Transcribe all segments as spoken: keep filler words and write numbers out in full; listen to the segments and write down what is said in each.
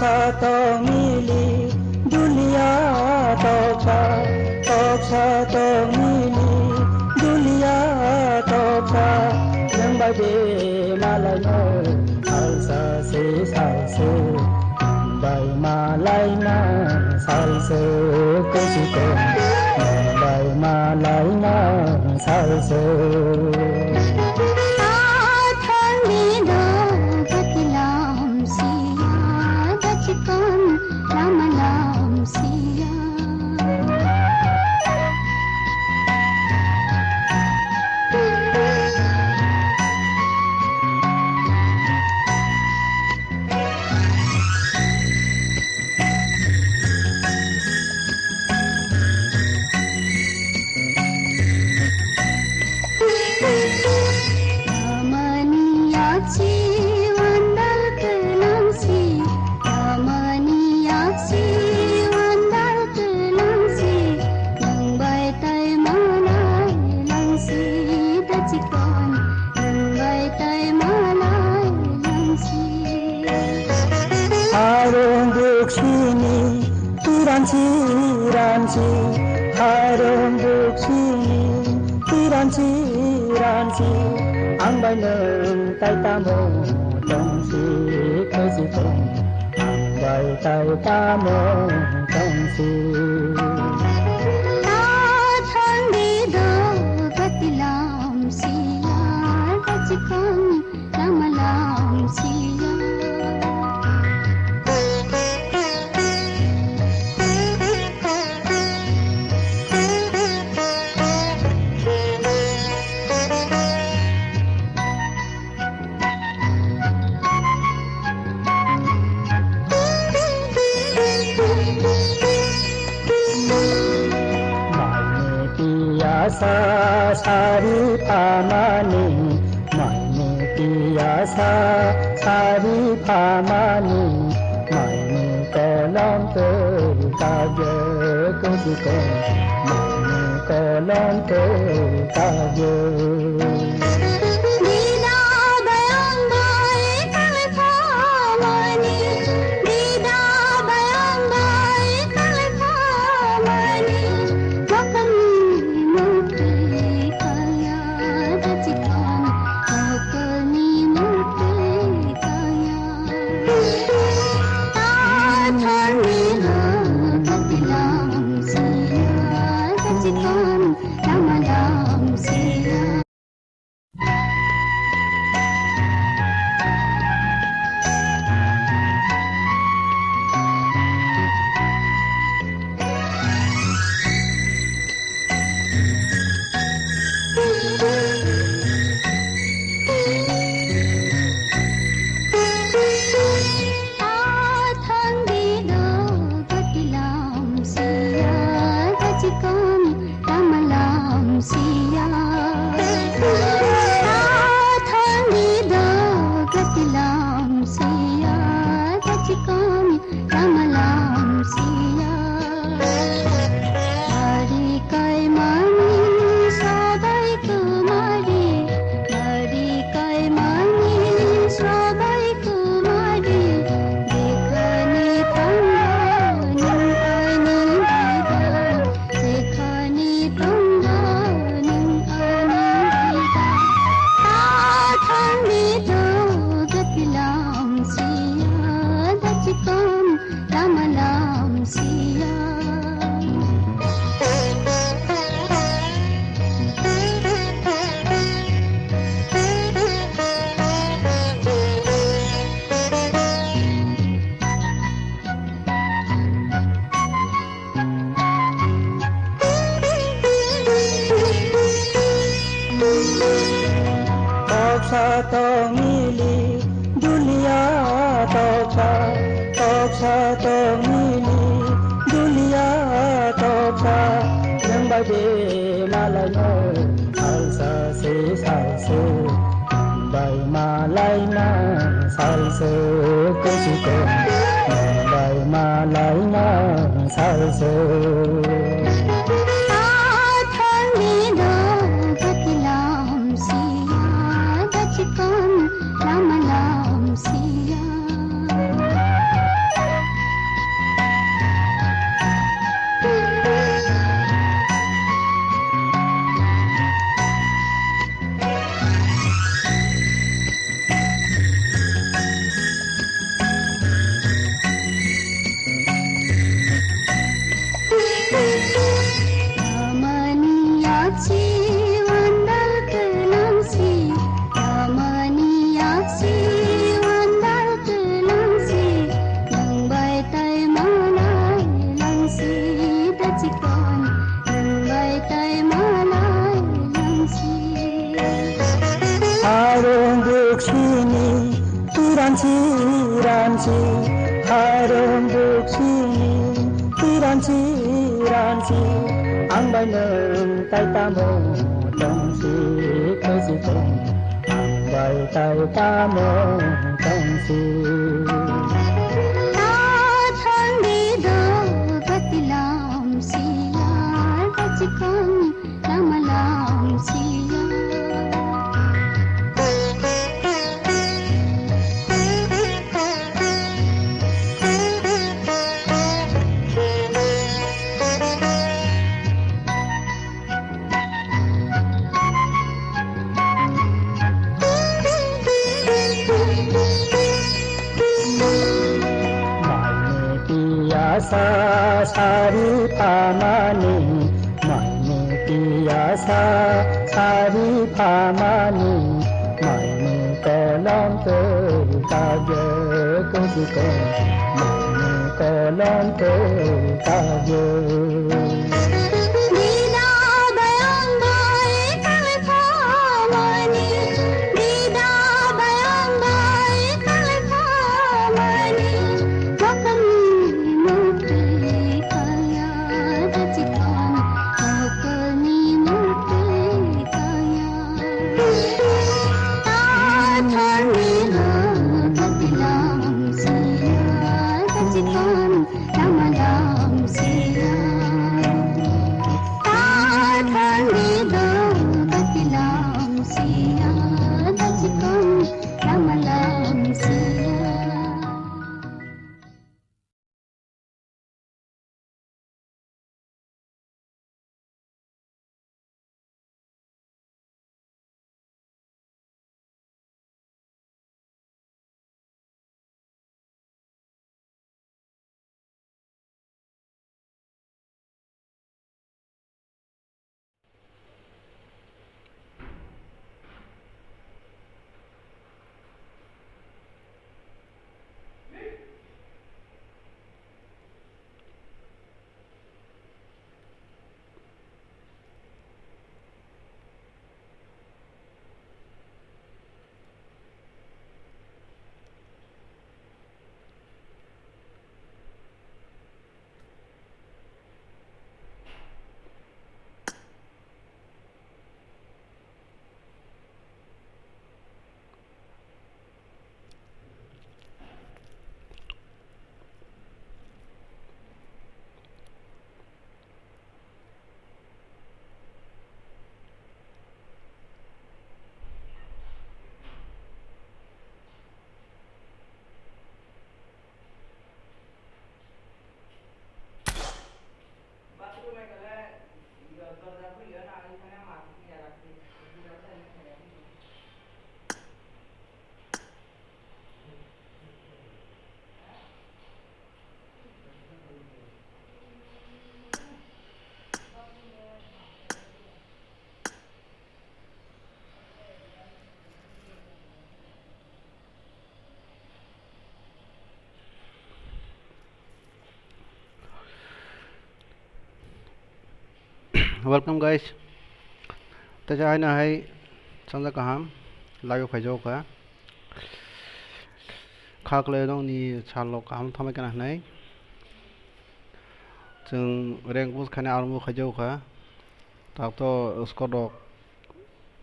Toksa tongmili dulia toksa, toksa tongmili dulia toksa, nwng bai de malaino salsa se salsa. Bai malaima salsa kuchikon, bai malaima salsa. Athang ni do gatilam siya, dachikon lamalam siya. Amani yaksi wandal kenangsi, amani yaksi wandal kenangsi, nang bai tai malai langsi, dachikon nang bai tai malai langsi. Harung buksini tiransi ransi, harung buksini tiransi ransi, ang bai nwng tai tamo tongsi, khaisi tong, ang bai tai tamo tongsi. Ta thang di do gatilam siya, dachikon lamalam siya. Maini piyasa sari pamani, maini piyasa sari pamani, maini kolom tei kagyo kujikon, maini kolom tei kagyo. Dida bayang bai kalai phamani, dida bayang bai kalai phamani, makamni mukti kaya, dachikon makamni mukti kaya. Ta thani ha patilam siya, dachikon lamalam siya. Athang di do gatilam siya, dachikon lamalam siya. Athang di do gatilam siya, dachikon lamalam siya. Mari kai mani sadai kumari, mari kai mani sadai kumari, dekhani tangani dida, dekhani tangani dida, ta thani do gatilam siya, dachikon lamalam siya. Toksa tongmili dulia toksa, toksa tongmili dulia toksa, nwng bai de malaino salsa se salsa, bai malaima salsa kuchikon, bai malaima salsa. Athang ni do gatilam siya, dachikon lamalam siya. Ranchi, harung buksini, tiranchi, ranchi, ang bai nwng tai tamo tongsi, khaisi tong, ang bai tai tamo tongsi. Ta thangni do gatilam siya, ta chikon lama lam siya. Maini piyasa sari pamani, maini piyasa sari pamani, maini kolom tei kagyo kusikon, maini kolom tei kagyo. Dida bayang bai kale pamani, dida bayang bai kale pamani. Mokolni mukti kaya, dachikan mokolni mukti kaya. Tathani lo katilam siya, dachikan lama lam siya. Tathani lo katilam siya, dachikan lama lam siya. Welcome guys. Teisa haino hai sanja kaham live o phaijago kha. Kha kwlai nokni sal rok kaham thamai kana hinwi. Chwng rank push khaina arombo khaijago kha. Tato squad rok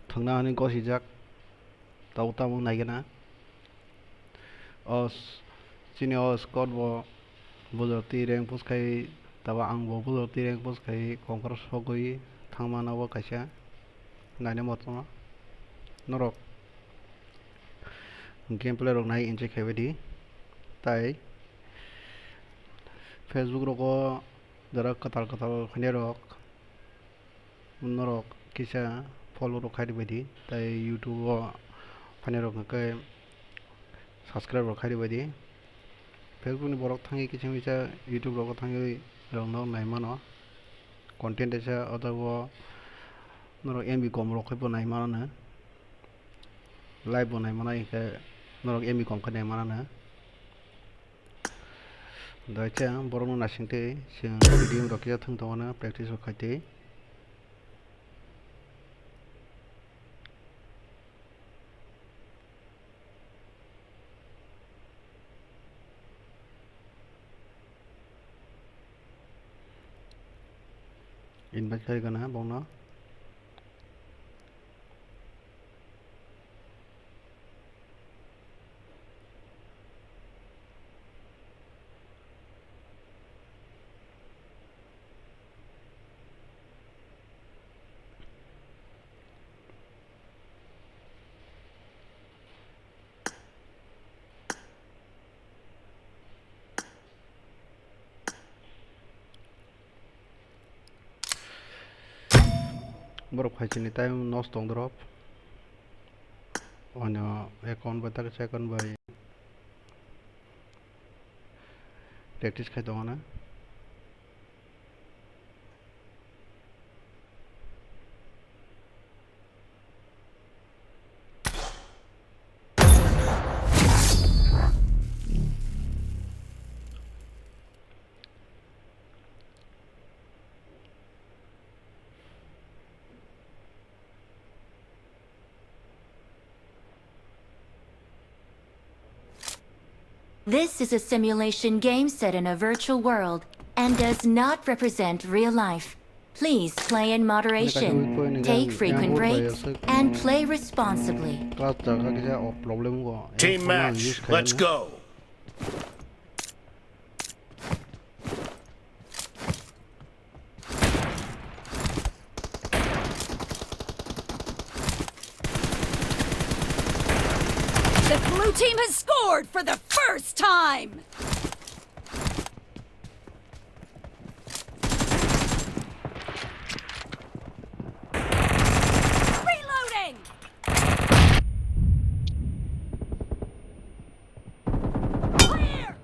thwngna hinwi gosijak. Tabuk tamo naigana. O s-, chini o squad bo bujor twi rank push khai, tabo ang bo bujor twi rank push khai, Conqueror sogwi thangmano bo kaisa naina muchungo. Norok gameplay rok nai enjoy khai baidi. Tai Facebook rogo jara kwtal kwtal phainai rok, norok kisa follow rok khai ribaidi, tai YouTube o phainai rok hwnkhe subscribe rok khai ribaidi. Facebook ni borok thangwi kisa misa YouTube rogo thangwi rok no nai mano, content teisa o jaga o norok M B kom rok khai bo nai mano, live bo nai mano, hinkhe norok M B kom khai nai mano. Daikhe borokno naisingtwi chwng redeem rok kisa thwng tongmano practice rok khaitwi. Invite khai gana bongno. Borok phaisini time nosto wng dorok. Ono account bai tak account bai practice khai tongo na. This is a simulation game set in a virtual world and does not represent real life. Please play in moderation, take frequent breaks, and play responsibly. Class jaga kisa o problem go. Team match, let's go. The blue team has scored for the first time! Reloading! Clear!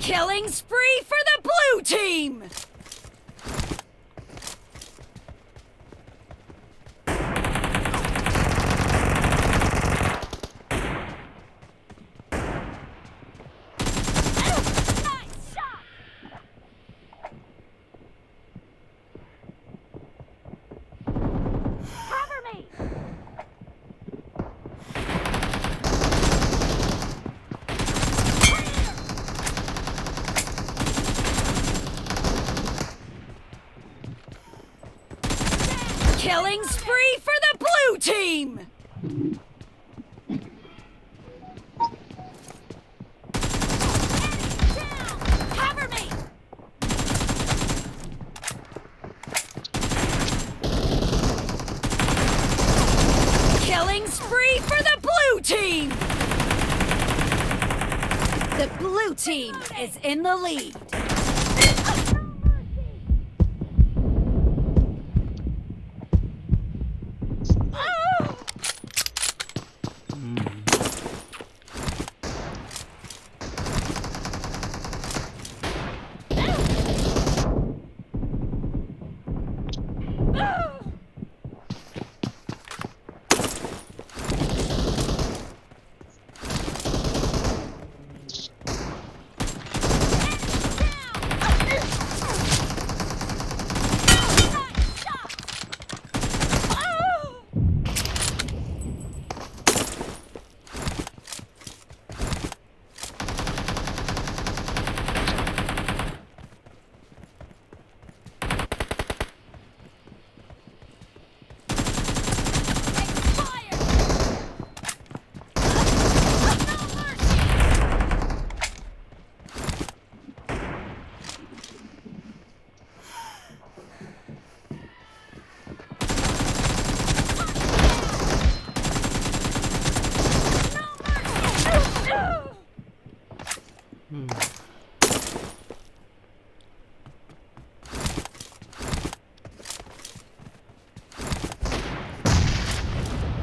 Killing spree for the blue team! Cover me! Killing spree for the blue team! Cover me! Killing spree for the blue team! The blue team is in the lead.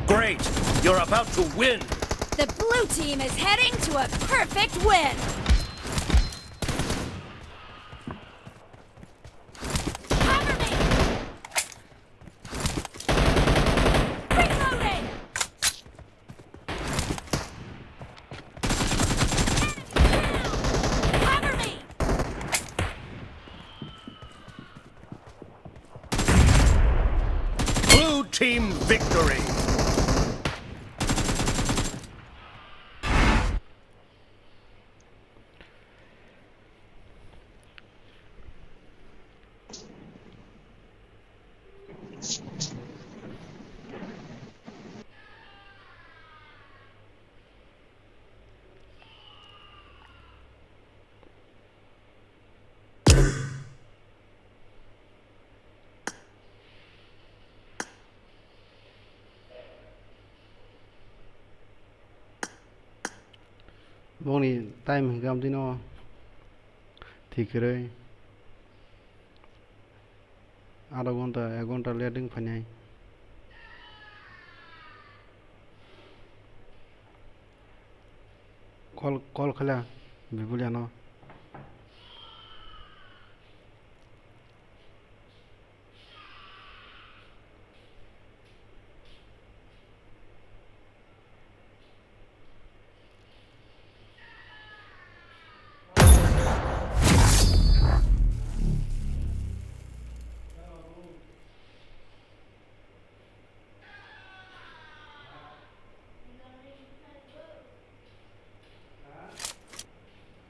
Great! You're about to win! The blue team is heading to a perfect win! Cover me! Reloading! Team victory. Bongni time hwnkhe amtwino thik kwrwi adha ghonta, ek ghonta late wng phainai. Call, call khaila Bipuliano.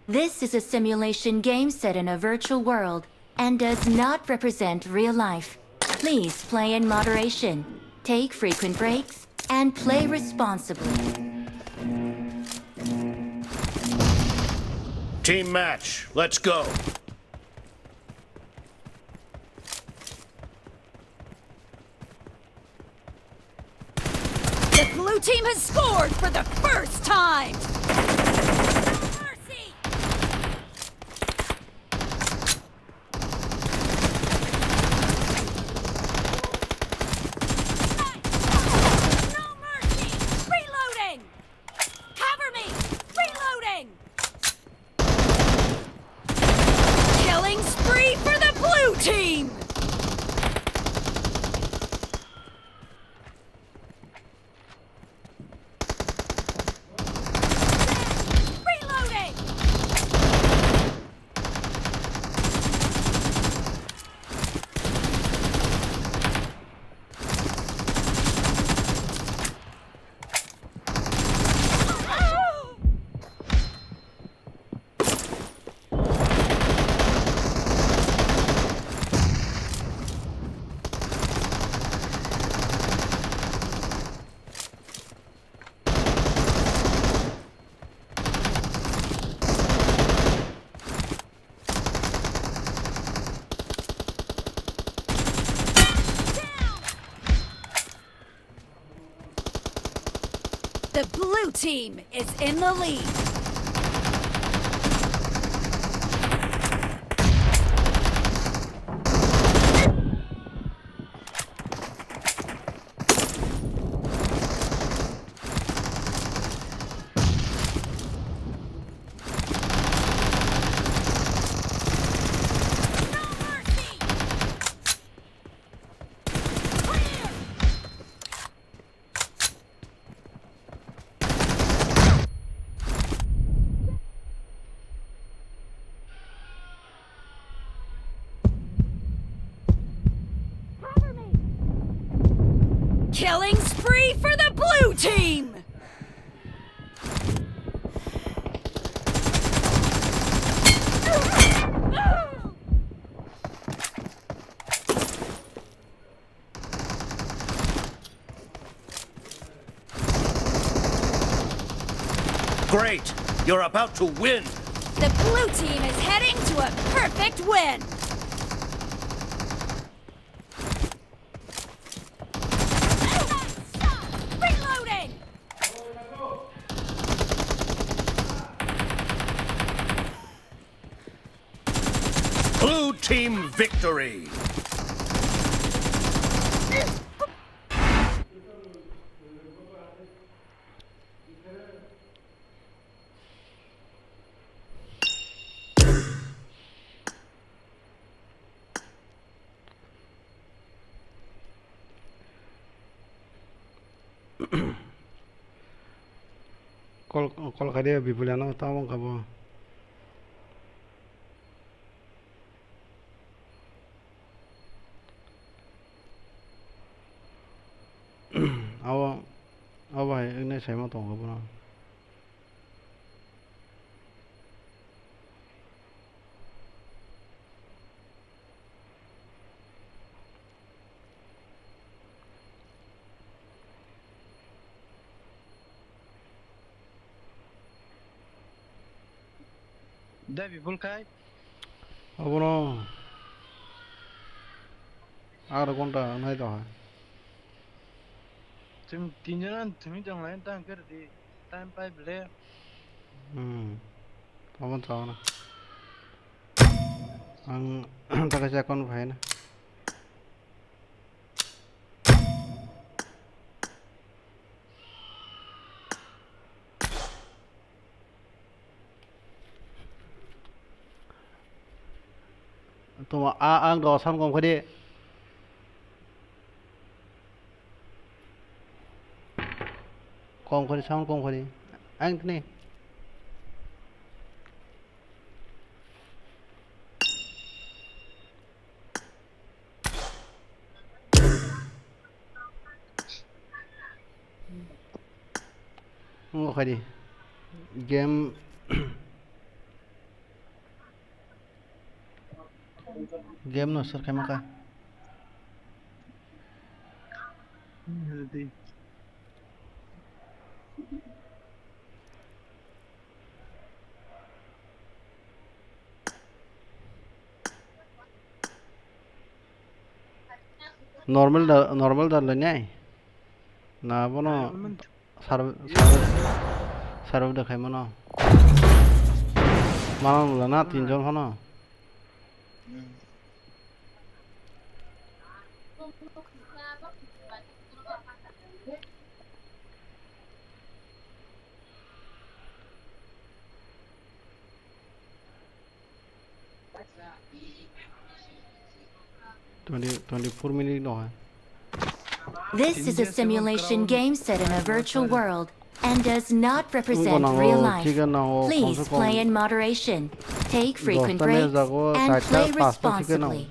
This is a simulation game set in a virtual world and does not represent real life. Please play in moderation, take frequent breaks, and play responsibly. Team match, let's go. The blue team has scored for the first time. No mercy. No mercy. Reloading. Cover me. Reloading. Killing spree for the blue team. Reloading. The blue team is in the lead. Killing spree for the blue team! Great! You're about to win! The blue team is heading to a perfect win! Reloading! Blue team victory! Kol, kol khaide Bipuliano, tamo wngkha bo. Abo, abo hai wngwi saima tongo bono. Dai bibul khai. Abono ar ghonta nai to hai. Chwng tinjon thwngwi tong lai tang khe rwdi. Time pai ble. Hmm. Abon chao na. Ang ta kaisa account phai na. Tuma a ang do sound kom khadi. Kom khadi, sound kom khadi. Ang tini. Wng kha di. Game, game no sir khaima kha. Normal da, normal da le nai. Na bono. Normal. Serve, serve, serve de khai mano. Mano nula na tinjon phano. Twenty, twenty-four minute no hai. This is a simulation game set in a virtual world and does not represent real life. Please play in moderation, take frequent breaks, and play responsibly.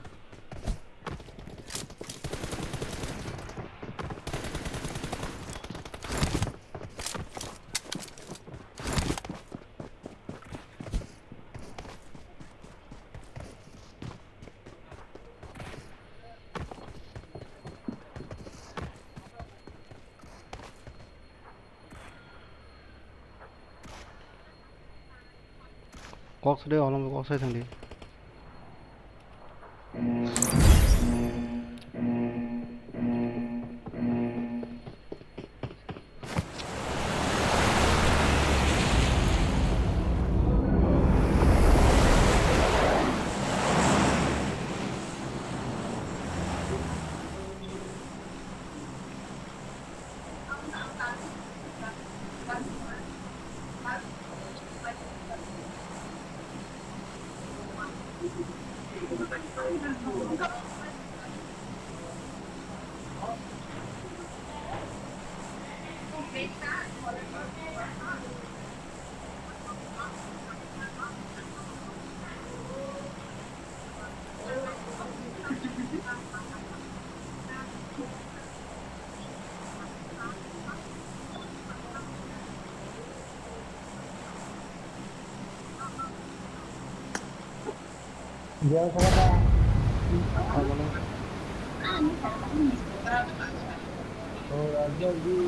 Kok sade, holong kok sai thangdi.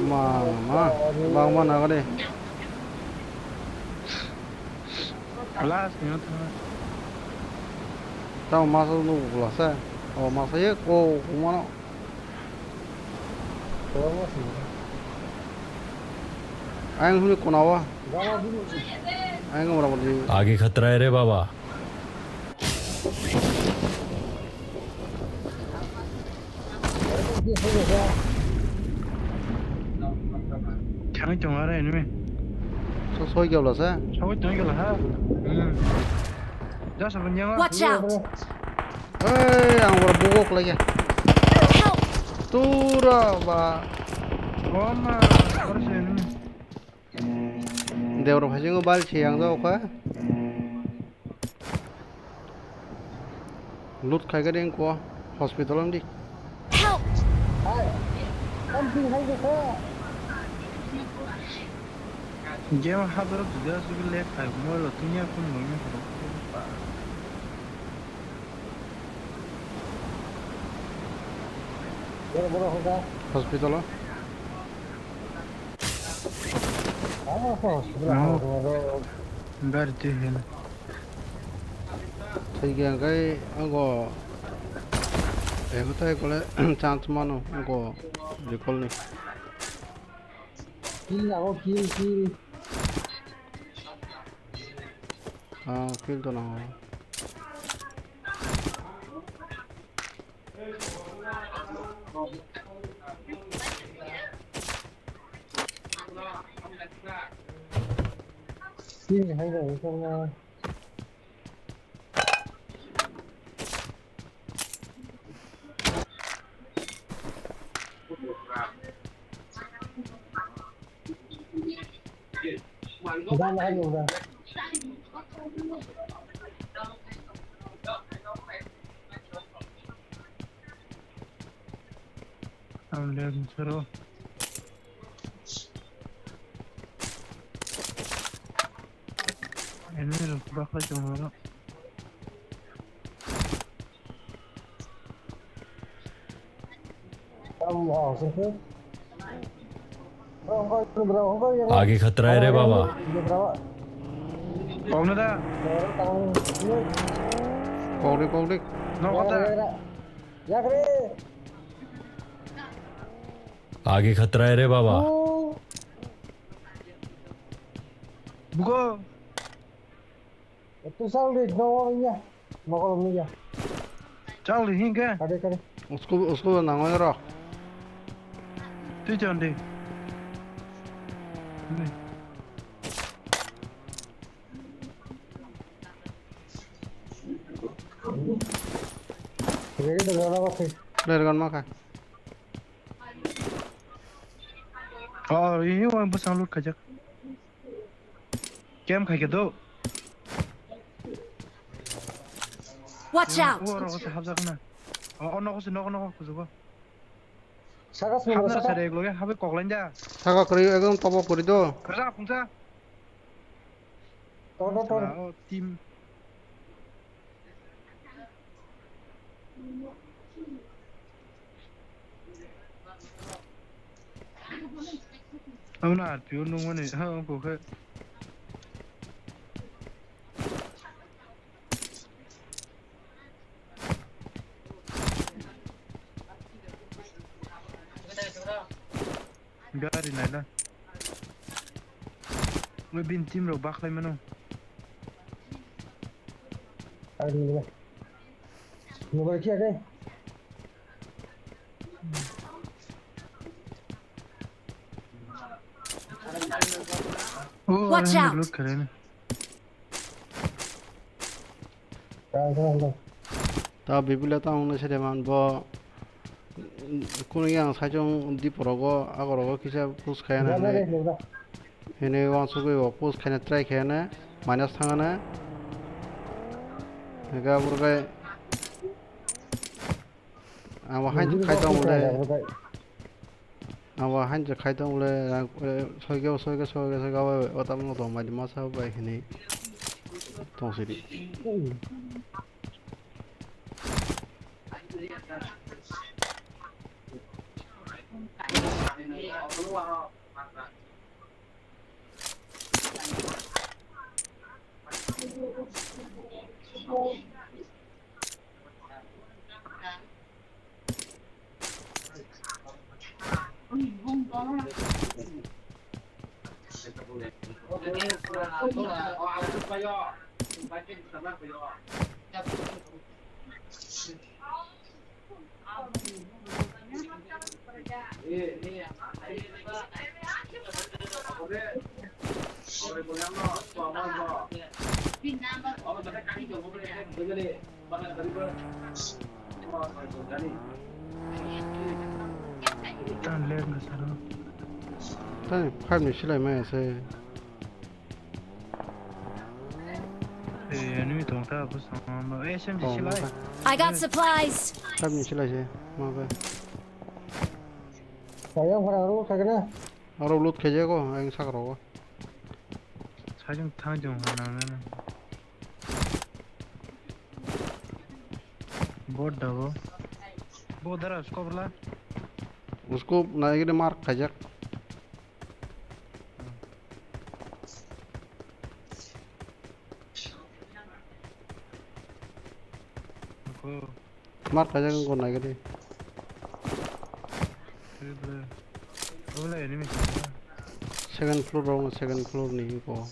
Ma, ma, bang ma naga de. Last ni otro. Tamo masa nunggu pula sa. Oh, masa ye ko kumano. Ayang huni konawa. Ayang mora mora. आगे खतरा है रे बाबा। Thangwi tongo aro enemy. So soi gabla sa? Soi tongo gabla ha. Hmm. Just abang yang. Watch out! Hey, ang ora bugok lagi. Help! Tura ba. Oh ma, aro se enemy. Debra phaisingo bal se yang jao kha. Loot khai gari engko hospital amdi. Help! Game hapdoro video aswk lag khai, mobile o tungya phone longya phano. Hospital o. Gari twi hwn. Thwikhe hwnkhe wngo. Eko tai kole chance mano wngo recall ni. Kill lago, kill, kill. Ah, kill to nango. Sini hai dong, isang na. Dan hai dong, dan. Ang lem sero. Enemy rok bakla chong oro. आगे खतरा है रे बाबा। Kokno da. Kokdi, kokdi. Nogo da. Yakre. आगे खतरा है रे बाबा। Bugo. Tu sal di, nogo ya. Nogo lo ya. Sal di hingke. Kade, kade. Usko, usko nango ro. Tu chandi. Ready to go, nogo, okay. Ler gon maka. Oh, ini wan bwsang loot khaijak. Camp khaikhe do. Watch out! O rogo se hapjak na. O, o nogo se, nogo, nogo kujugo. Saka sumro hapna saka. Sare loge habe koklain ja. Saka kori ekdom tobo kori do. Kaja phungsa. Tobo, tobo. Sala, o team. Amo na R P O nungmani ha ongkho khe. Gari naila. Ui bin team rok bakhlai mano. Ang nungla. Mobile khe ake. Oh, watch out. Loot kare na. Ta bibile ta ongna sede man bo. Kunu yang sajong diporogo agorogo kisa push khaina hinwi. Hinwi wansugwi bo push khaina try khaina minus thangana. Ega burgai. Abo hain khai tong le. Abo hain khai tong le. Soigeo soigeo soigeo soigeo o tam no tong bai masa bai hinwi. Tong sidi. Tan leg na saro. Tani five ni silai maya se. Eh, enemy tong ta, bus tong ma. Eh, S M G silai. I got supplies. Five ni silai se. Ma ba. Kaya para aro kagana. Aro loot khaijak o, ang sak rogo. Sajung thang jung na na na. Bot dabo. Bo dara scope la. Usko na igre mark khaijak. Ko. Mar kajak wngkha naikhe de. Triple. Ola enemy. Second floor rok, second floor ni ko.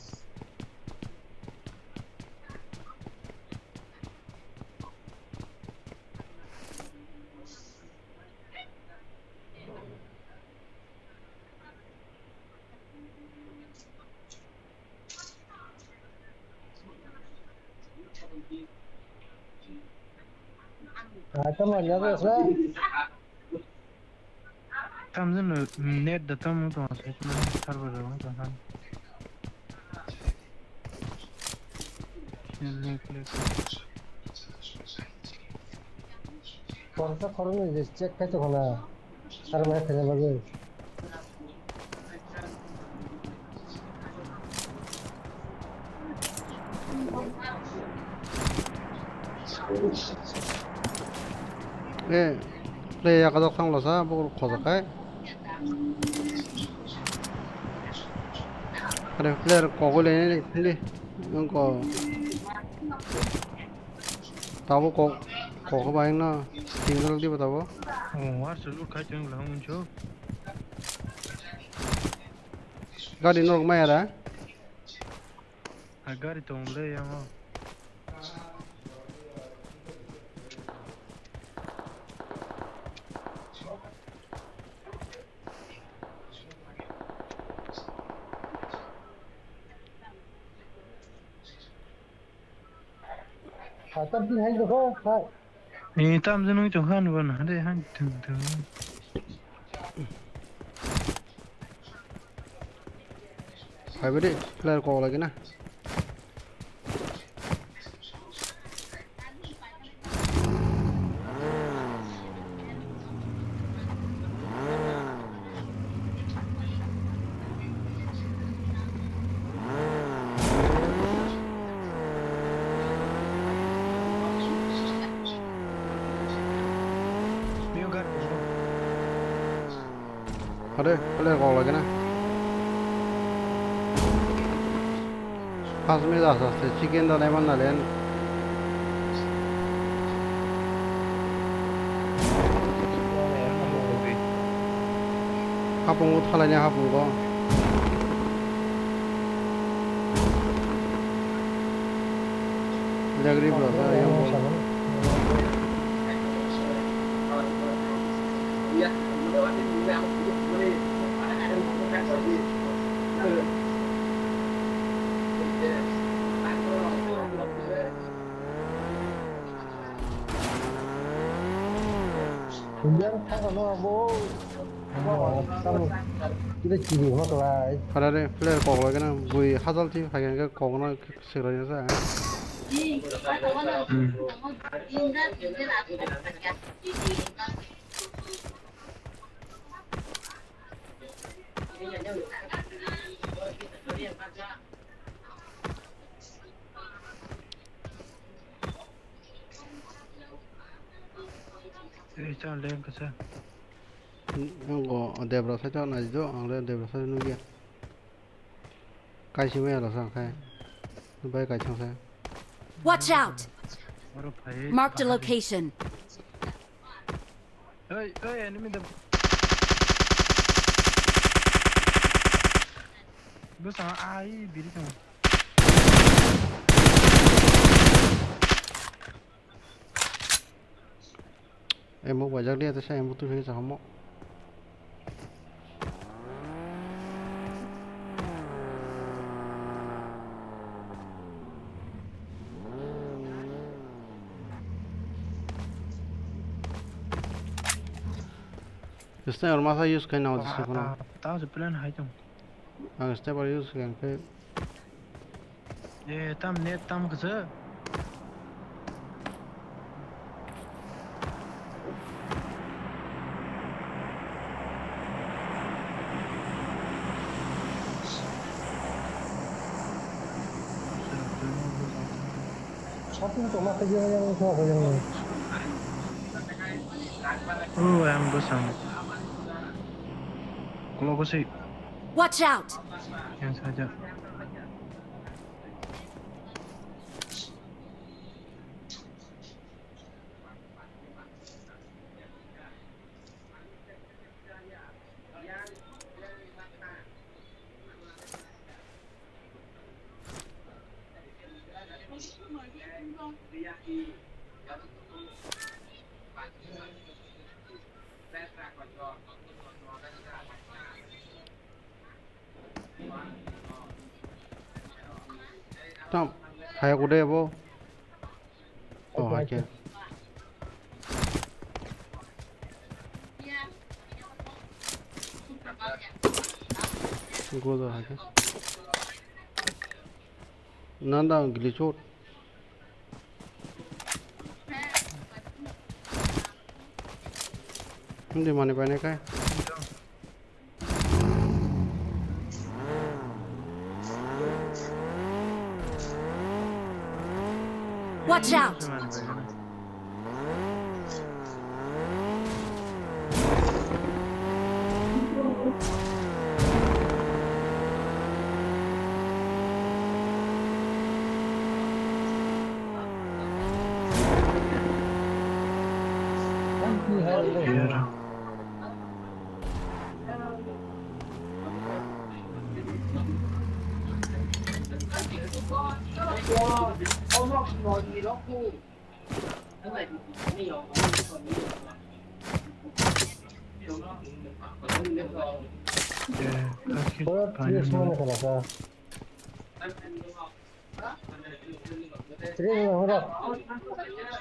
Ah, tamo nya da sa. Tam jin net da tam to sa na server da to sa. Leg, leg. Korsa khoroknwi je check khai tongkha na, aro mai khaina bagwi. Eh, play ya kadok thang losa, bo khojakai. Are player kogwi le ni phili. Nung ko. Tabo kok, kok ba ino single di ba tabo. Oh, war sulu khai tong la mun cho. Gari nok maya da. Ha gari tong le yang. Hatar din hai dokho, hai. Ni tam jeno to han ban hade han tung tung. Hai bade, player kok lagi na. Hade, player kok lagi na. Pas minute aste aste chicken da naiman nalen. Hapungo thalaini hapungo. Jagri bro, sa yang bro. Yang thang no abo. Abo, tamo. Kira kiri ma klai. Para re, player kok lagi na, bui hajal ti phai ke kok na. Siranya sa. Hmm. Eh, chan leng kasa. Ang go debra sa chan nai do, ang le debra sa nugya. Kaising maya rasa khai. Bai kaisang sa. Watch out! Oro phai. Marked a location. Oi, oi, enemy da. Bwsang ai biri tong. Emo bajak dia tesa emo tu sini sahamo. Sniper masa use khai nao jesa kono. Tao se plan hai tong. Ang sniper use khai ang khe. Eh, tam net tam kasa. Oh, ayang bwsang. Ulo bwswi. Watch out! Yang saja. Tam, hai aku deh, bo. Oh, hai ke. Go do hai ke. Nanda glitch out. Hindi mani paine kai. Watch out!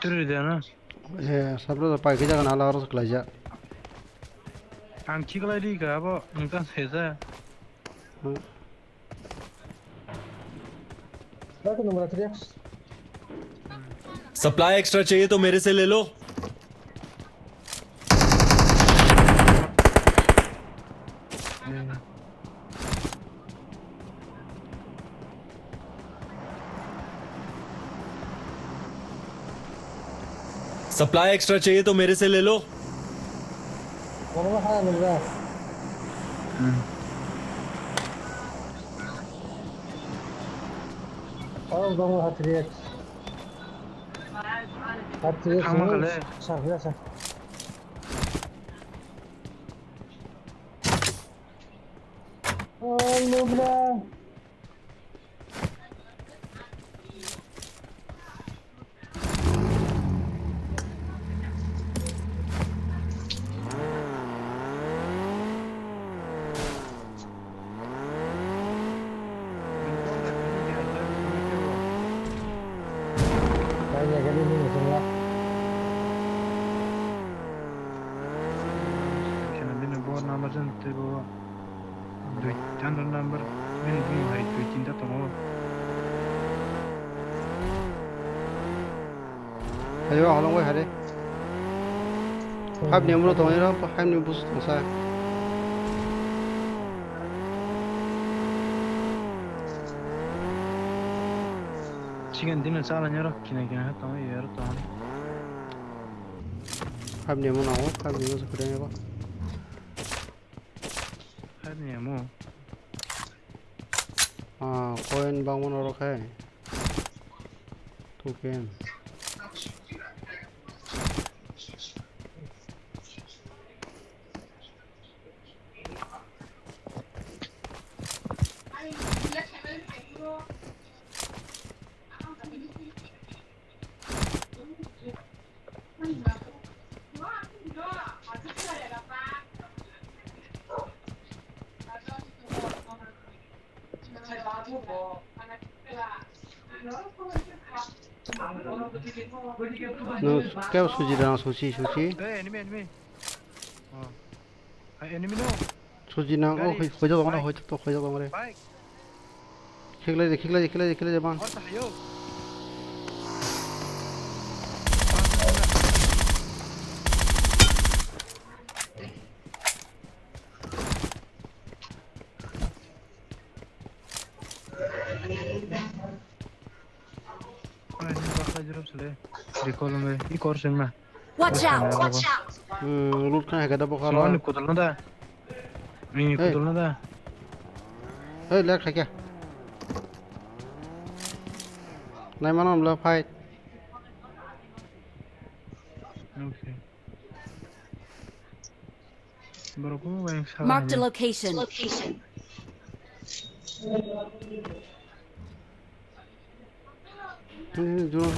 Tiri de na. Eh, sabro da pai kija kana ala aros klaija. Ang chiklai di ka abo nungkan sesa. Hmm. Supply extra चाहिए तो मेरे से ले लो। Supply extra चाहिए तो मेरे से ले लो। Oh, bang hat react. Hat react. Thangma kale. Sa, sa, sa. Oh, no, bro. Kena bini bo number jan tei bo dui, hundred number bini bini hai dui tinta tongo. Ayo, halong bai hare. Five ni amro tongni ro, five ni bus tongsa. Chicken dinner chala nyoro, kina kina ha tongo, yero tongo. Five ni amro nango, five ni amro se kudai ba. Five ni amro. Ah, coin bangma norok hai. Token. Nwng kebo suji da, suji, suji. Hey, enemy, enemy. Oh. Hey, enemy no. Suji nang, oh, gari, hoi-, hoijak tongo, bike, hoijak to, hoijak tongo re. Bike. Khiklai de, khiklai de, khiklai de, khiklai de, bang. What the hell? Recall wngwi i kor sengna. Watch out! Watch out! Hmm, loot kha hega da bokha. Songani kudulno da. Ni kudulno da. Hey, lek khaikya. Nai mano mla fight. Okay. Borok bo yang sala. Marked a location. Hello.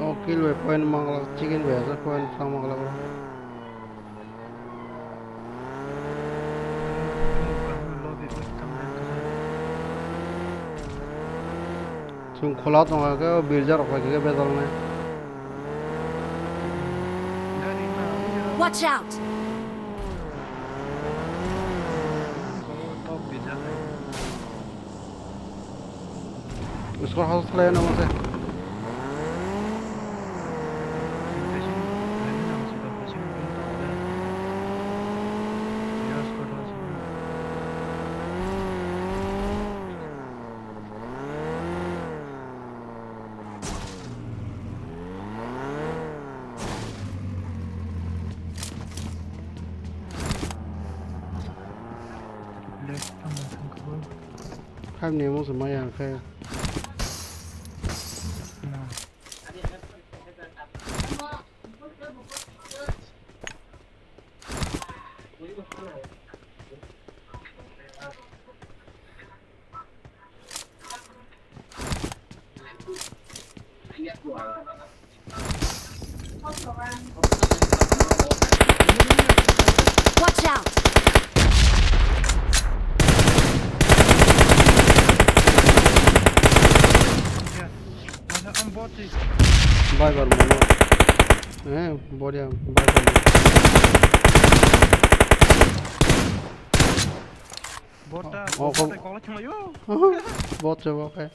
O kill bai point manglak, chicken bai aswk point swng manglak o. Chwng khola tongkha khe o birja rok bai khe bejal nai. Watch out! Score house khlai nang se. Left tamo thangkha. Khamni mung se maya khe. Watch out! Bye, bye, mama. Eh, बढ़िया, bye, bye. Bota, oh, bota, kok-, kok lachung ayo. Bot se bot khe.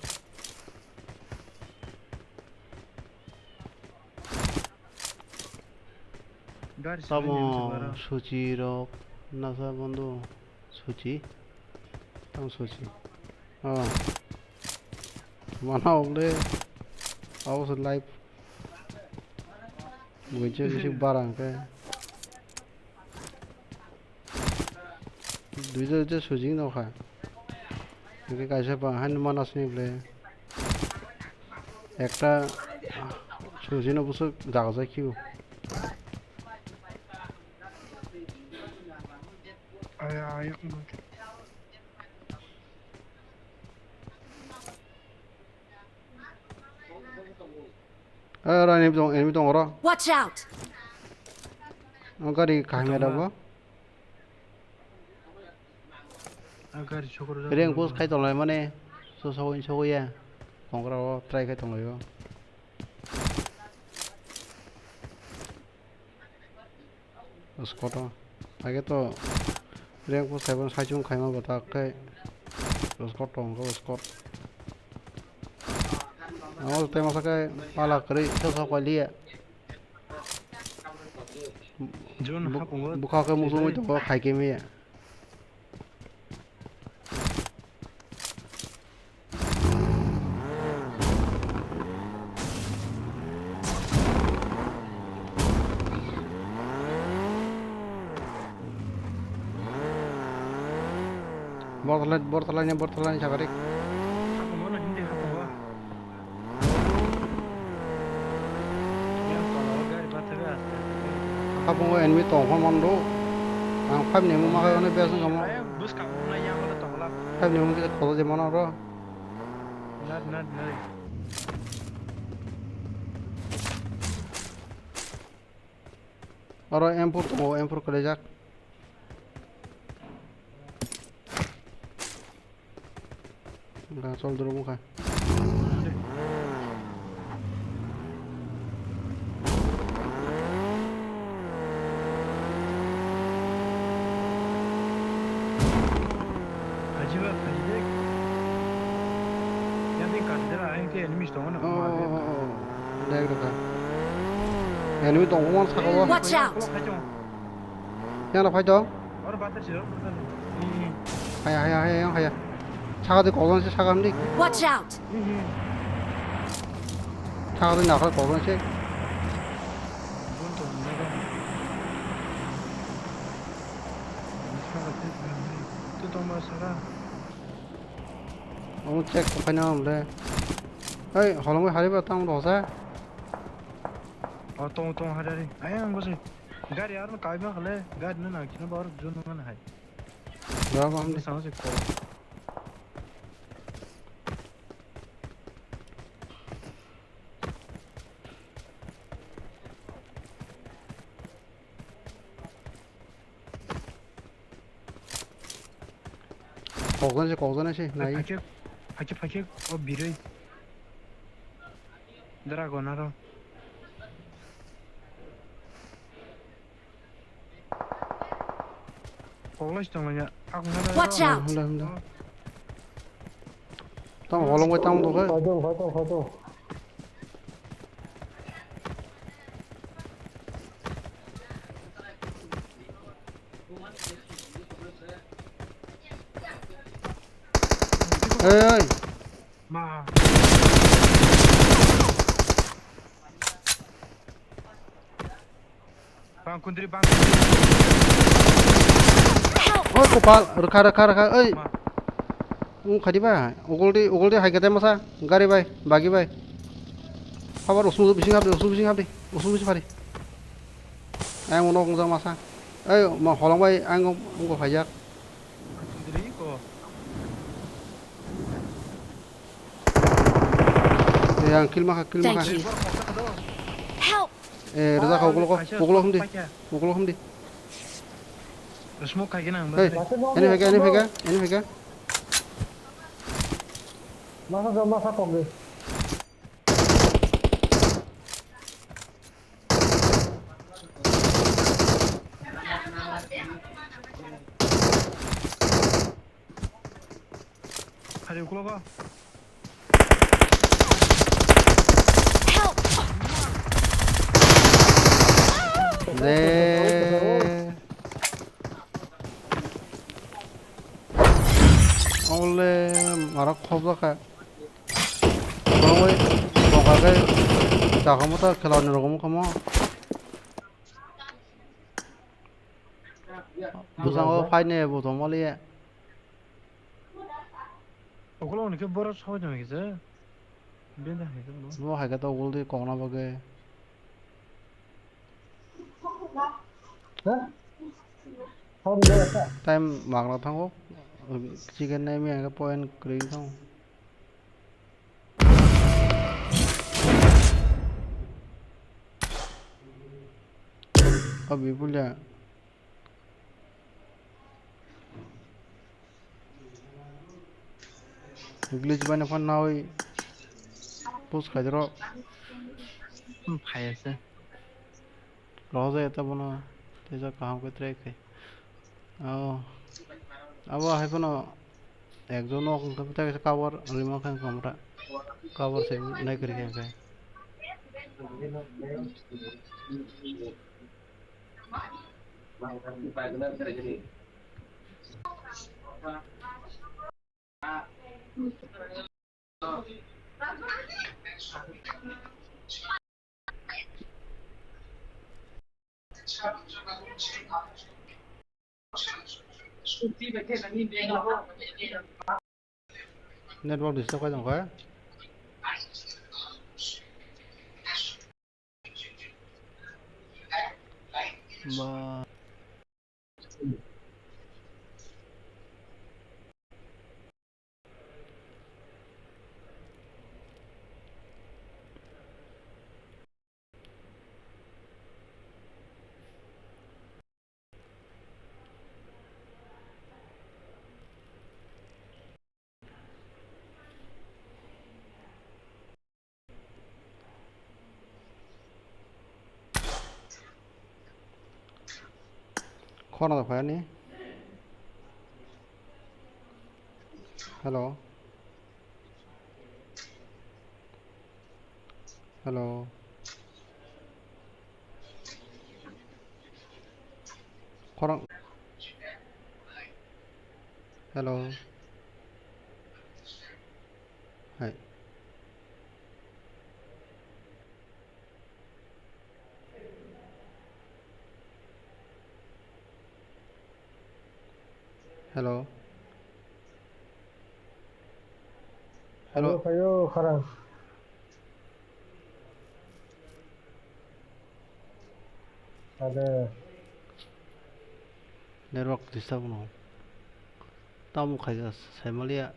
Gari tamo sibini suchi rok nasa bondo suchi. Tamo suchi. Oh. Mana ogle. Awas live. Buiche bisi barang khe. Duijo duijo sujing nokha. Hingke kaisa ba haino manasni ble. Ekta sujino bwswk jaga jai khio. Aya, aya. Eh, oro enemy tong, enemy tong oro. Watch out! O gari kaham ya da bo. Reng push khai tonglai mane. So, so, so ya. Kongra o try khai tonglaio. Squad o. Age to rank bo saibo saichung khaima bo tak khe squad tong khe squad. Amo tei masa khe pala kwrwi sa sa koi liya. Jun bu-, hapungo. Bukha khe musung mui tongo khai khe miya. Bortolai, bortolai ni, bortolai ni sakarik. Hapungo na hindi hapungo. Bo enemy tong hwn mano. Ang five ni mung ma khe ono best wngkha mo. Ayang bwskang wngna yang wala tongla. Five ni mung khe koto je mano oro. Nat, nat, nat. Oro M four tongo, M four kwlaijak. Ga chol duro bukha. Ajiba, ajiba. Yang di kat dera, yang di enemies tongo na, Oh, mar de. Oh, oh, oh. Dek rwkha. Enemy tongo, man saka o. Watch out! Yang na phai to. Oro bathar siro, bathar. Haya, haya, haya, yang haya. Saka de kokjang se saka hamdi. Watch out! Saka de nakha kokjang se. Omo check khaina hamle. Hey, holongwi hariba tamo dosa. O tong tong harari. Ayang bosi. Gari arno kaima khale, gari no nang kino bor jun no nang hai. Jawab ang de. Sama se ko. Kokjana se, kokjana se, nai. Phakhe, phakhe, phakhe, o birui. Dragon aro. Koklai se tonglaina. Watch out! Hunda, hunda. Tamo holong bai tamo dokhe. Phaitong, phaitong, phaitong. Ei, ei. Ma. Bang kundri, bang kundri. Oi, kopal, rwkha, rwkha, rwkha, oi. Ma. Wng kha di ba, ugol di, ugol di hai khe masa, gari bai, bagi bai. Habar usung bising habdi, usung bising habdi, usung bising phari. Ang uno wngjak masa. Ei, ma holong bai, ang wngkha phaijak. Kundri ko. Ei, ang kill makha, kill makha. Thank you. Help! Eh, rwjak kha, ukulok, ukulok himdi. Ukulok himdi. Smoke khai khe nang. Hey, ani phaikha, ani phaikha, ani phaikha. Masa joma sa kok de. Hari ukulok. Help! De. Ole, marak khobjakha. Bongoi, bongkha khe, chakamo ta khelani rogomo khamo. Bwskango phaini bo tongmaliya. Ukulok ni khe borok soi tong kisa. Benda hai khe bo. Bo hai khe to uguldi kokna bagwi. Time magna thango. Chicken nai mi ang point kwrwi thango. O bipulya. Glitch bai no phan nawi push khai doro. Hmm, phai ase. Roho jai ta bono. Teja kaham khe try khai. Oh. Abo hai phano ekjon nok wngkha, tei kaisa cover rima khe wngkha, cover se nai kwrwi khe wngkha. Network disturb khai tongkha. Ma. Khorang da phai ani. Hello. Hello. Khorang. Hello. Hai. Hello. Hello. Hello, khayo, kharang. Ade. Network disturb no. Tamo khaja saimaliya.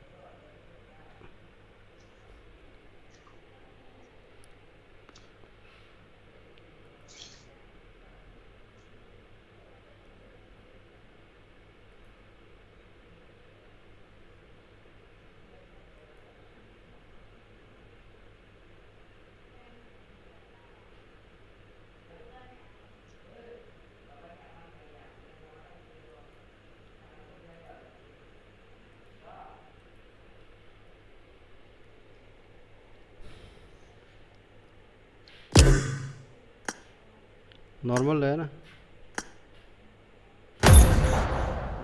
Normal le na.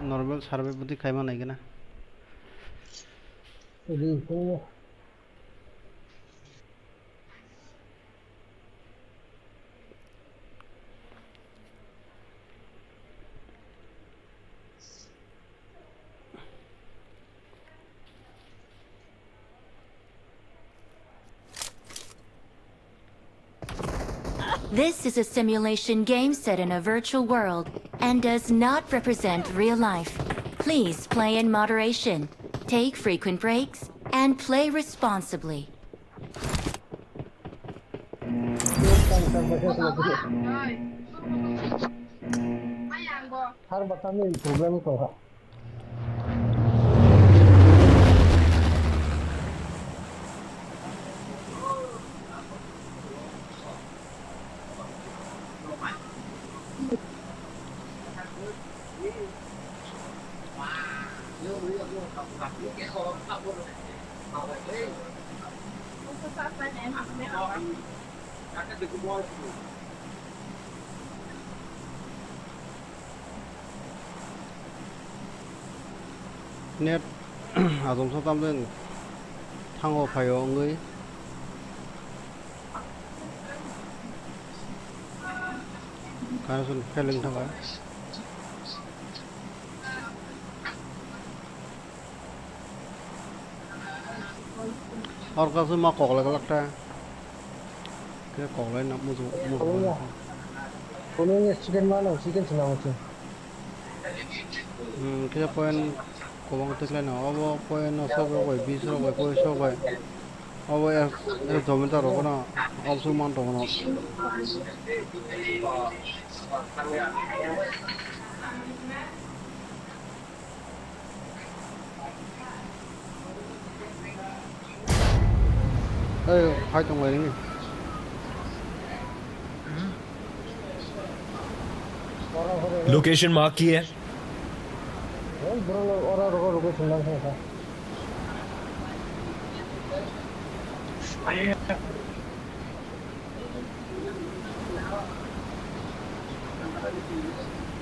Normal survey budi khaima nai gana. This is a simulation game set in a virtual world and does not represent real life. Please play in moderation, take frequent breaks, and play responsibly. Har batani problem ko ha. Net ajom sa tamjani thango phaio wngwi. Connection fail wng thangkha. Hor kasu ma koklai kwlak ta. Khe koklai na musu musu. Kono ya. Kono ya chicken ma no, chicken sina musu. Hmm, khe point kwbang tiklai no. Obo point no sok rok bai, bis rok bai, poi sok bai. Obo ek, ek zometer rok no, obsuk man tong no. Ei, hai tong lai nini. Location mark ki hai?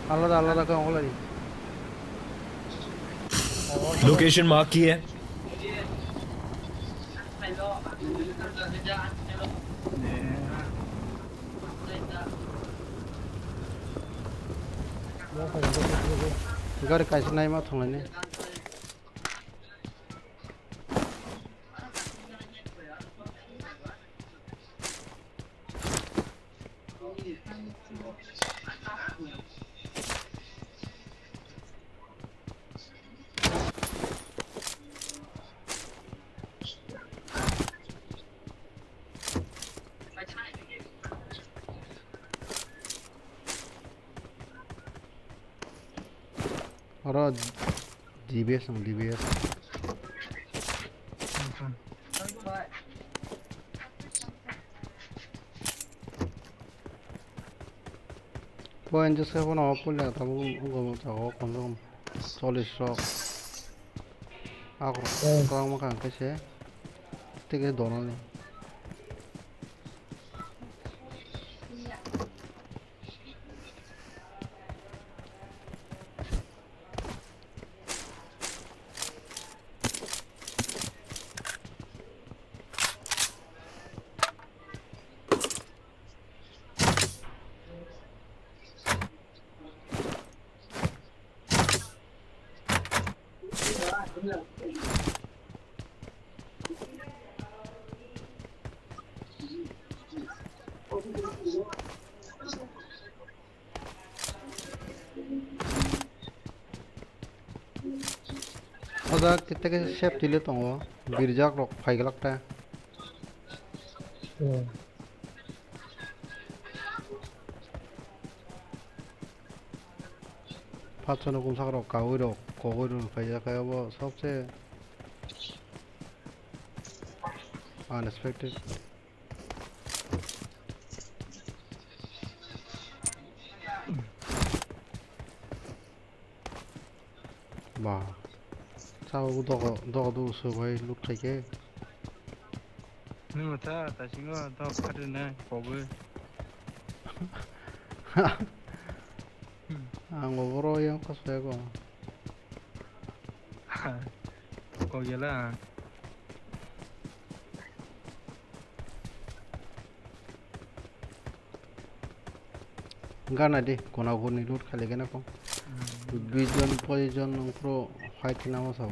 Alada, alada khe ongkha lai. Location mark ki hai? Gari kaisa naima thanglaini. Oro D B S ang, D B S. Point je se bono puila tabuk wngkha jaga o kom se kom chollish rok. Akrok kwbangma kha hwnkhe se tei khe donani. O jaga kete kete safety le tongo, birjak rok phai glak ta. Hmm. Patsano kumsak rok kaui rok kogoi rok phai jak khe obo sobse unexpected. Ba. Sao dogo, dogo do so bai loot khai khe. Nung ta, ta singo dog khat rinai, kogoi. Ang bo boro yang kos ko. Kok gela. Gana di, kona guni loot khali gana ko. Hmm. Dui jon, poi jon nung pro fight khina ma sao.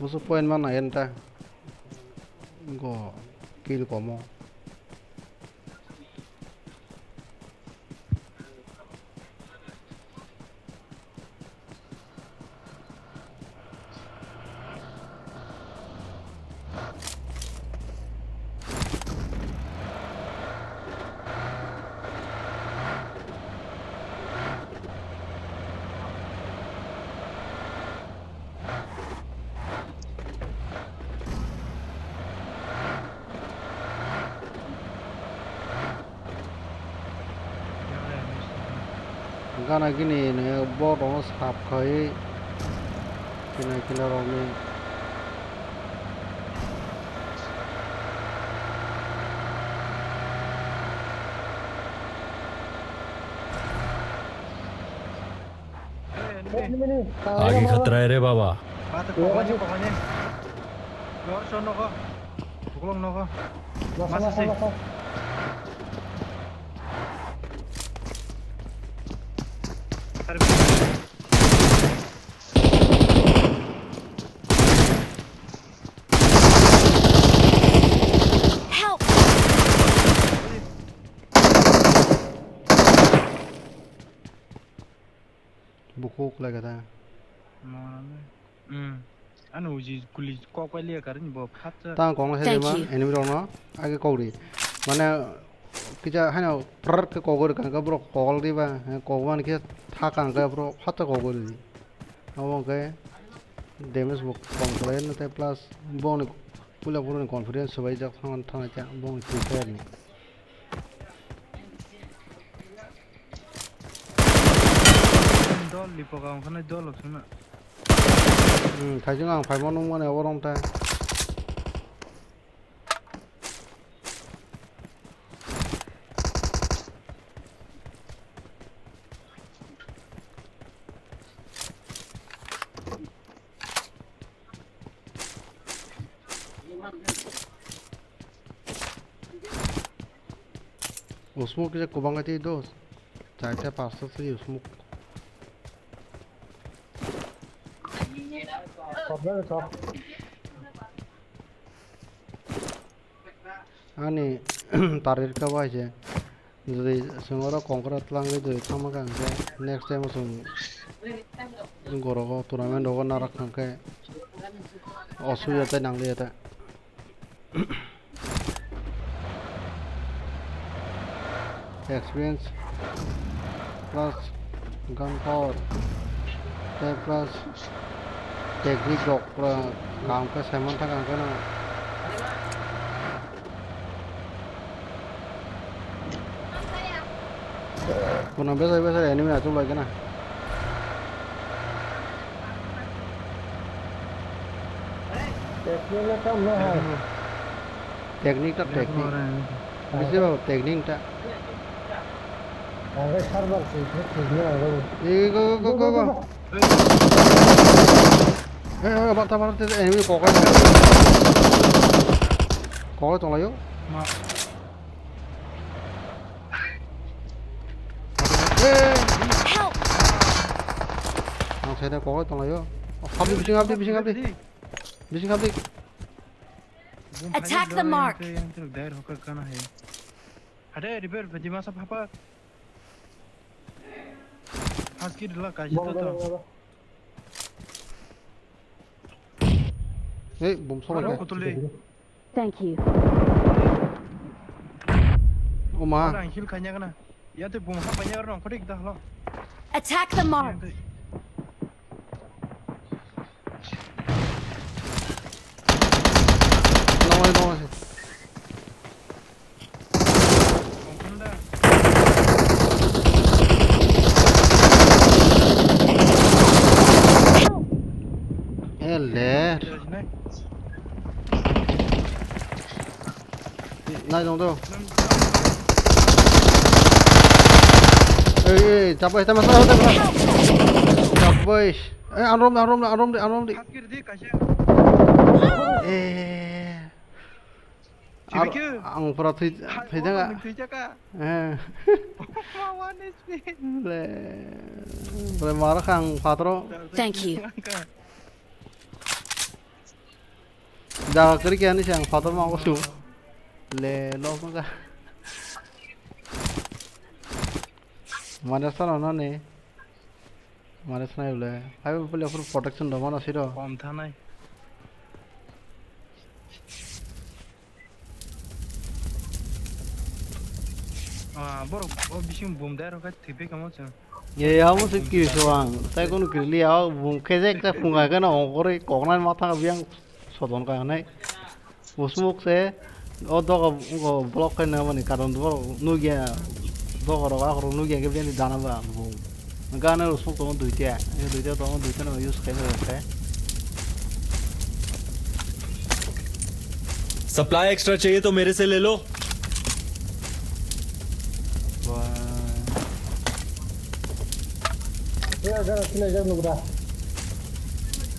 Musu point mana enta. Go kill komo. Gana gini nw borok no sap khai kina kina rok ni. Agi khatra hai re baba. Mata kokone, kokone. Lor so nogo. Buklong nogo. Masa, masa, masa. Help! Bukhuk lai kata. Mona ne. Hmm. Ano uji kuli kok pai liya karin bo phatsa. Tang kong sai ma enemy rok no age kok di. Mane kisa haino prar ke kok ri kang ka bro kok di ba. Kok ban ke tha kang ka bro phatsa kok ri. Abo ke damage bo kom khlai no te plus bo ni pula pura ni confidence bai jak thang thang cha bo ni free fire ni. Dol lipo ka ongkhana dol suna. Hmm, thaijwng ang phaima nung mani abo rong ta. O smoke kisa kwbang khe twi dos. Chaita pasta twi o smoke. Problem solve. Ani tarir khe bai se. Jodi chwng oro kongkra twlangwi jodi thangma kha hwnkhe next time o chwng gorogo tournament rogo narak kha hwnkhe osubida tei nangliya ta. Experience. Plus gun power. Tei plus technique rok pura kaham khe saiman thang ang kheno. Kono besai besai enemy achuk lai kheno. Technique na kam na hai. Technique ta technique. Bisi ba technique ta. Ang server se se se na. Eh, go, go, go, go, go. Eh, eh, bata, bata, enemy kokoi tong-, kokoi tonglaio. Ma. Eh. Help! Ang side kokoi tonglaio. Habdi bising, habdi bising, habdi. Bising habdi. Attack the mark. Hade repair phaji masa phapa. First kit la kaisa to to. Ei, bom sobai. Aro kutuli. Thank you. Oma. Ora heal khanya kana. Ya te bom ha panya ro khodik da hlo. Attack the mark. Nongoi, nongoi. Ele. Nai dong do. Ei, ei, chapai, chapai, chapai, chapai. Chapai. Eh, anrom, anrom, anrom, anrom. Eh. Ar-, ang pura thwi, thwi jaka. Eh. Le, le, mara kha ang patro. Thank you. Jaga kwrwi khe ani se ang phator ma osu. Le, lo, ma ka. Mane sana na ne. Mane sana le. Hai, bole full protection do mana siro. Kom thanai. Ah, borok, o bising bum dai rok thwi pe kamo chwng. Ye, amo se ki so ang. Tai kono kirli ya, bum khe je ekta phunga khe na ongkore koknai matha biang sodon ka nai. Usmuk se, o dogo, o block khe na mani karon borok nugya, dogo rok akhoro nugya khe bini dana ba bum. Gana usmuk tongo duita, duita tongo, duita no use khe na khe. Supply extra चाहिए तो मेरे से ले लो।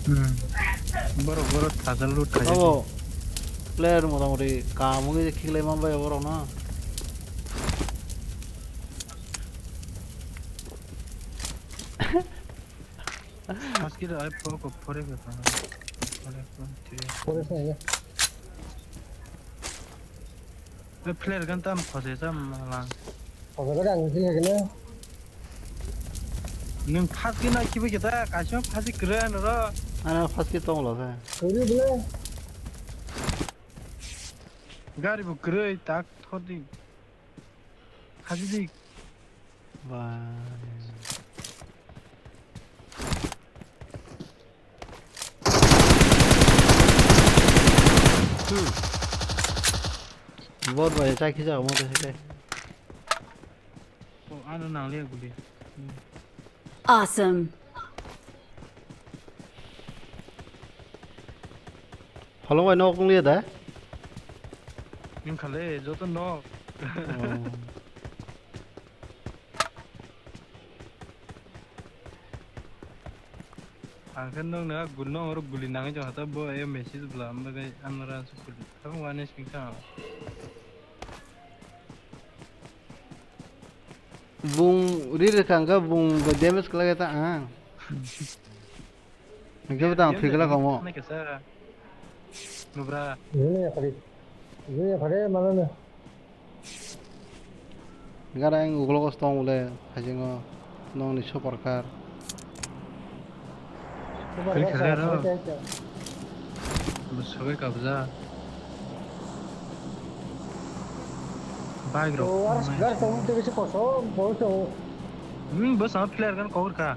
Hmm. Borok, borok thajal loot khaijak. Abo player motamoti kamungwi khiklai manbai borok no. Maskira ai poko phore khe tong. Phore khe tong. Phore khe ya. Be player gan tam khose sam lang. Khose gan ang sini kene. Nung phas khe na khibi khe ta kaisa phas khe kre na ro. Ana phas khe tong lo khe. Kuri bole. Gari bo kre tak thodi. Khajidi. Bye. Hmm. Bot bai chakhi jago mo de. Oh, ano nang le guli. Hmm. Awesome. Holong bai nok wng liya da? Wng kha le, joto nok. Oh. Ang khe nokni a gul-, nok oro guli nangwi tongkha, bo e message bwla, ang bagwi ano ra su guli. Tabuk uanis wngkha ang. Bung ri rwkha hwnkhe bung bai damage khlai ta ang. Hwnkhe bo tang thwi glak omo. Nai kisa. Nubra. Ini ya kali. Ini ya kali mana na? Gara ang uklok o tong le hajingo nongni super car. Kali kisa ro. Bo sobai kabja. Bike rok. Oh, ar gar tong te bisi kosom, bol tong. Hmm, bwskango player gan kok rwkha.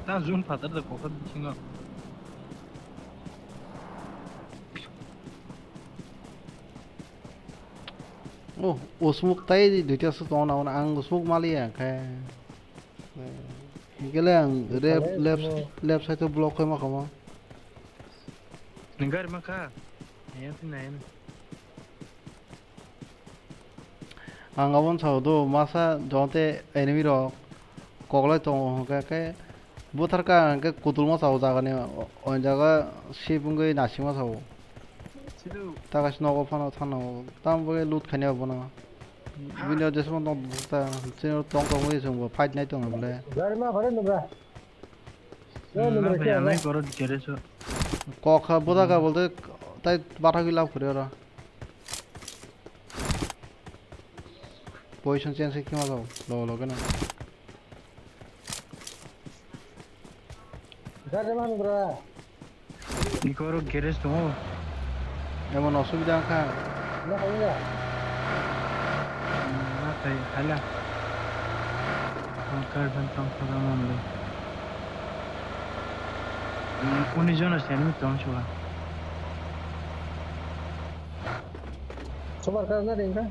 Ta zone phatar da kok bisingo. Oh, usmuk tai duita se tong na, ang usmuk maliya khe. Gele ang left, left, left side to block khe ma kamo. Ni gari ma kha. Ayan tin ayan. Ang abon sao do masa jonte enemy rok koklai tongo hwnkhe khe buthar ka hwnkhe kutul ma sao jaga ni o jaga sip wngwi nasima sao. Sidu. Taka si nogo phano thangna tam bagwi loot khaina bono. Bini o jesmo tong ta chini tong tong wi chwng bo fight nai tongo bole. Gari ma phare nubra. Hmm, nubra na khe phai anai koro dikere so. Kok kha buda ka bolte tai bathagwi lab kore oro. Position change khe ma jao lo lo gana. Gari ma nubra. Iko oro garage tongo. Emon osubida wngkha. Nathai hala. Kar phan tong kha mangli. Uni jona sani tong chua. Sobar kar na dengka.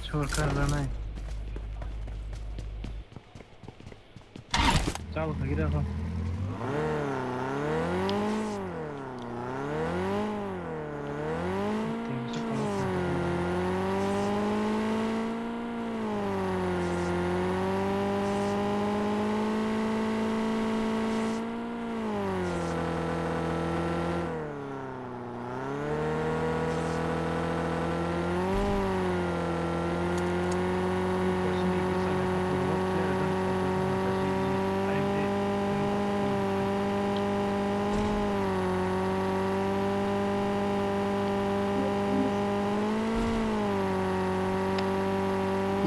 Sobar kar na nai. Chao, lagi dah, Bang.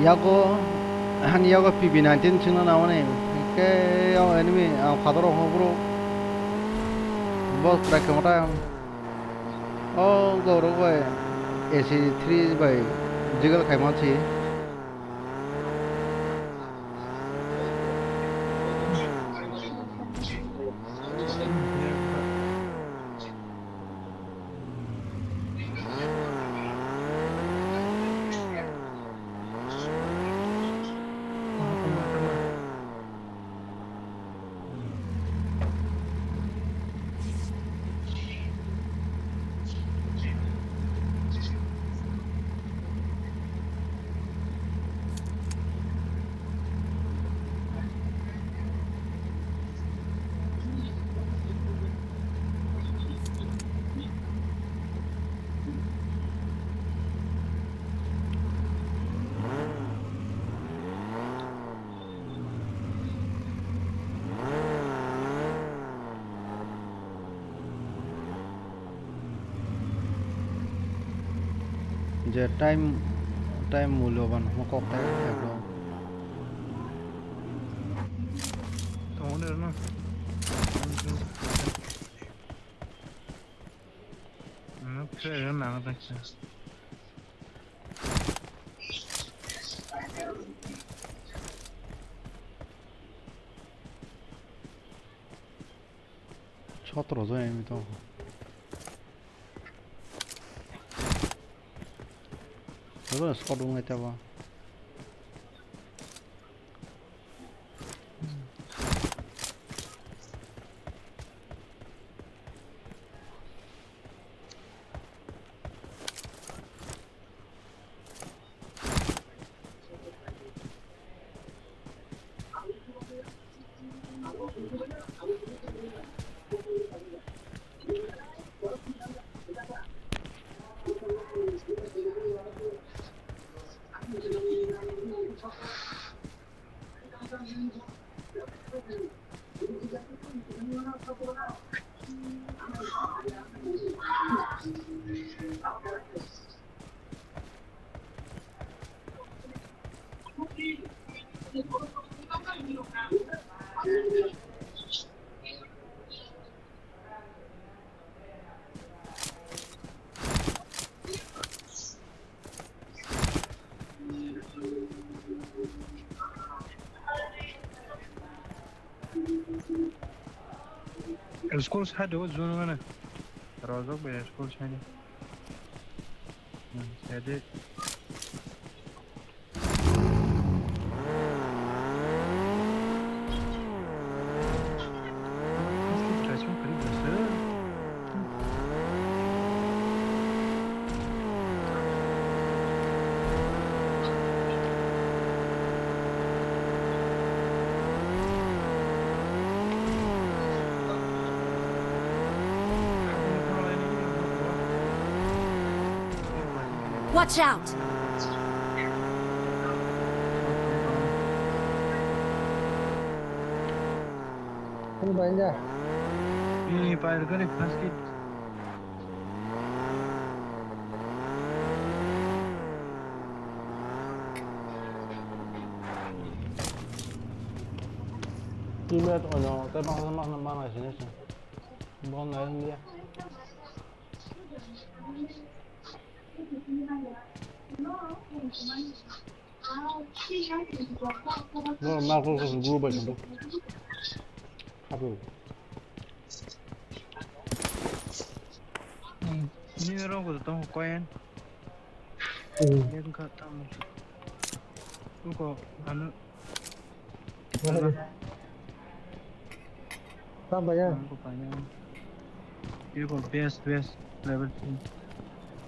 Yago, hani yago P B nineteen singna namani, ke yago enemy, ang fataro hobro, bo krai kemata. O gaurok bai A C three bai jigal khaima si. Je time, time mulyoban hwnma kok tai ekdom. Tongo de no. Ano khe nang ta khe. Sotro jon enemy tongo. Jotono shot wngnai tebo. School side o zone mana. Rojak bai school side. Hmm, side. Watch out! Ini bayar ya? Ini bayar gini basket. Teammate ono tei bangsa bangsa mana sini sini. Bon na India. No, ma ko ko group bai sando. Apo. Ni rong ko tong ko en. Hmm. Yang ka tam. Ko ano. Tam ba ya. Ko pa ya. Yo ko best best level three.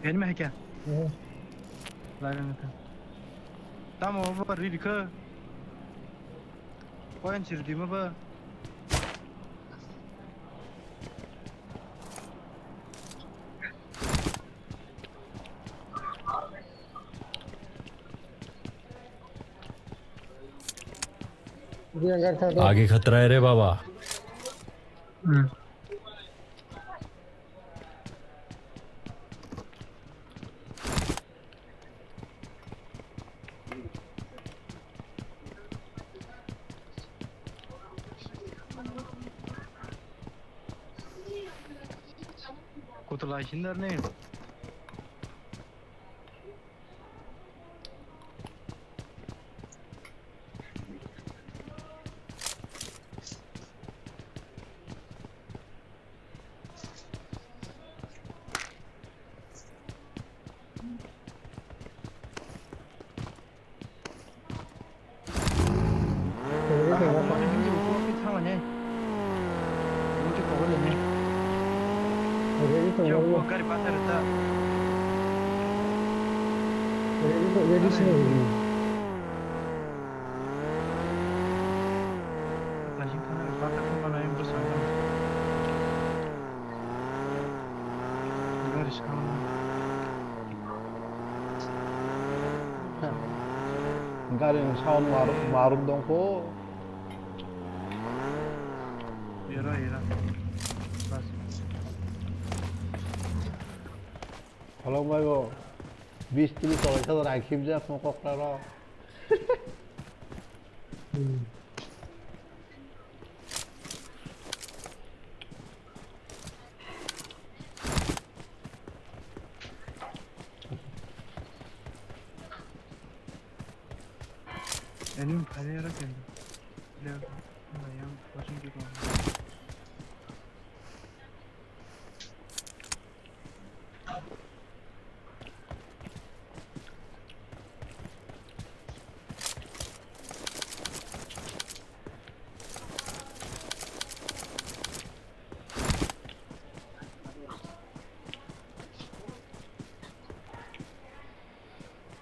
Enemy hai kya? Hmm. Lai rang ta. Tamo ba ri dikha. Ko en sir di ma ba. Dia ngar tha. आगे खतरा है रे बाबा। Hmm. Kutulai sindar ne. Ready to go. Ready to go. Ready to, ready to go. Kaising thana bakha thangmano ayang bwskango. Gari swkang. Gari ni sound maruk, maruk dongkho. Era, era. Bas. Hello, maigo. Bis tris cholaisa rang khibjak mo kokra ro. Hmm. Enemy phai aro kendo. Player no yang watching ki kong.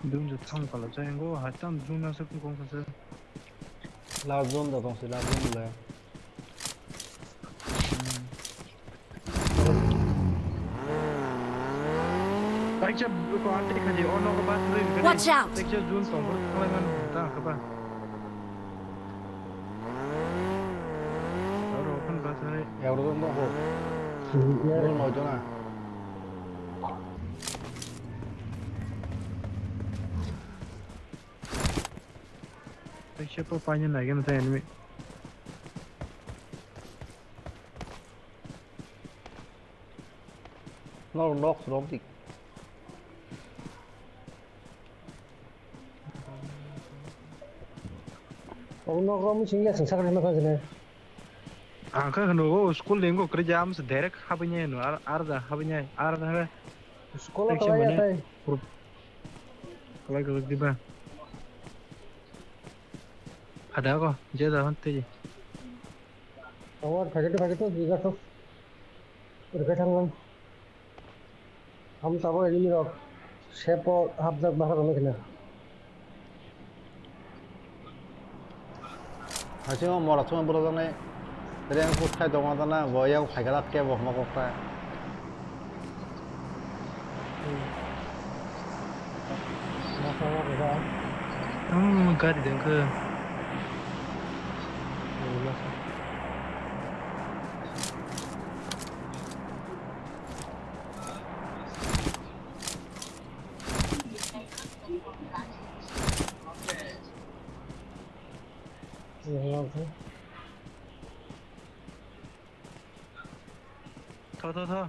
Dum je tham kala jai ngo, hai tam juna se kong sa se. Last zone da tong se, last zone le. Hmm. Kaisa ko ante khaji, ono ko bat rwi khaji. Watch out! Kaisa zone tong ko thalai man ta kha ba. Aro khan bat hai. Euro zone tong ko. Hmm, ya. Zone no jona. Kaisa po paina nai gana ta enemy. Nok, nok, rok dik. Nok, nok, rok, mui singya sing sakra ma kha jene. Ang khe hwno, o school ni wngkha kwrwi, jam se direct habwi nai hwno, ar, ar da habwi nai, ar da. School o action kwlai ya mane. Tai. Group. Kwlai kwlai diba. Phada ko, je da hon tei. Awar packet, packet to, biga to. Rwkhe thanglang. Ham tabuk enemy rok sepo hapjak bahar rok nukhe na. Haising o mora chuma bwrwkjaknai reng kuk khai tongma tana bo yak phaikhe lak kebo hwnba kok ta. Hmm, gari dengkhe. Tho, tho, tho.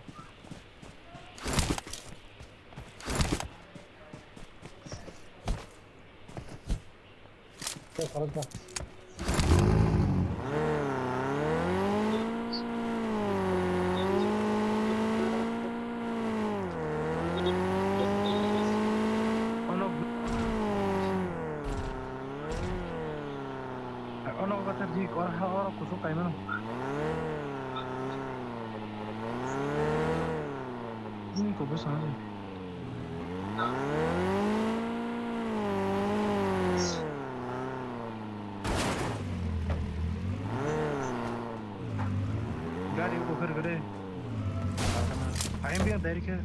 Ono, ono kata di kor ha oro kusuk kaimano. Ini kok bisa aja. Gari ko kher gare. Ayam biar dari ke.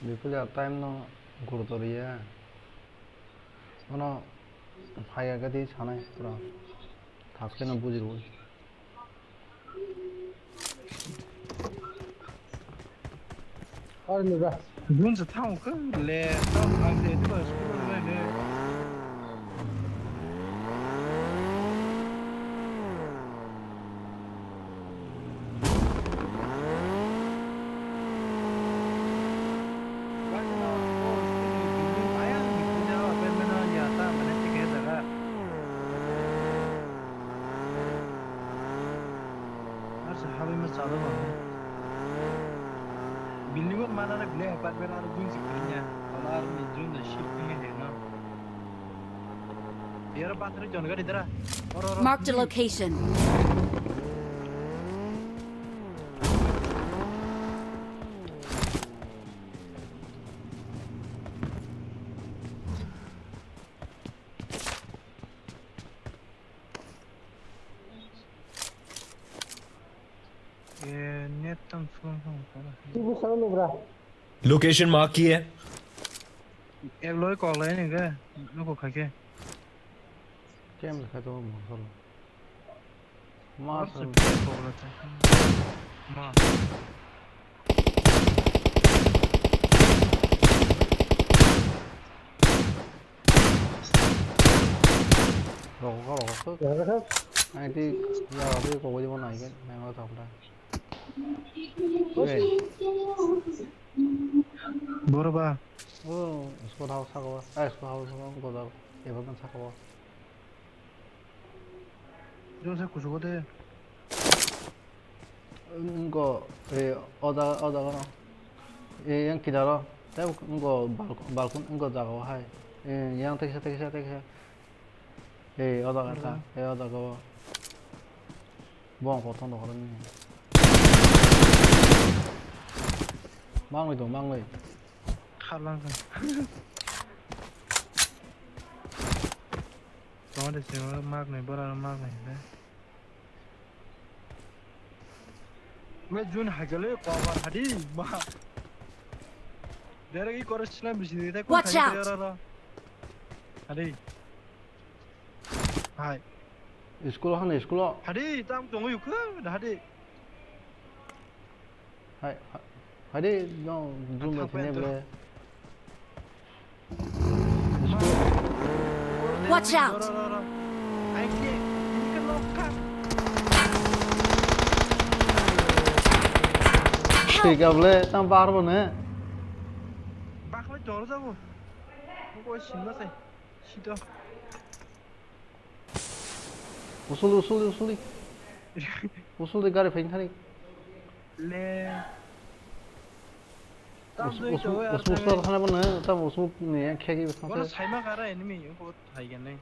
Bipul ya time no gurto riya. Ono haya gadi sanai pura. Thaske no bujirwi. Ar ni ba. Gun sa thang ko le tam ang de to school le le. Building on mana na bile apartment aro building se kanya. Wala aro ni jun da shift kanya he na. Yara bathroom jon gari dara. Oro, oro. Marked a location. Eh, net tam suang suang pala. Ibu sana nubra. Location mark किया है। Ek loi kok lai ni ke, nuko khai ke. Kem le khai to mo solo. Ma. Ar se pe kok la ta. Ma. Rogo, rogo, rogo. Rogo, rogo. Ai, ti, ya, ti, kok di mana, ikan, main apa, apa. Oi. Boro ba. Oh, school house saka ba. Eh, school house saka ba, goda. Eba kan saka ba. Jong sa kusugo de. Ngo, eh, oda, oda gono. Eh, yang kidaro. Tei ngo balkon, balkon ngo jaga o hai. Eh, yang teksa, teksa, teksa. Eh, oda kata. Eh, oda go. Bong kothon do koron ni. Mangwi do, mangwi. Khalang kha. Tong de se mak nai, bora mak nai de. Me jun hajale cover hadi ma. Dere ki kore slam bisi de. Watch out! Hadi. Hai. School o hano school o. Hadi tam tongo yukho hadi. Hai, ha-, hai de, no, zoom bai thangbai thangya to. Ble. Watch out! Help! Thika ble, tang bar bo ne. Bak Choro jabo. Ko sinma sai. Sito. Usuli, usuli, usuli. Usuli gari phaini thani. Le. Tam Us-, dui us-, to, us-, ar usuli tam thana bana, tam usuli ni khegi thang Bono sai. Saima kara enemy ko thai gane.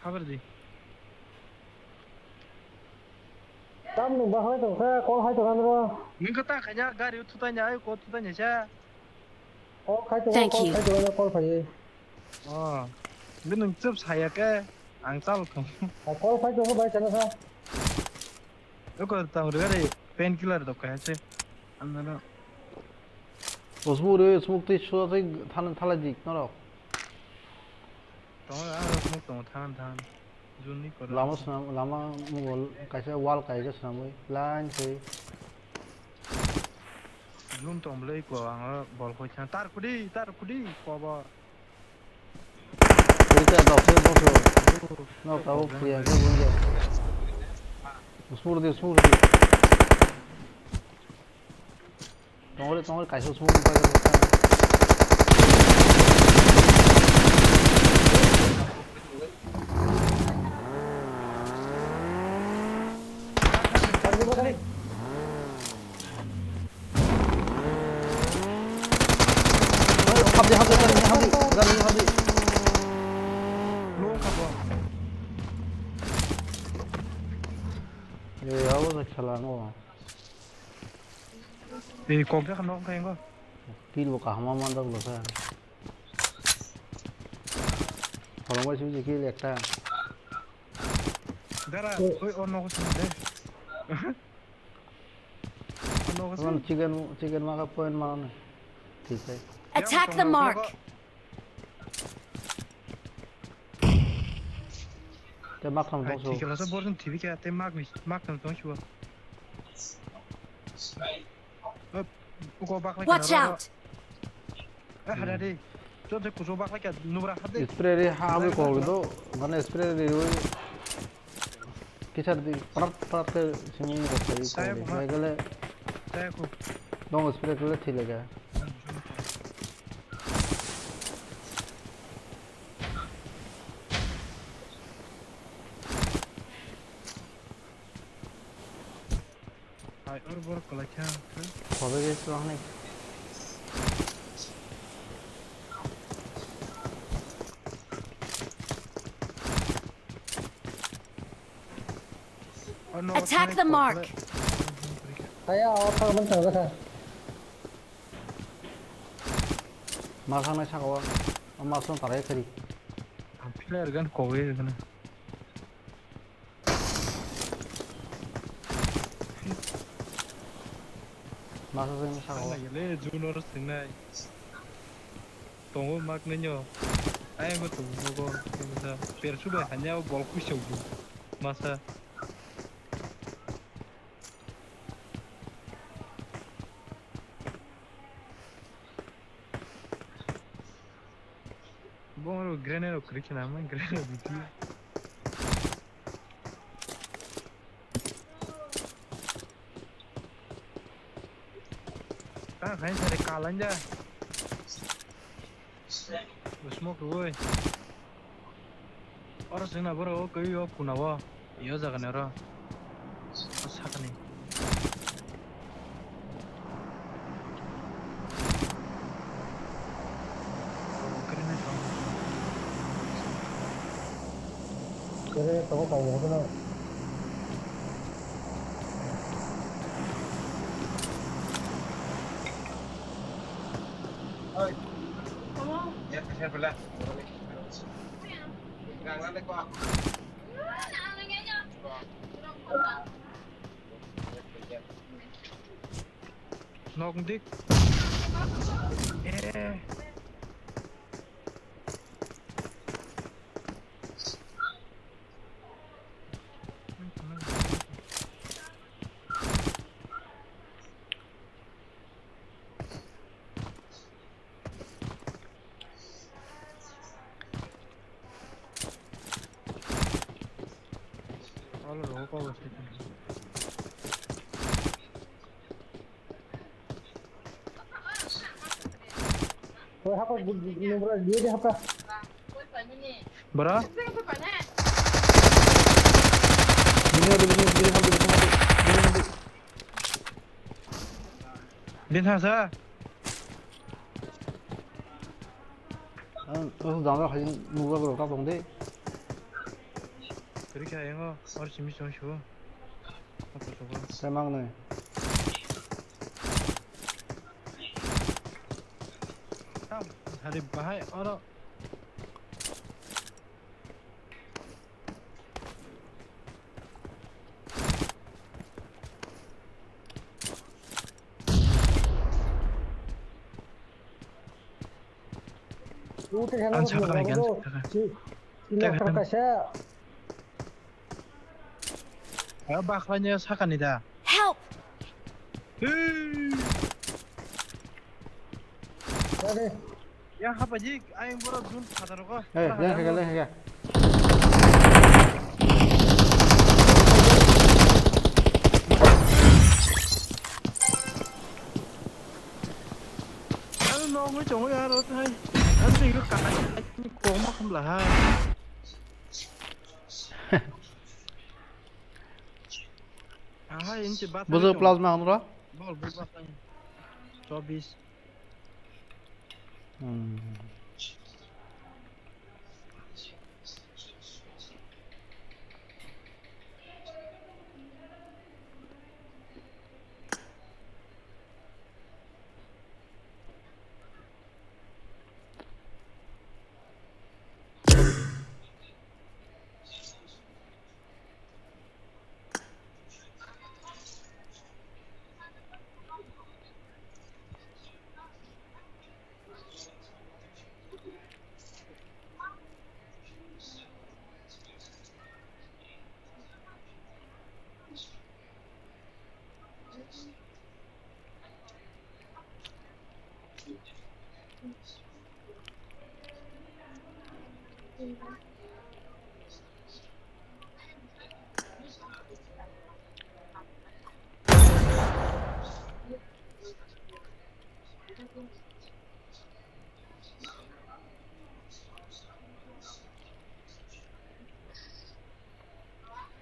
Habar di. Tam nung ba hai tong kha, call hai tong kha nro. Nung kata kanya gari thutanya, ai ko thutanya sa. Call khai tong, Thank call you. Khai tong, call khai. Oh. Nung chup saya ke, ang chal thong. Call khai tong bai sana sa. Oko tang re gari painkiller dok kaya se. Ang na. Usmuk re, usmuk tei sua tei than-, thala dik norok. Tongo, ah, usmuk tongo, than, than. Juni koro. Lama swnam, lama mugol kaisa wall kaisa swnamwi line se. Jun tong bwlai ko, ang bol khoi than. Tar kudi, tar kudi, kobo. Tei ta dok se dok se. No, tabuk phuya khe bun de. Usmur de, usmur de. Tongre, tongre, kaisa usmur de. Habdi, habdi, habdi, habdi, habdi, habdi. Long kha bo. Ei, abo se khela no. Ei, kok jak nok kha ingo. Kill bo kaham ma manjak lo kha. Holong bai sibiji kill ekta. Dara, oi, o nogo sini de. O nogo sini. Chicken, chicken maka point mana. Thik hai. Attack the mark. Te mak tham tong su. Thik la so bor sini thibi kya, te mak ni, mak tham tong su. Watch out! Eh, hada di. Chot je kuso bakla kya nubra hade. Spray ri ha abi kol do, mane spray ri ri. Kichar di prat prat ke simi ko sai ko. Saya ko ma. Mai gale. Saya ko. Dong spray kle thile ga. Hai, or bor kwlai kha ang khe. Khobe ge swrang nai. Attack the mark. Kaya, o thang man thang kha. Ma thang nai saka o. Ma song tarai khari. Ang player gan kowe gana. Masa sing saka o. Ang nai le jun or sing nai. Tongo mak nai nyo. Ai bo tongo go. Sing sa. Per su bai hanya bol ku shau du. Masa. Bongro grenade rok kwrwi khna, grenade rok bithi. Ta khai sare kalanja. Smoke roi. Oro sengna boro o kwi o kuna o. Yo jaga ni oro. O sakani. Kere tongo kamu kono. Oi. Ya, kasihan pula. Nang nang deh, kok. Nok dik. Eh. All row cover. Hapa, nubra, dia, dia, hapa. Bro? Bin thangsa? Ang, ang jang rok hai nukla borok ta tong de. Kwrwi kha yango, or simi song shu. Apa coba? Semang ne. Tam, hari bahai oro. Ang sakha hai kan, sakha. Bakhlai ni sakani da. Help! Ya hapa ji, ayang borok jun phataro ko. Eh, leng hega, leng hega. Ano nongwi chongwi aro thai. Ano twi ka ka koma khumla ha. Aha, inchi bat. Buzo plasma hamro? Bol, bol bat. Chobis. Hmm.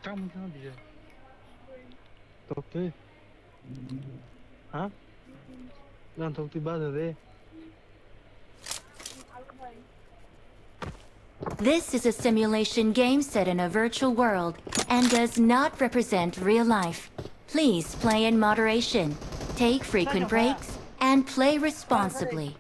Tamo tamo dia. Tokte. Ha? Nan tokte bada de. This is a simulation game set in a virtual world and does not represent real life. Please play in moderation, take frequent breaks, and play responsibly.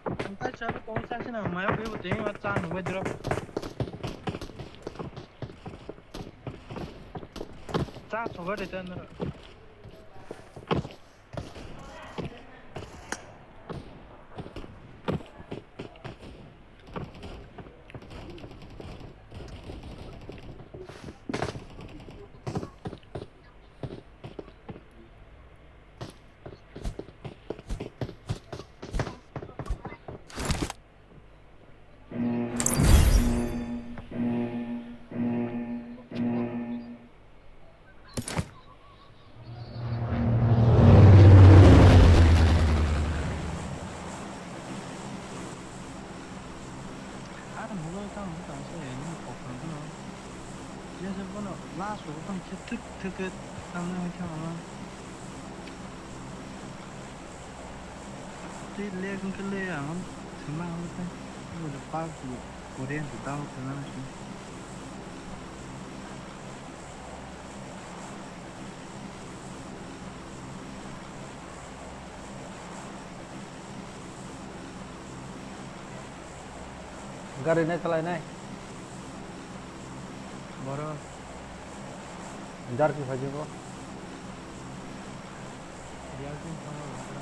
Ang hwnwi tamo tangsa ya, nini kok phano. Jesa bono last o phano khe thik thik khe tamo hai thang ano. Tei lag wngkhe le ang thwngma ang khe. Bo de park bo Korean bo download khe nang sini. Gari nai khalai nai. Boro. Jar ki phaji bo. Jar ki phaji bo.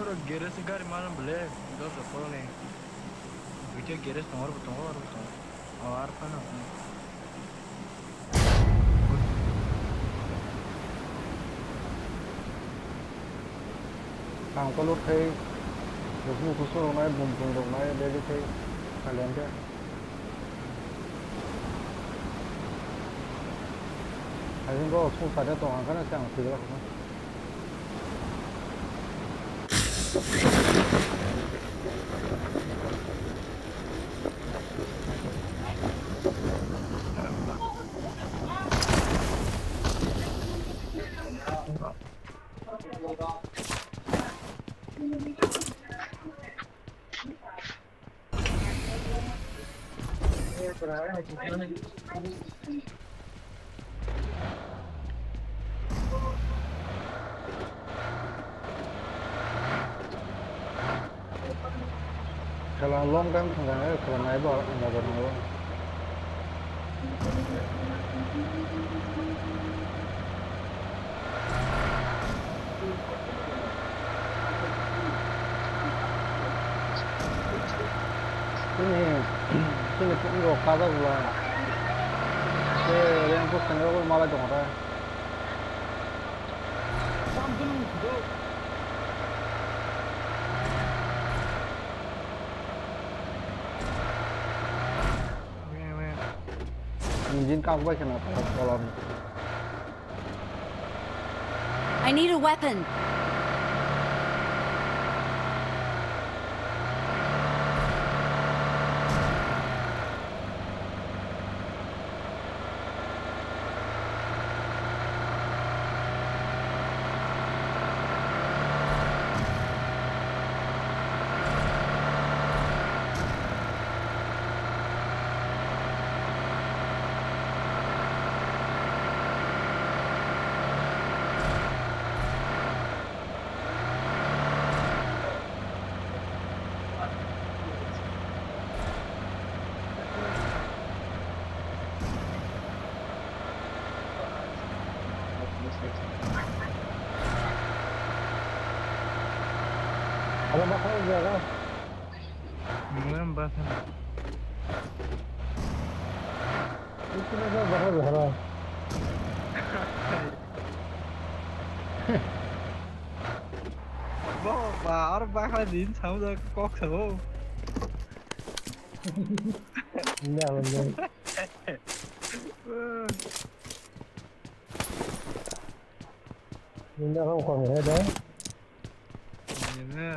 Oro garage gari mano bole, dos da polo ni. Duita garage tongo, oro bo tongo, oro bo tongo. O, ar phano. Ang kolok khai, buphang kusu rok nai, bumtwng rok nai, bebak khai, kalian khe. Hai jwngo sung sade tong ang khana se ang thwi glak kho. Kala long time thangkha, kala naibo ang mobile nango. Chini, chini phungo kajak bwla. Se reng push thangwi malai tongo ta. Engine kak bai kheno kolom. I need a weapon. Aro bakha jaga. Nang bakha. Itu na bakha jaga. Bo ba ar bakha din samu da kok sabo. Nda nda. Nda kok kok he da. Nda.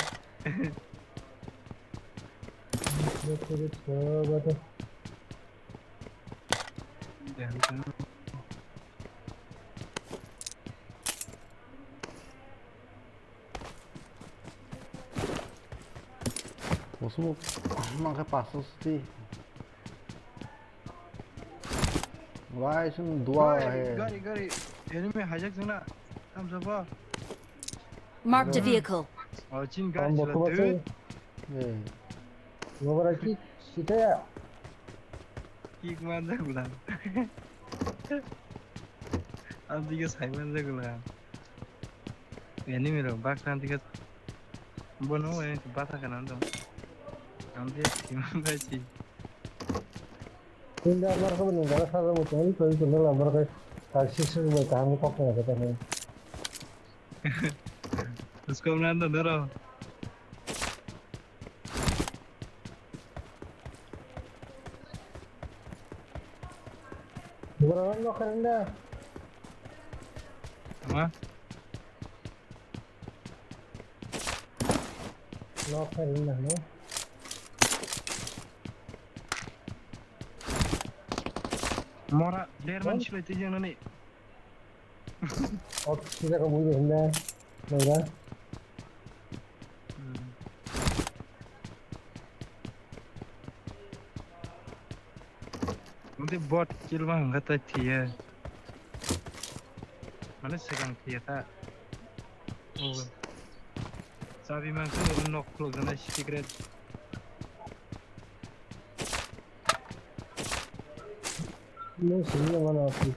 Nda kok kok he da. Kusu mangke paso siti. Wai sung dua he. Gari, gari. Enemy hijack jana. Tam sabo. Marked a vehicle. Oh, chin gari sila tu. Eh. Gobara ki sitaya. Kick manjak bwla. Ang dige sai manjak bwla. Enemy rok baksa ang dige bono bai basa kana dong. Ang dige siman bai si. Inda mar ko ni gara sa mo tong ko ko na lambar kai. Taxi sir bai kaham ko ko ko. Usko na dong doro. Borok nok kharing da. Tama? Nok kharing da no. Mora, der man silai twijang nani. Ok, sida ka bui hinda. Naira. Hmm. Nanti bot kill ma hangka tai thiya. Mane segang thiya ta. Oh. Sabi ma ko nok khulok jana secret. Nung sini mana aku?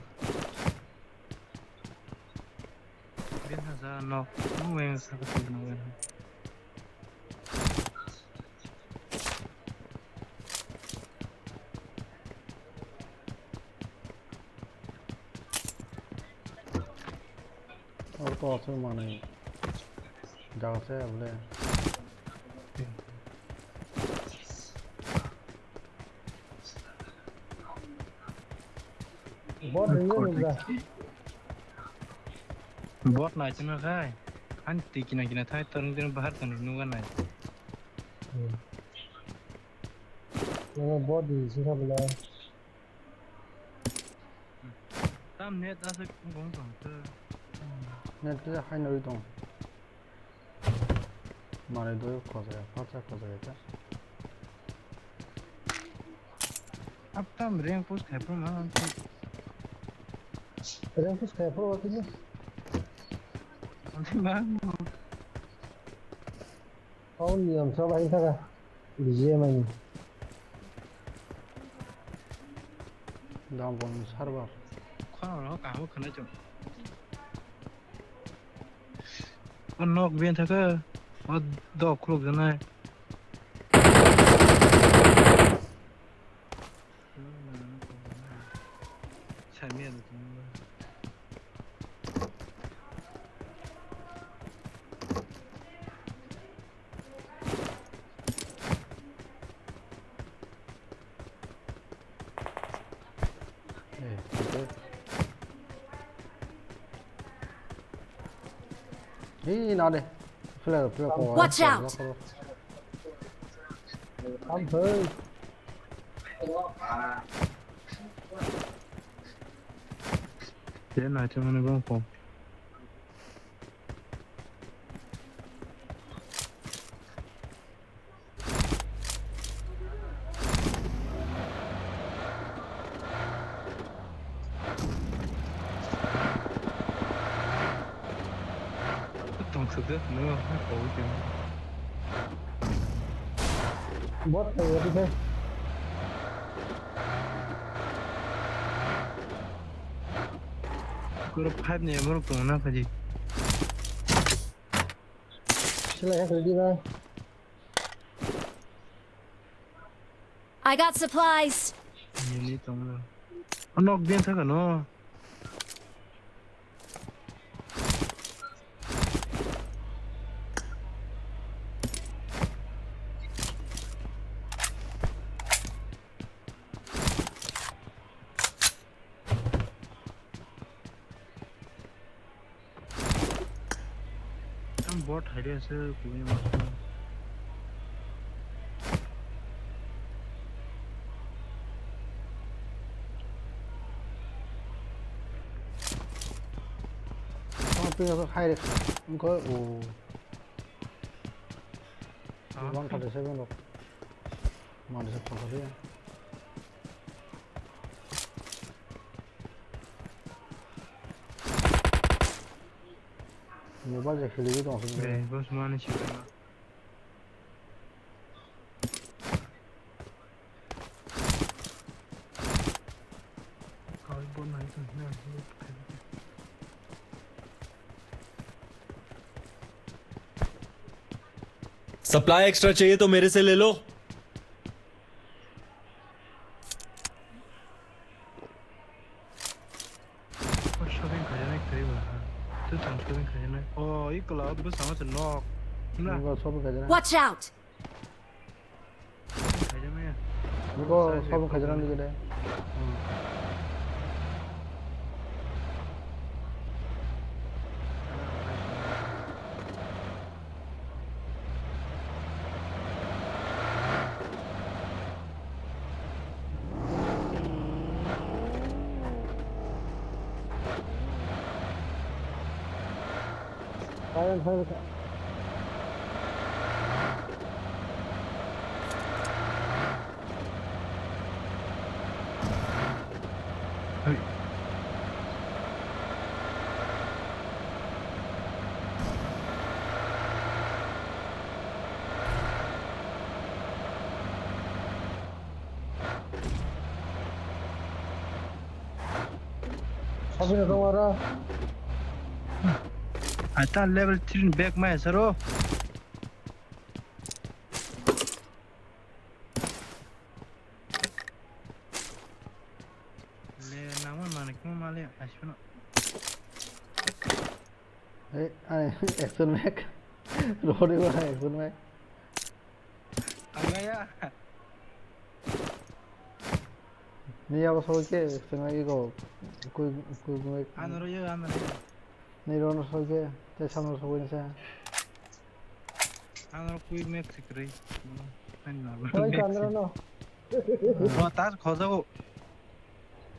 Bin haja nok, nung yang saka sini nung yang. Or ko asuk manai. Jaga se abole. Bot ringya nungya. Bot nai chana khai. Ani twi kina kina thai torung torung bahar tong nungya nai. Hmm. Nungya bot di singkha bela. Tam net aswk wng tong khe. Net khe haino ri tong. Manwi doi khojaya, pacha khojaya ta. Tam rank push khai phuru ma. Rank push khai phuru wa tini. Ani ma. Kau niyam sa bai thaka. B G M I ni. Download server. Khana ro ka ho khana chok. O nok ben thaka. O dok khuluk janai. Samia. Hei, na de. Flare, flare ko. Watch out! Am hei. Dia na cuma ni bang pom. Tong suk de, no, no, ko ke. Bot thai ya, thai. Group five ni borok tongo na phaji. Sila ya, ready ba? I got supplies. Nini tongo. Nok den thaka no. Ang bot hai de se kuya mas. Ang tu ya hai de. Ang ko o. One thirty seven rok. Manui se photo dia. Mobile je kheli di tong sini. Be, bos mani sibana. Kawai bo nai tong na. Supply extra चाहिए तो मेरे से ले लो। Shopping khaijana kwrwi ba. Tu tang shopping khaijana. Oh, i club bo sama se nok. Na. Nokbar shopping khaijana. Watch out! Shopping khaijana ya. Nokbar shopping khaijana ni gede. Hmm. Sabino tong oro. Ata level three ni bag mai saro. Le, nangma manik mo male, asino. Hey, ai, action mac. Rori ba action mac. Angaya. Ni abo soi ke action mac iko. Kui, kui, kui. Anoro yo, anoro yo. Ni rono soi ke, te samno soi ni sa. Ano kui mek sikri. Ani normal. Oi, mek Chandra sik- no. Ro, tar khojago.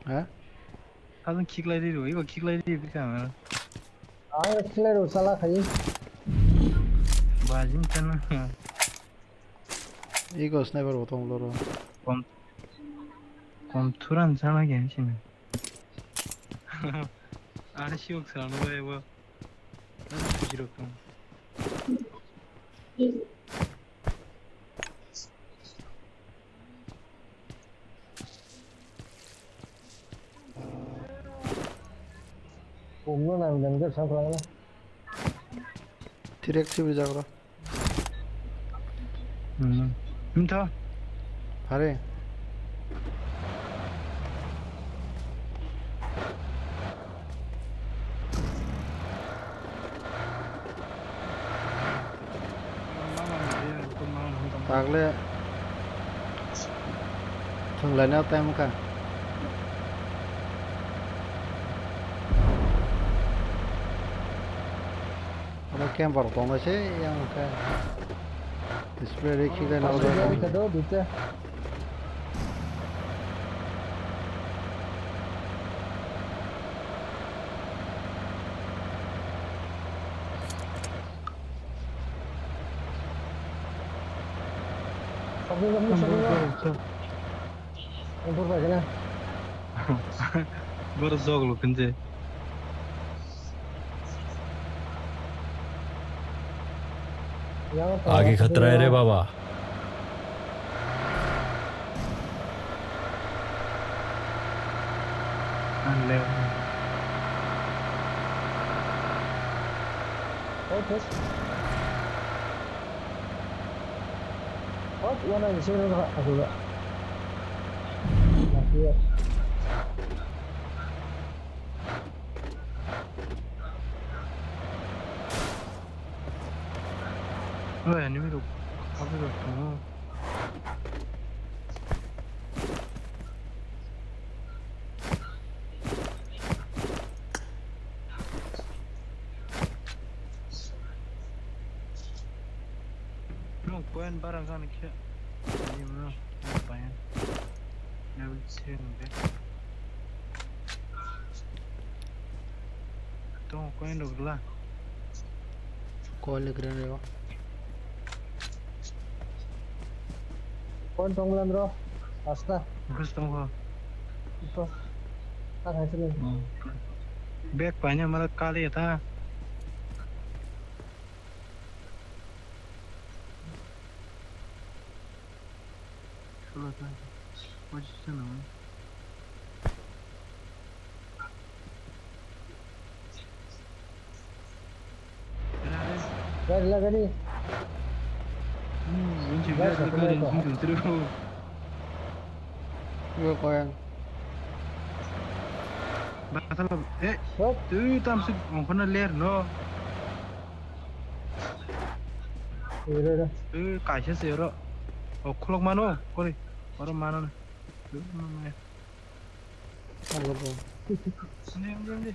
Ha? Tadong khiklai ri ro, ibo khiklai ri ri kama. Ang khiklai ro sala khai. Bajim kana. Ego sniper bo tong loro. Kom. Kom thuran sana gen sini. Ani siwak sana bai bo. Zero kom. Pumno nang dan ke sakla. Tirek sibri jagra. Hmm. Him tho. Hare. Tagle thwnglaina time wngkha. Abo camper tongma se yang khe display ri khiklai na. Borok joglo khenje. आगे खतरा है रे बाबा। Hop, wana ni sini nang aku ga. Oh, enemy rok. Apa rok? No, point barang kan khe. Ini mana? Apa ya? Level three ni be. Tong point rok la. Koi le kren reo. Point tong lan ro. Asta. Bus tong ho. Ito. Tak hai sini. Bag paina mara kali ta. Gari la gari. Gari sa kena ito. Yo koyan. Bakasala, eh, tu tam sik ongkona ler no. Ira, ira. Eh, kaisa se oro. O khulok mano, kori. Oro mano. Ande, ande, ande.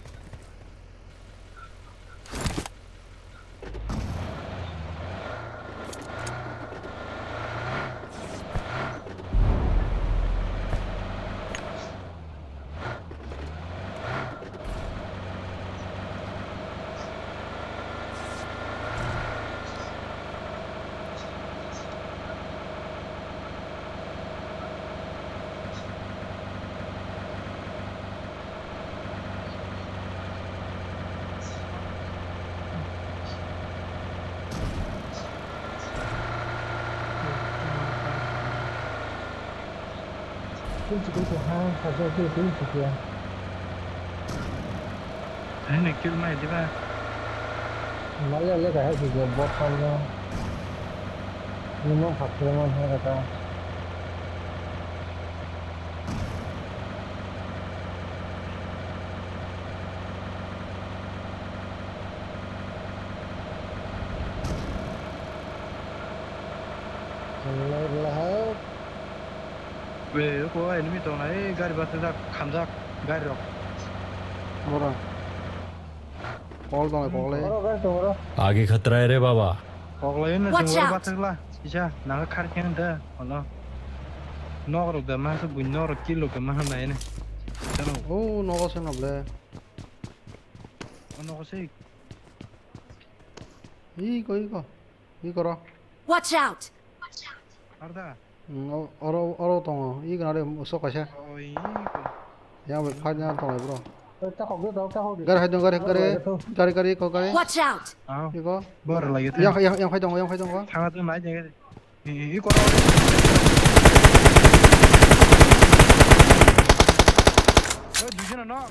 Hai na kill mai diba. Mali ale kahai si je bot phalno. Nimo phakse mo hai kata. Lai lahai. Be, ko enemy tongnai, gari bathajak, khamjak, gari rok. Bora. Kol tongnai, kol lai. Oro gari tongo oro. आगे खतरा है रे बाबा। Kok lai na. Watch jung oro out. Bathajak la. Isa, nang khar khen da, ono. Nok rok da ma su bun nok rok kilo ka ma na ene. Chalo. Oh, nogo se noble. Ono ko se. Iko, iko. Iko ro. Watch out! Arda. Hmm, o-, oro, oro tongo. I gana de so kaisa. Oh, i ko. Yang bai fight na tongo, bro. Oi, ta khok de, ta khok de. Gari hai dong, gari, gari, gari, gari, ko gari. Watch out! Ah. Iko. Bor lagi tu. Yang, yang, yang hai dong, yang hai dong. Thanga tu nai jaga. I, i, i ko. Oi, dui jona no.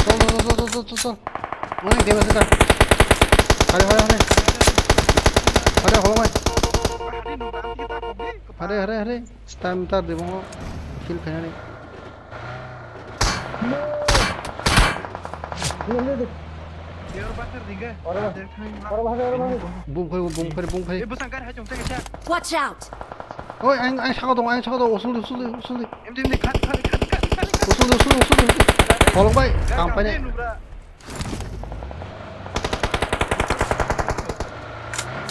Chol, chol, chol, chol, chol, chol. Onek damage ekka. Hare, hare, hare. Hare, holo bai. Hare, hare, hare. Time tar di bongo. Kill khainani. Oro bahai, oro bahai. Boom khai, boom khai, boom khai. Watch out! Oi, ang, ang saka dong, ang saka dong, usul di, usul di, usul di. Usul di, usul di, usul di. Holok bai, tang pai ne.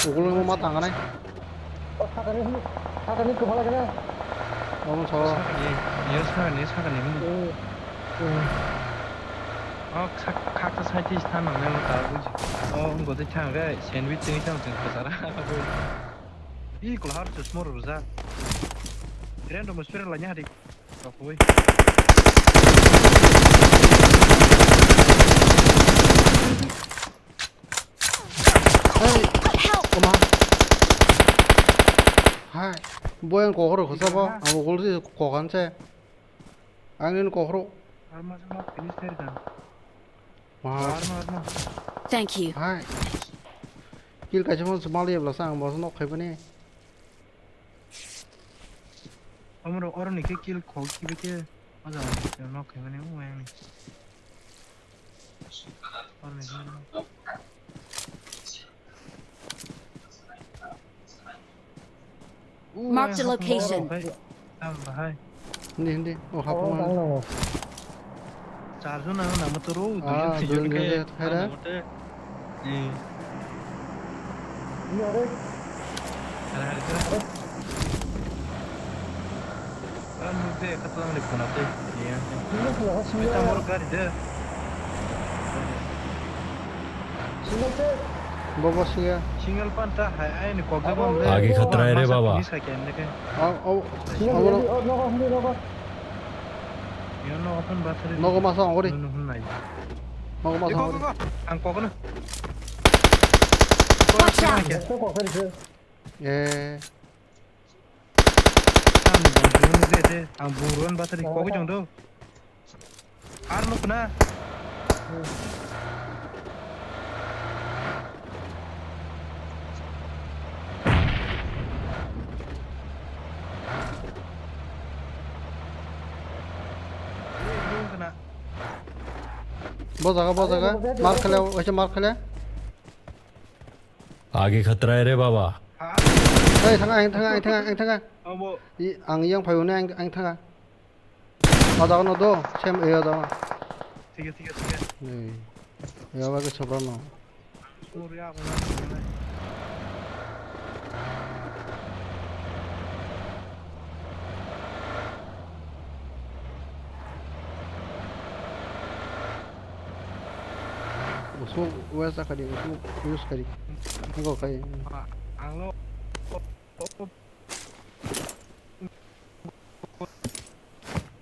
Ukulung mo ma tang nai. O sakani, sakani kophala kena. Omo so. Sakani, iya sakani, sakani. Hmm. Hmm. O khak, khaksa side side than nang nai mo ta buji. O wngkha tei thang khe sandwich twi thang chwng kwchara. Ih, kwlahar chosma rwjak. Random spirit laina hari. Rokui. Hey, oma. Hai, boy ang kokoro khosabo, amo gol si kokan se. Ang nin kokoro. Arma sama finish teri dan. Wah. Arma, arma. Thank you. Hai. Kill kaisa mo mal ya belasa ang boso nok khai bani. Omoro oro ni khe kill khok kibe khe o jaga ni nok khai mani o yang ni. Oro ni khe. Marked a location. Hindi, hindi. Oh, hapung ang. Charge na na motor o, ah, dui jon, dui jon khe hai ra. Eh. Ini ada. Ada, ada, ada. Kan move katlang le kuna te. Iya. Ini sih, apa sih? Kita mau gari deh. Sini, Cek. Bobo siya. Single pan ta hai, ai ni kok de bom le. Age khatra hai re baba. Finish khai kene ke. Au, au. Single, au, au. Oh, nogo, nogo, nogo. Yo nogo pan battery. Nogo masa ongori. Nogo masa ongori. Ang kok na. Watch out. Kok kari se. Eh. Ang bung run battery kok jong do. Ar nuk na. Bo jaga, bo jaga. Mark khale, waisa mark khale. Age khatra hai re baba. Ei, thanga, ang thanga, ang thanga, ang thanga. Abo. I, ang yang phaio ne, ang, ang thanga. O jaga no do, sem, e, o jaga no. Thik ase, thik ase, thik ase. Ei, e, o jaga sobra no. Sur ya, ko na. Usmo wes akadi, usmo use kari. Nangkok kai. Ang lo.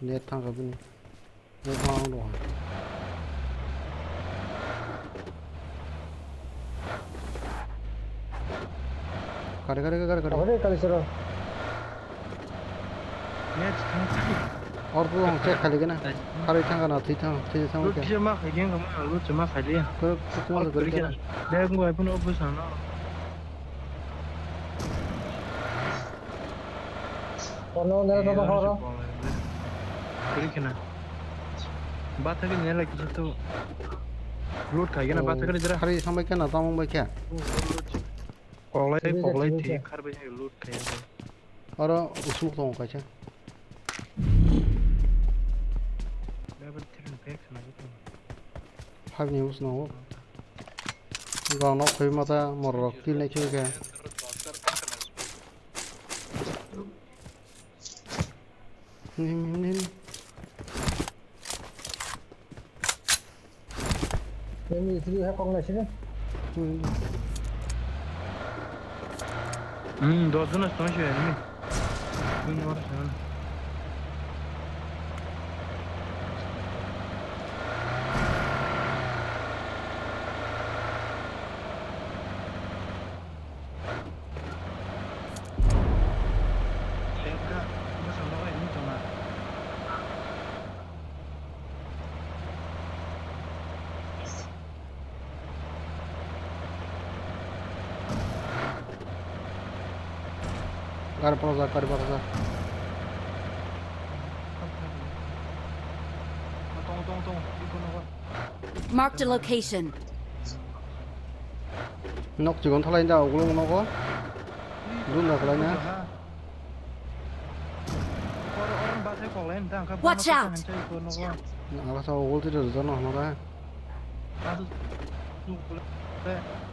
Net thang kabini. Net thang dong. Kare, kare, kare, kare. Kare, kare, sir. Net thang thang. Or tu ang check khali kena. Kare thang kana, thui thang, thui thang. Lut khe ma khai khe ma, lut khe ma khai liya. Kare, kare, kare, kare. Dek mo iPhone off sana. Kono nela to horo. Kiri kena. Batha ke nela kitu tu. Loot khai kena batha ke dira. Hari sampai kena tamang bai kya. Koklai, koklai ti khar bai loot khai. Oro usmuk tong kaisa. Level three ni pack sana gitu. Five ni usno. Gong nok khui mata mor rok kill nai khui khe. Nim, nim, nim. Ini istri ha kong nasi ne. Hmm. Hmm, dos jon tong si enemy. Win or seven. Tengka, bwskango enemy tongo. Gari parajak, gari parajak. Tong, tong, tong, iko nogo. Marked a location. Nok chikon thalai da ulo nogo. Dun da khlai na. Watch out! Ang rasa ugol twi rwjak no hamara.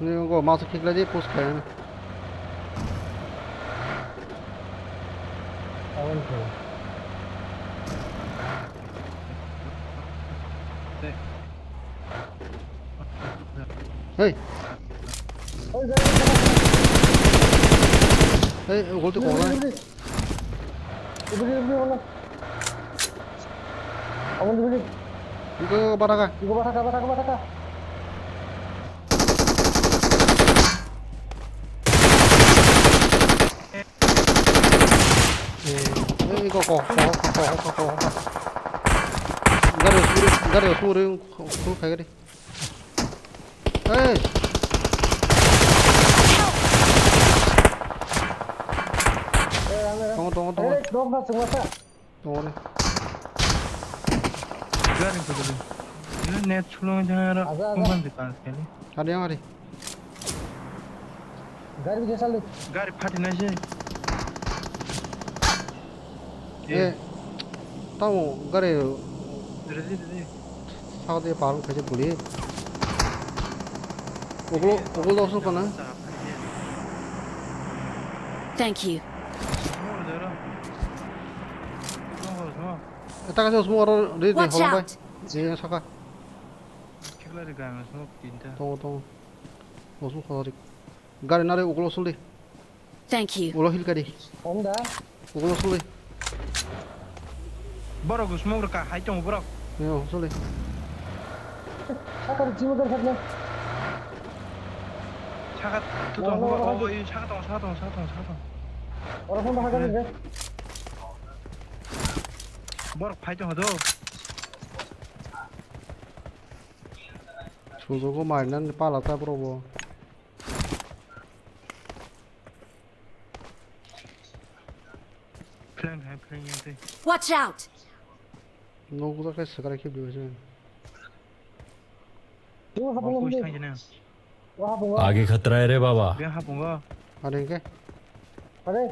Ni go mouse khiklai di push khlai. Hey. Hey, ugol twi kok lai. Ibuli, ibuli, wala. Amun ibuli. Iko, iko, bataka. Iko, bataka, bataka, bataka. Eh, eh, iko, ko, ko, ko. Gari, gari, gari, gari, gari. Hey! Tongo, tongo, tongo. Tongo de. Gari ko dulu. Ini net sulung jangan ada. Aja, aja. Umpan di pas kali. Ada yang ada. Gari bisa salik. Gari pati nasi. Eh, tamo gari. Dede, dede. Sao de parung khaje buli. Oglo, oglo dosu kana? Thank you. Eta kaje osmo aro re de. Watch out! Holong bai. Ni saka. Kebla de gang osmo tinta. Tongo, tongo. Osmo khori. Gari nare oglo suli. Thank you. Ulo hilkari. Om da. Ulo suli. Borok smoke rwkha, hai tongo borok. Yo, suli. Sakar jibo dar sakne. Saka tu tongo, oh, saka tongo, saka tongo, saka tongo, saka tongo. Oro phone hakar ni. Borok phai tongo do. Sujogo mainan pala ta borok bo. Flank hai, flank ya tei. Watch out! Nogo khe swkrai khe biyo se. Bo push thang jene. Aage khatra hai re baba. Be ha pungo. Are ke? Are.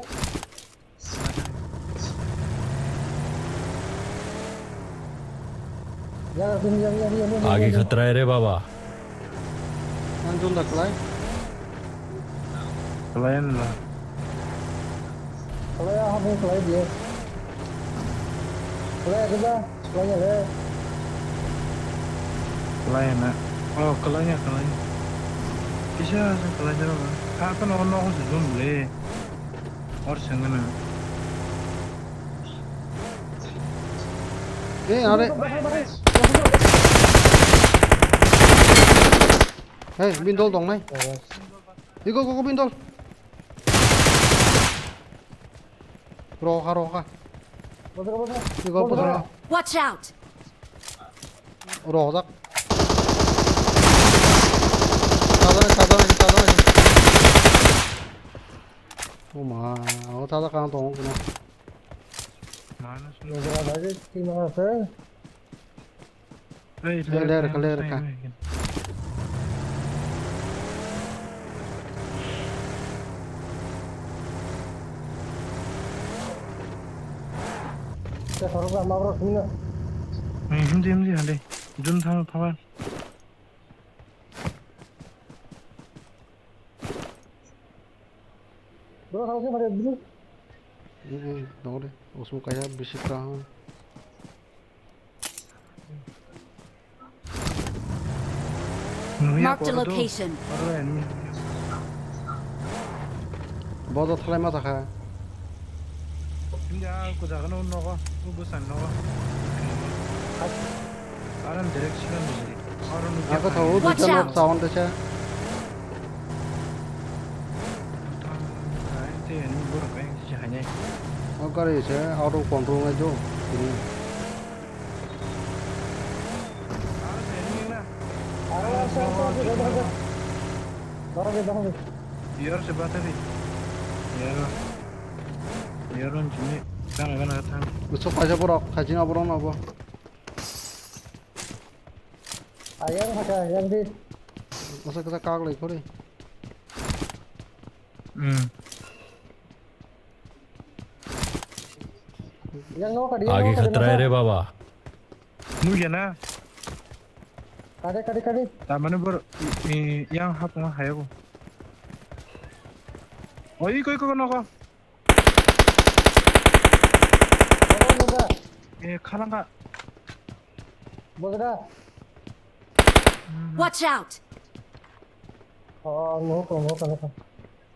Aage khatra hai re baba. Ang junda khlai. Khlai na. Khlai ya, habung khlai dia. Khlai ya, khlai ya, khlai ya. Khlai na. Oh, khlai ya, khlai. Kisa khlai ya, baba. Kha kano no ko sujum le. Or sengana. Eh, are. Hey, bindol dong nai. Igo, go, go, bindol. Roha, roha. Igo, bosra. Watch out! Rojak. Sajana, sajana, sajana. Oh ma, oh sajak ang tong kuno. Mana sih? Negara lagi sih mana sih? Hei, ler, ler, ler, ler, ler, ler. Te khorok ma bro sini. Hei, hindi, hindi, hande. Jun thang, thang. Bro, thang sih, mana bro? Hmm, dong de. Usung kaya bisi kaham. Marked a location. Bodo thalai ma jakha. Hindi a kujaga no nogo, u busan nogo. Aram direct sila nujuri. Aro nujuri. Ako thawo. Watch duita nok out. Sound desa. Ente ni borok kain si hainai. O gari se out of control ngai do. Ini. Aro se, se, se, se, se. Dora ke, dora ke. Biar sebelah tadi. Biar. Biar on sini. Kan kan kan. Usok aja borok, kajina borok na bo. Ayang haka, ayang di. Usok kita kak lagi kori. Hmm. Yang no kadi. आगे खतरा है रे बाबा। Nugya na? Kade, kade, kade. Tamani bor, i, i, yang hapung hayago. Oi, iko, iko, noko. Noko, noko. Eh, khalangka. Bogda. Hmm. Watch out! Oh, noko, noko, noko.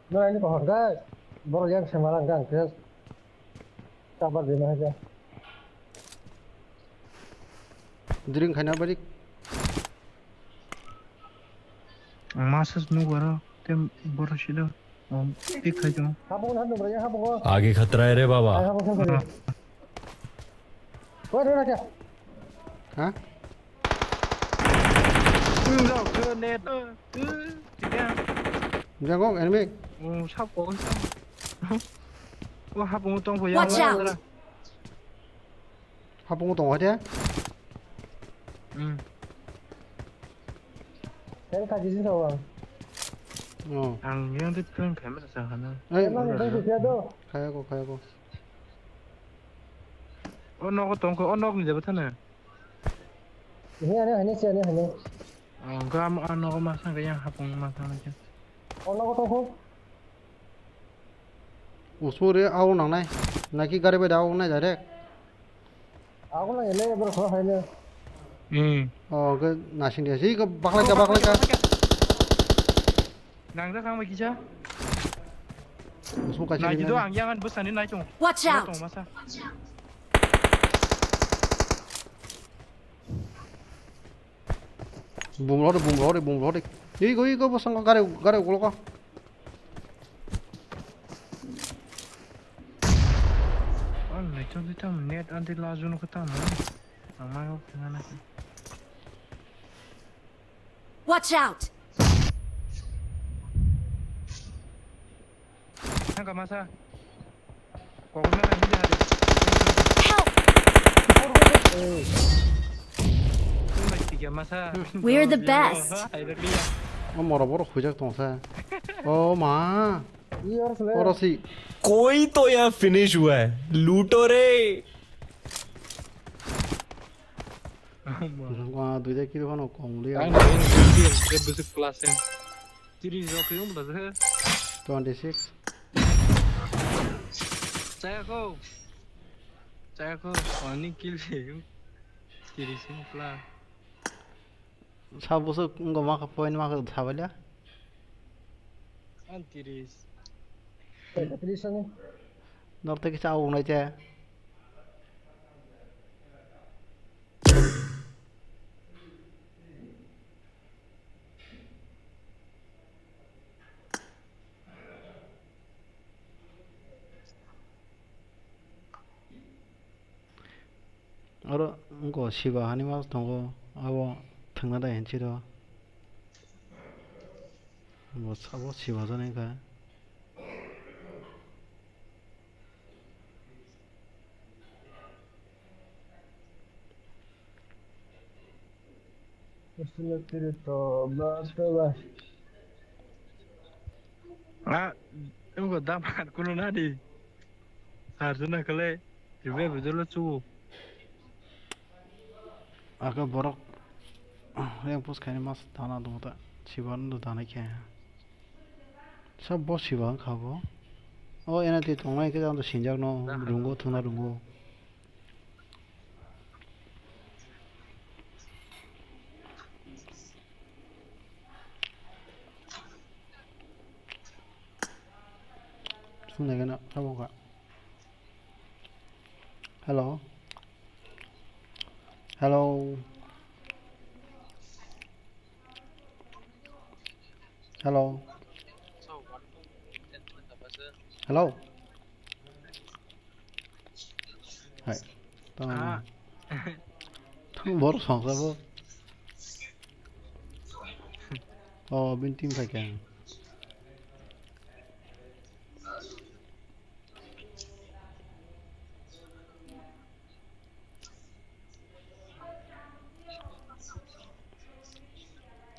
No, ini pohon, guys. Boro yang semalang, gang, guys. Kabar di mana aja. Drink khaina bari. Masa nugo aro tem boro sido. Om tik khai jong. Habung han dong ya habung. आगे खतरा है रे बाबा। Habung han dong. Wait, wait, wait. Ha? Wng rok khe net. Wng, wng, enemy. Wng, sap kok wng tong. O hapung tong pho ya. Watch out. Hapung tong pho ya. Hmm. Ken kha jisi tong ang. Oh. Ang yang dit kren kha masa sana. Ei. Emang udah sih dia tuh. Kaya ko, kaya ko. O nok tong ko, o nok ni jaba thana. Ini aneh, ini sih aneh, aneh. Oh, gam ano ko masang kaya hapung masang lagi. O nok tong ko. Usuri au nangnai. Naki gari bai da au nai direct. Aku nang ele bro kho hai le. Hmm. Oh, ke nasing dia. Si ke baklai ka, baklai ka. Nang da kang bai kisa. Usmu ka. Nai sini do nai. Ang yang an bwsani nai tong. Watch out. Tong masa. Bumrok de, bumrok de, bumrok de. Iko, iko, bosong gari, gari ulo ko. Oh, nai tong di tam net anti laju no kata mo. Ang mai ok na na. Watch out! Nang ka masa. Kok na hindi hari. Help! Tung bai tiga masa. We're the best. Hai dah dia. O moro boro khujak tong sa. O ma. Oro si. कोई तो यहाँ फिनिश हुआ है, लूटो रे। Wa, duita kill phano kong liya. Ang na ini kill, dia besok kelas ya. Tiri jok yung berarti. Twenty six. Saya ko. Saya ko, ani kill sih. Tiri sih kelas. Sa bwswk wngkha ma kha point ma kha sabalia. Ang tiris. Tiris ani. Norte kisa au nai te. Oro wngkha Siba hani mas tongo, abo thwngna dai hinwi siro. Bo sabo Siba jani kha. Ah, wngkha daman kulo nadi. Sarjuna kale, ribe bujolo chu. Aka borok yang pus khaini mas dana dong ta. Siba no dana khe. Sab bo Siba wngkha bo. O ena twi tongnai khe jang to sinjak no rungo thwngna rungo. Nagana, sabo ka. Hello. Hello. Hello. Hello. Hai. Tamo. Ah. Tamo bor songsa bo. Oh, bin team phaikha.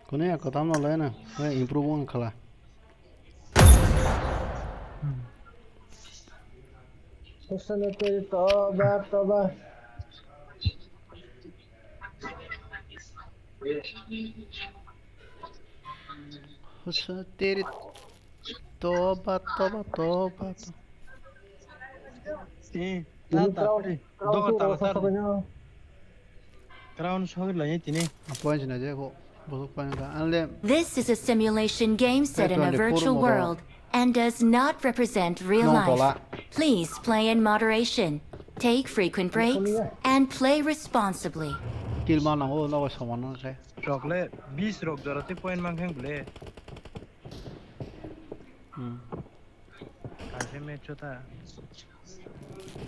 Kone ya kotam no lena, we improve wng khala. Hosana teri toba, toba. Hosana teri toba, toba, toba, toba. Eh, ini tata, crown, eh, crown doga tu tata rosa sar. Apa ni? Crown sogwi lai tini. Points na je ko, bosok point ka. Anle. This is a simulation game set in a twenty-four virtual model. World and does not represent real life. Nong tola. Please play in moderation. Take frequent breaks and play responsibly. Kill ma nango, nogo soman nang khe. Rok le, bis rok jora tei point mang khe bole. Hmm. Kaisa match o ta.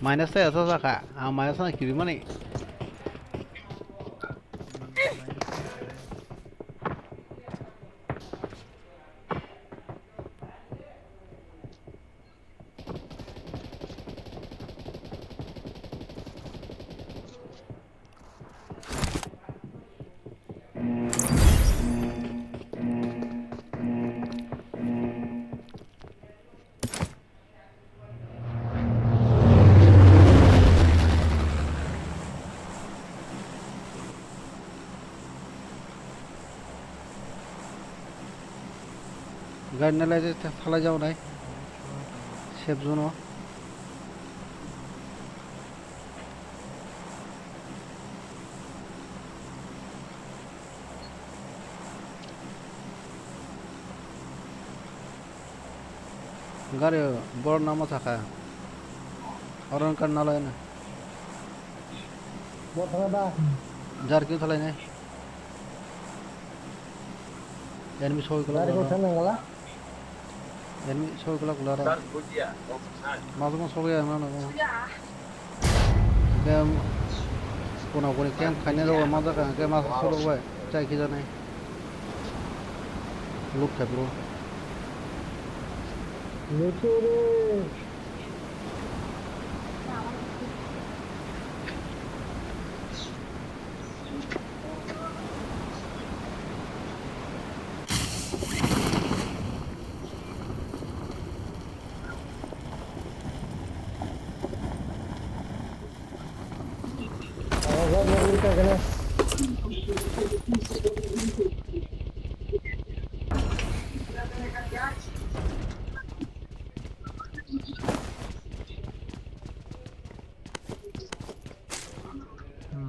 Minus ta asa saka, ang minus na kiri mani. Gari nalai je thalai jao nai. Safe zone o. Gari bor nama saka. Oron kan nalai na. Bor thangna ba? Jar kyu thalai nai. Enemy soi kula. Gari ko thang nangala. Enemy soi kula kula ra. Mas mas soi ya na na. Dem kona koni kem khaina ro ma jaga ke mas solo bai. Chai ki jane. Loot khai bro. Loot re.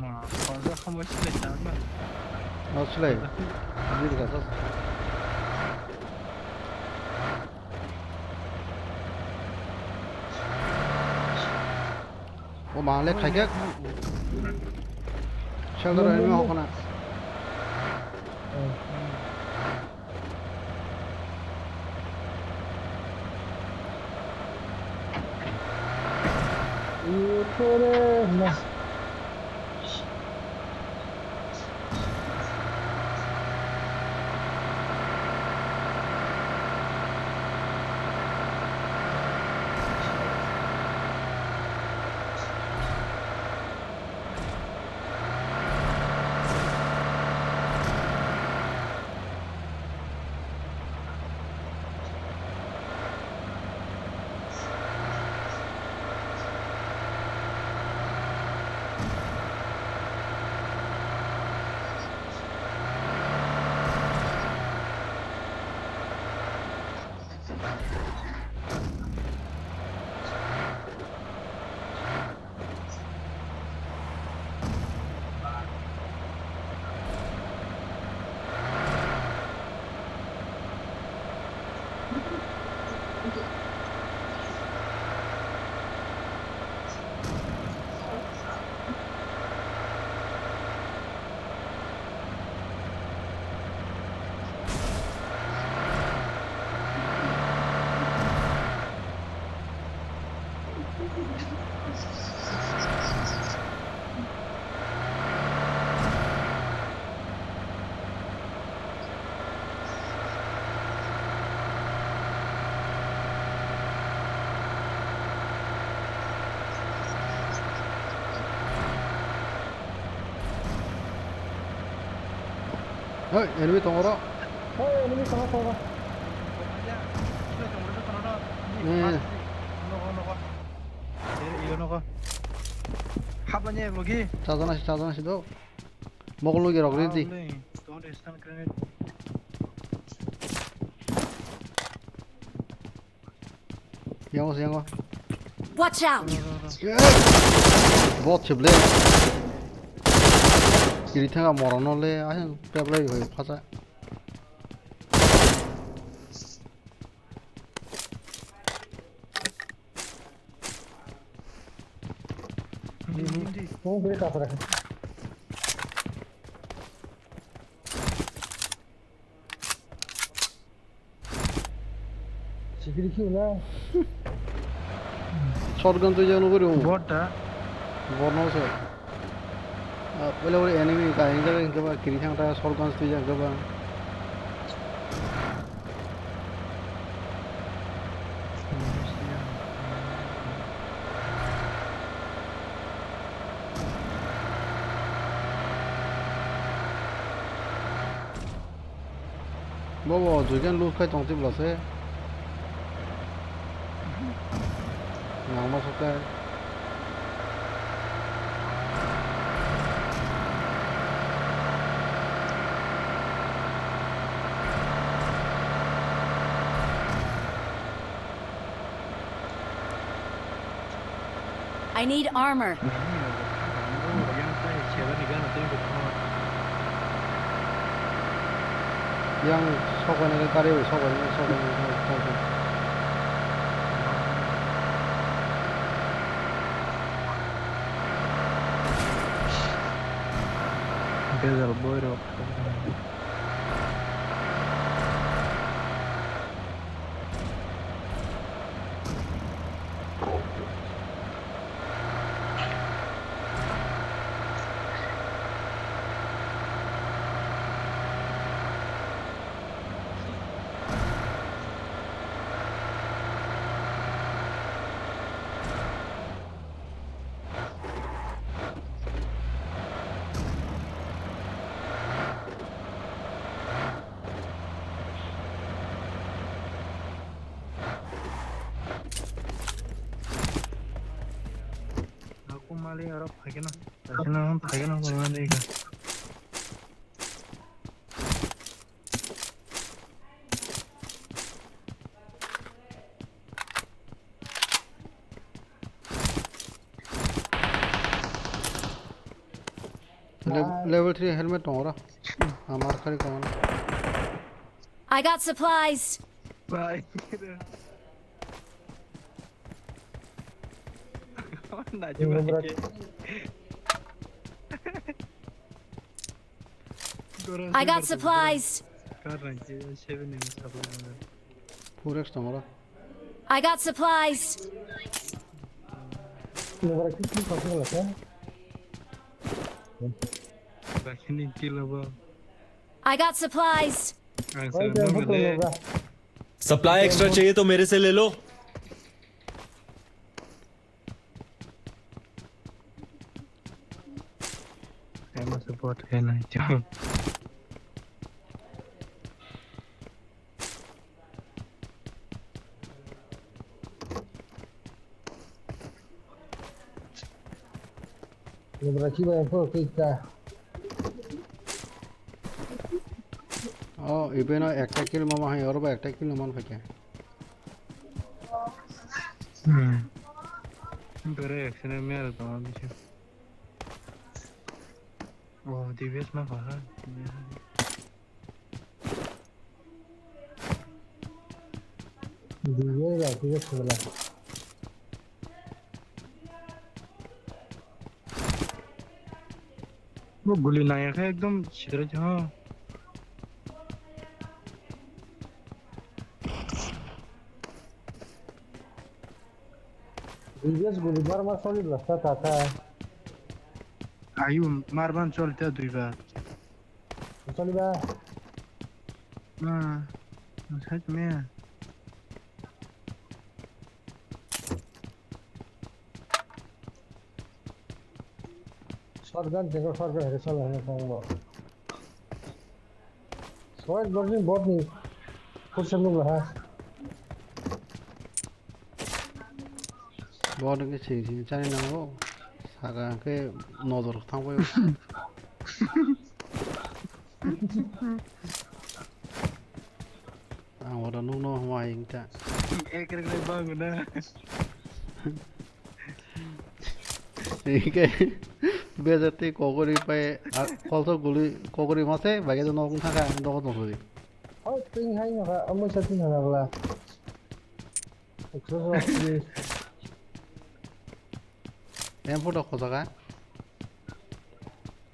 Ma, kwanza khambai silai chang na. No silai. Jiri ka sas. O ma le khaikhe. Shelter ani ma hokna. Hei, enemy tongo ro. Hey, enemy tongo, tongo. Eh. Hapla niya logi. Chajana si, chajana si do. Mokol logi rok ready. Yango, yango. Watch out! Bot se ble. Kiri thanga morono le, ayang peblai hoi phacha. Kung kiri kasar. Sikiri kiu na. Shotgun tu jano gori. Bot da. Bot no se. Pele ore enemy ka hinga hinga ba kiri thang ta shotgun tu jano ba. Bobo, duijan loot khai tong tibla se. Nangma sokhe. I need armor. Yang sokoni kari sokoni sokoni sokoni. Bezal boy rok. Aku mali aro phagena. Phagena phagena phagena. Level three helmet tongo ra. Amar khari tongo. I got supplies. Bye. I got supplies. Four X tongo ra. I got supplies. I got supplies. Supply extra चाहिए तो मेरे से ले लो। Khaima support khaina chwng. Nubra kiba info kika. Oh, ibe no ekta kill mama hai, oro ba ekta kill man phaikha. Hmm. Bere action mera tong bisi. Oh, D B S ma pha. D B S ba D B S khula. Bo guli naya khe ekdom sidra jha. Previous guli barma solid rasta tata. Ayu marban chol ta dui ba. Choli ba. Ma. Saj me. Shotgun tego shotgun hede solo hede tongbo. Soy borjin bot ni. Kurse nung ha. Bo hwnkhe sing sing chani nango, saka hwnkhe nojor thangbai o. Ang oro nukno hwnwi hwnkha. Ek rwgwlai bangwna. Hwnkhe bejak tei kokori pai, a, kolthok gului kokori mase, bai khe nok wng thangkha, ang dogo tong sodi. Oh, ting hai nokha, omo sa ting hai nokla. Em photo khojaga.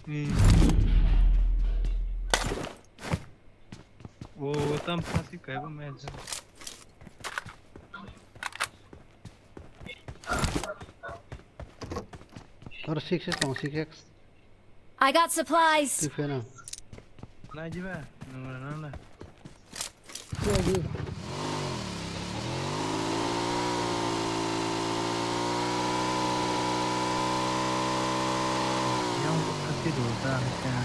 Hmm. O, tam phasi kaiba maya. Tor six X tong, six X. I got supplies. Twi pheno. Nai jiba, nung rana na. Twi di. Yang ko khati do ta ha.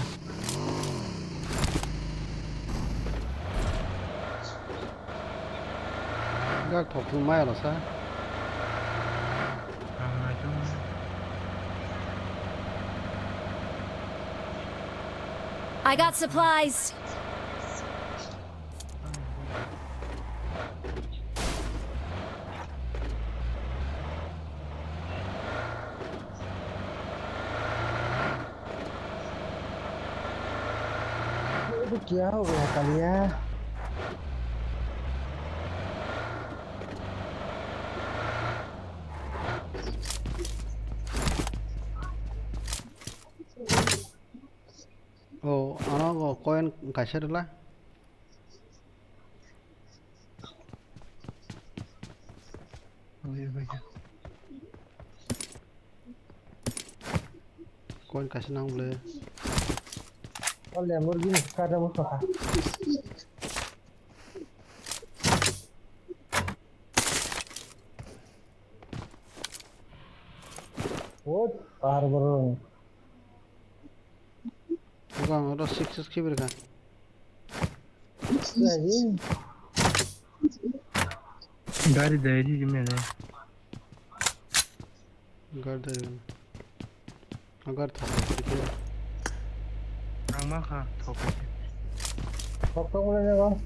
Gak thok thung maya rasa. I got supplies. Itu क्या हो गया Kaliya? Oh, ano ko coin kaisa rwla. Coin kaisa nang bole. O Lamborghini kata mo kha. O, par bro. Bukan, oro six X kibir kan. Gari dari di mana? Gari dari mana? Agar thok thok. Ang ma kha thok thok. Thok thok mana ya, Bang?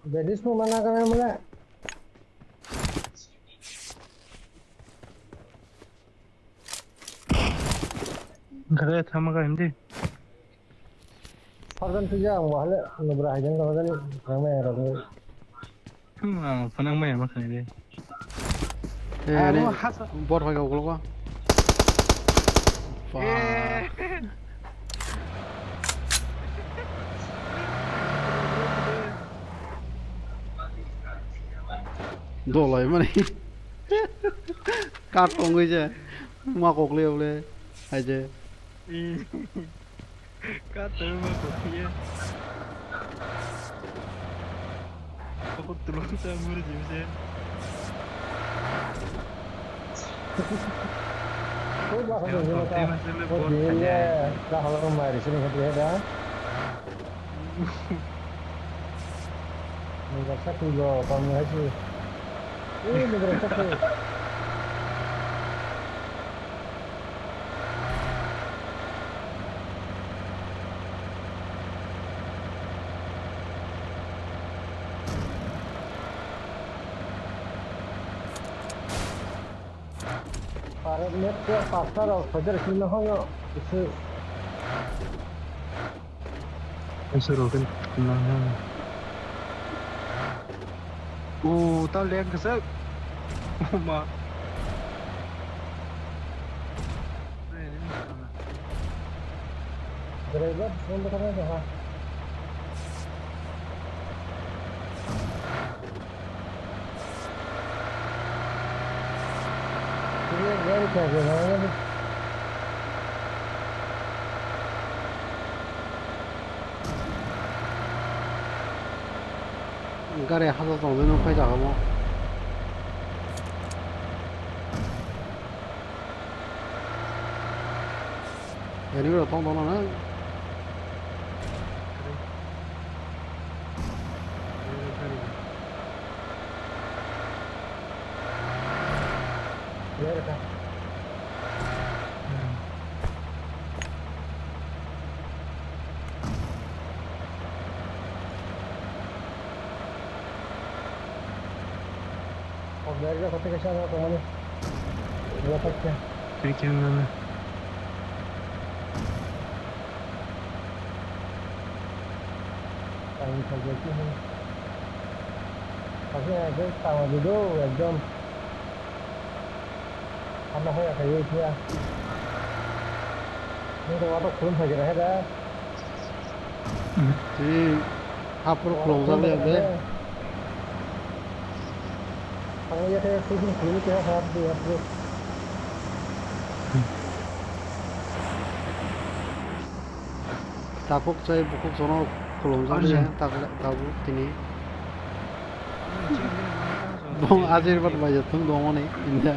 Bedis mo mana kana mula. Gare thama ka hindi. Sarjan puja ang wahale nubra hajan ka jani rame rame. Hmm, ang panang maya ma khani de. Eh, abo ne, hasa. Bot hoi ka ulo ko. Eh. Dolai mani. Kak tongwi je. Ma kokle ule. Hai je. Ka twi ma ko ye. Ko tulung ta mur jim se. Ko ba ko. Yo, ni ko ka. Te ma se le ko bot ni kha ye. Ka hala ko mari sini ka dia da. Ni ka sa ku lo ka mo hai si. Ni ni ka sa ku. Pare net ke pasta rok, hajar kilo hono, ese. Ese rok kan, na, na. O, ta leng kasa. Ma. Driver, phone ta kasa ha. Gari haja tong jani phai jaga mo. Enemy rok tong tong nang. Kok dari kok tega sana kok mana? Dua tak ya. Thank you, Nana. Tang ni kok ya sih. Pasti ada tang aja dulu, ekdom. Hama hoya khaye kya? Nung to wato khulum thagi rahe da. Tini hapur khulum thagi rahe da. Ang ya kaya khulum khulum kya hap di hap di. Tabuk chai bukhuk jono khulum thagi rahe da tabuk tini. Bong ajir bat bai thung dong ni inda.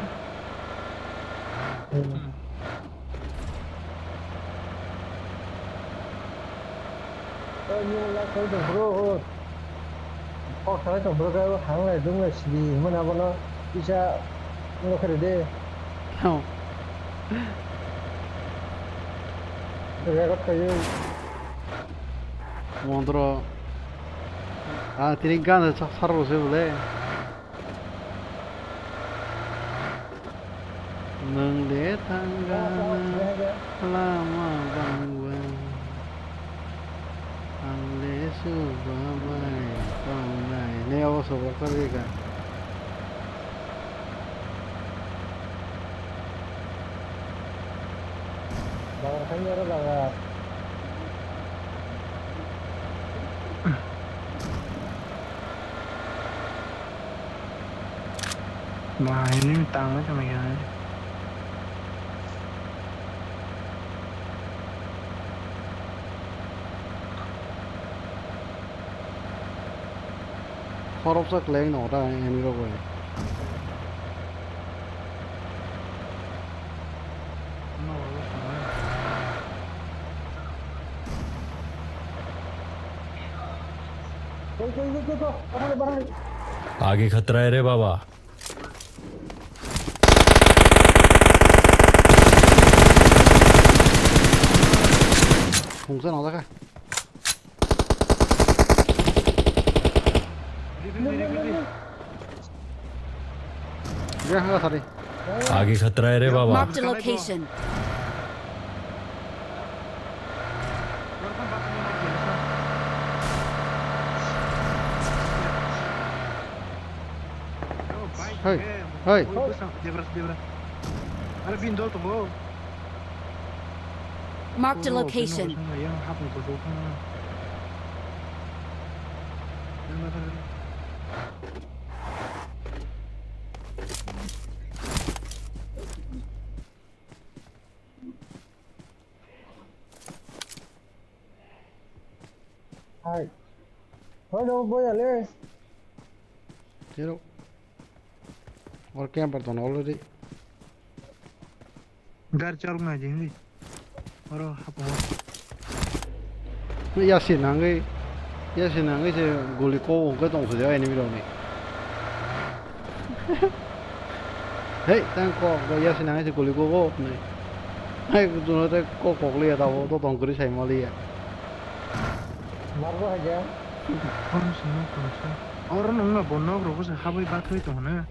Oi, ni la koi tong bro. Kok salai tong bro, kau hang lai dung lai sidi, mana bono isa lo kere de. Record kayu. Mondro. Ah, tini gan sak sar bose bole. Nwng le thangana lama bangba, ang le suba bai tongnai. Ne abo sobrak tari ka. Bagar khaini aro bagar. Bahai ni tang ma tong ya. Khoroksa kwlai no ta enemy rok bai. आगे खतरा है रे बाबा। Hungsa no ta kha. Dia hanga sari. आगे खतरा है रे बाबा। Marked a location. Hey, hey. Marked a location. Hai. Hoi no boy ale. Tiro. Or camper ton already. Gar char ngai jing di. Oro hapo. Yasi nangwi, yasi nangwi se guli ko hwnkhe tong sidi o enemy rokni. Hei, tang kok, yasi nangwi se guli ko bo hwnwi. Hai, juno tei kok kok liya tabo, to tong kwrwi sai ma liya. Marbo hai khe. Phone sino tongsa. Oro nungna bo nok rogo se habwi bathwi tong hwnwi.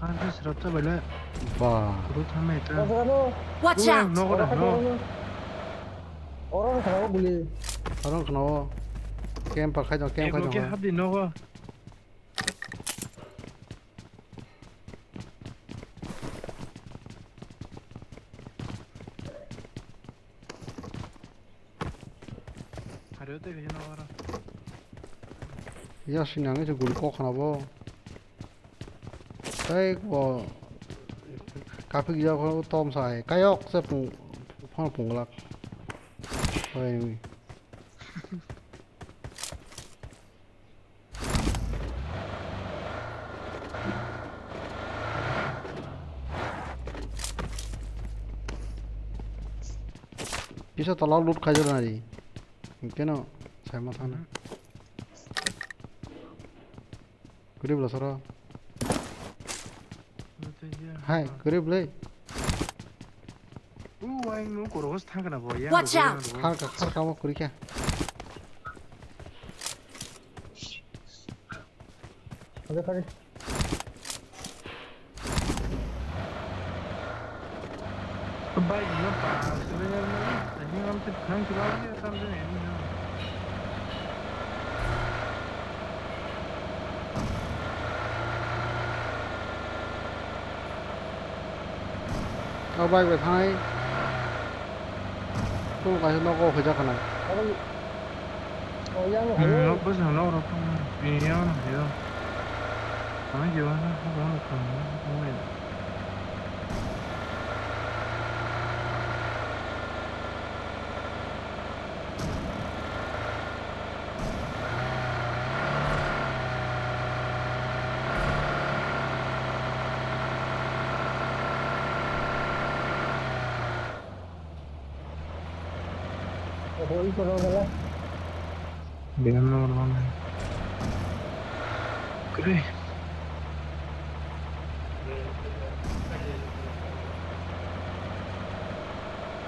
Ang khe srapsa bai le. Ba. Kuru thamai ta. Watch out! Nogo da, no. Oro no khana o guli. Oro no khana o. Camper khai jong, camp khai jong. Habdi nogo. Yasi nangwi se guli kok khana bo. Tei bo kapik jak phano tom sai. Kayok se pung, phano punglak. Oi. Kisa tola loot khaijak nai. Hinkeno saima thangna. Kwrwi bwla soro. Hai, kwrwi bwlai. U, wai, nu koro thang kana bo, ya. Watch out! Kharka, kharka mo kwrwi kha. Bai, no pa, sini yang mana? Ini ngamti phang sila lagi, asal sini ini. O bike bai thanai. Kunu kaisa nogo hwjak khana. Abo, o, yang Hmm, hai. Nok bwskango nok rok tong, yang hai o. Ang jiwa na, ha, ha, ha. Oho, iko no gala. Bem no no. Kre.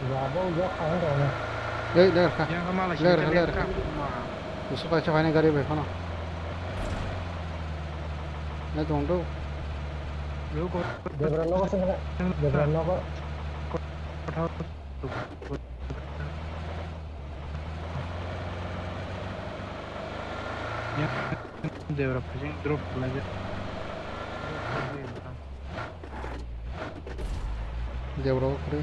Jabo, jok kha, hwnwi rw na. Ei, ler kha. Yang kha mala ler kha, sini ler kha. Ler kha. Usuk kaisa phainai gari bai phano. Nai tong do. Debra nogo sing kha. Debra nogo. Kotha. Yang Debra phasing drop khlaijak. Debra o kwrwi.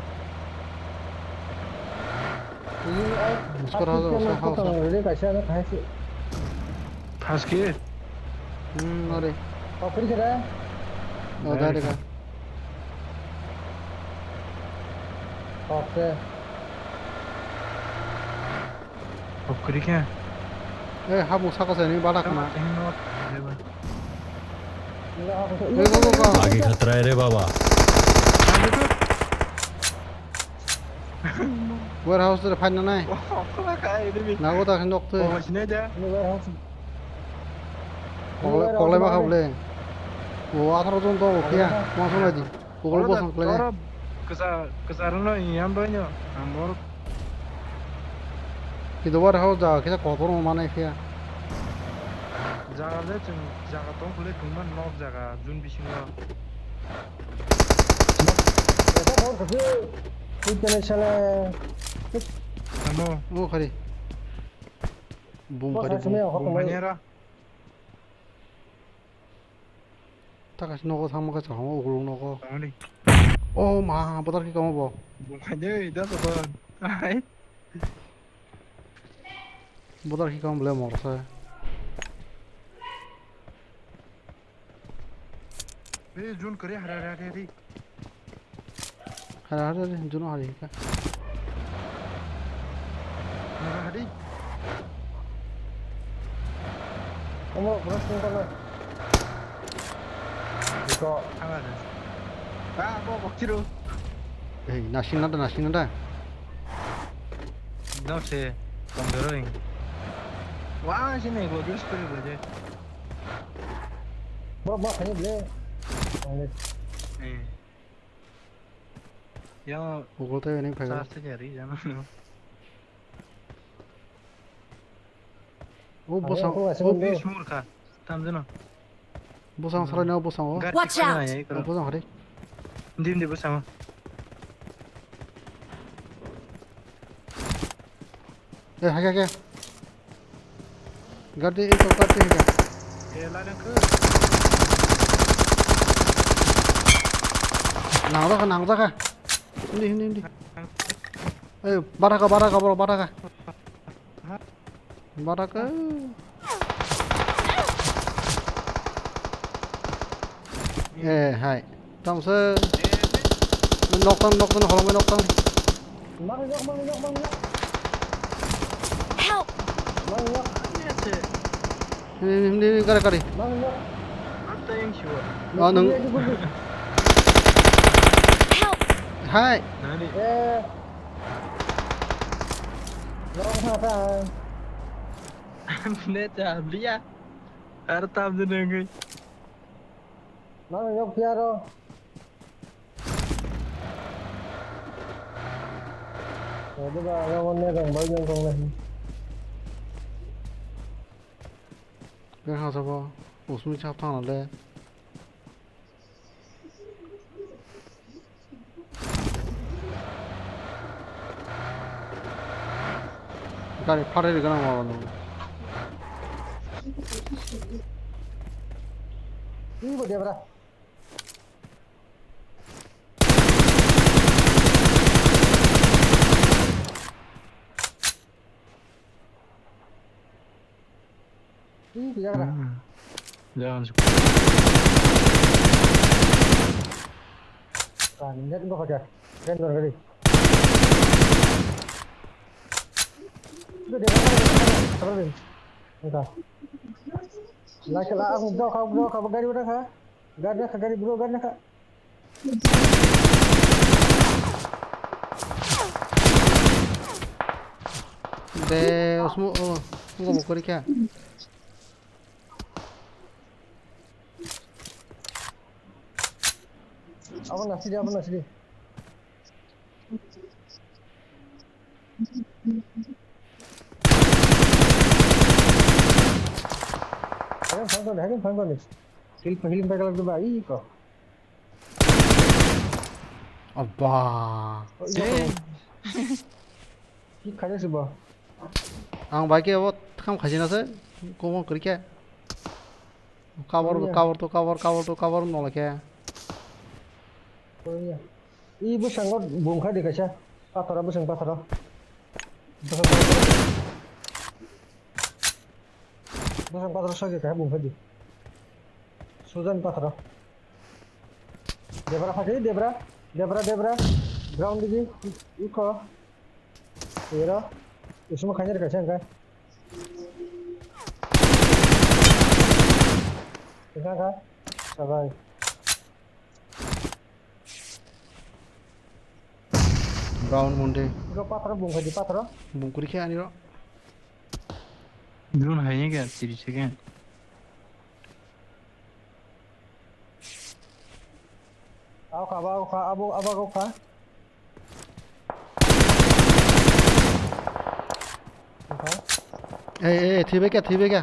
Ini ai, Muskar first haja, game usa aku hausa. Tong rede kaisa na khai si. First game? Hmm, ore. Oh, kwrwi khe da? Oh, dari ka. Okay. Hop kwrwi khe. Eh, hapung saka se ni bada khna. Tamo tamo. Ego, ego, ego. Agi khatra re baba. Warehouse re phaina nai. Oh, kok ka ini mi. Nago ta nok te. Oh, sini aja. Ini warehouse. Koklai, koklai ma khableng. Oh, atharo jon tongo phiya. Koklai ma. Ma song lagi. Google oro bosong da, khlai. Oro kwchar, kwchar no yang doi no. Ang bor. Kintu warehouse jaga kisa kotor ma manai phiya. Jaga le chwng jaga tong khle kwma nok jaga jun bisingo. Esa bor khe. Tui tene sale. Amo. O khari. Bum khari bum. Bum manyara. Takasi nogo thangma khe chwng ukulung nogo. Tangmani. Oh ma, bodar khe kamo bo. Bumkhaide, da bodar. Ai. Bodar khe kamo ble morsa. Ei, jun kare hara hara hara. Hara hara de, juno hari ka. Nara hari. Omo, bro, sing kono. Iko. Hara de. Ba, bo, bo, kiro. Ei, nasing nada, nasing nada. Dok se, tong doroi. Wah, sini, bo, jus kiri, bo, je. Bo, bo, kani, ble. Eh. Yang Google te ini phai. Charge te jari jana no. Oh, bosang. Aku masih Oh, mundur. Bis murkha. Tam jana. Bosang salai na bosang o. Gari Watch out! Phai na ya, Oh, ikoro. Bosang hari. Dim di bosang. Eh, hake, hake. Gari, eko, gari, hake. Eh, la nang ke. Nang jaka, nang jaka. Hindi, hindi, hindi. Eh, baraka, baraka, bro, baraka. Baraka. Ini Eh, hai. Tamo se. Nok tang, nok tang, holong nok tang. Mang yok, mang yok, mang yok. Help! Mang yok. Ini, ini, ini, kari, kari. Mang yok. Ang tayang siwa. Oh, nung. Ini, ini, ini. Help! Hai. Nani? Eh. Long time. Net ya, biya. Ar tam de nengui. Mang yok, tiaro. Jadi ba, yang mana yang baik yang kong lagi. Yang hasa po, usmi chap thang le. Gari phare ri gana mo. Ini bo dia bra. Ih, jaga. Hmm. Jangan suka. Kan, lihat gua pakai. Kan gua gari. Itu dia mana? Sabar, Bin. Entah. Laki lah, aku jauh kau, jauh kau gari udah kah? Gari dah kah, gari bro, gari dah kah? Be, osmo, oh, nggak mau kori kah? Abo nasidi, abo nasidi. Hagen phang toni, hagen phang toni. Heal, healing pack lagdi ba, ih ko. Abba. Oh, iya ko. Ki khaja si ba? Ang bai ke abo tham khaji na se. Ko mo kri ke. Cover, iya. Cover to cover, cover to cover no lake. Oh, iya. I bwskango bungkha di kaisa. Pathoro, bwsang pathoro. Bwsang pathoro. Bwsang pathoro sagi kaisa bungkha di. Sujan pathoro. Debra phadi, Debra. Debra, Debra. Ground digi. Iko. Iro. Usmo khainai kaisa angka. Angka, angka. Sabai. Brown Monday. Iko pathoro bung khaidi pathoro. Bung kuri khe ani ro. Drone hai ni kya three second. Abo kha, abo kha, abo, abo kha. Abo kha. Ei, ei, ei, thwibai kha, thwibai kha.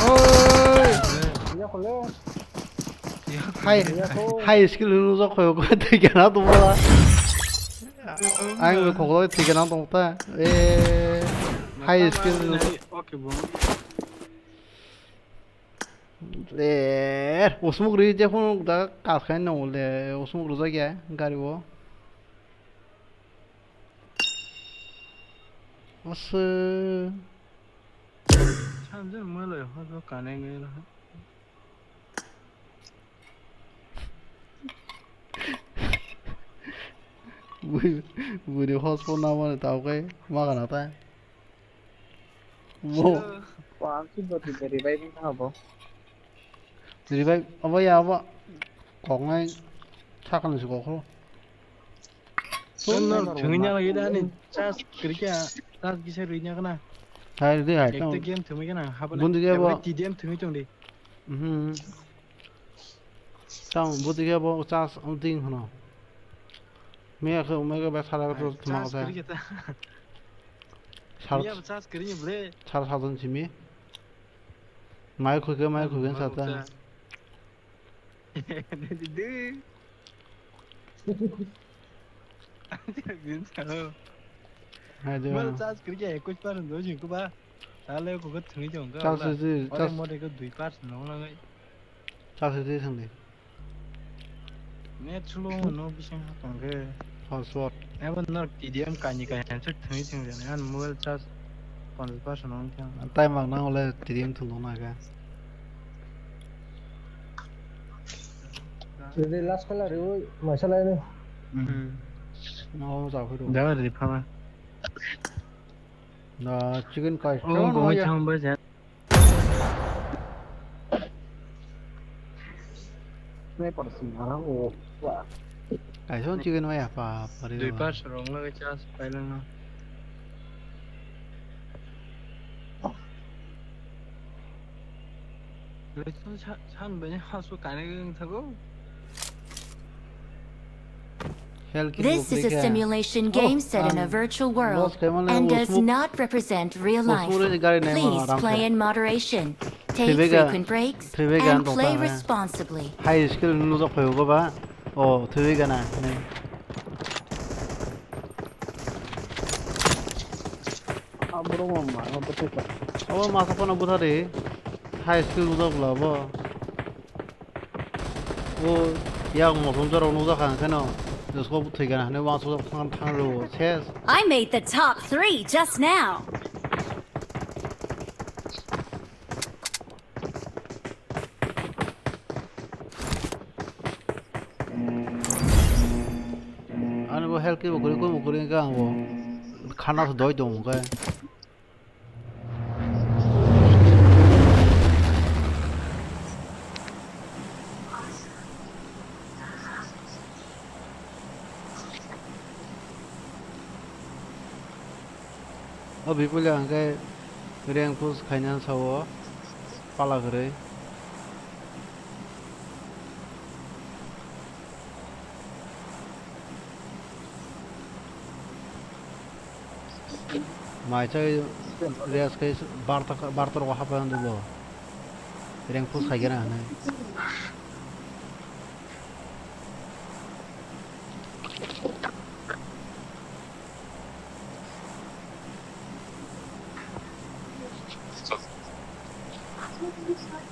Oi! Iya, kole. Hai, hai skill hwnwi jok khayo, koi twi gana tongmala. Ang bo koklo twi gana tongta. Eh, hai skill. Okay, bro. Eh, usmuk ri je phone da kas khai no le, usmuk ri jagya gari bo. Asa. Samjak malai hor hor kanai ngai la. Bui, bui de hotspot na mane tao kai ma kana ta. Mo. Wa ki boti de revive na bo. Revive abo ya abo. Kok ngai sakal ni kok ho. Thwngwi nya lagi da ni charge kwrwi kha, charge kisa rwi nya khna. Hai de hai. Ekta game thwngwi khna habani. Bundi ge bo. T D M thwngwi tong di. Mhm. Tang bundi ge bo charge ding hwno. Me khe me ge ba sara to thma khe. Sar. Miya charge kwrwi ble. Sar sa don simi. Mai khoi khe mai khoi khe sa ta. Didi. Bin sao. Hai de. Mal charge kwrwi kha ekush percent do jing kuba. Tale ko ko thwi jong ka. Charge se, ore charge. Mode ko dui percent no langai. Charge se thang de. Net slow no bising ha tong khe. Hotspot. Ebo no T D M kani kani se thwi thang de. An mobile charge. Ponchas percent wng khe ang. Tai mang nang ole tiri wng thung nang khe. Jadi last kala riwi maisa lai ni. Hmm. No, ja phuru. Jaga ri phama. Na chicken kai. Oh, no, no, goi ya. Thang ba ja. Sniper sing arang o. Wah. Kaisa chicken waya pa pari. Dui ba. Pas rong lagi chas pailangno. Lekson sa-, san bani hasu kane geng thago. This is a simulation game set in a virtual world and does not represent real life. Please play in moderation, take frequent breaks, and play responsibly. High skill nujak phai ugo ba. O, thwi gana. Abo masa phano buthari. High skill nujak bla bo. O, yak mosom jorok nukjakha hwnkhe no, josko thwi gana hinwi uansukjak thang, thang rwo, ses. I made the top three just now. Ani bo health khe bo kwrwi, kwrwi, kwrwi hwnkhe ang bo khana se doi tong hwnkhe. O bipule hwnkhe rank push khaina sao pala kwrwi. Mai chai rest khai barta, barta rok hapla nang bo. Rank push khai gana hinwi.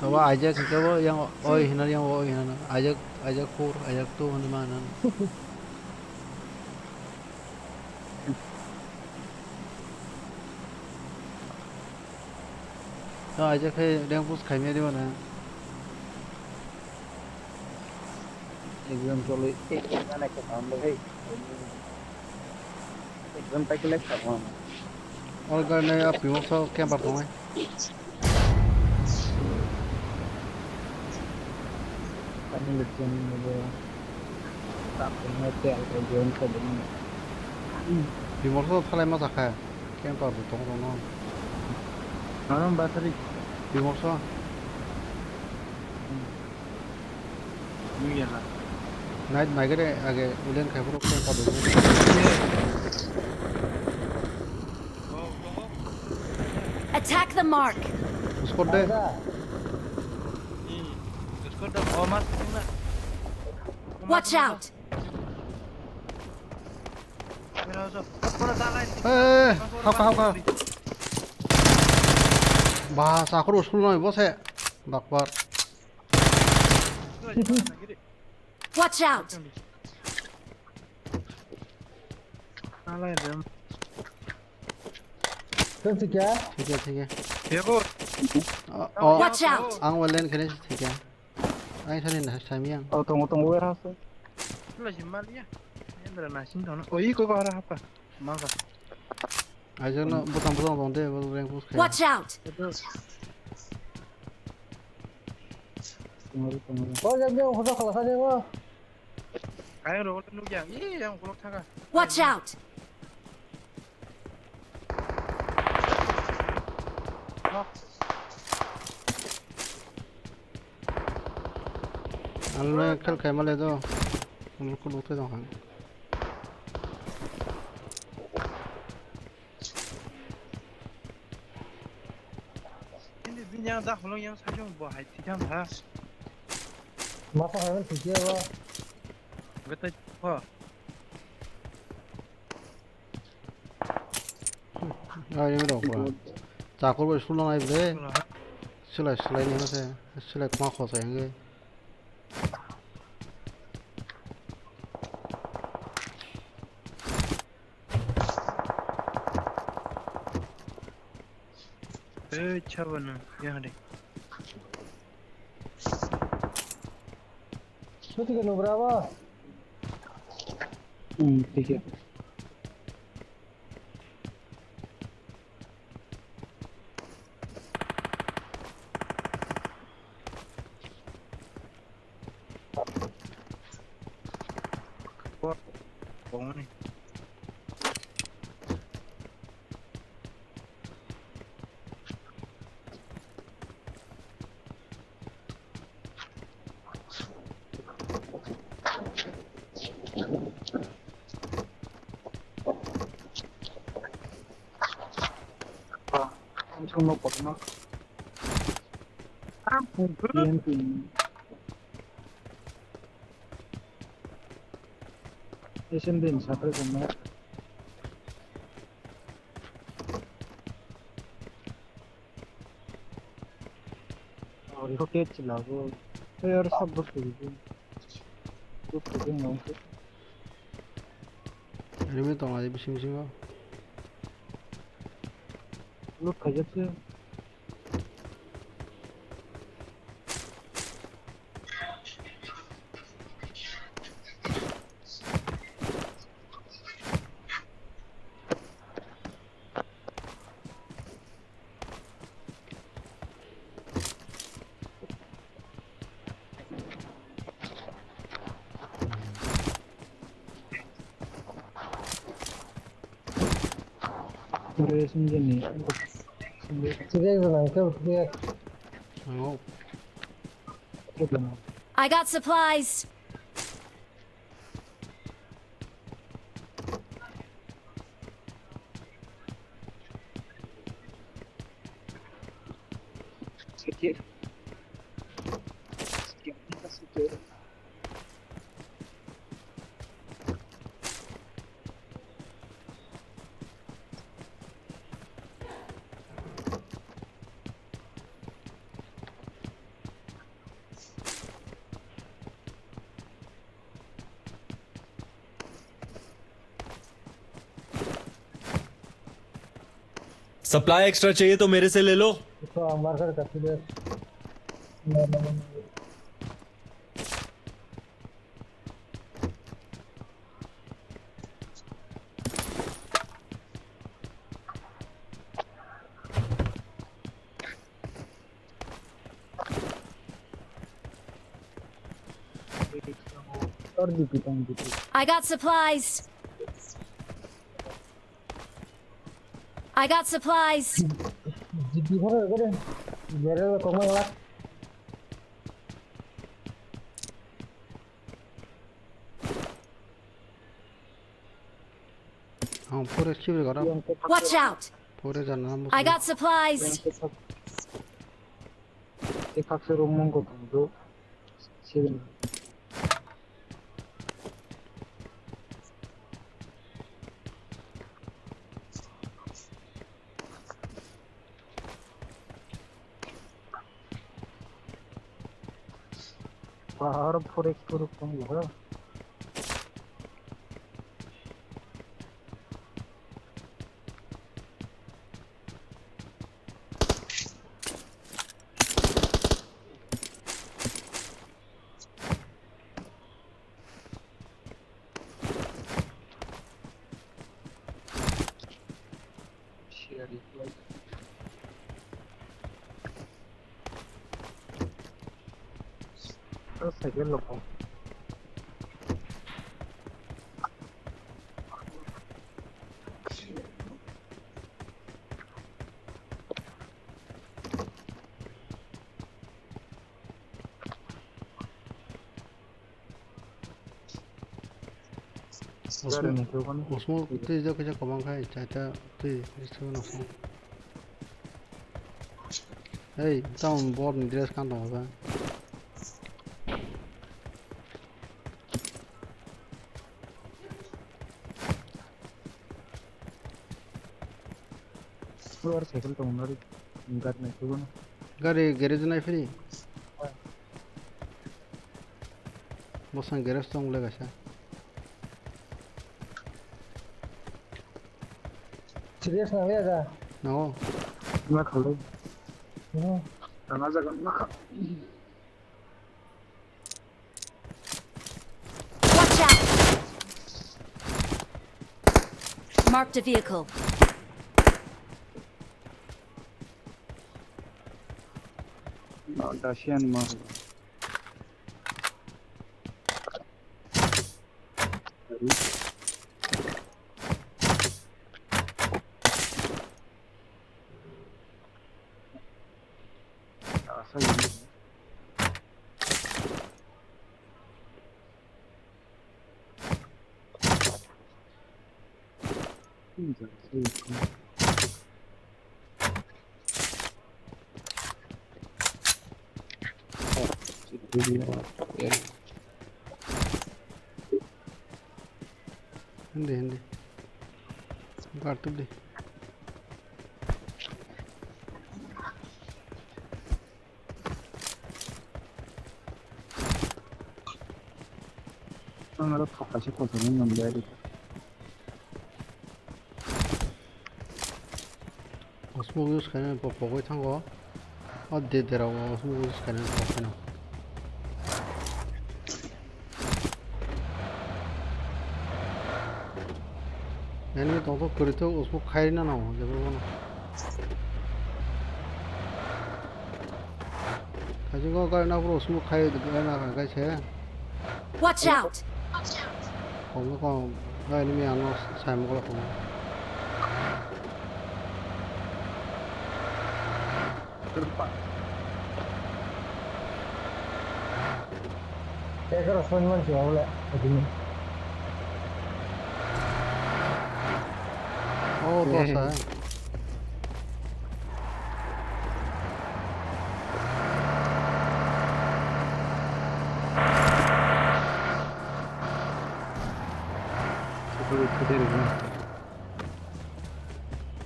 Tabo ajak hwnkhe bo yang oi hinani, yang oi hinani. Ajak, ajak four, ajak two hinwi ma hinani. No, ajak khe rank push khaimya di mane. Exam choli, exam na khe tamo hai. Exam paikhe lai kha. Ol gari nai a pimok so camper tongnai. Ani le chen ni bo. Tap ni tel ko join ko dum. Pimok so thalai ma jakha. Camper bo tong tong no. Aram battery. Pimok so. Night naigere age ulen khaiboro khe padu. Attack the mark. Squad de. Watch out. Eh, hauka, hauka. Ba, sakhoro sulnoi bose. Bakbar. Watch out! Alai dem. Kau sih kya? Thik hai, thik hai. Ye bo. Oh, oh. Watch out! Ang walen kene thik hai. Ang sani na sami ang. Oh, tongo, tongo, warehouse. Lo jimmal ya. Yendra na sin dono. Oh, iko ko hara hapa. Mangka. Aja no butang butang tong de, bo rank push khe. Watch out! Oh, jab jab, hoda khala kha de bo. Ayo ro, nukya. Ih, yang kulok thaka. Watch out! Ang le khel khai male do. Ang le khuluk te dong khan. Hindi bini yang dak holong yang sajong bo hai thikam ha. Masa hai thikya ba. Gata ho. Ai, ni rok ba. Chakur bai sulang ai bre. Sulai, sulai ni hase. Sulai kma khosa yang ge. Ei, chaba no, ya de. Suti ke nubra ba? Hmm, ठीक है। Kwbangmani. Ang thungno kotorma. Ang thungkhe. P N P. S M D ni sakhe tongma. Ori ho ke chila bo. Ori ori sab bo suri bo. Bo suri bo. Enemy tongo bising bisingo. Loot khaijakse. Ore, sungeni. Sungeni. Sungeni, sungeni. Sungeni. Ang o. I got supplies. Supply extra चाहिए तो मेरे से ले लो। I got supplies. I got supplies. Ang pura sibri gora. Watch out! Pura jana mo. I got supplies. Ekakse room mong ko tong do. Sibri. Bahar forex group tong ha. Cycle loko. Usmo, usmo twi jok kisa kwbang khai, chaita twi, usmo. Hey, tamo bor ni dress kan tongo ba? Oro cycle tong nari, gari nai phuru no. Gari garage nai phiri. Bosong garage tong le kaisa. Serious na le da. No. Ma khalo. Tana jaga nakha. Watch out! Marked a vehicle. Dacian ma. Hindi, hindi. Kartuk di. Ang aro thok kaisa kotorma manliya ri. Smoke use khaina pok pogwi thango. O de derao smoke use khaina pok phano. Enemy tongthok kwrwithok usmuk khairina no jebrono. Kaisingo gari naphuru usmuk khai gari nakha kaise. Watch out! Kom kom enemy ano saimukla kom. Ekara soi mansi wale, adini. Oh, to asa.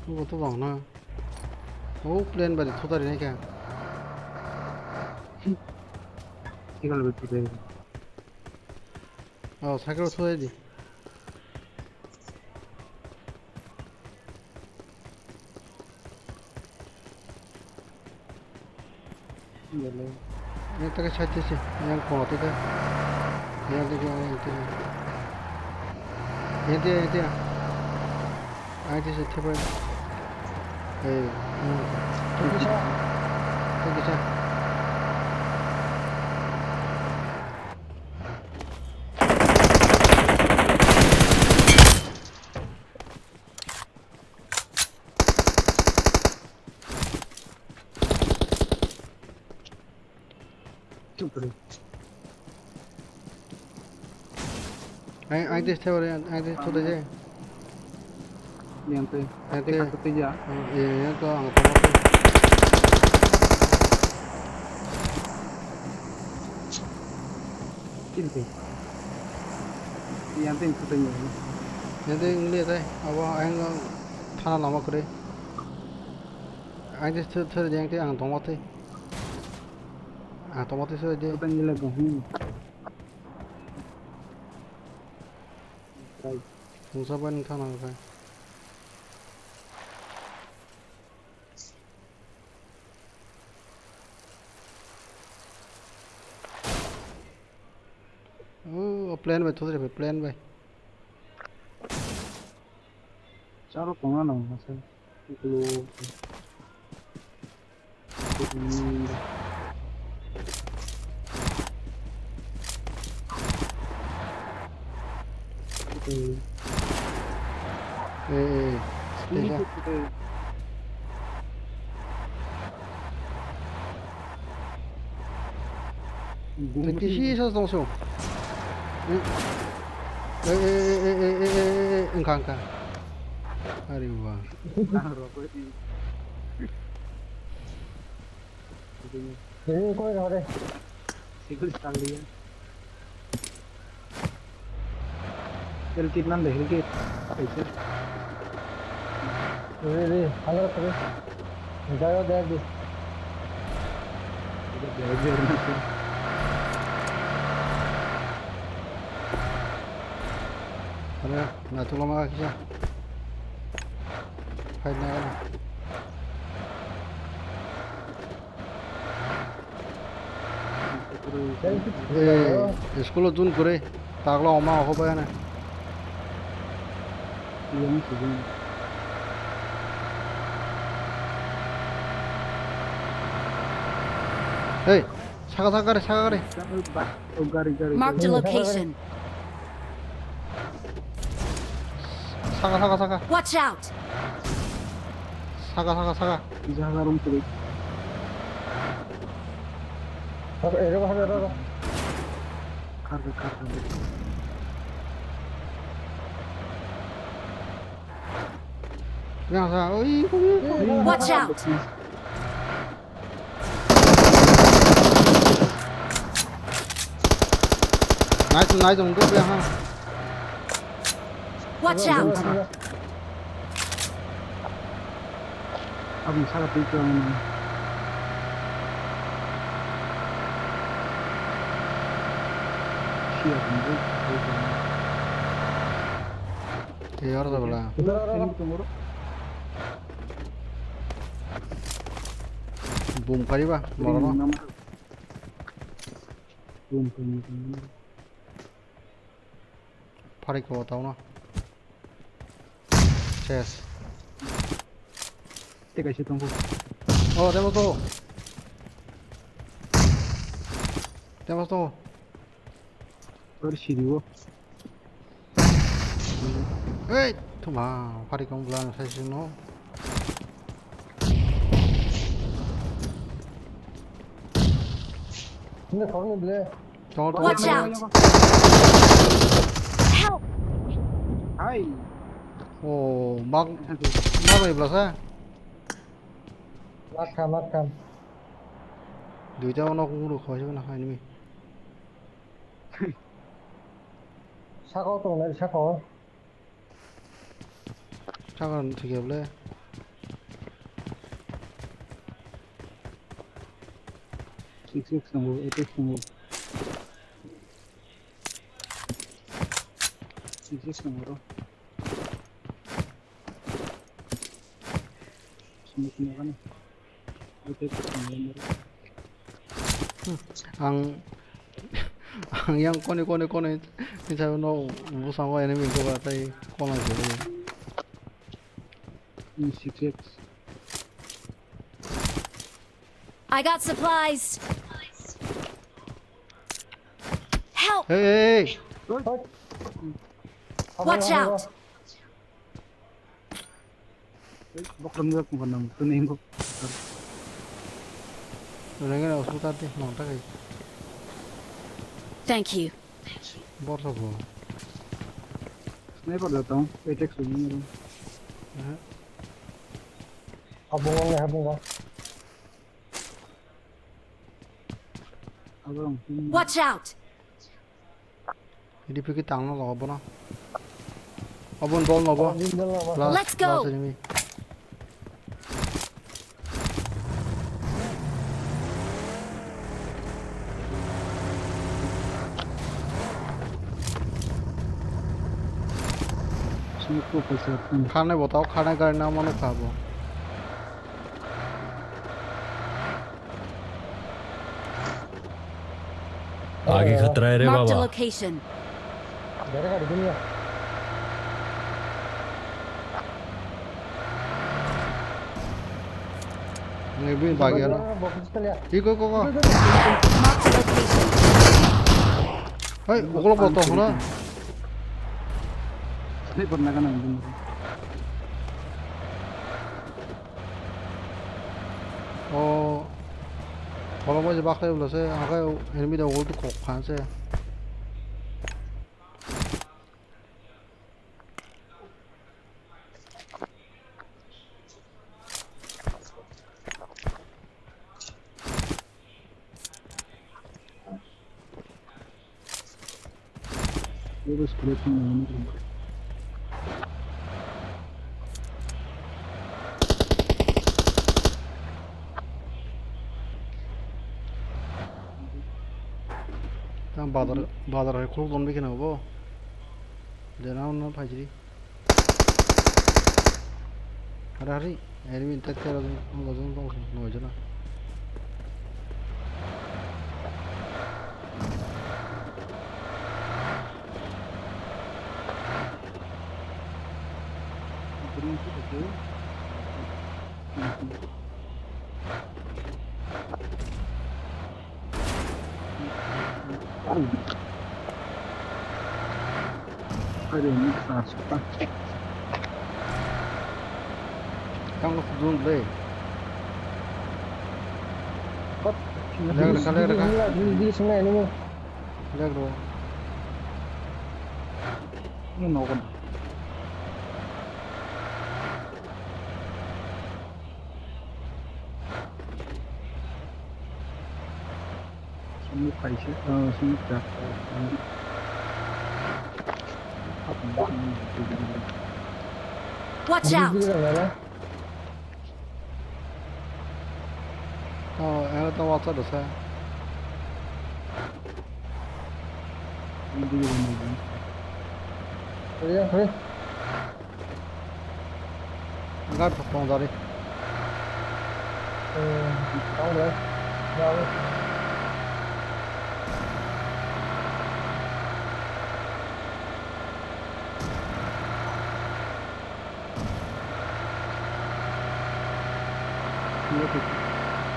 Tubo to bang na. Oh, plane bari thotari nai kha. Sigal bari thotari. Oh, cycle thotari di. Yang teka side se, yang ko teka. Yang teka, yang teka. Yang teka, yang teka. Yang teka se, teka. Eh, hmm. Teka sa. Teka sa. Ai, ai, tei, tei, ai, tei, tei, tei. Yang tei. Yang tei. Yang tei, yang tei, ya. Oh, iya, iya, to ang tongma tei. Yang tei, yang tei, yang tei. Yang tei, ang lihat, eh, apa, ang thana lama kore. Ang tei thwrwdi, ang tei ang tongma tei. Ang tongma tei thwrwdi. Tei nila gahini. Tei. Mungsa bai nung thana khe. Oh, plane bai thwrwdi, plane bai. Charo tongna nang masa. Iklo. Eh, eh, eh. Tei kisa sa tong sio. Eh, eh, eh, wngkha, wngkha. Ari ba. Ini koi rode. Sikul stang dia. Heal kit nan de, heal kit. Kaisa. Re, re, hala re. Jaga de di. Hala, na tu lama kisa. Fight na kana. Eh, school o jun kore, tagla oma oho bayana. Hey, saka saka re, saka re. Marked a location. Saka, saka, saka. Watch out! Saka, saka, saka. Jaga room three. Ero, ero, ero. Kar, kar, kar. Yang sa, oi, oi, oi. Watch out! Nice, nice, untuk dia ha. Watch out! Abang salah pintu ang. Siap, pintu. Iya, ada sebelah. Ini tunggu. Boom kariba, morono. Boom kariba. Pharik ko tau no. Ses. Tei kaisa tongo. Oh, temo to. Temo to. Or siriwo. Hey, thuma, pharik kong bla sai sino. Hindi ko ni ble. Tongo, tongo, watch out! Help! Hai. Oh, mag, mag bai bla sa. Makha, makha. Duita ono kung ru khoi na hai ni. Sako tongnai, sako. Saka thwikhe bole. Six six tongo, eight six tongo. Six six tongo ro. Smoke ni kan. Eight six tongo ro. Hmm. Ang, ang yang kone, kone, kone, misalno bwskango enemy wngkha ba tei kona se. Hmm, six six. I got supplies. Help! Hey, hey, hey. Watch out! Bokrok ni bokrok nang tuni ingo. Rengena hospital te nang ta kai. Thank you. Borsa bo. Sniper da tong, attack su ni. Eh. Abo nang le habo. Abo nang. Watch out! Idi piki tangno logo bono. Obon dol nobo. Obon dol nobo. Last, let's go. Last enemy. Smoke ko paisa. Kharnai botao, kharnai gari na mano khabo. Agi khatra hai re baba. Marked a location. Ngi bini bagi ano. Iko, iko, iko. Marked a location. Hei, ukolog koto hona. Sniper na kana. O, kolom bai je bakhlai ulo se, akai enemy da ugol tu kok khan se. Tang bazar, bazar hai khuluk don bikhe nang bo. Jena no phaijri. Hari hari, enemy tak tak lagi, lagi tong, noi jona. Tang zung le. Kot. Leg rwkha, leg rwkha. Leg rw. Ini nogo. Sumuk kaisa, ah, sumuk jak. Watch out! Oh, ela to watch out sa. Iya, hei. Enggak, tong dari. Eh, tong dari. Ya, wes.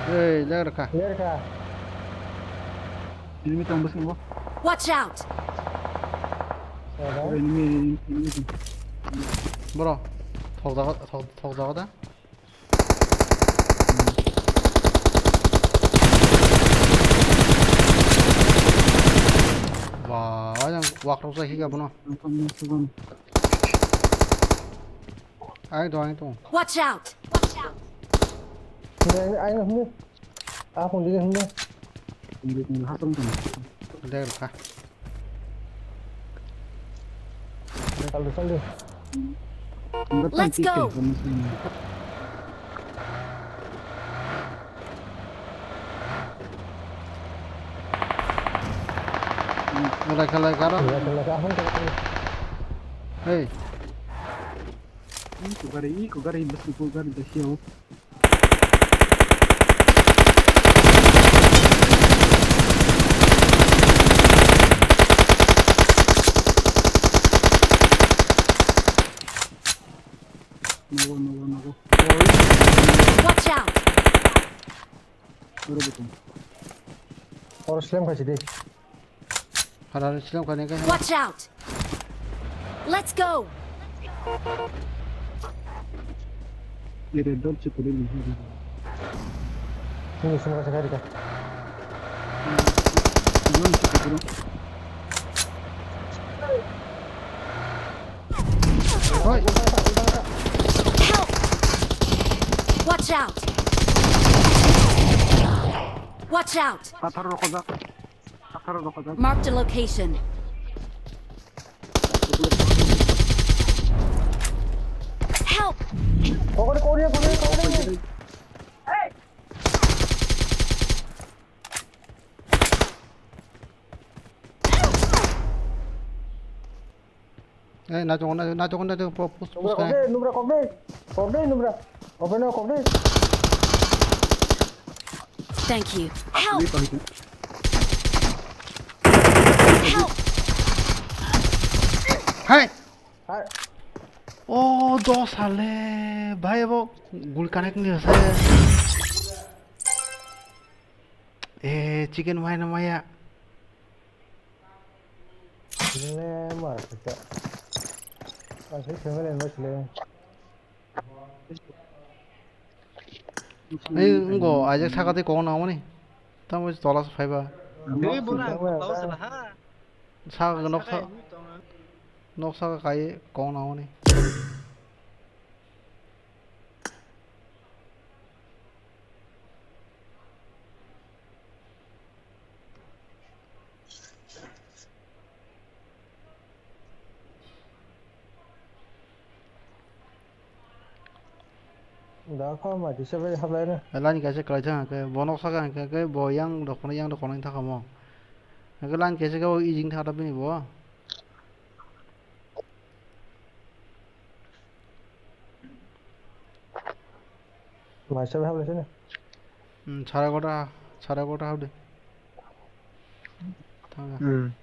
Hei, ler ka. Ler ka. Enemy tong bwskango. Watch out! Enemy, enemy. Bro, thok jaga, thok, thok jaga da. Ba, ayang wak rok jai higa bono. Ang tong bwskango. Ai do, ai do. Watch out! Watch out! Ai, ai, ai. Ah, phone digi hwnde. Phone digi hwnde, hasam tong. Dek rwkha. Saldi, saldi. Let's go. Khalai, khalai, khalai. Khalai, khalai, khalai. Hey. Iko gari, iko gari, bus iko gari, dah siap. Nogo, nogo, nogo. Watch out! Oro beton. Oro slam khaisi de. Harare slam khaini khe. Watch out! Let's go! Ere dor chukuri ni. Sini, sini, kasih kari ka. Dor chukuri. Oi. Help! Watch out! Watch out! Pathar rokojak. Pathar rokojak. Marked a location. Help! Kokore, kokore, kokore, kokore. Eh, na chong, na, na chong, na chong, po-, pus-, Nubra pus kok de, nubra kok de. Kok de, nubra. Open o, kok de. Thank you. Help! Help! Hai! Hai! Oh, dos sale. Bhai, abo gul connect ni ase. Eh, chicken wai na maya. Ini mar kita. Masih family masih le. Ei, ngo, ajak saka tei kong nangmani. Tamo tola se phaiba. Ei, bora, tau se ha. Saka nok sa-, nok saka kai kong nangmani. Da kha ma tisa bai hablai na. Line kaisa kwlai thang khe bo nok saka hwnkhe khe bo yang rok phano yang rok kono thang kha mo. Hwnkhe line kaisa khe o easy thang kha bini bo. Mai sabai hablai sini. Hmm, sara gota, sara gota habdi. Thang. Hmm.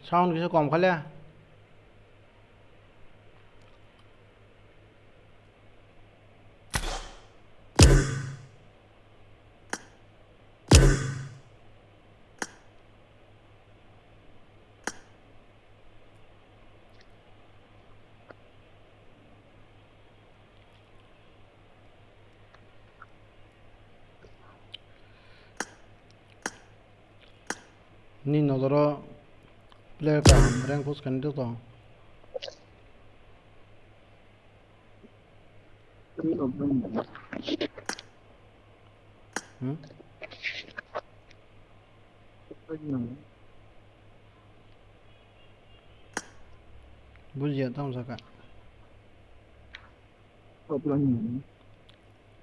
Sound kisa kom khalia. Ni nodoro player kaham rank push kani tong. Hmm? Bujiya tamo saka. Offline mama.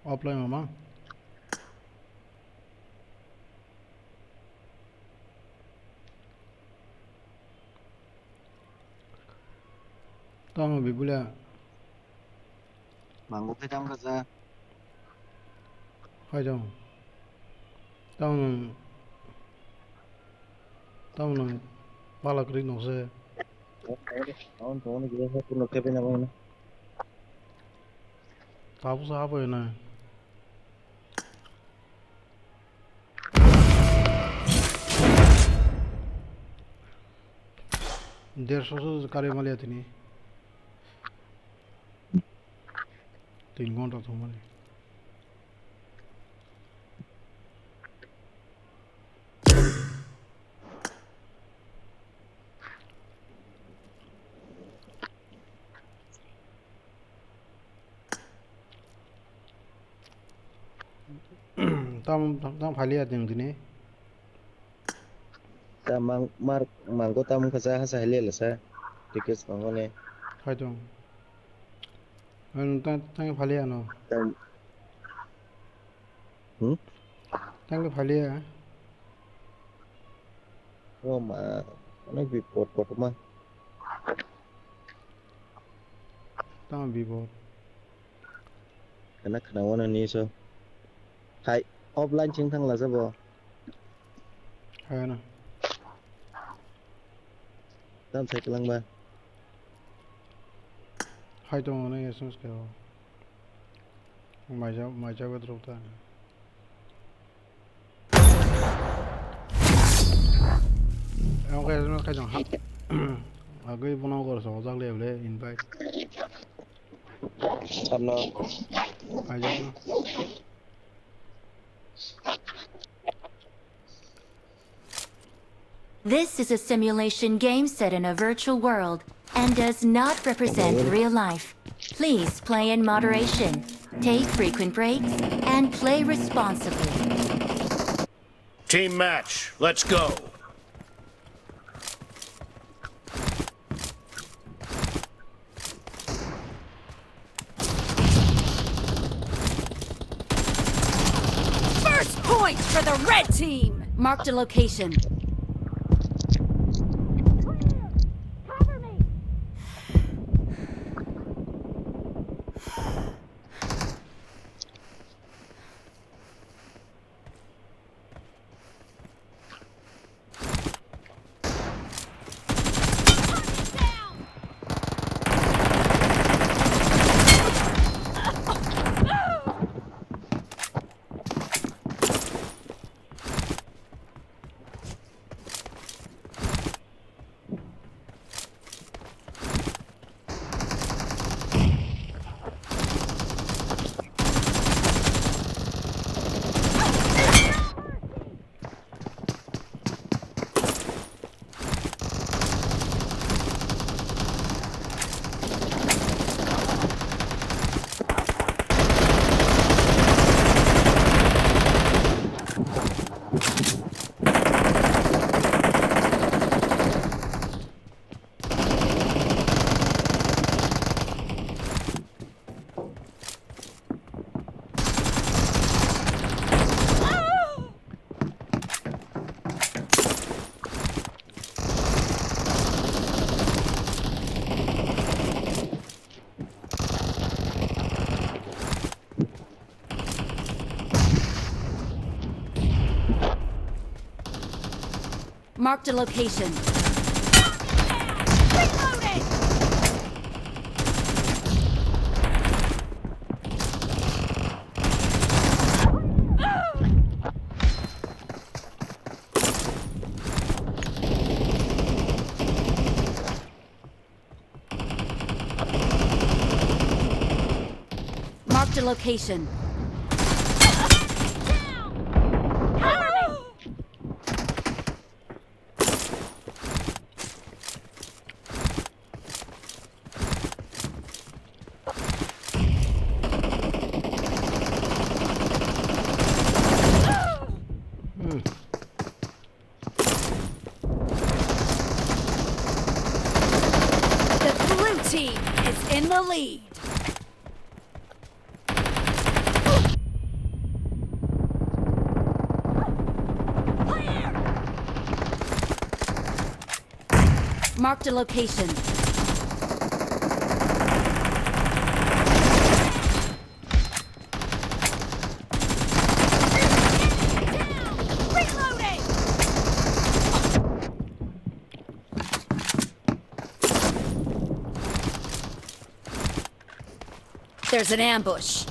Offline mama. Tamo bibula. Mango khe tam kha sa. Hai jong. Tamo nang. Tamo nang. Pala kri nokse. Tamo tamo ni gila sa puno khe bina bang na. Tabu sa apa ya na. Derso so kare mali atini. Tin gonta thumani. Tam tam phali atini tini. Ta mang mar mango tam kha sa hasa hile la sa. Tickets mango ne. Hai tong. Ang ta tang phali ano. Tam. Hmm? Tang phali ya. O ma, onek bipot kotorma. Tang bipot. Kana khana wana ni so. Hai, offline ching thang la sa bo. Hai na. Tam sai kelang ba. Hai tong onek S M S khe o. Maija, maija bedrok ta. Ang khe S M S khai tong ha. Agwi bono gor so jak le le invite. Samno. Maija no. This is a simulation game set in a virtual world and does not represent real life. Please play in moderation, take frequent breaks, and play responsibly. Team match, let's go. First point for the red team. Marked a location. Cover me. Marked a location. Reloading! Marked a location. The blue team is in the lead. Marked a location. Reloading! There's an ambush.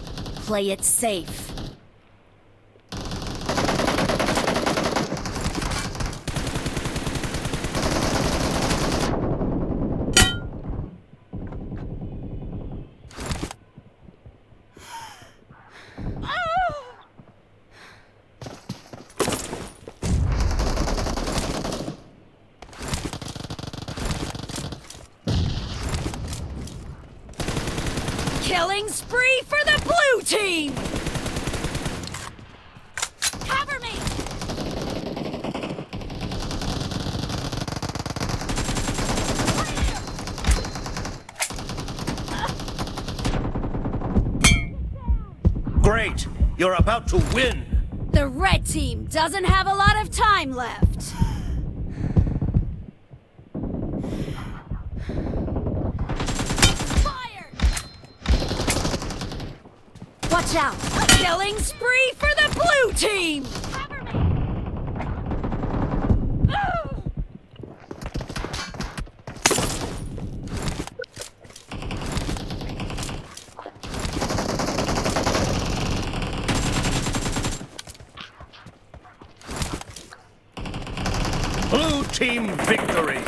Play it safe. Killing spree for the blue team! Cover me! Great! You're about to win! The red team doesn't have a lot of time left. Fire! Watch out! Killing spree for the blue team! Cover me! Blue team victory!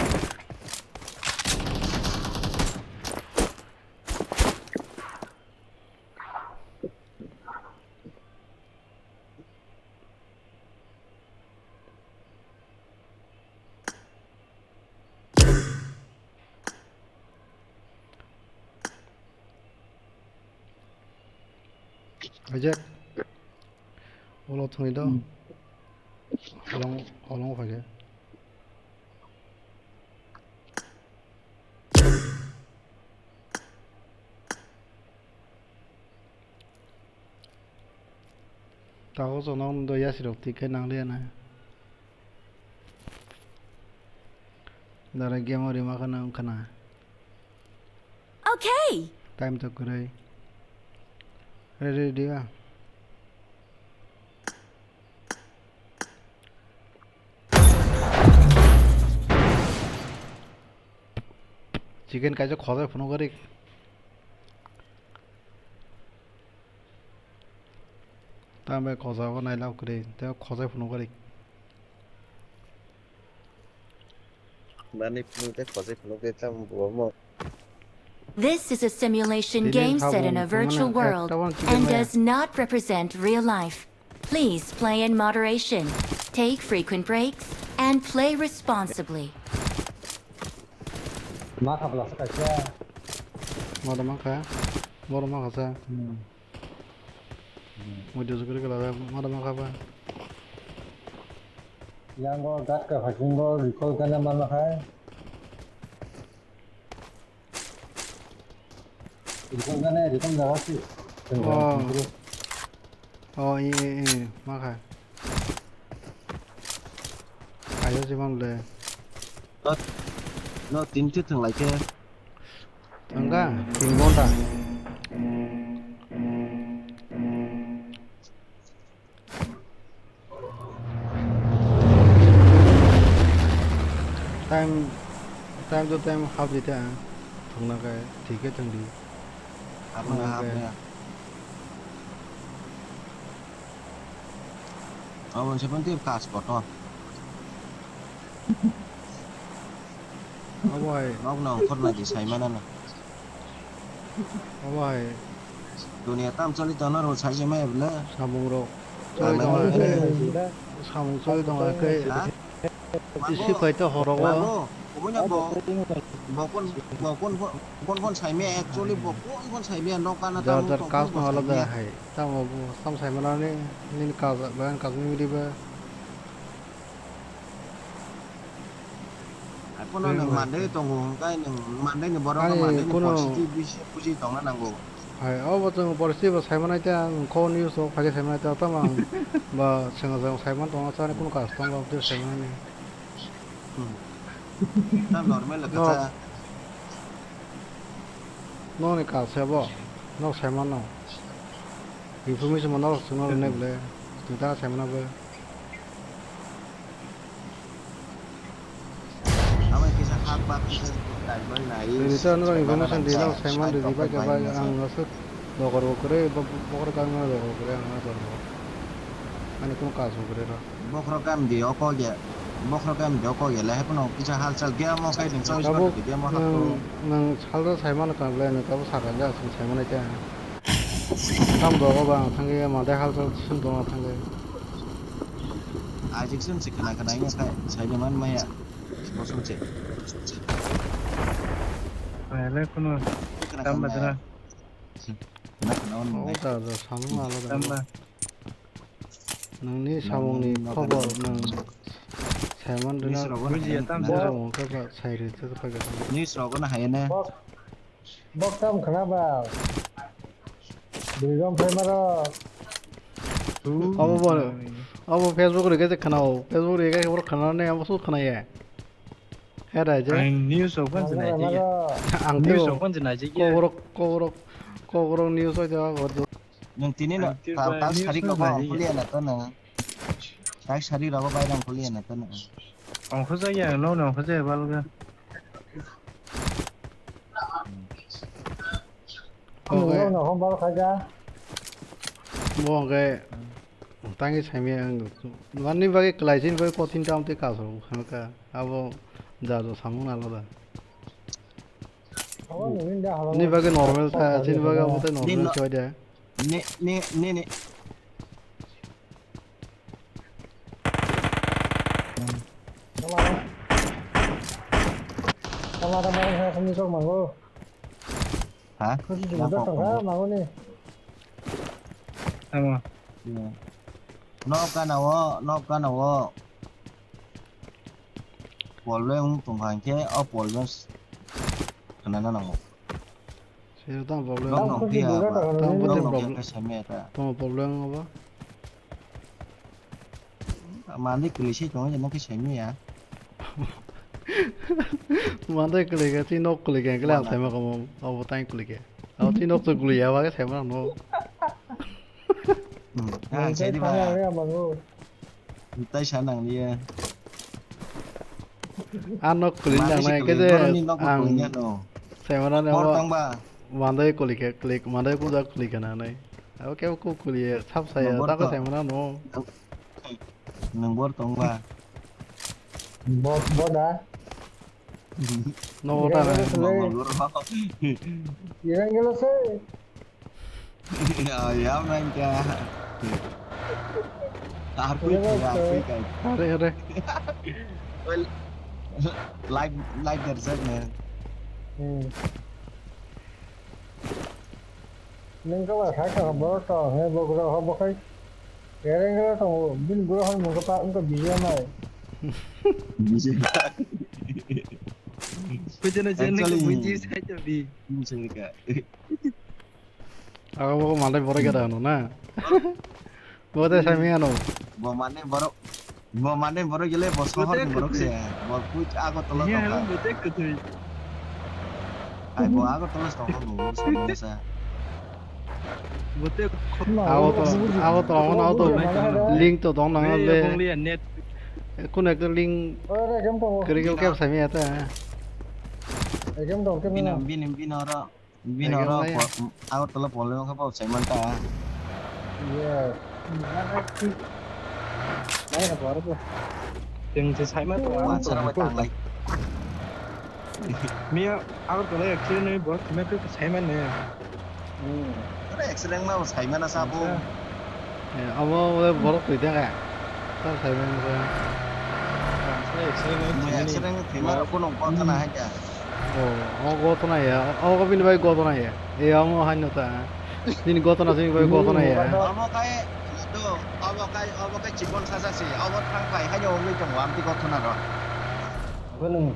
Ajak. Ulo thwngwi do. Hmm. Holong, holong phaikhe. Tabuk chwng nok do yasirok tikhe nangliya na. Dara game o rima khana wngkha na. Okay. Time to kwrwi. Ready, ready ba? Chicken kaisa khojai phunuk gari. Tambe khojao nailao kwrwi, tei khojai phunuk gari. Nani phunuk tei khojai phunuk tei tamo bo mo. This is a simulation game set in a virtual world and does not represent real life. Please play in moderation. Take frequent breaks and play responsibly. Ma kha bwlasa kaisa. Moro ma kha. Moro ma kha sa. Hmm. Mui dusukuri kala moro ma kha ba. Yango gat ka phasingo recall kana ma ma kha. Recall kana recall jaga si. Oh. Oh, i, i, i, ma kha. Kaisa se mang le. No, no, tin te thang lai khe. Thang kha, tin ghonta. Time Time to time hap di ta. Thwngna khe thik khe thwng di. Hapna hapna. Abo se pon tip kas kotor. Abo hai. Nok na ongkhor na di sai mana na. Abo hai. Dunia tam choli tongna ro sai se mai bla. Samung ro. Choli tongna khe. Samung choli tongna khe. Isi paita horogo. Mango, kubuna bo, bo kon, bo kon, bo kon phone saimaya, actually bo kon phone saimaya, nok kana jar tamo jar tong kas phone no alada saimaya. Hai. Tamo bo, tam saimanani, nini kas, bayan kas nini ba. Ai, kono nwng Mandai tongo, hwnkhe nwng Mandai ni borok no Mandai ni kono positive bisi buji tongna nango. Hai, obo chwng borsi bo saimanai ta, ang kho news o phaikhe saimanai ta, tamo ang ba chwng chwng saiman tongo, chani kunu kas tongo, aboni saimanani. Hmm. Ta normal le kacha. Nokni kas se bo, nok saimano. Information mo norok chwngno rwnai bwle, chwng ta saimano bo. Abo kisa hak bak kisa daibai nai. Tini to norok information di, nok saiman di, di bai khe bai ang aswk dogar bo kwrwi, bo-, bokhorok kangma dogar bo kwrwi ang aswk. Ani kunu kas bo kwrwi rw. Bokhorok kami di o kok ya, bokhorok kami di o kok ya, le haphano kisa halchal game o kai din, chawis tabuk di game o hapto. Nwng, nwng salsa saimano tang le, nwng tabuk sakha ja, chwng saimano khe. Tam dogo ba ang thangwi, mate halchal sum tongna thangwi. Ajik sum se khna khna ya khai, sai de man maya. Bosong se. Ai, le kuno khna tam khna badra. Khna khna on. O da da samung alada. Tam ba. Nwngni samungni khobor nwng saiman rwna bujiya tam sa. Borok wngkha ba sai rwtwi phai kha. News rok no hai ne. Bok, bok tam khna ba. Bwrwi rok phai maro. Obo bo, obo Facebook rwgwi se khna o. Facebook rwgwi borok khna ne abo su khna ya. He raja. Ang news rok phan se naijak ya. Ang news rok phan se naijak ya. Koborok, koborok, koborok news o jaga. Nwng tini no tal, tal sari rogo ang kuliya na to nwng. Tal sari rogo bai rang kuliya na to nwng. Ongkho jaya, no, no, ongkho jaya, balga. Oke. No, no, hom bal khaja. Bo oke. Tangi sami ang. Mani bagi kelai sini bagi kotin tam te kaso, hangka. Abo jajo samung na loda. Ni bagi normal ta, sini bagi abo te normal choi de. Ne, ne, ne, ne. Tama. Tama, tama, tama, tama, tama, mango. Ha? Khusi jumpa tongkha, mango ni. Tama. Nok gana o, nok gana o. Problem wng tongkha hinkhe o problem s-, khwnana nango. Sir, tamo problem. Nok nong phiya ba. Tamo problem. Tamo problem abo. Mande kwlwi se tongo, nokhe saimanya. Mande kwlwi khe, twi nok kwlwi khe, kwlwi ang saima kamo, abo tang kwlwi khe. Abo twi nok to kwlwi ya, ba khe saima no. Hmm. Ah, jadi ba. Tei sa nang liya. Ano kwlwi nang nai khe je ang saimano ne. Bor tang ba. Mandai kwlwi khe, kwlwi, mandai kuja kwlwi khe nang nai. Abo khe ko kwlwi sap saya, ta ko saimano no. Nang bor tong ba. Bor, bor da. No ta na. Yang gelo se. Ya, ya, man, ya. Aku itu, ya, aku itu. Are, are. Well, live, live dari sana. Hmm. Neng kau lah saya kau baru tahu, saya baru kau kau bakai. Kereng kau tahu, bin guru kan muka pak, muka bijak mai. Bijak. Kau jangan jangan kau bijak saya tapi. Bijak. Abo bo malai borok gada hwno na? Bo de sami ano. Bo mane borok, bo mane borok gele bo sohor ni borok se. Bo kuch Agartala tongkha. Bo de kutui. Ai bo Agartala tongkha bo, bo sami sa. Bo de Agartala, Agartala, Agartala link to dong nang le. Kuno ekta link kiri kiri kap sami ata. Exam dong ke bini, bini, bini oro, bini oro Agartala problem khe bo sai man ta. Yes. Nai na bor bo. Teng se sai man to. Wan sara bai tanglai. Miya Agartala accident ni bor thima khe sai man ne. Hmm. Ore accident ma sai man sa bo. Eh, abo ore borok twi thaka. Sar sai man sa. Accident ni thima rok kono kok khana hai ta. Oh, o gotona ya. O bini bai gotona ya. E amo haino ta. Bini gotona sini bai gotona ya. Amo kai do, amo kai, amo kai chikon saja si. Amo thang pai haino ongwi tongo amti gotona ro. Abo nung.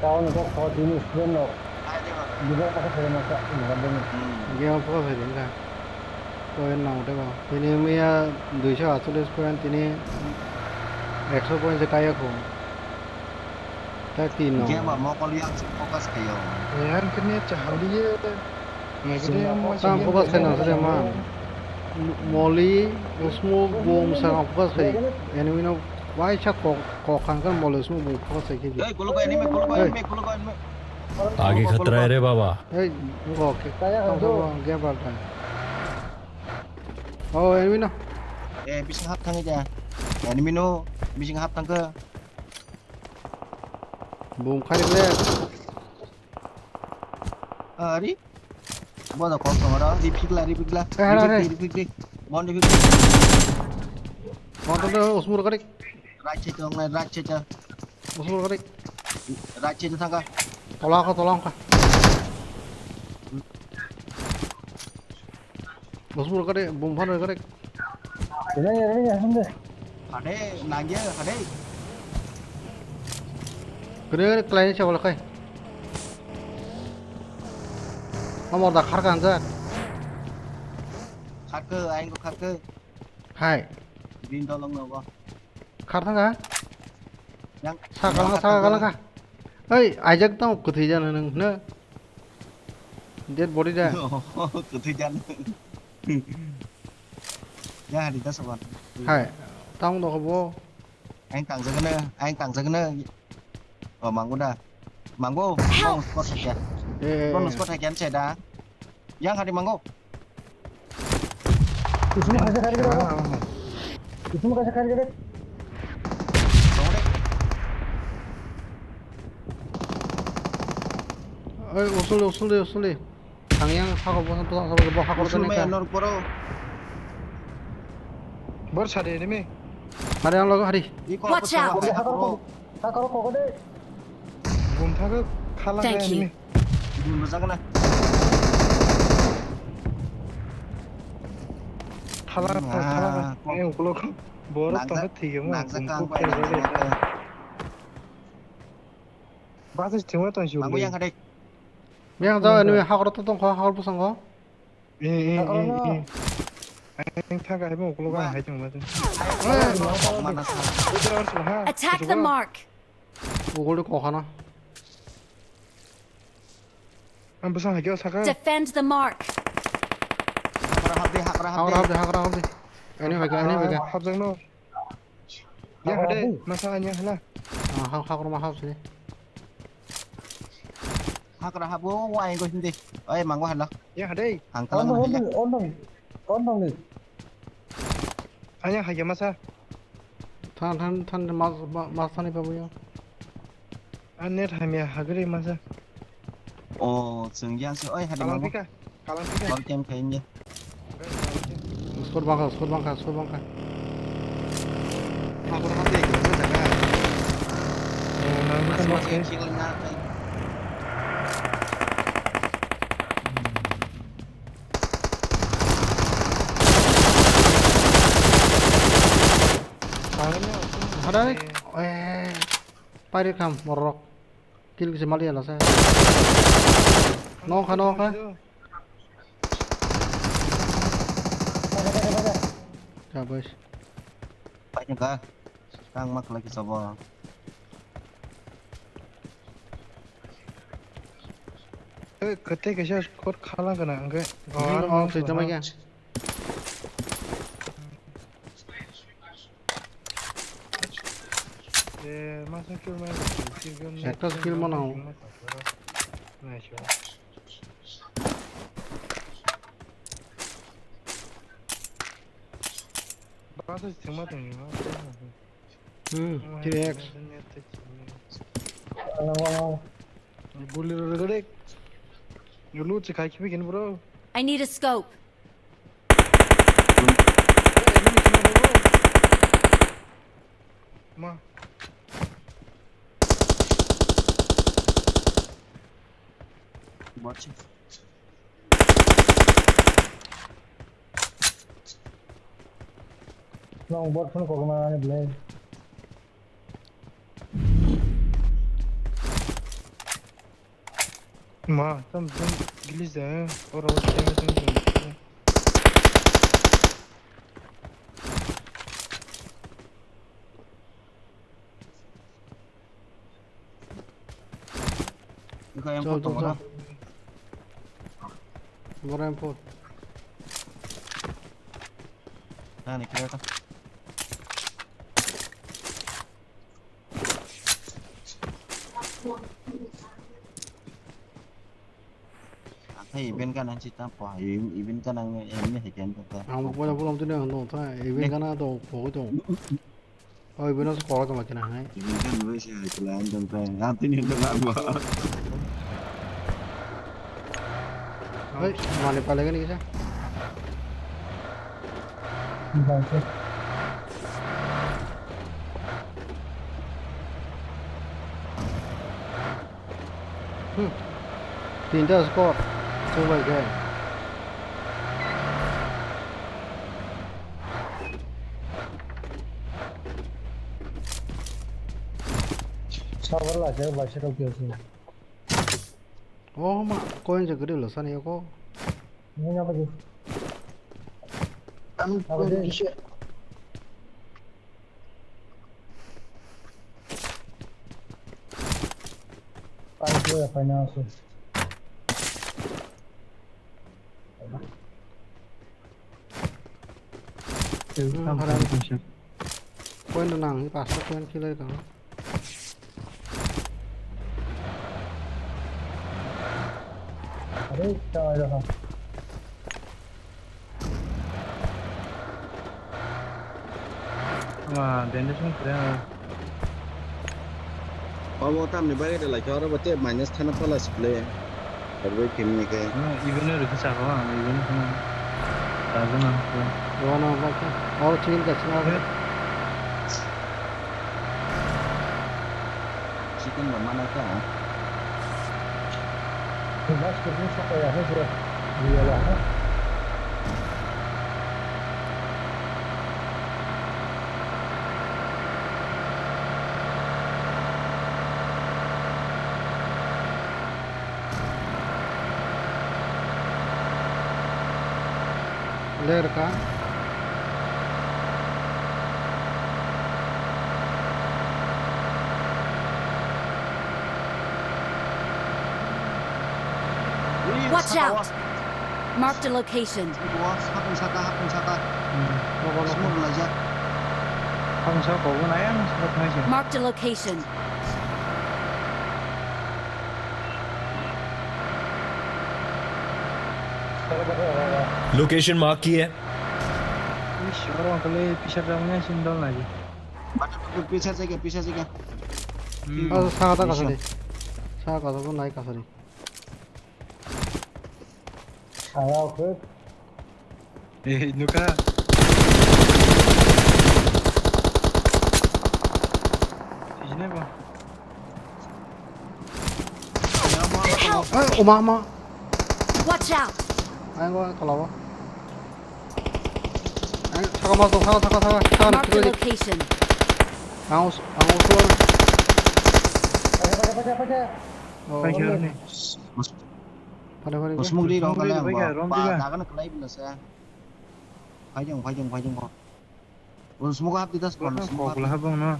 Tao nung kok kho tini student rok. Hai de ba. Gibok kok kho tini masa. Gibok kok kho tini ka. Point nang tebo. Tini miya duiso atchollis point tini ekso point se kaya kho. Tak tin no. Game ba mokol yang focus kayo. Yang kene chahliye. Tam focus khaina se man. Moli, smoke, bomb sa focus khai. Enemy no waisa kok kok khang kan moli smoke bomb focus khai. Ei, guluk enemy, guluk enemy, guluk enemy. आगे खतरा है रे बाबा। Hey, okay. Tamo game palta. Oh, enemy no. Eh, bising hap thangwi ja. Enemy no, bising hap thangkha. Boom khai le. Ari. Bodo kok tongora, ripikla, ripikla. Eh, hara, hara. Ripikla, ripikla. Mon ripikla. Mon to usmur kari. Right side to, right side to. Usmur kari. Right side to thangka. Tola ka, tola ka. Bosmur kare, bumphano kare. Kene, kene, kene, kene. Hade, nangya, hade. Kene, kene, klai sa wala kai. Amor da khar kan jak. Khar ke, aing ko khar ke. Hai. Green dolong no go. Khar thang ka? Yang, saka yang lang, khar saka thang lang ka. Ka. Hei, ajak tong kuthai jana nang na. Dead body da. Kuthai jana. Ya, hari ta sabar. Hai, tong do bo. Aing tang jagna, aing tang jagna. Oh, mango da. Mango, help! Bong spot hakya. Eh, eh, bong eh. Spot hakya, saya da. Yang hari mango. Kusuma kaisa kari kari. Kusuma kaisa kari kari. Oi, usul, usul de, usul de. Tangyang, hako, bo, bo, bo, hako, usul me, nor poro. Bor sade, enemy. Hari ang logo, hari. Watch out! Hakoro, hakoro, hakoro de. Bumthago khala. Thank you. Bumthago na. Khala, khala. Ai, ukulok. Borok tongkha thigemo. Bumthuk khe. Basa thigma tong si. Mango yang kade. Yang jao, enemy hakoro to tongkha, hakoro bwskango. Eh, eh, eh, eh. Ang thaka hai bo ukulok ang hai tong ma. Mana sa. Attack the mark. Ugol de kokana. Ang bwsang hai khe saka. Defend the mark. Hakra habdi, hakra habdi. Hakra habdi, hakra habdi. Ani bai, ani bai. Habjak no. Ya hade, masa ani hala. Ah, hak, hak ruma hak sini. Hakra habo, wai go hindi. Oi, mango hala. Ya hade. Ang kalang hala. On dong, on dong. Anya haya masa. Than, than, than, mas, mas thani pabuyo. An net hamya hagri masa. O, chwng yang se, oi, hadi kalang mango. Pika, kalang pika. Bor kem khaim ya. Skur bangkha, skur bangkha, skur bangkha. Hakor hadi, jaga. O, nang bukan mas mas ya. Hadai, eh, pari kam borok. Kill kisa mali ala sa. Nokha, nokha. Ya, boys. Paitengka. Kang mak lagi sabo. Eh, kete kisa kot khala kana angke. Ini, oh, sih, tama ya. Eh, masa kill mana? Kill gun. Ekta kill mana? Nice one. Basa se thwngma tongni ma. Hmm, three X. Guli rw rw rw. Lu chi khai khibi kin bro. I need a scope. Ma. Bot se. Nong bot phone kokma ani belai. Ma, tam tam glitch da, oro oro teme teme teme. Iko M four. Chol, chol, tongo na? Chol. Boro M four. Nani kira ta. Akhai event ka nang si tampo, event ka nang em ni heken ta. Ang pura pura tini ang dong ta, event ka na to pogoi to. Oh, event so kora kama kena hai. Event ka nang si hai kula ang dong ta, ang tini dong ta ba. Hei, mane pale gani kisa. Hmm. Tinta score. Chubai khe. Sabar la, saya baca kau biasa. Oh, ma, koin je gede lo sani ko. Ini apa tu? Anu, apa tu? Paano ko ya, paano ako? Hmm, haram. Point nang, pasta point killer ka. Are, ta aja ha. Wah, bandage mo kre. Obo tamni bagwi de laikha, oro bo tei minus thana phala se play. Abo khe mini khe. No, even oro khe chakao ang, even kheno. Chajana. Wano bakhe. Oro chicken kaisa na. Chicken ba mana kha. Bas khe sakaya khe se. Riyala khe. Ler ka. Watch out! Marked a location. Sakung saka, sakung saka. Hmm. Smoke laijak. Sakung saka, kok bo nai ang smoke nai se. Marked a location. Location mark किया है। Ish, oro kale pisa jamnya sindol lagi. Pisa jaga, pisa jaga. Hmm. Ah, saka ta kasari. Saka ta nai kasari. Saka khe. Eh, nuka. Sijine ba. Help! Ai, oma, oma. Watch out! Ai, gua kalau. Ai, saka mas dong, saka, saka, saka, saka. Marked a location. Ang us, ang us. Pakai, pakai, pakai. Oh, pakai ni. Pare, pare, pare. Smoke di rong kalian, rom ba, di ba. Dagan kelai bila saya. Phai jong, phai jong, phai jong ko. Smoke hap di das ko, smoke hap. Kok lah bang no.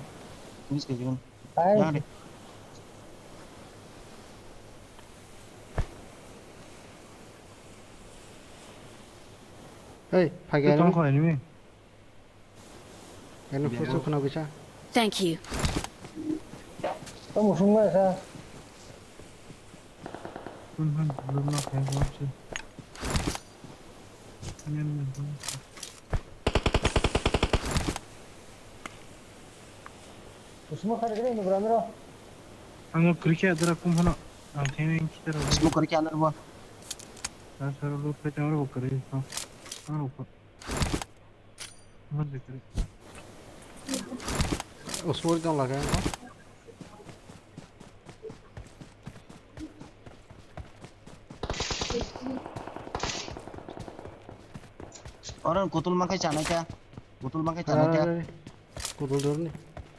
Finish ke jong. Yang deh. Hei, phai gaya. Tong kho enemy. Eno fusu khna bisa. Thank you. Tamo sungma sa. Kum han, luma khai bo chi. Nyan na bo. Usmo khai gre ni bro, bro. Ang kri khe adra kum hano. Ang thene kita ro. Usmo kri khe anar bo. Asar lo pe tang ro kri. Ang ro. Usmor tong lage. Oro kutul makai chanai kha. Kutul makai chanai kha. Kutul dorni.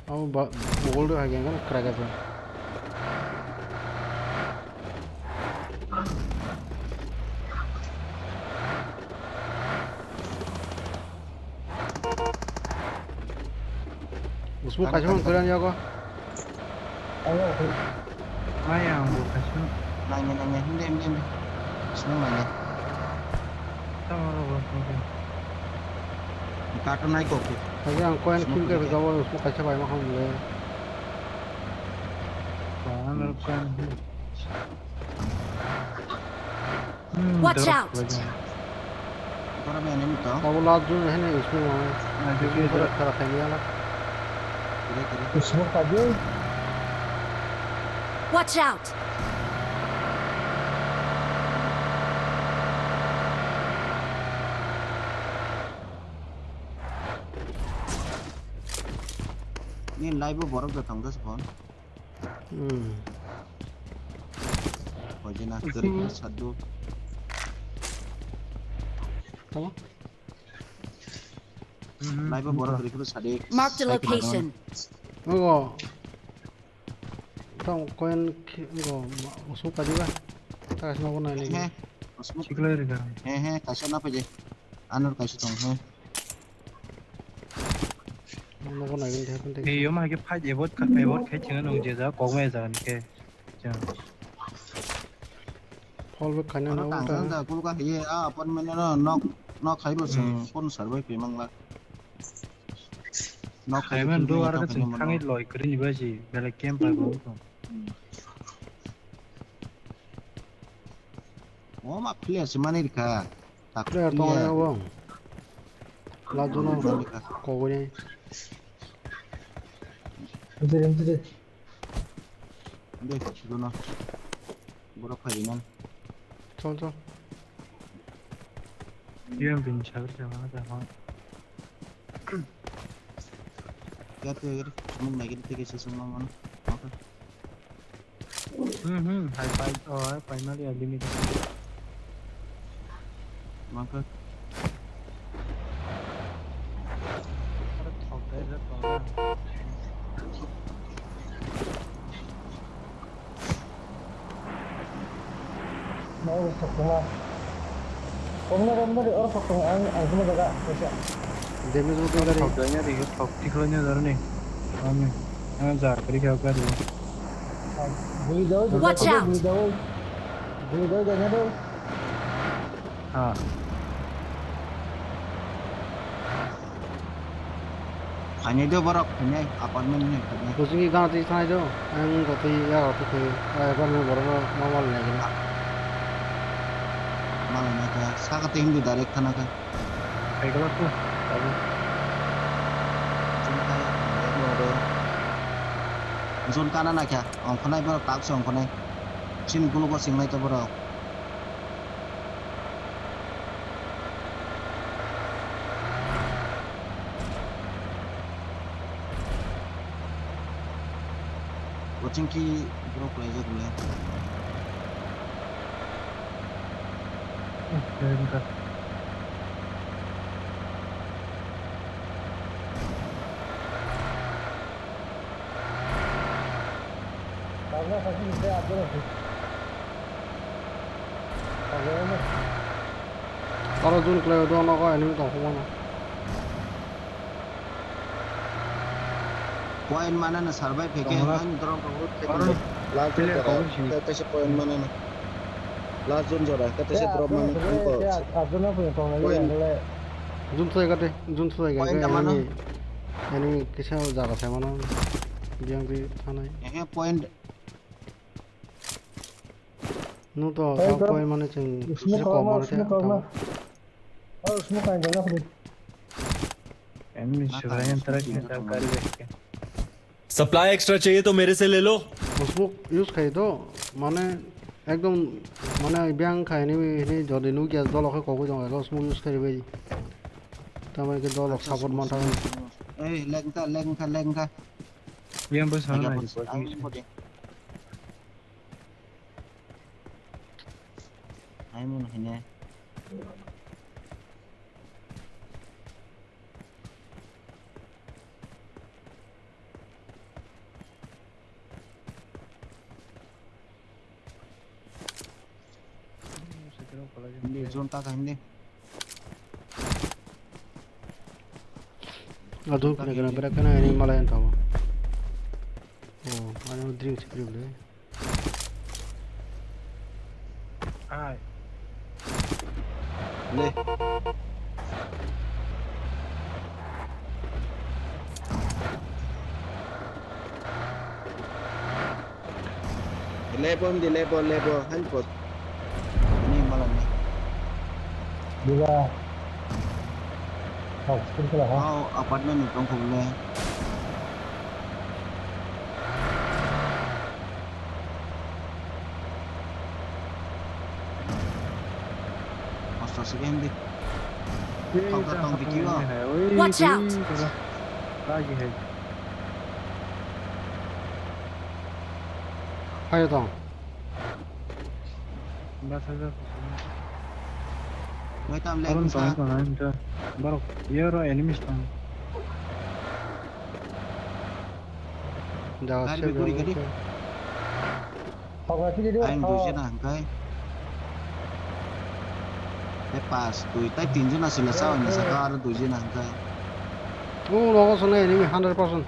Amo ba bogol do hagen kan kra ga. Usmo kaisa man kore ani yago. Maya ang bo kaisa. Nangya, nangya, hindi, hindi, hindi. Usmo nangya. Tamo ro bo smoke. Kato nai kok. Kaisa ang koyan kim ke gawa usmo kaisa bai ma kham le. Tamo ro koyan. Watch out! Abo last zone hene usmo wang. Usmo pura khara khaini ala. Watch out! Ni live o borok da thang das phone. Hmm. Hoje na kari kari sadu. Tamo? Live o borok kari kari sadu. Mark the location. Ogo. Tamo koyan ki, ogo, usmo kadiba. Takas nogo nai lagi. He, he. Sikla rega. He, he, kaisa na paje. Anur kaisa tong, he. Nogo nai gini, he, he. He, yo ma ke fight ebot ka, ebot khai chinga nung je ja, kok me ja ke. Fall back khaina na uta. Tang ja, kul ka hiye, a, apartment no, nok, nok khai bo sung, phone survive pe mangla. Nok khai man do ara ka sung thangwi loi kri ni ba ji, bele camp pai bo. O ma player se mani rikha. Player tong ya bo. La jono kogoi. Jere, jere. Dek, jono. Borok phai ringan. Chol, chol. Yang bin chagri chama da ha. Yat, yat, mung nai gini tege sesung mangano. Okay. Hmm, hmm, hai pai, oh, hai pai mali ya limit. Mangkha. Arak thok dai rak thok na. Mau sok tuma. Komna romna de or sok tuma ang ang kuma jaga kaisa. Damage bo kengari. Thok dai nya de thok tiklo nya dar ni. Ani. Ang ja kri kya kya de. Bui dawai, bui dawai, bui dawai. Bui dawai, dawai, dawai. Ha. Khainai do borok, khainai, apartment ni khainai. Bujingi gana twi thanai do, ang gotwi ya gotwi khe, apartment borok no ma mal nai gina. Mal nai kha, saka twi hindi direct thana kha. Kaikolak tu, tabu. Jun kaya, ya, ya, ya. Jun kana na kya, ongkhonai borok tak se ongkhonai. Chini gulugo chingnai to borok. Coaching ki bro player le. Oro jun kwlai o dono ko enemy tong khobano. Point mana na survive khe khe ani drop root khe khe. Last jun jora, khe tese point mana na. Last jun jora, khe tese drop mana na. Point. Jun thai kate, jun thai kate. Point mana? Enemy, enemy kisa jaga thai mana. Biang bi thanai. Ehe point. Nwng to Hey, kok bro. Koi mani chwng Smoke sre kok kok ma, mani smoke kok ma. Tamo. Oh, smoke kain jana kudi. Em ni Na sura kain yan tara smoke kain jana tara kudi. Kari bai. Supply extra chahiye to mere se le lo. Smoke use khai to, mane ekdom, mane biang khai ni, ni jodi nu gas dolo khai kok jong ego smoke use khai bai. Tamo ke dolo Acha, support smoke, man tamo. Smoke, smoke. Ei, lengka, lengka, lengka. Yang bos Aja, hana bos, aja, aja, bos. Ai mun hine. Hindi, zone taka hindi. Aduk na kena berak kena ini malah yang tahu. Oh, ano drink sipri beli. Ai. Le. Level di level, level, handphone. Ini malam ni. Dua. Oh, skin kala ha. Oh, apartment ni tong khum le. Hostel second di. Kau ka tong di kiwa. Watch out. Lagi hai. Hayo tong. Bas hajar. Mai tam le. Arun sa. Tong tong tong. Borok yero enemies tong. Da. Ar se bi kuri da. Kadi. Ang duijana hingkai. Tei pas, dui, tei tinjana sila sa hwnwi saka aro duijana hingkai. O nogo swnai enemy hundred percent.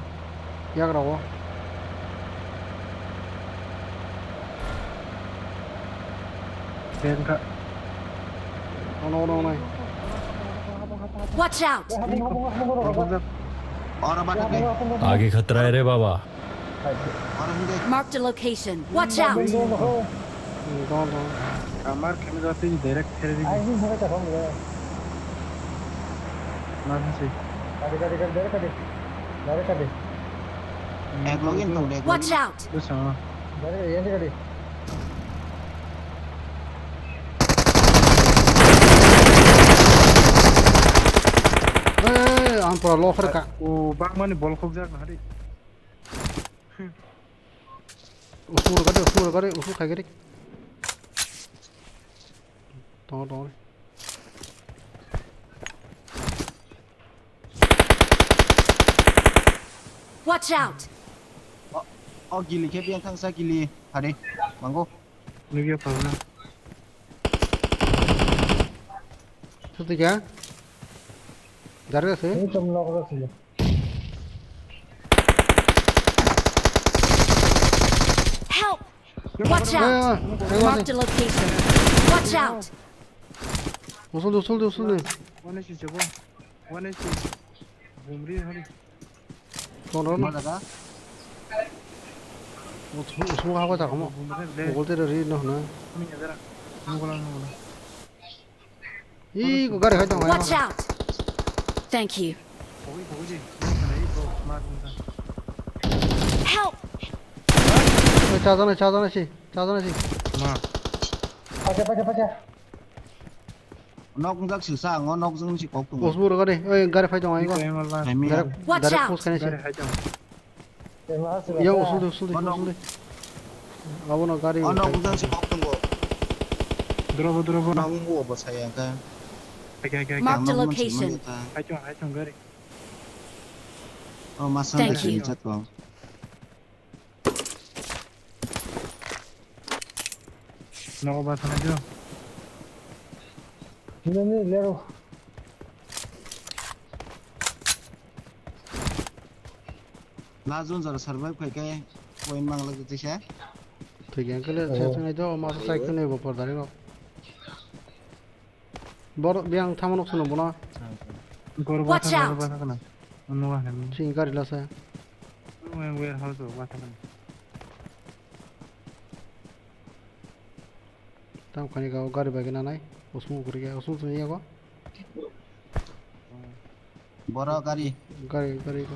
Yagra o. Tengka. Ono, ono, ono. Watch out! Oro bata de. आगे खतरा है रे बाबा। Oro hunde. Marked a location. Watch out! Don, don. Amar kami jati direct khere di. Ai, ni hore ta hong re. Mana sih? Kade, kade, kade, direct kade. Direct kade. Ek login tong de. Watch out! Bisa. Direct, yang kade. Eh, ang pura loh kha ka. O bangmani bol khokjak na hari. Usur gari, usur gari, usur khai gari. Tongo, tongo. Watch out! O, o gili khe biyang thangsa gili. Hari, mango. Nugya phalna. Sutikya? Dari ase? Ini tem nok ase. Help! Watch out! Marked a location. Watch out! Usul, usul, usul. One H P chebo. One H P. Bumri hari. Kono ma daga? Usu, usu ha ko ta komo. Bumri le. Mugol te ri no na. Ni ya dara. Mugol no na. Ih, ko gari hai tong. Watch out! Thank you. Help! Oi, cha jana, cha jana si, cha jana si. Ma. Pacha, pacha, pacha. Nok wngjak sisa, ang o nok jwng si kok tongo. Usbur gari, oi, gari phai tongo, iko. Iko, imo la. Gari, watch out! Gari push kani si. Gari hai tong. Yang usul de, usul de, usul de. Abo no gari. Oh, nok wngjak si kok tongo. Drobo, drobo. Nok wngo bo saya ka. Oke, oke, oke. Marked a location. Hai tong, hai tong gari. Oh, masa. Thank you. Chat kong. Nogo ba thangna jo. Nini lero. Last zone jora survive khai kai point mang lagi tisa. Thik yang kele. Oh. Saya tengah jo masa saya kene bo por dari no. Bor biang tamo nok sono bono. Watch out! Sing gari lasa. Warehouse o ba thangna. Tam khani ga gari bai gana nai. Usung guri ga usung sung yago. Boro gari. Gari, gari ko.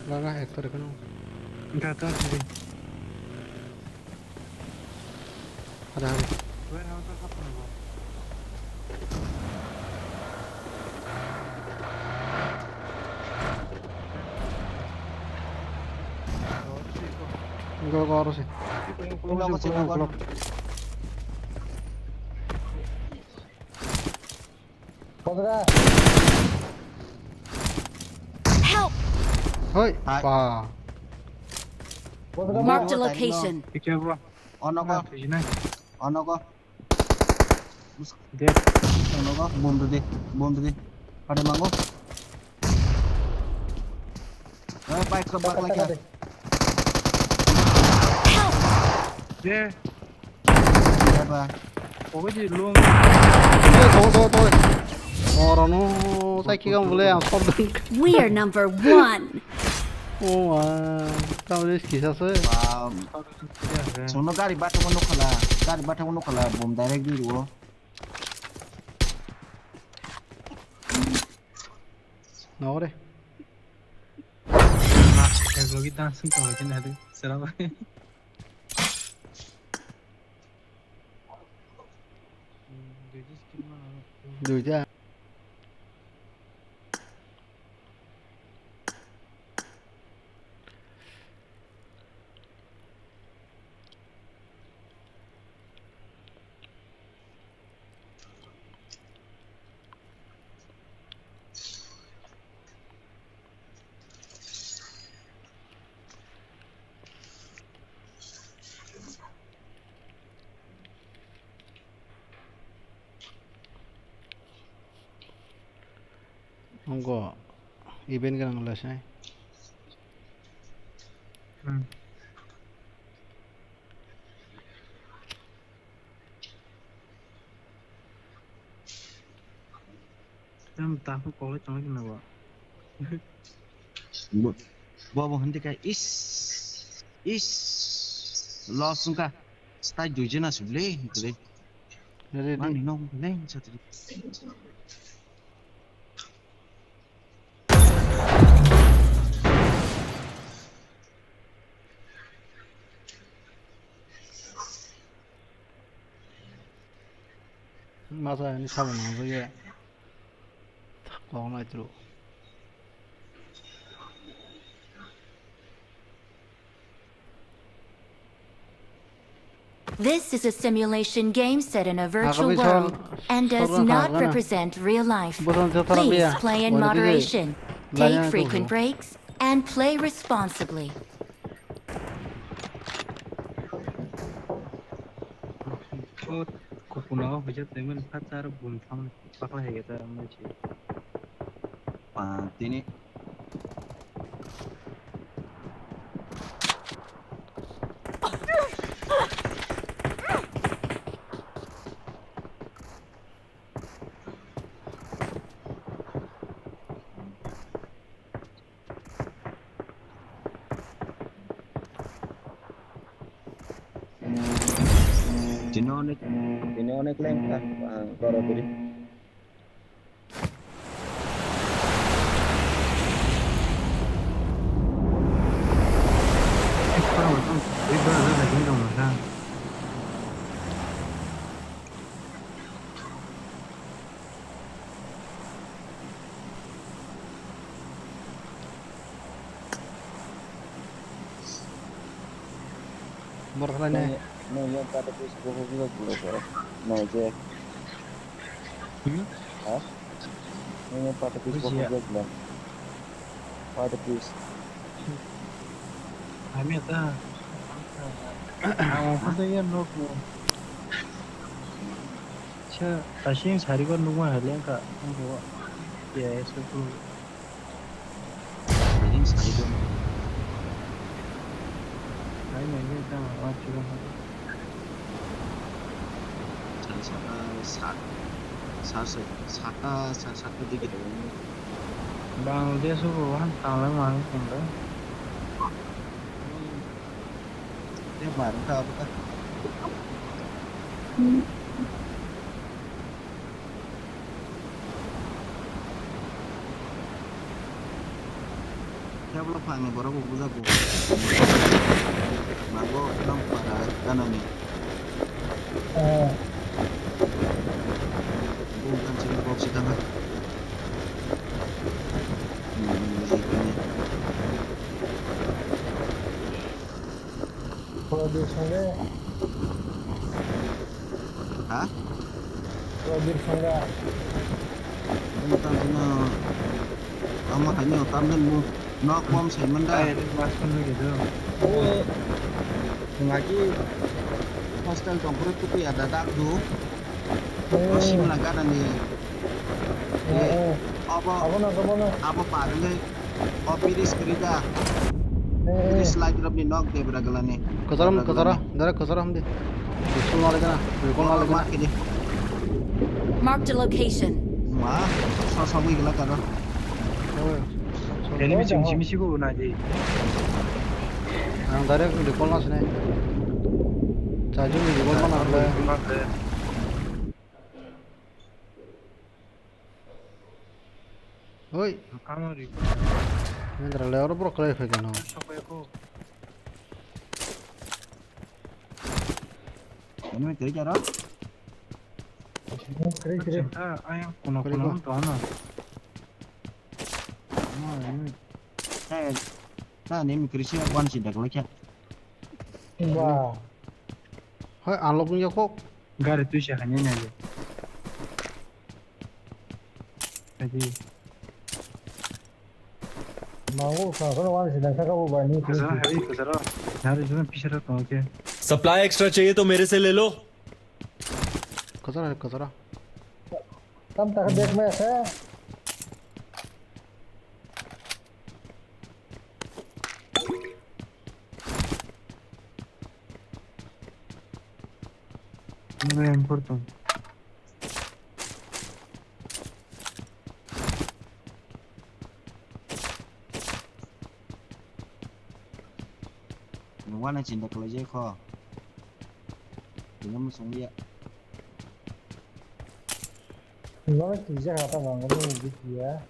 Laga ektor kono. Ga ta sidi. Ada, ada. Go, go, aro si. Help! Hoi, hai. Pa. Marked a location. Ono go. Ono go. De. Ono go. Bomb de. Bomb de. Pada mango. Eh, bike ko bakla kya? Help! De. Bye bye. Ogo ji lung. Oi, to, to, to. Oro no, sai ki gam bole, ang sob dun. We are number one. Oh, ah, ta bole kisa se. Wow. Sono gari batha mo nukhala, gari batha mo nukhala, bom direct di ruo. No re. Ek logi dancing ko hoy na de, sera. Duita. Nongo event gwnang lasai. Hmm. Tam tahu kole tong kena ba. Bo, bo, bo, henti ka is, is, loss wngkha. Stai duijana suble, hentole. Ready. Mani no, leng satri. Masa ni sabon nang ye. Kong nai tru. This is a simulation game set in a virtual world and does not represent real life. Please play in moderation, take frequent breaks, and play responsibly. Kupuna o hujat temen phatar bum thang. Pakla hai ta mai chi. Pa tini. Tini onek, tini onek lengkha, ah, goro diri. Borok khlai nai. Nung, nung yang pada pis buku juga gula kok. Nung je. Hmm? Hah? Nung yang pada pis buku juga gula. Pada pis. Kami ada. Ang kata ya nuk mo. Sa, asing sari ko nuk mo haliang ka. Ang ko. Ya, eso ko. Ini side o. Hai, nai, nai, tang, awa, chiro, hai. Sari saka, sa-, sa-, sa-, saka, sa-, saka digi do. Bangladesh o, han, tang, lang, mang, tang, da. Ya, baru ka, apa ka? Khe bwlwk phangni borok bo bujago. Mago nang para ganani. Bumtan sini box tanga. Hmm, ini. Pura di sana. Ha? Wajir sangha. Ang tang sino. Ang ma haino tam den mo. Nok bom sai manda. Ai, mas kan lagi tu. Ngaki hostel tong pura tu ya dadak tu. Osim na gana ni. Abo, abo na, abo na. Abo parle. O piris krida. Piris light rok ni nok debra galani. Kotora, kotora, dara kotora hamdi. Recall na legana, recall na legana. Marked a location. Ma, sa sa wi gala karo. Enemy ching chimi sigo na di. Ang direct recall na sini. Chajung recall na le. Oi. Kano ri. Mendra le oro borok kwlai phai kano. Sokoi ko. Enemy tei jaro? Kri, kri. Ah, ayang kono kono to ano. No, enemy. Hey, ta enemy kri se one si dak lekha. Ba. Hoi, unlock ni kok. Gari twi se hanya nai. Adi. Mangu sa kono wan si dan saka bu bani. Kasara hari kasara. Hari juna pisara to ke. Supply extra चाहिए तो मेरे से ले लो। Kasara, kasara. Tam tak dek me se. Ini yang important. Nungwana chinta kwlaijak kho. Tini muchung ya. Nungwana twijak ha ta nangani bikiya.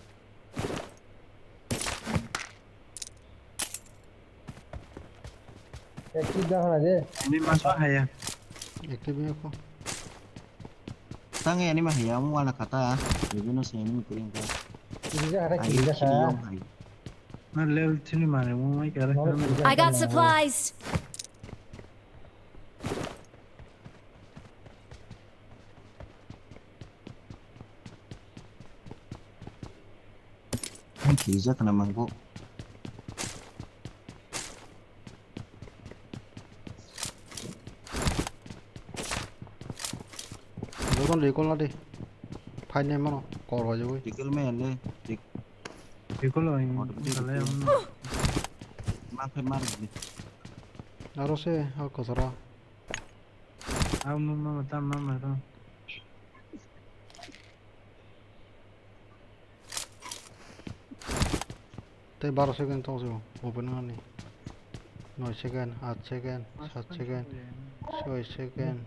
Active da hana de. Ini masuk haya. Active ya kho. Tang ya ini mah ya, mu wana kata. Lebih no sini kuring ka. Twijak ha ta twijak ha. Nah, level three mana, mau mai kara. I got supplies. Ang twijak na mangbo. Jogon recall na di. Phainai mano, kor wajagwi. Recall me le. Recall oi. Automatic recall. Ma khe mar di. Aro se, ha kosara. Amo mama tam mama to. Tei baro second tong sio, open wngmani. Noi second, aat second, saat second, soi second,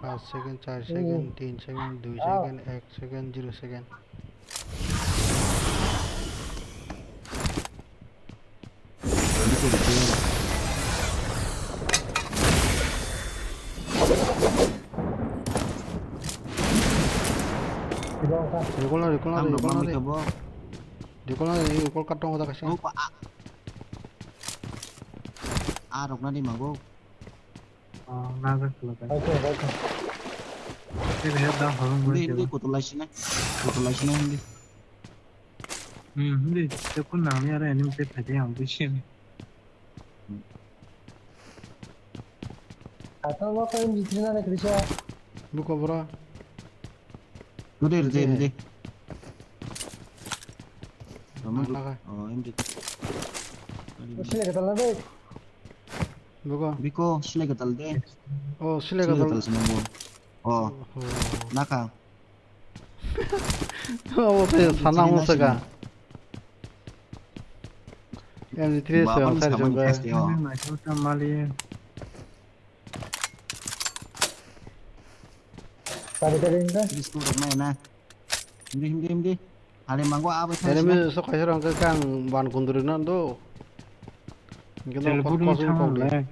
paanch second, char second, tin second, dui second, ek second, zero second. Recall na, recall na, recall na, recall na, recall na, recall kat tong kota kaisa. Ah, rok na di mago. Oh, naga kula ka. Oke, oke. Ini dia dah horong. Hindi, hindi, kutulai sini. Kutulai sini, hindi. Hmm, hindi. Dia pun nangni ada ini mesti tadi yang di sini. Atau lo kan di sini ada kerja. Buka bro. Rede, rede, rede. Ang laga. Oh, M D. Sile ka tala de. Buka. Biko, sile ka tala de. Oh, sile ka tala. Sile ka tala sinang bo. Oh. Nakha. Oh, te sana mo saka. M D three se ang sa jong ga. Mali. Kari kari hingka? Disco rok nai na. Hindi, hindi, hindi. Hari manggo abai thang Enemy sila. Sok kaisa rong khe kang ban kundri no do. Hingke no Teleport kos-, kosong thang kok di. Nai.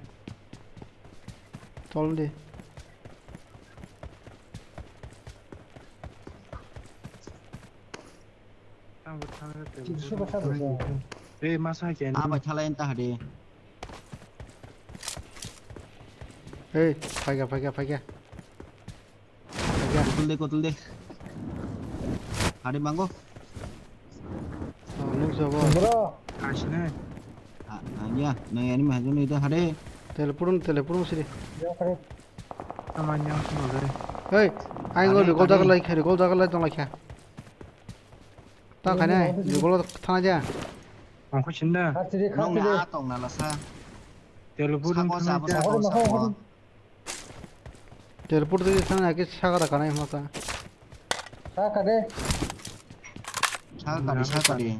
Tol di. Tang bo thang ya, Sibso teleport basa thang basa. Ya. Eh, masa khe. Abai thalai enta hadi. Hey, phaikha, phaikha, phaikha. Kotul de, kotul de. Hade mango. Oh, nuk sabo. Bro. Kasine. Ah, ah, ya, nang enemy haju ni da hade. Telepurun, telepurun siri. Ya, kare. Amanya sino de. Hey, aing go Hade, recall hade. Jaga lai kha, recall jaga lai tong lai kha. Ta khaine, recall thana ja. Ang kho sinda. Khasiri, Nong khasiri. Na tong na lasa. Telepurun sabo, thang sabo, ya. Sabo, sabo. Teleport twi thang ya khe saka da kanai hwnka. Saka de. Saka kari, saka kari.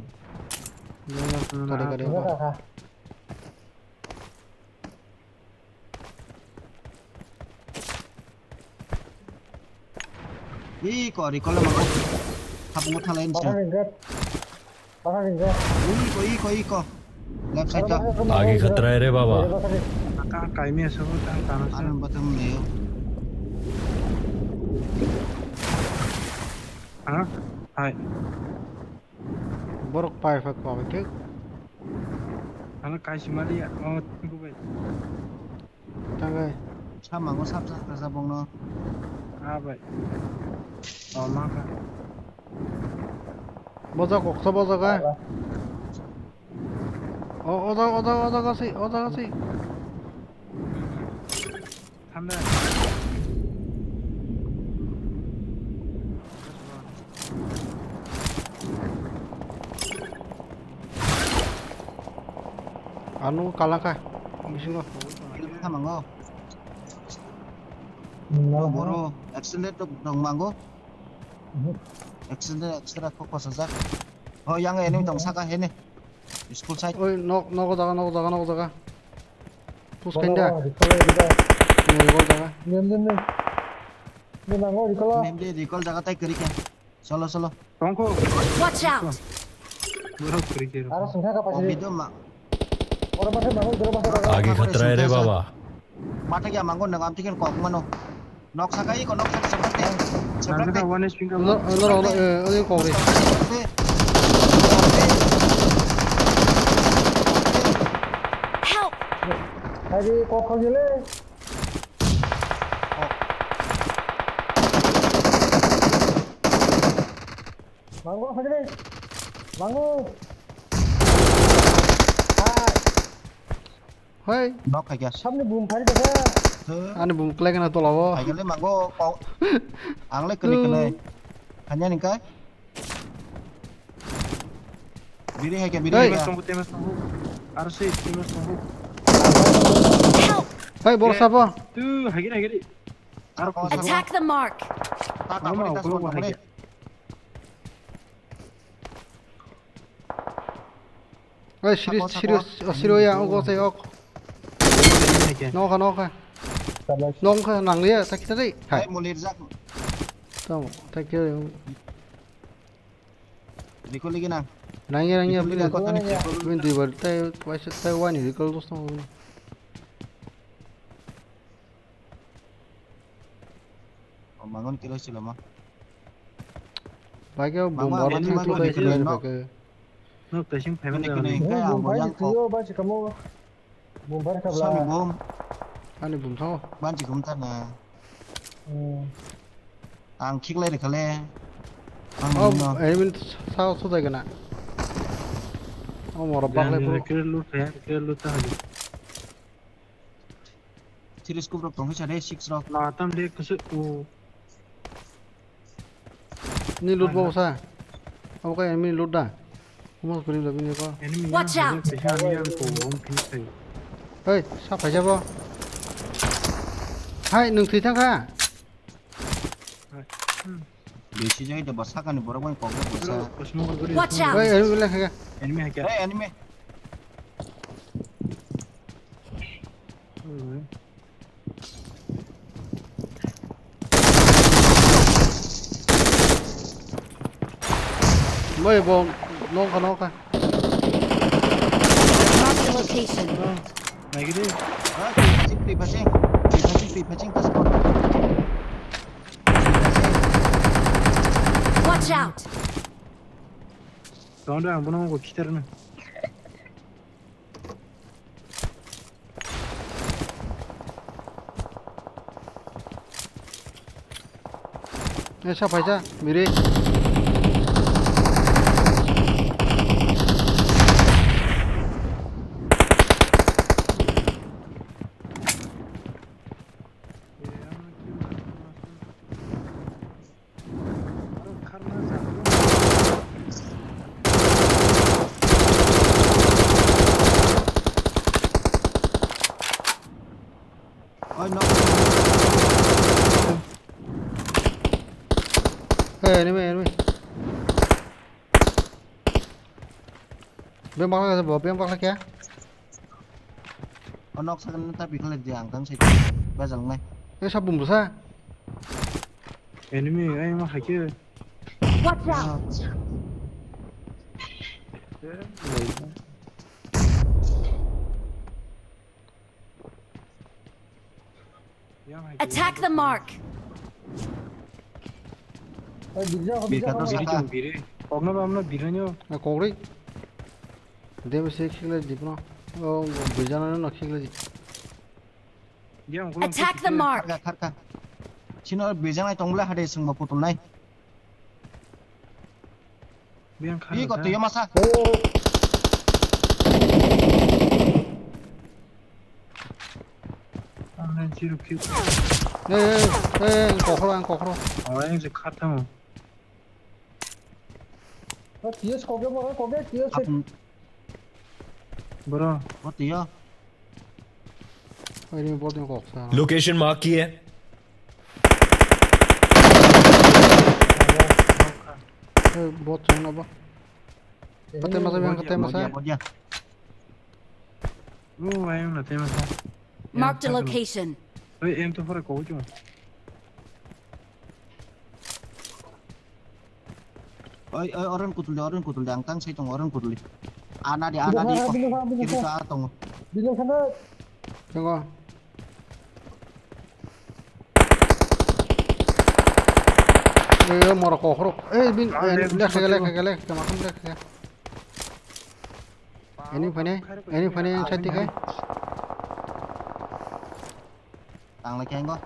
Tare kari. Saka kha. Ih, kori kole mako. Hapung thalai ni. Bakar ringkat. Bakar ringkat. Iko, iko, iko. Left side ta. आगे खतरा है रे बाबा। Aka kaimi asok ta tano sa. Ano batam le. Ha? Hai. Borok pai phak pa ke. Ano kaisi mali ya. Oh, tunggu bai. Tangai. Samango sap sap kasa bongno. Ah, bai. Oh, maka. Bojak koksa bojak, ah. Oh, oda, oda, oda kasi, oda kasi. Thanda. Ano kalangkha bisingo. Samango. No. Boro accident dong mango. Accident extra kok kosajak. Oh, yang enemy tong saka hene. School side. Oi, nok, nok jaga, nok jaga, nok jaga. Push kainda. Recall, recall. Ni recall jaga. Nim, nim, nim. Ni mango recall. Nim de recall jaga tai kiri kya. Solo, solo. Tongko. Watch out! Borok kiri kiri. Aro sengkha ka pasiri. Obi do ma. Oro pasiri mango, oro pasiri. आगे खतरा है रे बाबा। Mata kya mango nang am tiken kok mano. Nok sakai ko nok sak sabrak de. Sabrak de. Nang one spin ka. Lo, lo, lo, eh, eh, kok de. Help! Hari kok kok gile. Mango, phagre. Mango. Hai. Nok khaikya. Samni bum phari daga. Ani bum klai kana tolabo. Khaikya le mango. Ang le kene kene. Hanya ningka. Biri hai kya, biri hai kya. Team tongo, team tongo. Aro se team tongo. Help! Hai, borok sabo. Tu hagiri hagiri. Aro attack the mark. Ta ta pori ta sabo hai kya. Oi, siri, siri, siri ya, ogo se ok. Nokha, nokha. Nokha nangliya, ta kita dei. Hai. Mulir jak. Tamo, ta kita. Recall lagi nang. Nangya, nangya, recall lagi nang, kota ni recall. Win dui bar, tai, waisa, tai wani recall dos tong. Oh, mangon kilo silo ma. Bagyo bombar ma thang thang recall no. No, kasing payment. Kene kene. Bum bari tiyo, basi kamu. Bum bari kabla. Sami bum. Ani bum thango. Banchi kum ta na. Hmm. Ang khiklai rikha le. Ang oh, no. Enemy sao so jai gana. Oh, moro bak lai bro. Kir loot hai, kir loot ta hai. Three scope rok tong khe sa de, six rok. Ma tam de kusu u. Ni loot bo sa. Abo ka enemy loot da. Omo kuri lo bini ko. Enemy. Watch out! Pisa ni ang ko bom pin sai. Hei, sa phaisa bo. Hai, nwng thwi thang kha. Hai. Hmm. Bisi jai de ba sakani borok bai kok bo sa. Watch out! Hei, enemy le kha. Enemy hai kya? Hey, enemy. Hmm. Oi, bo, nokha, nokha. Mark the location. Naigidi. Ah, twi phaching, twi phaching. Twi phaching, twi phaching, ta support. Watch out! Tong dong, ang bono ko khitar na. Eh, sa phaisa, biri. Oi, no. Hey, enemy, enemy. Beng bakla khe, beng bakla khe. O nok sakni ta pikle dia ang tang sai. Bajal nai. Eh, sab bumbu sa. Enemy, ai ma hakhe. Watch out! Attack the mark! Biri chong, biri. Kokno bamno biri nyo. Na kokri. Debe se khikle dipno. O birjana no khikle di. Attack the mark! Kharka, kharka. Chino birjana tongle hade sungba putulnai. Biyang kha. Ih, ko tuyo masa. Ang nang chiru kiu. Eh, eh, eh, ang kokhro, ang kokhro. Oh, ang je kha tamo. Oh, T S koge, boro koge, T S. Bro. Oh, tuyo. Ini bot yang koksa. Location mark kiya? Eh, bot yang apa? Kate masa, yang kate masa. Bodia, bodia. Oh, ayang na te masa. Mark the location. Oi, em to pora ko jo. Oi, oi, oren kutulde, oren kutulde, ang tang sai tongo, oren kutulde. Ana di, ana di, ko. Bini kha, bini kha. Kiri ka tongo. Bini kha na. Tongo. Oi, oi, moro kokhro. Eh, bin, eh, lek, lek, lek, lek, lek, lek, lek, lek. Ini phane, ini phane yang cantik, eh. Tang lagi, enggak.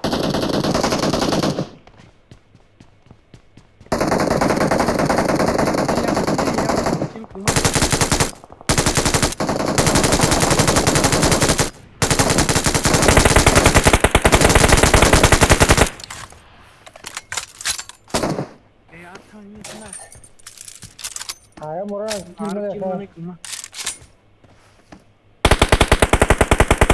Aya mora kill mane kill mane kill mane.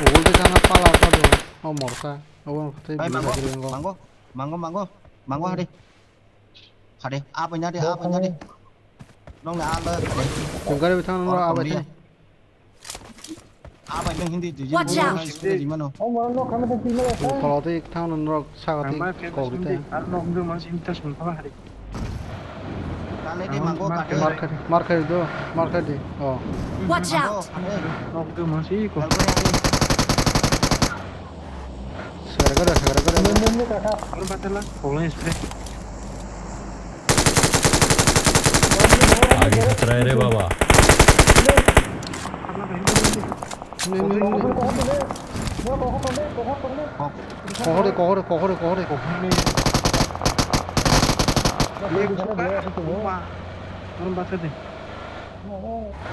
Ugul de sana pala ka do. O morsa. O won khatai. Bai, mango, mango, mango, mango, mango, hade. Hade, apa nyade, apa nyade. Nong le ala hade. Tengkar bithang nong apa sih? Watch out! Hindi di. Watch out! Hindi di mano. Oh, mano, kami tak tinggal ya. Kalau tu tang nong rok sa kati kau kita. Ar nong tu masih minta sumpah hade. Kale di mango kate. Market, market do, market di. Oh. Watch out! Nok do masi ko. Segera, segera, segera. Ini, ini, ini, kakak. Orang patah lah, polanya spray. Agi khatra re baba. Ini, ini, ini. Kohore, kohore, kohore, kohore, kohore.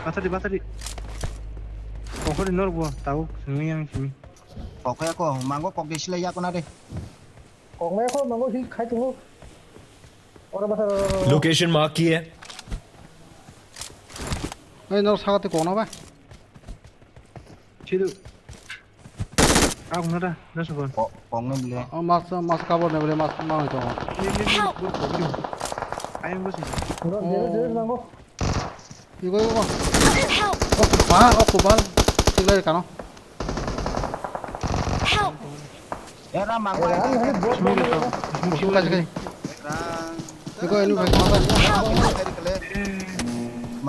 Batari, batari. Kohore norbo, tau, simi yang simi. Kokya ko, mango kok de silai ya ko na de. Kokmaya ko, mango hi khai tungo. Ora batari. Location mark kiya? Ei, nor sagate kona ba? Chidu. Kau nada, nasa ba. Ko-, kong na bile. Oh, mas, mas kabor na bile, mas, mas to. Ini, ini, ini, help! Bur, bur, bur. Ayam bos ini. Bro, oh. Jere, jere, mango. Igo, igo. Help! Oh, kubal, oh, kubal. Tinggal di kano. Help! Era mango. Era, ini bot, bot, bot. Buka sekali. Iko ini baik apa? Help!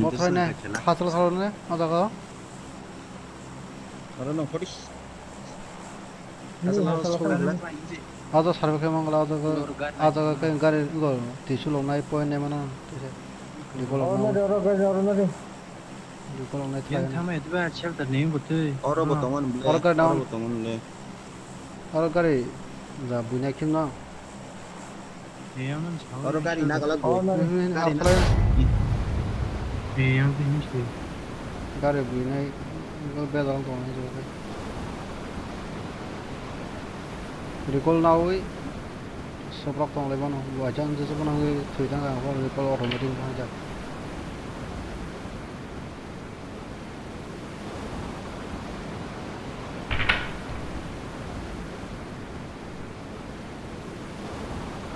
Mothai nai, khachal khalo ne, o jaga o. Oro no photo. Khachal khalo. Ajo sarbe khe mangala, o jaga, o jaga khe gari go, tisu lok nai point nai mano, tise. Recall lok nai. Oro gari, oro gari. Recall lok nai thai. Yang thamai diba, shelter ni butui. Oro bo tongo ni ble. Oro gari down. Oro bo tongo ni ble. Oro gari, ja buinai khim no. Oro gari na gala bo. Gari na. Gari buinai, bejal tong nai jora. Recall nawi sobrok tong lai bono. Bo achang je bono thwi thang ang recall automatic thang jak.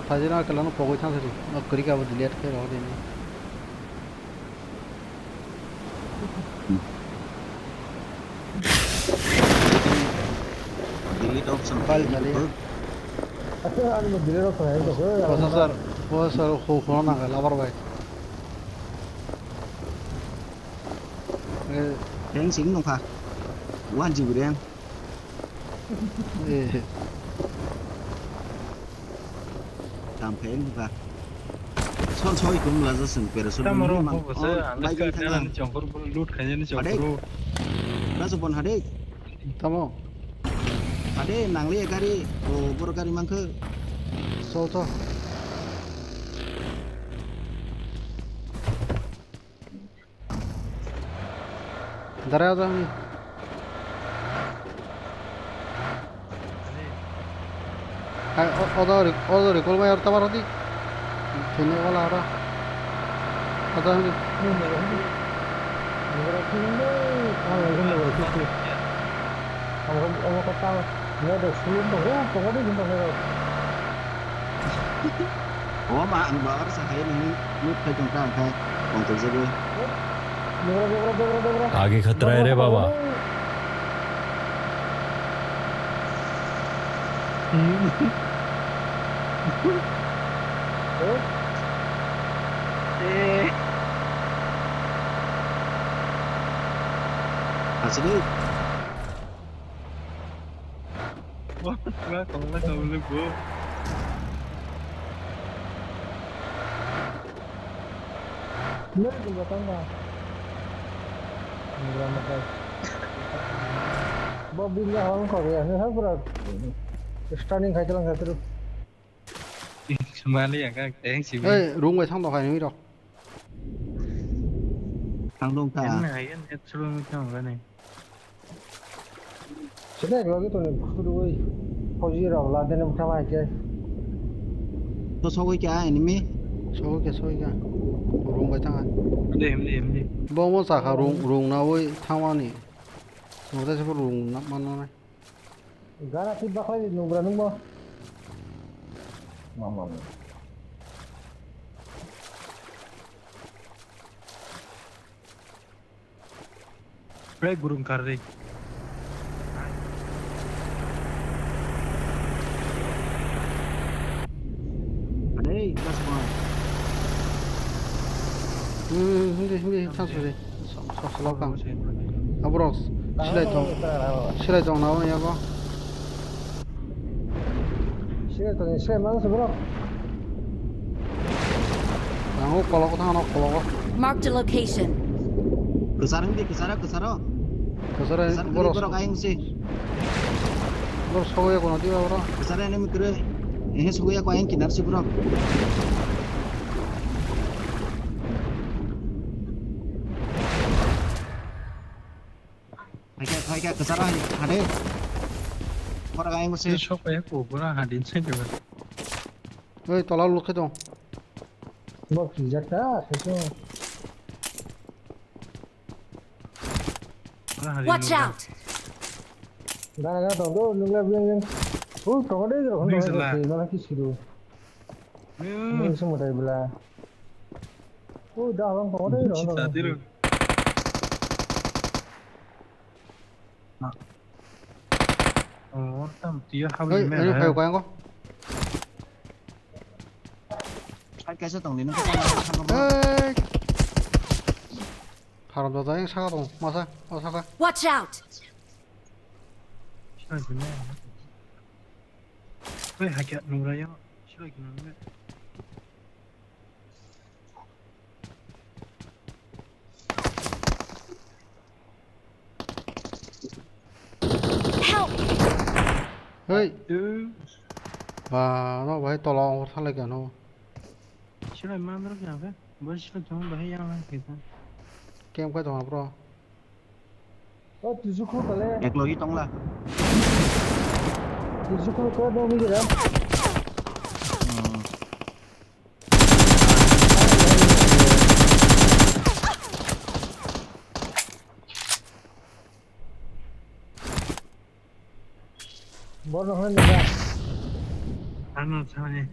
Sajina kela no pogoi thang sari. No kori ka bo delete khe ro dini. Delete option. Bal jale. Acha, ani mo delete option hai to. Processor, processor ho ho na labar bai. Eh. Rank sing nung kha. One G B rank. Eh. Tam khe nung kha. Son soi kum la ja sing pero son. Tamo ro ni mang. Ho ko se, oh, ang bai ka bai tana thang. Ni chongkor bro, loot khaina ni chongkor. Hade. Bro. Rasu bon hade. Tamo. Hade nang le gari. Oh, boro gari mang khe. So to. Dara aja hwnwi. Hai, o-, odo ri-, odo recall bai aro tabar di. Thwino wala aro. Aja hwnwi. Omo ma ang ba aro sa hai nang loot khai tong kha, ang khai tong tong jagwi. आगे खतरा है रे बाबा। Asli. Wah, wah, kamu lah, kamu lah, bro. Nai gulba tangma. Nai gulba makai. Bo bini hal kok ya, nai hal pura stunning khai talang satu. Mali ya kak, teng sih. Hei, rung bai thang tong khai nwi rok. Thang dong ta. Yan na, yan, yan, suru mi thang gane. Sini lagi tu ni, kudu woi. Poji rok la dene buka mai ke. To sogoi kya enemy? Sogoi kya, sogoi kya. Rung bai thang. Himdi, himdi, himdi. Bo mo sa kha rung, rung na woi thang wani. Mo ta se rung na man na. Gara twi baklai di nungra nungbo. Mama mia. Bre gurung karri. Adei, das mo. Hmm, hindi, hindi, chance hindi. Sok, sok, sok, sok. Aborok silai tong. Silai tong na wani abo. Silai tong, silai mana se borok? Ang o kolok tang ano kolok. Marked a location. Kesar hindi, kesar, kesar. Kesar borok. Borok ayang si. Borok sogoya kono diba borok. Kesar ini mikre. Ini sogoya ko ayang kinar si borok. Thaika, thaika, kwcharo hai, hade. Borok ayang se. Sok ya ko, bora hadin se de. Oi, tola lukhe dong. Bo kijak ta, seso. Watch out! Gara gara dong, do, nungla biang biang. Oh, tongo de, dong, dong, dong, dong, dong, dong. Ini semua dari belah. Oh, dah, bang, tongo de, dong, dong, dong. Oh, tam tiyo habli. Hei, me ini hai. Kayo kaya ko. Hai, kaisa tong di, nang. Hei. Haram dada yang saka tong, masa, masa ka. Watch out. Hai, hakiat nungra ya. Sila gimana? Help! Hei. Ba, no, bai, tola ongkor thalai kano. Sila mandro kya ka? Bo sila jong bai yang lang kita. Kem ka jong, bro. O, tuju khu tale. Ek logi tongla. Tuju khu ko do mi gira. Hmm. Bono hwn da. Ano thani.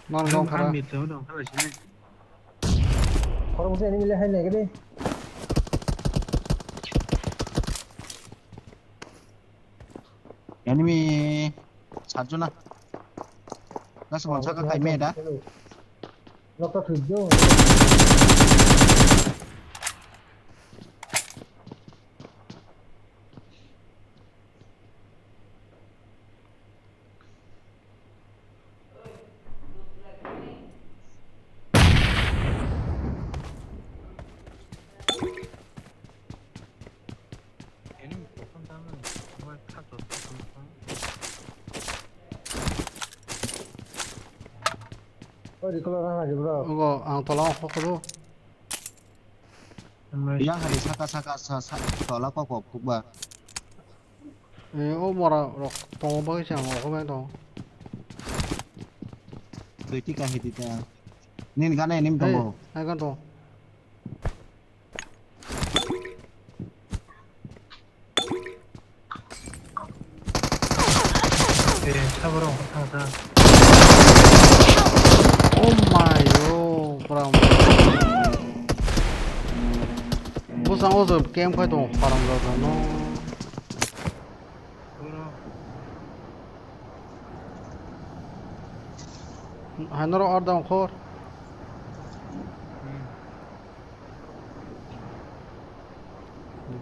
Nang nang nang phara. Army to dong khala sini. Khoroksa enemy le hai nai gede. Enemy satjona. Nasa man saka kai me da. Nokta thujjo. Oi, recall rang lagi, bro. Ogo, ang tola o hokoro. Yang hari saka, saka, sa, sa, tola kok, kok, kok ba. Eh, o mora rok tongo bagwi se ang ogo bai tongo. Twi tika hiti ta. Nini gana enim tongo. Hey, hai gan tongo. Eh, saborok thangsa. Oh my, oh, pura. Bosang o jor camp khai tongo, parang jor no. Hai norok ar dong khor.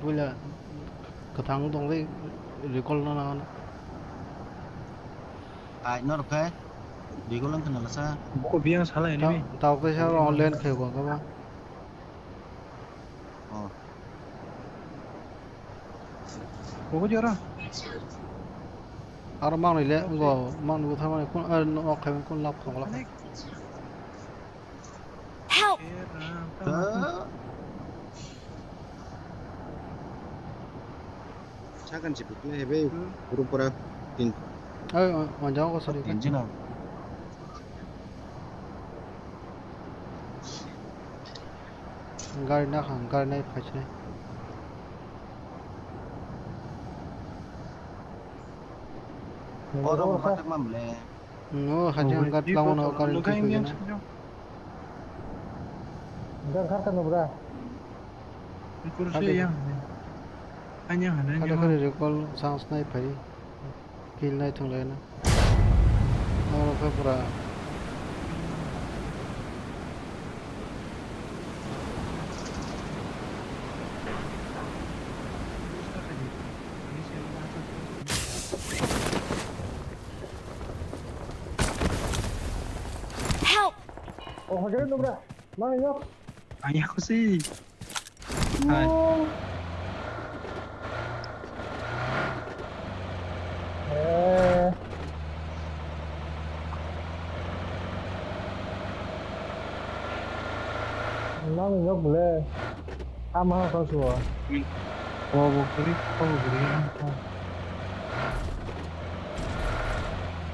Buila kwthang tongwi recall no nangano. Ai norok khe recall wng khna lasa. Buko biyang salai ni. Tao khe sa online khe ko kama. Oh. Buko jora. Aro manwi le ngo manwi tharmani kun ar no khai kun lap khong lap. Help! Sakhan se bikle hebe group pora tin. Ai, ai, manjang ko sari. Tin jina. Gari na khang, gari nai phai se. Oro mo khatak mam le. No, hajang gat lawan o kari khe khe na. Gang kharta no bra. Kurse yang. Anyang hana. Kare kare recall chance nai phai. Kill nai thung lai na. Oro khe pura. Help! Oh, hajai nubra. Mang yok. Ang yok si. Hai. Eh. Mang yok bole. Ama ha kau suwa. Ko bo kiri, ko bo kiri.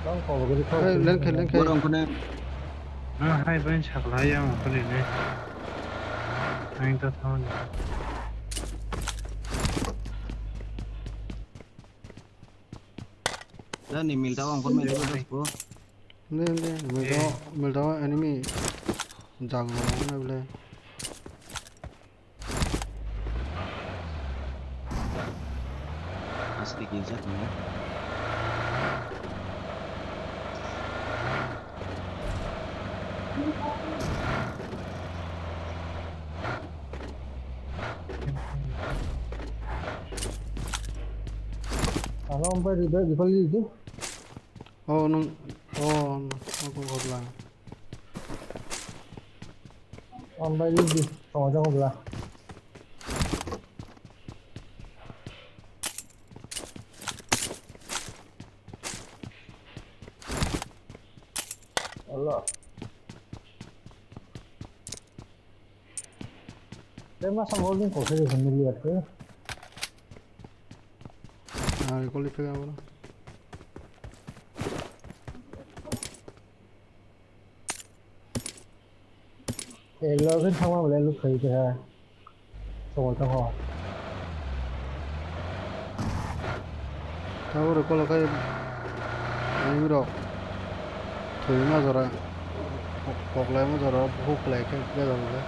Bang ko bo gari ko. Hey, lengkhe, lengkhe. Borong kune. Ah, hai bai sakla yang ko le le. Ang ta thon. Da ni mil ta ang ko mil ta ko. Ne, ne, mil ta, mil ta enemy. Jago na bole. Asli kijak ya. Ano ompai di, di, di, di. Oh, nung, oh, aku kau bilang. Ombai di, di, kau aja kau bilang. Allah. Tei masa holding kok se sini lihat ke. Ah, recall iphega bro. Eh, lo kan sama boleh lu kau itu ha. Soal tu ho. Tahu recall kai. Ini bro. Thwi ma jora. Koklai mo jora bukhuk kwlai khe bejal le.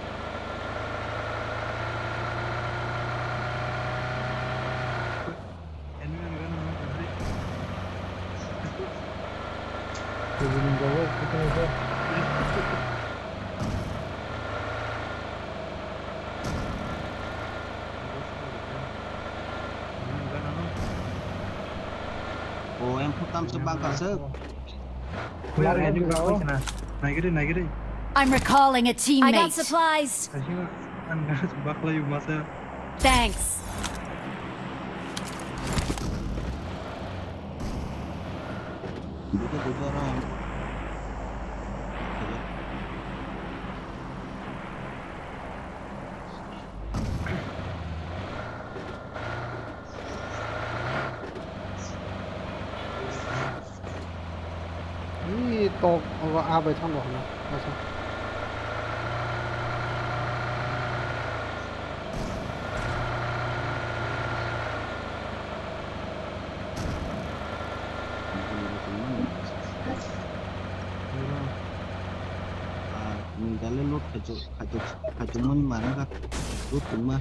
O, em phutam se bangka se. Nagiri, nagiri. I'm recalling a teammate. I got supplies. Thanks. Ih, tok, abo, ah, bai thang rok hwnna, asa. Ah, ni dale load khaito, khaito, khaito mani mara ka, load tongma.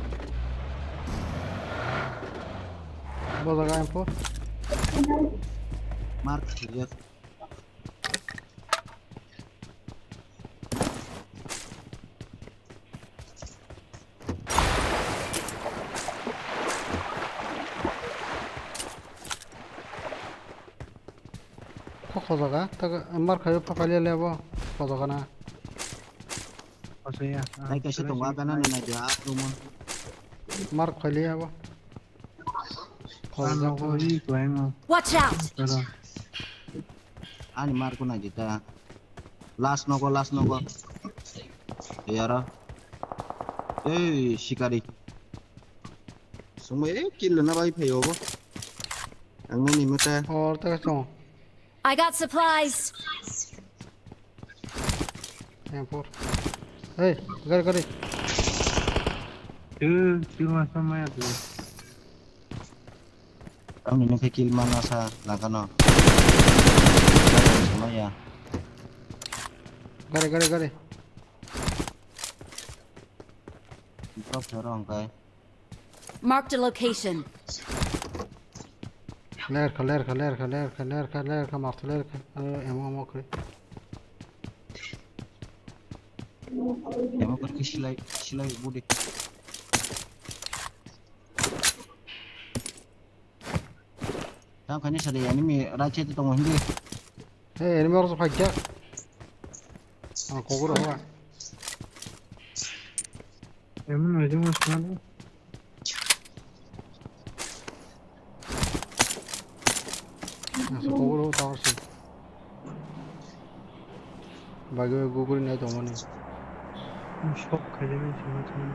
Bo jaga info. Mark, yes. Kok khojaga, tak mar khayo phapalia lebo, khojaga na. Khojaga, ah, nai kaisa tongo, agana nai dia, rumo. Mar khalia bo. Watch out! Ani mark na jita. Last nogo, last nogo. Yara. Ei, shikari. Sungma, eh, kill na bai phayo bo. Ang ni mata. Or ta song. I got supplies. M four. Hey, gari, gari. Kill, kill masa maya tu. Ang ini ke kill mana sa langkano. Maya. Gari, gari, gari. Drop jorong kai. Marked a location. Lerkha, lerkha, lerkha, lerkha, lerkha, lerkha, marked lerkha. Aro emo, emo khe. Emo khe silai, silai budi. Tang khaini sari enemy right side tongo hindi. Hey, enemy oro phai kya? Ah, kogoro hoa. Enemy no jeng mas mana? Asa kogoro tower si. Bagi guguri nai tongmani. Shop khaidini sima thani.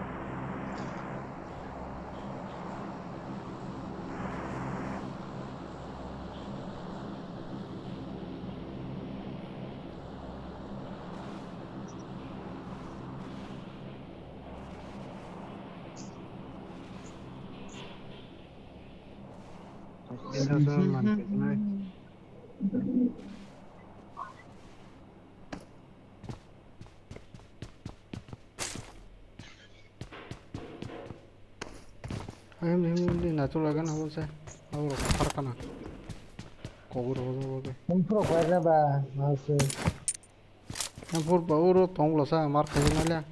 Ayam, ayam, ayam, di natur lagan, apa sih? Apa rok, parkana. Kobor, kobor, kobor. Info kaya ba, masih. Yang pur bau ro tong lo sa, mar kaya nalya.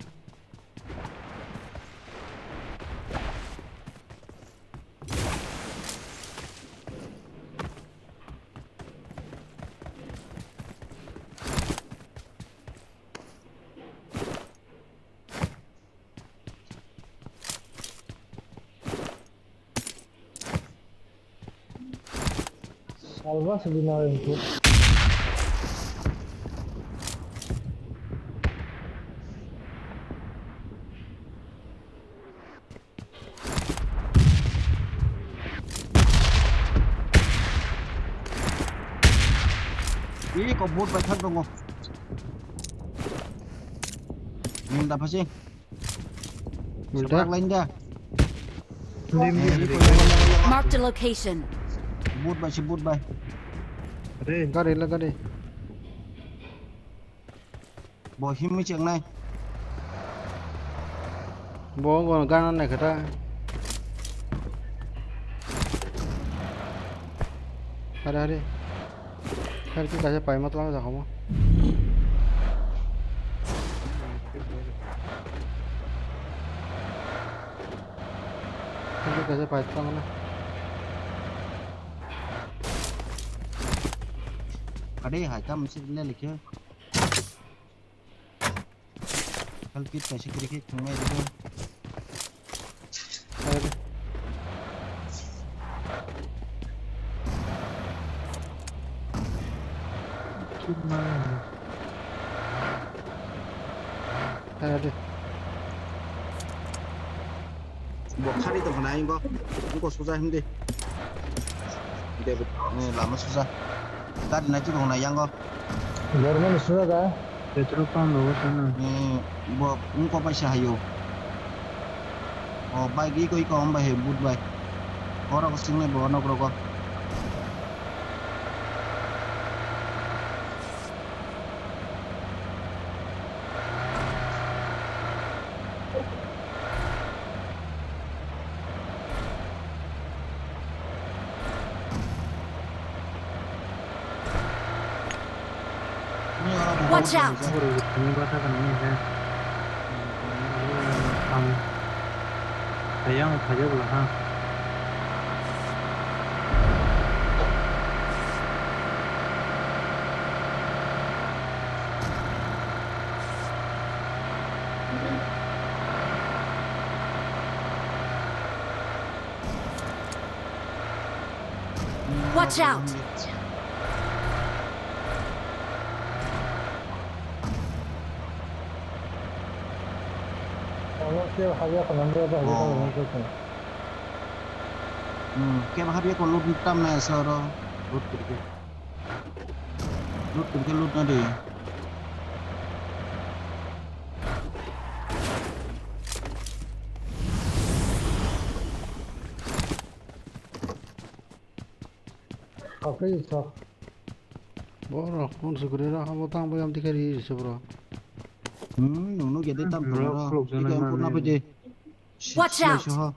Salva se bina oi hukuk. Ih, kok bot bai thang tongo. Nil da phasi. Multa. Sepak lain da. Lim, lim, lim. Marked a location. Bot bai, si bot bai. Re. Gari la gari. Bo himwi chengnai. Bo, bo gana nai khe ta. Hari, hari. Hari ki kaisa paima tlang ja homo. Hari ki kaisa pai tlang na. Ade hai tam sik le likhe. Health kit kaisa kwrwi khe thungnai rwdi. Khairadi. Bo khari tong khna ingo. Ingo suja himdi. David, eh, lama suja. Gari nai tu rong nai yango. Bormani suja da. Petrol pump rogo sana. Eh, bo wngkok bai se hayo. O bike iko iko hom bai hai boot bai. Oro ko singnai bo nok rogo. Watch out! Ayang khaja bwla ha. Watch out! Omo kebo habya khwnam rw ba habya khwnam rw. Hmm, kebo habya ko loot tam na ese oro. Loot kwrwi khe. Loot kwrwi khe loot na di. Oke, sok. Borok phone se kwrwi rw, abo tang bai amtwi khe ri se bro. Hmm, nungno gede tam tong bro, bro. Khuluk jana. Ike ampur na mami. Pede. Watch out! Soho.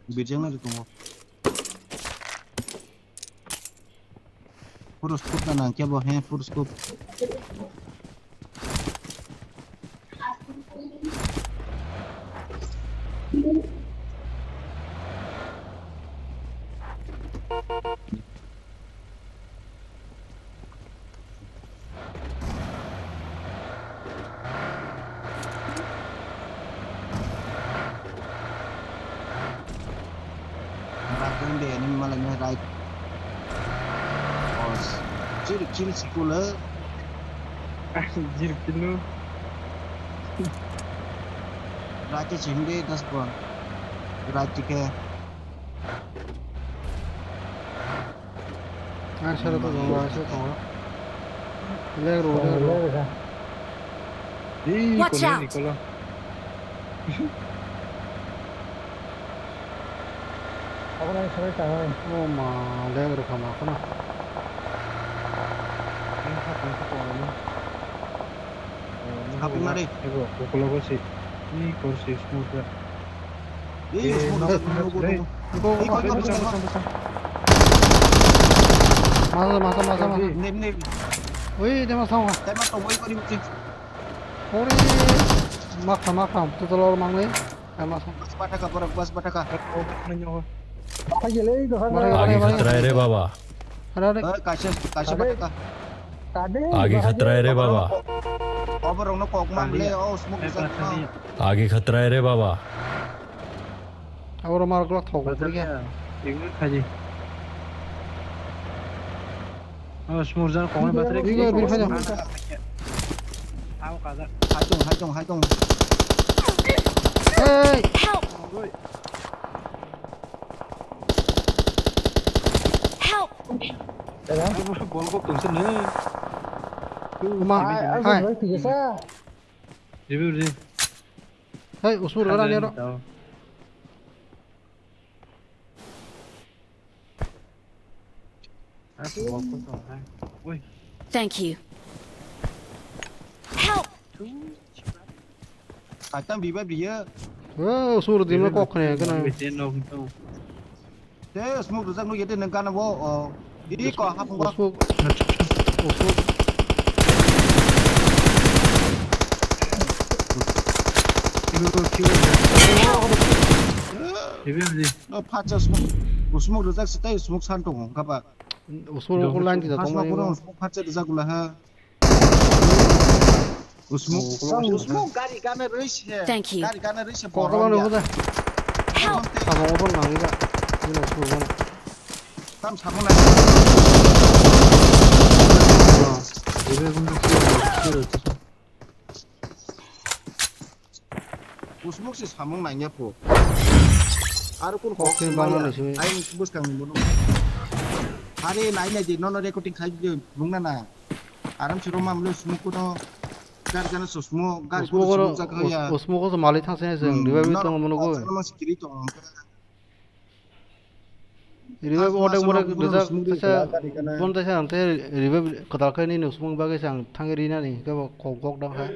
Birjang na tongo. Puro scope na nang kebo, he, puro scope. Right, de, ni malai ni right. Oh, chill, chill sikula. Jir kilo. Right, chim de, das pon. Right, tike. Ang sero to tongo, ang sero tongo. Leg ro, leg ro. Watch out! Abo nang sabai tangai. O ma, leg ro kama kono. Hapung na de. Ego, ukulogo si. Ni kor si smooth ya. Ih, eh, smooth, no, smooth, no, smooth, no. Iko, iko, iko, iko, iko. Masa, masa, masa, masa. Nem, nem. Ui, dia masa, masa. Tema to, iko, iko, iko. Ori, makha, makha. Tu tolor mangai. Tema masa. Bas bataka, borok, bas bataka. Ayo, le, iko, bari, bari, आगे bari. खतरा है रे बाबा। Ada, ada. Eh, kaisa, kaisa bataka. Tade, आगे tade, खतरा है रे बाबा। Obo rokno kok mang le, o smoke rijak no. आगे खतरा है रे बाबा। Abo rok mar glak thok buri khe. Ignore khaji. O smurjan kok bai batre. Ignore bini khaja. Abo kaja. Hai tong, hai tong, hai tong. Hey! Help! Help! Bol kok tongsa ne. Ma, hai. Hai. Ribu ri. Hai, usur gara ni aro. Thank you. Kaitam revive riya. Oh, sur di ma kok khne kana. Te smoke rijak nugya de nang kana bo. Di ko hapung ba. Smoke. Smoke. Revive di. No phacha smoke. Smoke rijak sitai smoke san tongo kaba. Smoke ko line di da tongmani. Smoke phacha rijak gula ha. Usmuk, usmuk gari gana rwi se. Thank you. Gari gana rwi se. Kokobano borok ya. Hoda. Help! Samung obo nangwi ba. Bino suru gana. Tam samung nang. Usmuk se samung nangya pho. Aro kun kok se bangna ni simi. Ai buskang ni bono. Are nai nai di nono recording khai di bungna na. Aram si roma mle usmuk kuno. Gari gana susmo, gari guru susmo jak ya. Usmuk ko mali thang se jeng revive tong mono go. Revive order order rijak tesa bon tesa ang te revive kadal khai ni usmuk bagwi sang thang ri nani ke kok kok dang kha.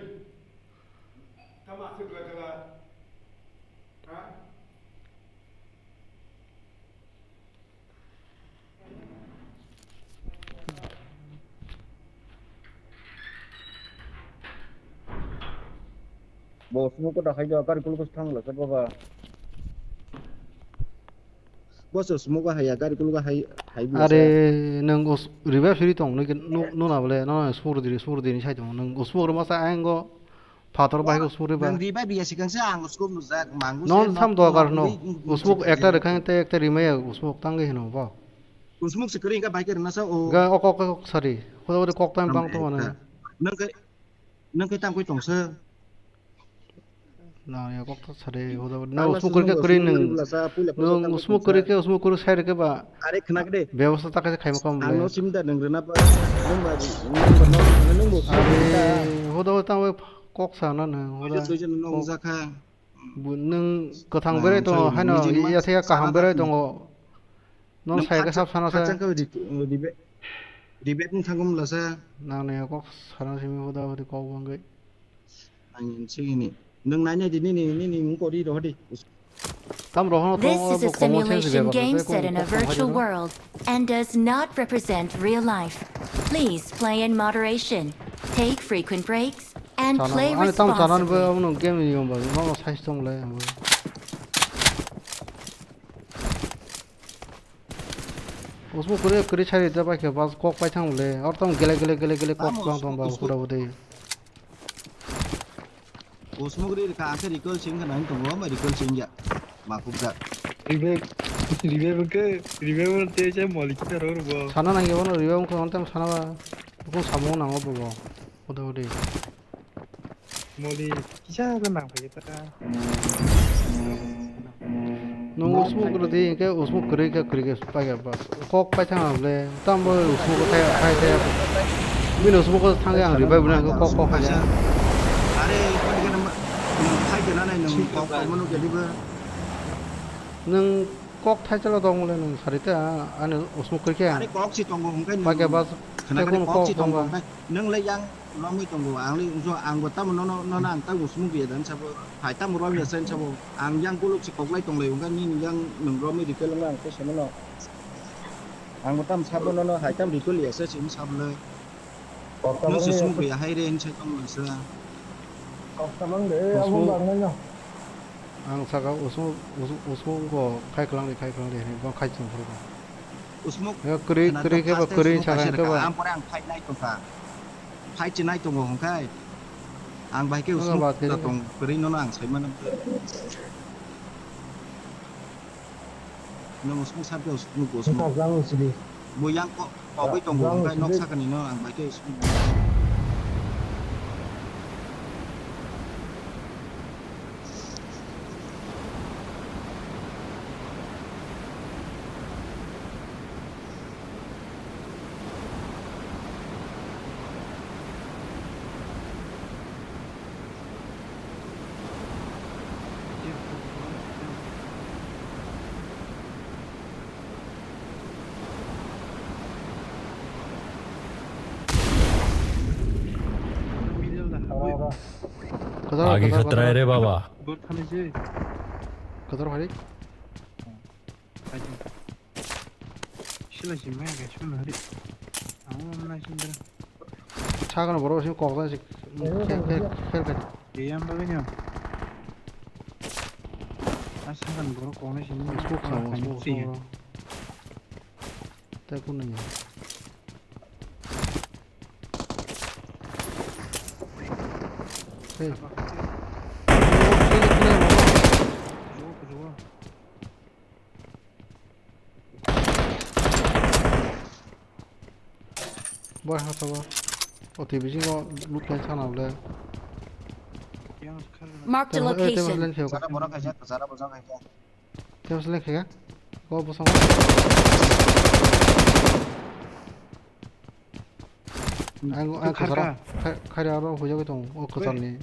Bo smoke ko da khai ja gari kuluk thang la sa baba. Bo so smoke hai ya gari kuluk hai hai bi. Are nang os riba suri tong no no na bole no smoke diri smoke diri sai tong nang smoke ma sa ang go. Phator bai ko suri ba. Nang riba biya sikang se ang usko mujak mangu. Non sam do gar no. Usmuk ekta rekhang te ekta rimaya usmuk tangge hino ba. Usmuk se kering ka bai ke rena sa o. Ga ok ok ok sari. Khoda khoda kok time bang to mana. Nang ke nang ke tang koi tong se. Na ya kok to sari khoda khoda. Na usmuk kering ke kering nang. Nang usmuk kering ke usmuk kering sai ke ba. Are khna ke de. Bebostha ta ke khai ma kom. Ang no sim da nang rena ba. Nang ba nang ba nang ba. Are khoda khoda tang Kok sana nang, ora. Nwng kwthang berai tongo, haino yathaya kaham berai tongo. Nwng sai khe sab sana sa. Ribet nwng thangkhe mlasa. Nang ni kok sana simi hoda hodi kok bangwi. Ang sini. Nwng nai nai di nini nini mung kori rohdi. This is a simulation game set in a virtual world and does not represent real life. Please play in moderation, take frequent breaks, and play responsibly. Ani tamo chanani bo abono game ni yomba, mama size tong le. Usmo kuri kuri chari da bai khe bas kok pai thang le. Or tamo gele gele gele gele kok bang tong ba kura bo de. Usmuk ri ka ase recall sing kana tongo ma recall sing ya. Makuk jak. Revive, revive ke, revive te je moli kita ro ro. Sana nang yabo no revive ko ontem sana ba. Ko samung nang obo bo. Ode ode. Moli kisa ko nang pagi ta. Nwng usmuk rwdi, hinkhe usmuk kwrwi khe kwrwi khe pai kha bas. Kok pai thang le, tamo usmuk thai thai thai. Bini usmuk thang ang revive bini kok kok kha. Are, nwng thai khe nanai nwng kok kok mano khe diba. Nwng kok thai chalo tong le nwng sari ta ani usmuk kwrwi khe. Are kok si tongo hwnkhe nwng. Pai khe bas, khwna khwna kok si tongo hwnkhe. Nwng le yang romwi tongo, ang le wngso, ang bo tamo nono, nono ang tamo sumung ya dan sabo, hai tamo rom ya sen sabo, ang yang golok se koklai tonglai, wngkha nini yang nwng romwi rikhe lengma ang khe se mano. Ang bo tamo sabo nono hai tamo rikhe liya se simi sabo le. Nwng se sumung ya hai re, nwng sai tong le sa. Kok tamang de, abo bang nai no. Ang saka usmuk, usmuk, usmuk wngkha khai kwlangdi, khai kwlangdi hinwi bo khai chwng phuru. Usmuk ya kwrwi, kwrwi khe ba kwrwi saka hwnkhe ba. Ang pore ang fight nai tongkha. Fight se nai tongo hwnkhe. Ang bai khe usmuk tong kwrwi nono ang sai mano. Nwng usmuk sar khe usmuk bo usmuk. Bo yang kok kobwi tongo hwnkhe nok sakani no ang bai khe usmuk. Agi khatra re baba. Bor thani je. Kotor hari. Silai si maya ga suna hari. Ang na sindra. Chagan boro si kok si khel khel khel. Iya mba ganya. Asagan boro kok na sindra. Smoke sa, smoke sa. Tei kun nanya. Hey. Boy, ha sabo. O T V jingo loot line sana bole. Marked a location. Zara borok kaisa, zara borok kaisa. Tei select khe ga. Go bosong. Ang, ang kwcharo. Kharka. Kha-, khari aro hujagwi tong. O kwcharni.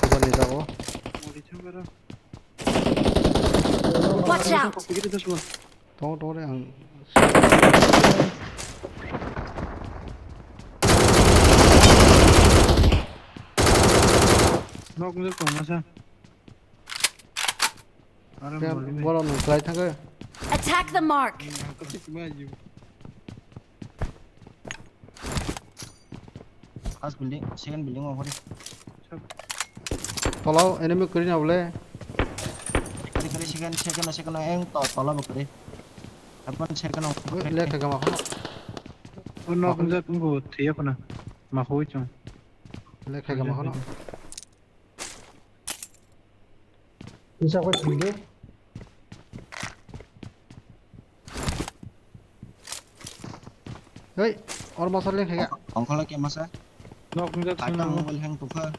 Kwcharni jago. Watch out! Tongo, tongo re ang. Nok nujak tong masa. Borok nung kwlai thangkhe. Attack the mark. First building, second building o hori. Tolao enemy kwrwi na bole. Kari kari second, second, second, eng to, tola bo kwrwi. Apan second o. Lek khe gama khano. O nok nujak tong bo thiya khana. Ma khoi chong. Lek khe gama khano. Kisa ko thangdi. Hei, or masa leng khaga. Ongkhala ke masa? Nok nujak sing. Mobile hang tukha.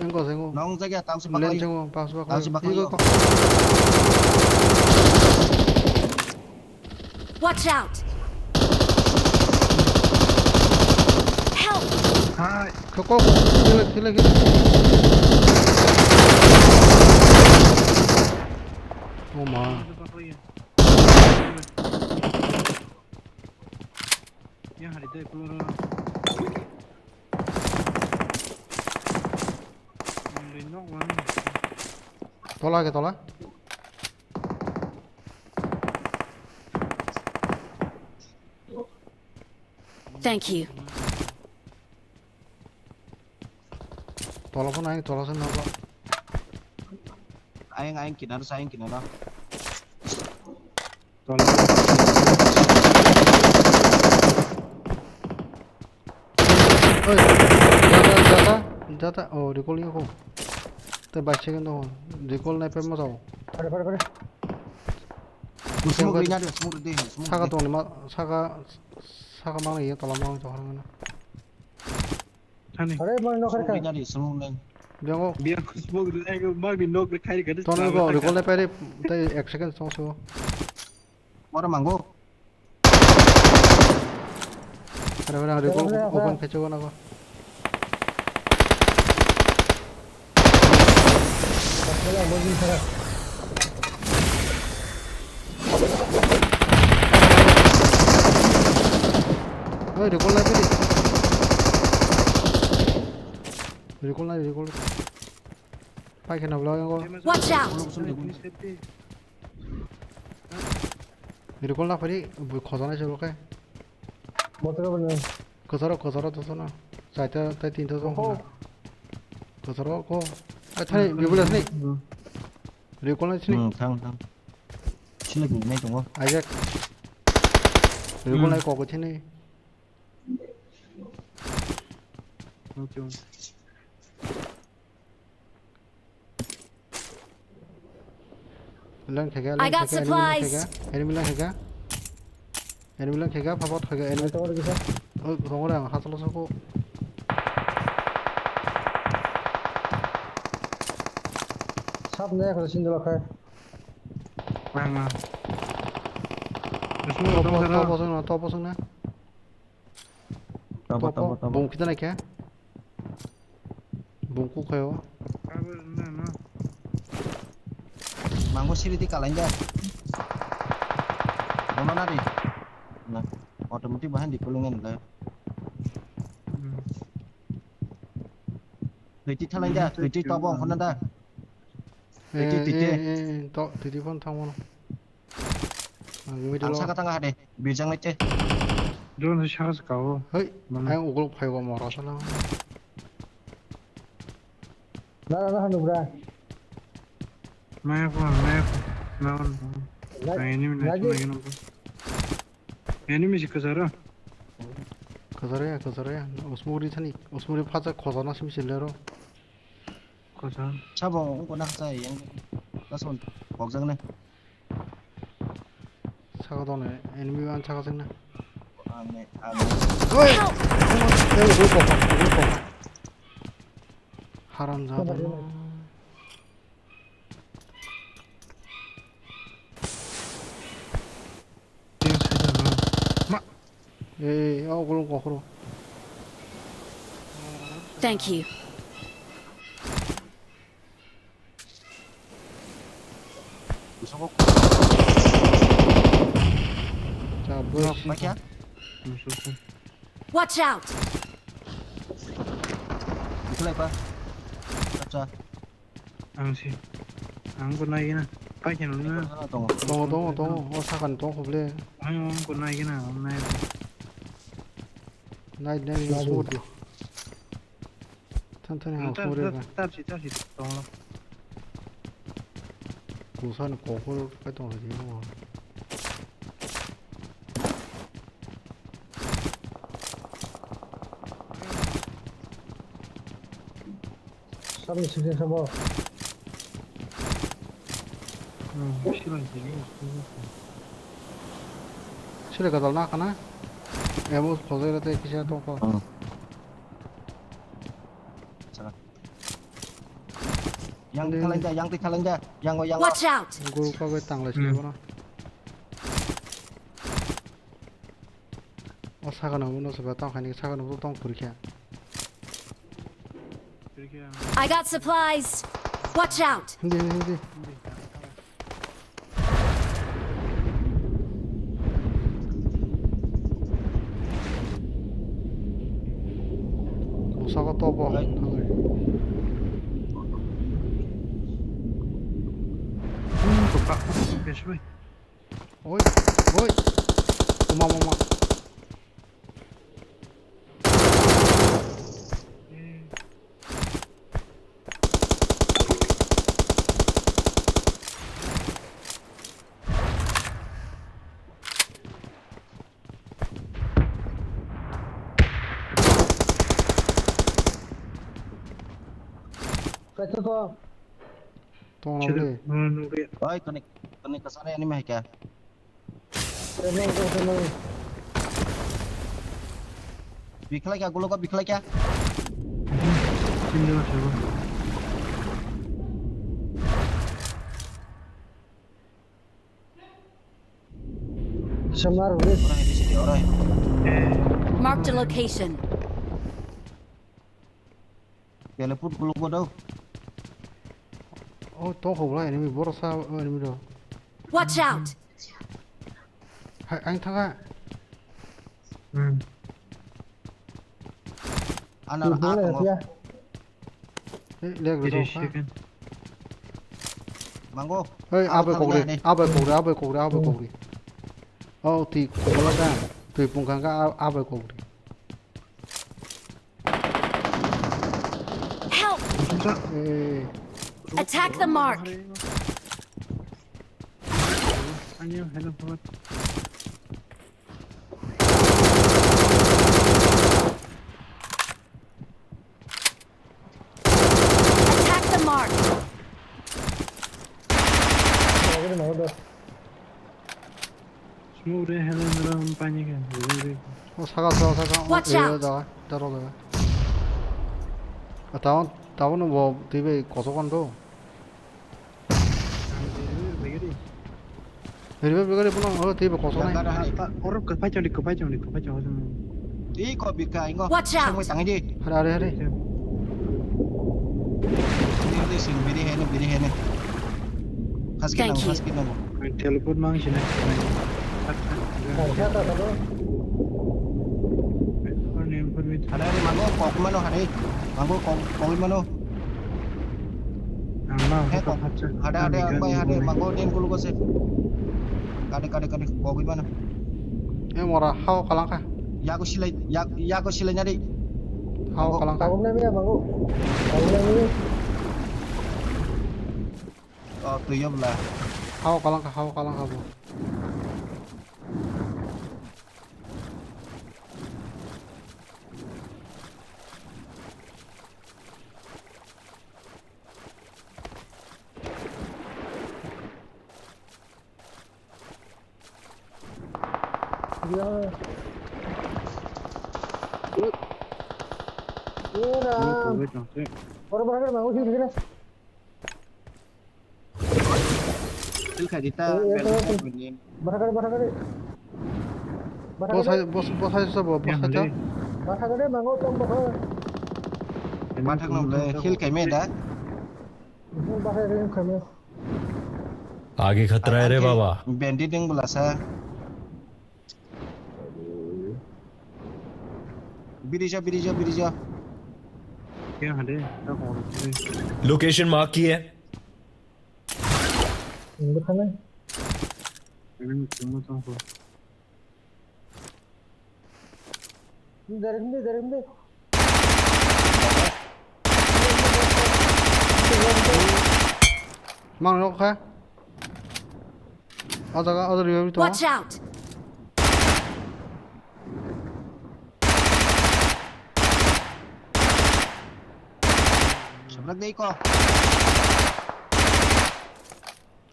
Engko sengo. Nong jaga tamsi pakai. Lensengo, tamsi pakai. Tamsi pakai. Watch out! Help! Hai. Kok, kok, kok. Kila, kila, kila. Oh ma. Yang hari deh keluar. Yang di nok mana? Tola ke tola. Thank you. Tola phano ayang tola se nogo. Ayang, ayang kinaro sa, ayang kinaro. Tola. Oi, jata, jata, jata. Oh, recall ya ko. Te bai second do. Recall nai pe mo jao. Pare, pare, pare. Smoke ri na de, smoke ri de, smoke ri de. Saka tong ma, saka, saka mang ye tola mang to harang na. Thani. Are, mang no kar ka. Smoke ri na de, smoke ri. Biango. Biango smoke ri na, mang ni nok ri khai ri ka de. Tono go, recall nai pe ri, te ek second song so. Mora mango. Pare, pare, ang recall open khe chugo nago. Oi, recall nai pili. Recall nai, recall. Pai kheno vlog yango. Watch out! Recall na phari, bui khojana se roke. Motor bana. Khojaro, khojaro to na. Chaita, tai tinta to. Oho. Khojaro ko. Ai thai, bibula sini. Hmm. Recall na sini. Hmm, thang, thang. Sini bui nai tongo. Ajak. Recall nai ko ko sini. Lang khaga, I lang got khaga, enemy lang supplies. Khaga, enemy lang khaga. Enemy lang khaga, phabot khaga, enemy. Tongo kisa. Oh, tongo rang, hasalo soko. Sab ne ko sindolo khai. Rang na. Top, top, top, top, top, top. Tabo, tabo, tabo. Bung kita naikha. Bung kuk khayo. Mango siri di kalainja. Mama nari. Na, automatic bahan di pulungan la. Hmm. Twi twi thalai da, twi twi tobo wngkhorna da. Twi twi, twi twi. Eh, eh, eh, to, twi twi phone thangmano. Ang middle o. Ang saka thanga hade, birjang nai te. Drone se saka saka o. Hei, mano. Ayang ukuluk phaibo moro sana. Na, na, na, hanu bra. Maya phone, maya phone. Na, na. Lagi, ang enemy na, lagi. Lagi na. Enemy si kajara. Kajara ya, kajara ya. Usmuri thani, usmuri phacha khojana simi silero. Kosa. Sabo, ungko nak sa yang. Lason, bokjang ne. Saka done, enemy wan saka sing na. Ang ne, ang ne. Oi! Help! Ei, ui pokok, ui pokok. Haram jada. Ma. Ei, oh, gulung kokhro. Thank you. Cha, boy. Nok, ma kya? Watch out! Ikhlai pa. Acha. Ang si. Ang ko nai gina. Pai khe nung na. Tongo, tongo, tongo. O sakani tongo khuble. Ang, ang ko nai gina, ang nai ko. Nai, nai, nai, smooth di. Than, than, ang tar, smooth tar, di. Tar si, tar si, tongo. Kusa ni kokor kai tongo di mo. Sabni sini sabo. Hmm, sila sini. Sila gadal na kana? Emo khojai rate kisa tongkho. Hmm. Yang twi khalanja, yang twi khalanja, yang o, yang o. Watch out! Guru ka bai tanglai sini bono. O sakano bono se ba tong khani sakano bono tong phuri khe. I got supplies. Watch out! Hindi, hindi, hindi. Saka topo. Hai. Hmm, buka. Oke, suwe. Oi, oi. Uma, uma. Kaisa to. Tong Chiri, le. Nukliya. Oi, kani, kani kasane ani mahika. Bikhlai kya, gulo ko bikhlai kya? Chimni ma chabo. Samar, wait. Ora ini sini, ora. Marked a location. Teleport kuluk bodau. Oh, to hobla enemy, boro sa enemy do. Watch out! Hai, ang thanga. Hmm. Ana, ana, ana, ana. Eh, leg ro. Mango. Hey, abai kogri, abai kogri, abai kogri, abai kogri. Oh, twi kola ka, twi pungkang ka, abai kogri. Help! Eh. Attack the mark! Attack the mark! Smoke re, hele, hele, um, pani ke, hele, hele. O, saka, saka, saka, o, watch out! Daga, daro daga. A, tawan, tawan bo, twi bai kosok kan do. Revive gari puno, oro twi bo kosok nai. Oro kwphai choli, kwphai choli, kwphai choli. Twi ko bika ingo. Watch out! Songwi tangi di. Hare, hare, hare. Biri, biri, sing, biri hene, biri hene. Khas kit nango, khas kit nango. Teleport mang sini. Sak, sak, sak. Sak, sak, sak, sak. Oro ni information. Hade hade mango kok mano hade. Mango kok kok mano. Ang ma He hota kok. Hade hade ang bai hade mango din kulu kose. Kade kade kade kok mano. E mora hao kalangka. Yago silai yak yago silai nyadi. Hao kalangka. Kok na miya mango. Kok na miya. Oh tuyo bla. Hao kalangka hao kalangka bo. Ya. Ora. Ora, ora, ora, ora. Kill khai dita. Bel khai khai ni. Bara kare, bara kare. Bara kare. Bosai bos bosai sa bo bosai ta. Bara kare mango tong bara. Mathak no le kill khai me da. Bara kare khai me. आगे खतरा है रे बाबा। Bandit ding bula sa. Birija, birija, birija. Kya hade? Location mark की है। Bwthani. Ini cuma tongkho. Ini dari ini, dari ini. Mang nok kha. O jaga, o jaga revive tongo. Watch out! Sabrak dei ko.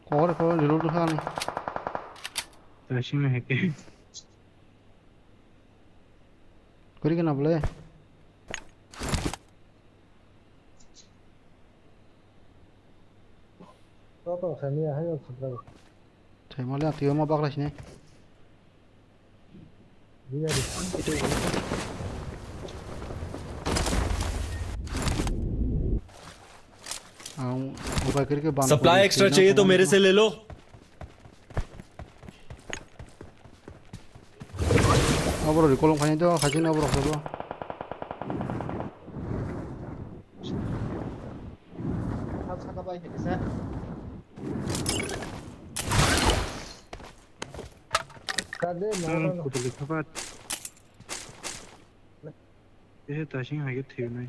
Kor ko reload kha ni. Tashing hai ke. Kuri kena bole. Toto sani ahai o sabrak. Thaimale atio ma bakla sini. Ang upai kiri ke ban. Supply extra chahiye to mere se le lo. Abro recall khai to, hajin abro khobo. Kade no. Kutuli khapat. Eh, tasing hai ke thiyunai.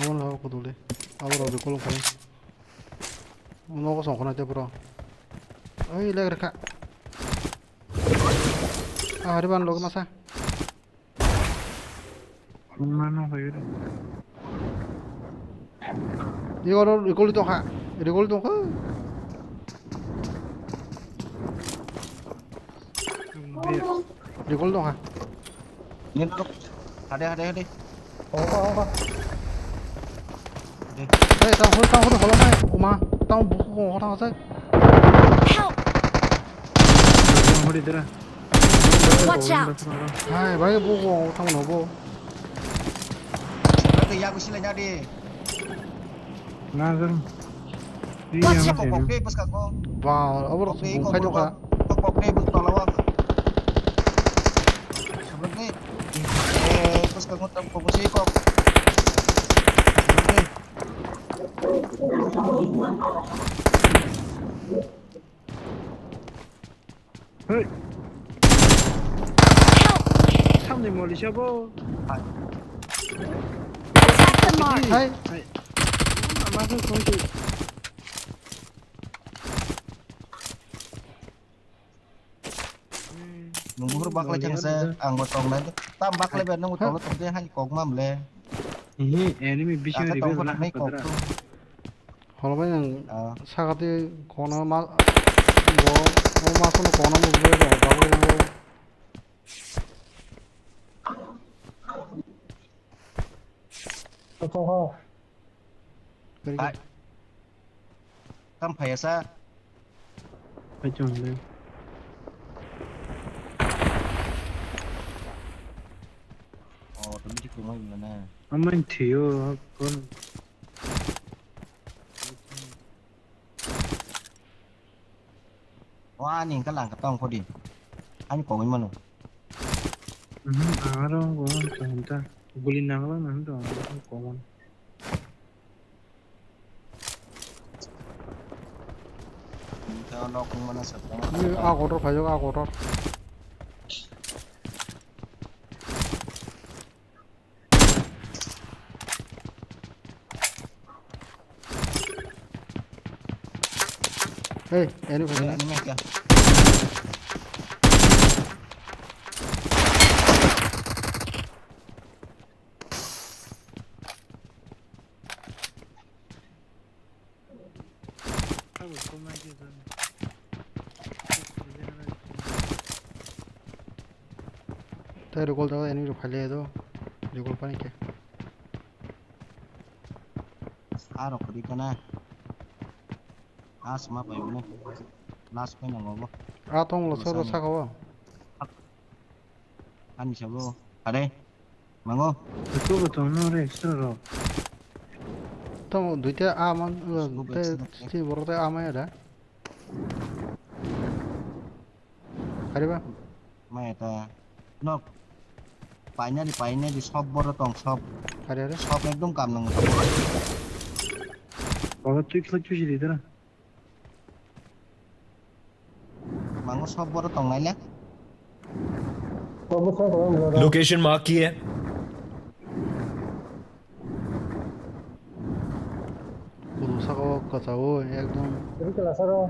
Abo no kutuli. Abo rok recall khai. Nogo song khonai te bro. Oi, leg rekha. Ah, hari ban log masa. Mano hoyre. Yo ro recall tongkha. Recall tongkha. Recall tongkha. Hade hade hade. Ongkha ongkha. Hey, tang hur tang hur holo mai. Uma, tang buku ko hotang sai. Help! Hori dera. Watch out! Hai, bai buku ko tang no bo. Berarti ya aku sila jadi. Nazar. Watch out! Kok kok deh bos kako. Wow, abor bung khai doka. Kok kok deh bos tolawak. Sebenarnya. Eh, bos kako tam kok sih kok. Hey. Samni molisa bo. Attack the mark. Hai. Hai. Ama ko kong tu. Nung buhur baklai thangsa, ang bo tongnai. Tam baklai ber nung tolo tongde hai kok mam le. Ini enemy bising ribe tong khona hai kok tu. Holo bai ang sakati kono ma bo o ma kono kono mo bo ba bo. Tong ho. Tam phaiya sa. Phai chong le. Oh, tumi thik tongmai bwla na. Amai thiyo kon. Wa ni ka lang ka tong khodi. Ani kongwi mano. Mhm, aro bo kaham ta. Guli nangla nang to, aro common. Tao nok mana sa tong. Ni a kotor phai, a kotor. Hey, enemy phai. Enemy kya? Tei recall jago enemy rok phai lai do. Recall pani khe. Aro kwrwi kana. Last ma pai bune. Last pai nango bo. A tong lo soro saka o. Ani sabo. Are. Mango. Aku bo tong no re extra ro. Tong duita a man, tei si borok tei a maya da. Kariba? Maya ta. Nok. Painani, painani, sob boro tong, sob. Kari, kari. Sob ekdom kam nang. Baba, twi khlai twi sidi dara. Mango sob boro tong naile. Location mark ki hai? Bwskango kwchao ekdom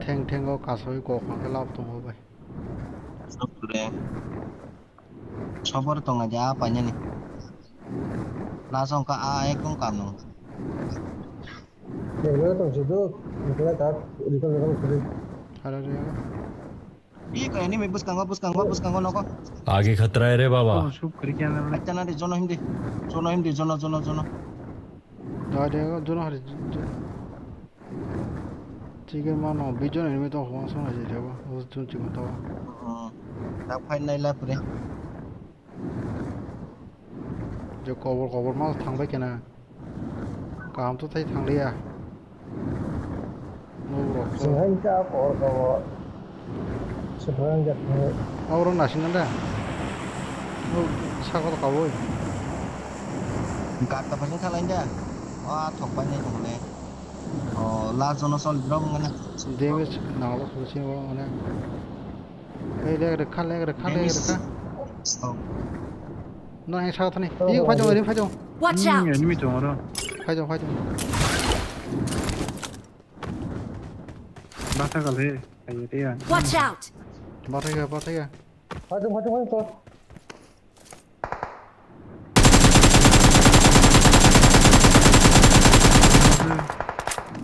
theng thengo kasawi kok hwnkhai lab tongo bai. Sobor tongna ja painani. Last wngkha a ekdom kanung. Hara re. Ih, kaya ini bwskango, bwskango, bwskango nogo. Aage khatra hai re baba. Oh, sub kari kya na. Acha na de, jono hindi. Jono hindi, jono, jono, jono. Da de, jono hari. Chicken mano, bijon enemy to hwang song hai jabo. Ujun chicken to. Hmm. Tak fight nai la pure. Je kobor kobor ma thang bai kena. Kaham to thai thang liya. Nugrok to. Singhai ta kobor kobor. Sebrang jak ni. Oro nasing da. Nuk sako to kawoi. Gat ta pasing thalai da. Wa thok bai nai tong le. Oh, last jono sol drop ngana. Damage nanglo solution oro ngana. Ei, leg rekha, leg rekha, leg rekha. Oh. No, ei, sa thani. Ih, phai jong, rim phai jong. Watch out! Hmm, enemy to oro. Phai jong, phai jong. Bata kal he, ayo dia. Watch out! Bata ya, bata ya. Phai jong, phai jong, phai jong.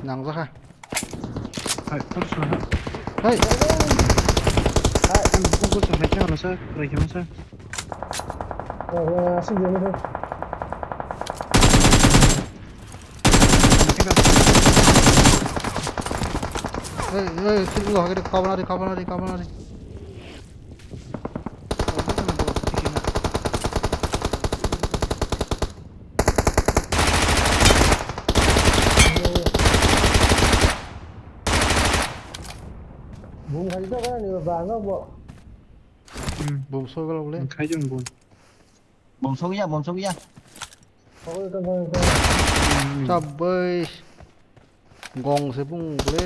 Nangjakha. Hai, tor sona. Hai. Hai, ang buku buku sampai kya rasa, lagi masa. Oh, ya, asik dia ni. Hey, hey, sini lo, hagari, kawan lari, kawan lari, kawan lari. Bum khai to kan ni ba no bo. Hmm. Bum so galo bole. Khai jong bum. Bum so ya, bum so ya. Chabai. Gong se bung ble.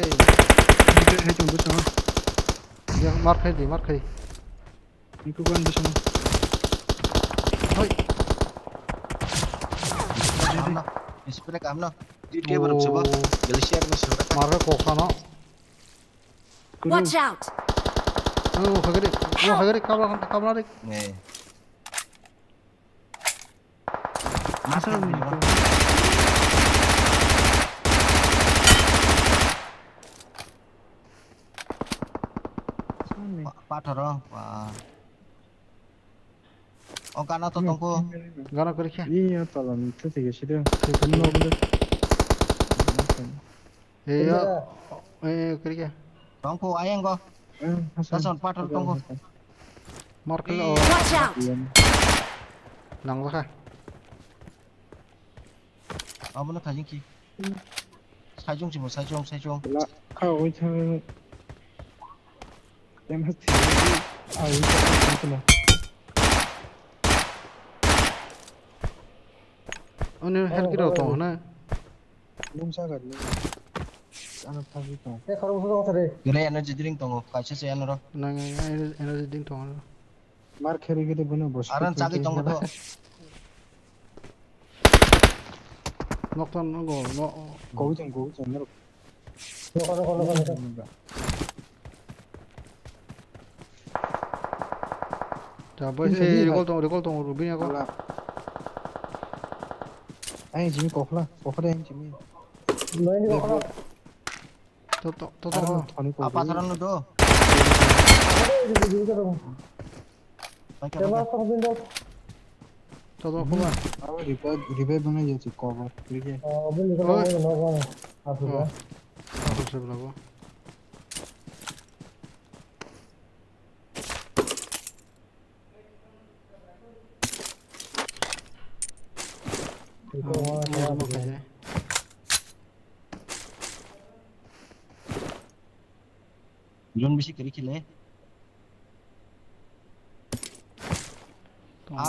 Hai chung bwskango. Ya, mar khai di, mar khai. Niko kan bwskango. Hoi. Spray kam na. Di dia beruk sebo. Glacier ni sebo. Mar khai kok sana. Watch out. Oh, hagari. Oh, hagari, kabla, kabla rik. Nih. Asal ni. Asal ni. Pa-, pathoro, pa. O gana to tongko. Gana kori khe. Iya, talan, itu tiga sih dia. Tiga sih. Iya. Eh, kiri khe. Tongko, ayang go. Eh, Hasan. Hasan, pathor tongko. Mar khai o. Watch out! Nang jakha. Abono thajing ki. Saijong simo, saijong, saijong. La, kha oi thang. Yang hati. Ah, oi thang. Oni health kit rok tongo na. Nung sa gari. Ano pagi tong. Te khorok busu tong sari. Gre energy drink tongo, kaisa se ano ro. Nang energy drink tongo. Mar kheri gede bono bo. Aran speed chagi tong tong to. Nok ton no go no. Go tong go tong no. Nokha nokha nokha nokha. Ta bai se recall tong recall tong rubini ako. Ai jimi kokhla kokhla ai jimi. Nai ni kokhla. To to to to. Apa tharan no do. Paikha, paikha. Tama tong bin dok. Todo khuma. Abo revive, revive bana ya si cover. Revive. Oh, bin dok. Oi. No no no. Asu da. Asu se blago. Iko wa. Jon bisi kiri khile.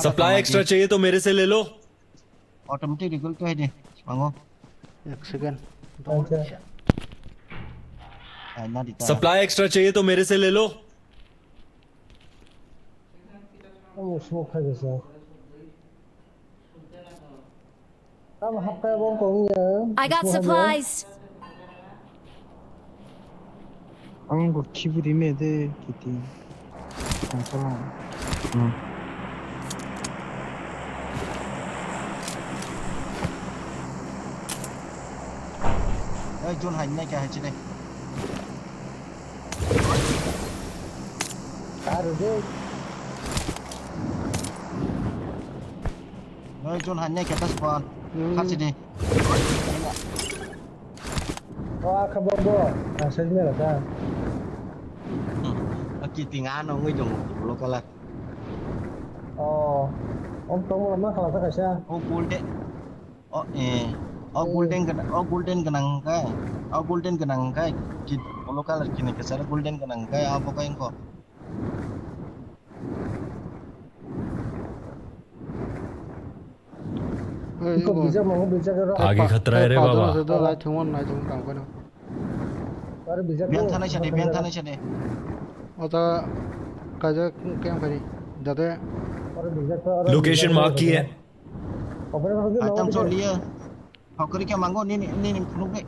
Supply extra चाहिए तो मेरे से ले लो। Automatic recall to hai de, mango. Ek second. Ai, na di ta. Supply extra चाहिए तो मेरे से ले लो। Oh, smoke khai de sa. Tamo hapkai bo wng kong ya. I got supplies. Ang go khibi rime de kiti. Kansala. Hmm. Ei, Jun hai nai kya hai chile. Aru de. Noi Jun hanya kita spawn. Hmm. Khat sini. Oh, akha bo bo. Asal ni rasa. Hmm. Aki tinga no ngui dong lo kala. Oh. Om tong lo ma khala ta kaisa. Oh, golden. Oh, eh. Oh, golden gana, oh, golden gana kai. Oh, golden gana kai. Ki polo color kini kesara golden gana kai. Abo kai ko. Iko bijak mango bijak ro. Age khatra hai re baba. Lai thumon nai thumon kam kono. Are bijak. Biang thanai sade, biang thanai sade. Ota kaja kem kari. Jate. Are bijak to. Location mark ki hai? Item choliye. Hokori khe mango nini, nini phunukgwi.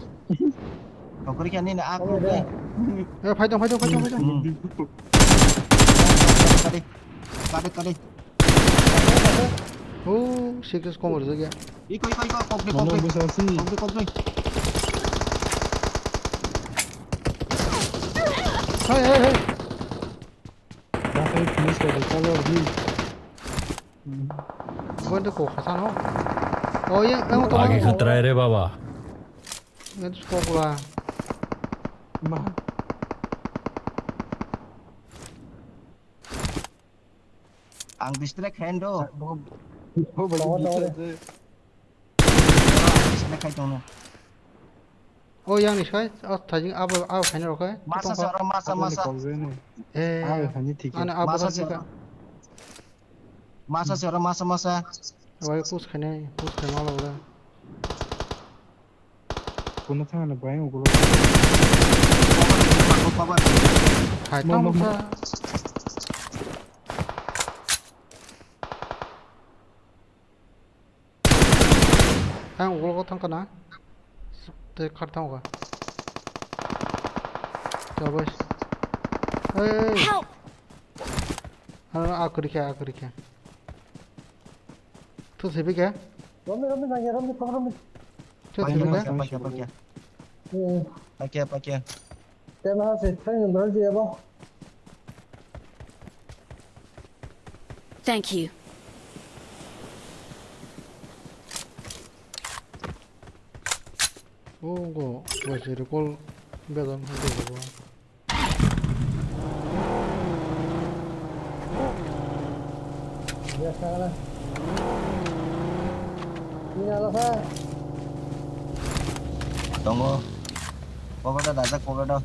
Hokori khe nini a phunukgwi. Eh, phaidong, phaidong, phaidong, phaidong. Hmm. Kade, kade, kade. Oh, six kom rwjakya. Iko, iko, iko, kokri, kokri. Kokri, kokri. Hai, hai, hai. Dakhai finish kare, chalo, abhi. Bo de ko khasa no. Oh, ye, ang to. Age khatra hai re baba. Ye to skok la. Ma. Ang distract hand do. Bo, bo, bo, bo, bo. Distract khai tong no. O yang ni sai, o thajing abo, abo khaina rok hai. Masa se oro, masa, masa. Eh, ani abo masa se oro. Masa se oro, masa, masa. Wai push khaina, push khaima lo ora. Kuno thang na bai ugulo. Cover, cover. Khai tong sa. Ang ulo ko thang kana. Te khar thang ka. Jabais. Hey. Help! Ano akuri kya, akuri kya. Tu sibi kya? Romni, romni, nangya, romni, romni. Tu sibi kya? Paikya, paikya, paikya. Hmm. Paikya, paikya. Tena se, thank you, bro, ji abo. Thank you. Oh, go, go, se recall beton hake go. Biasa lah. Ini apa, Pak? Tongo. Pokoda dajak pokoda.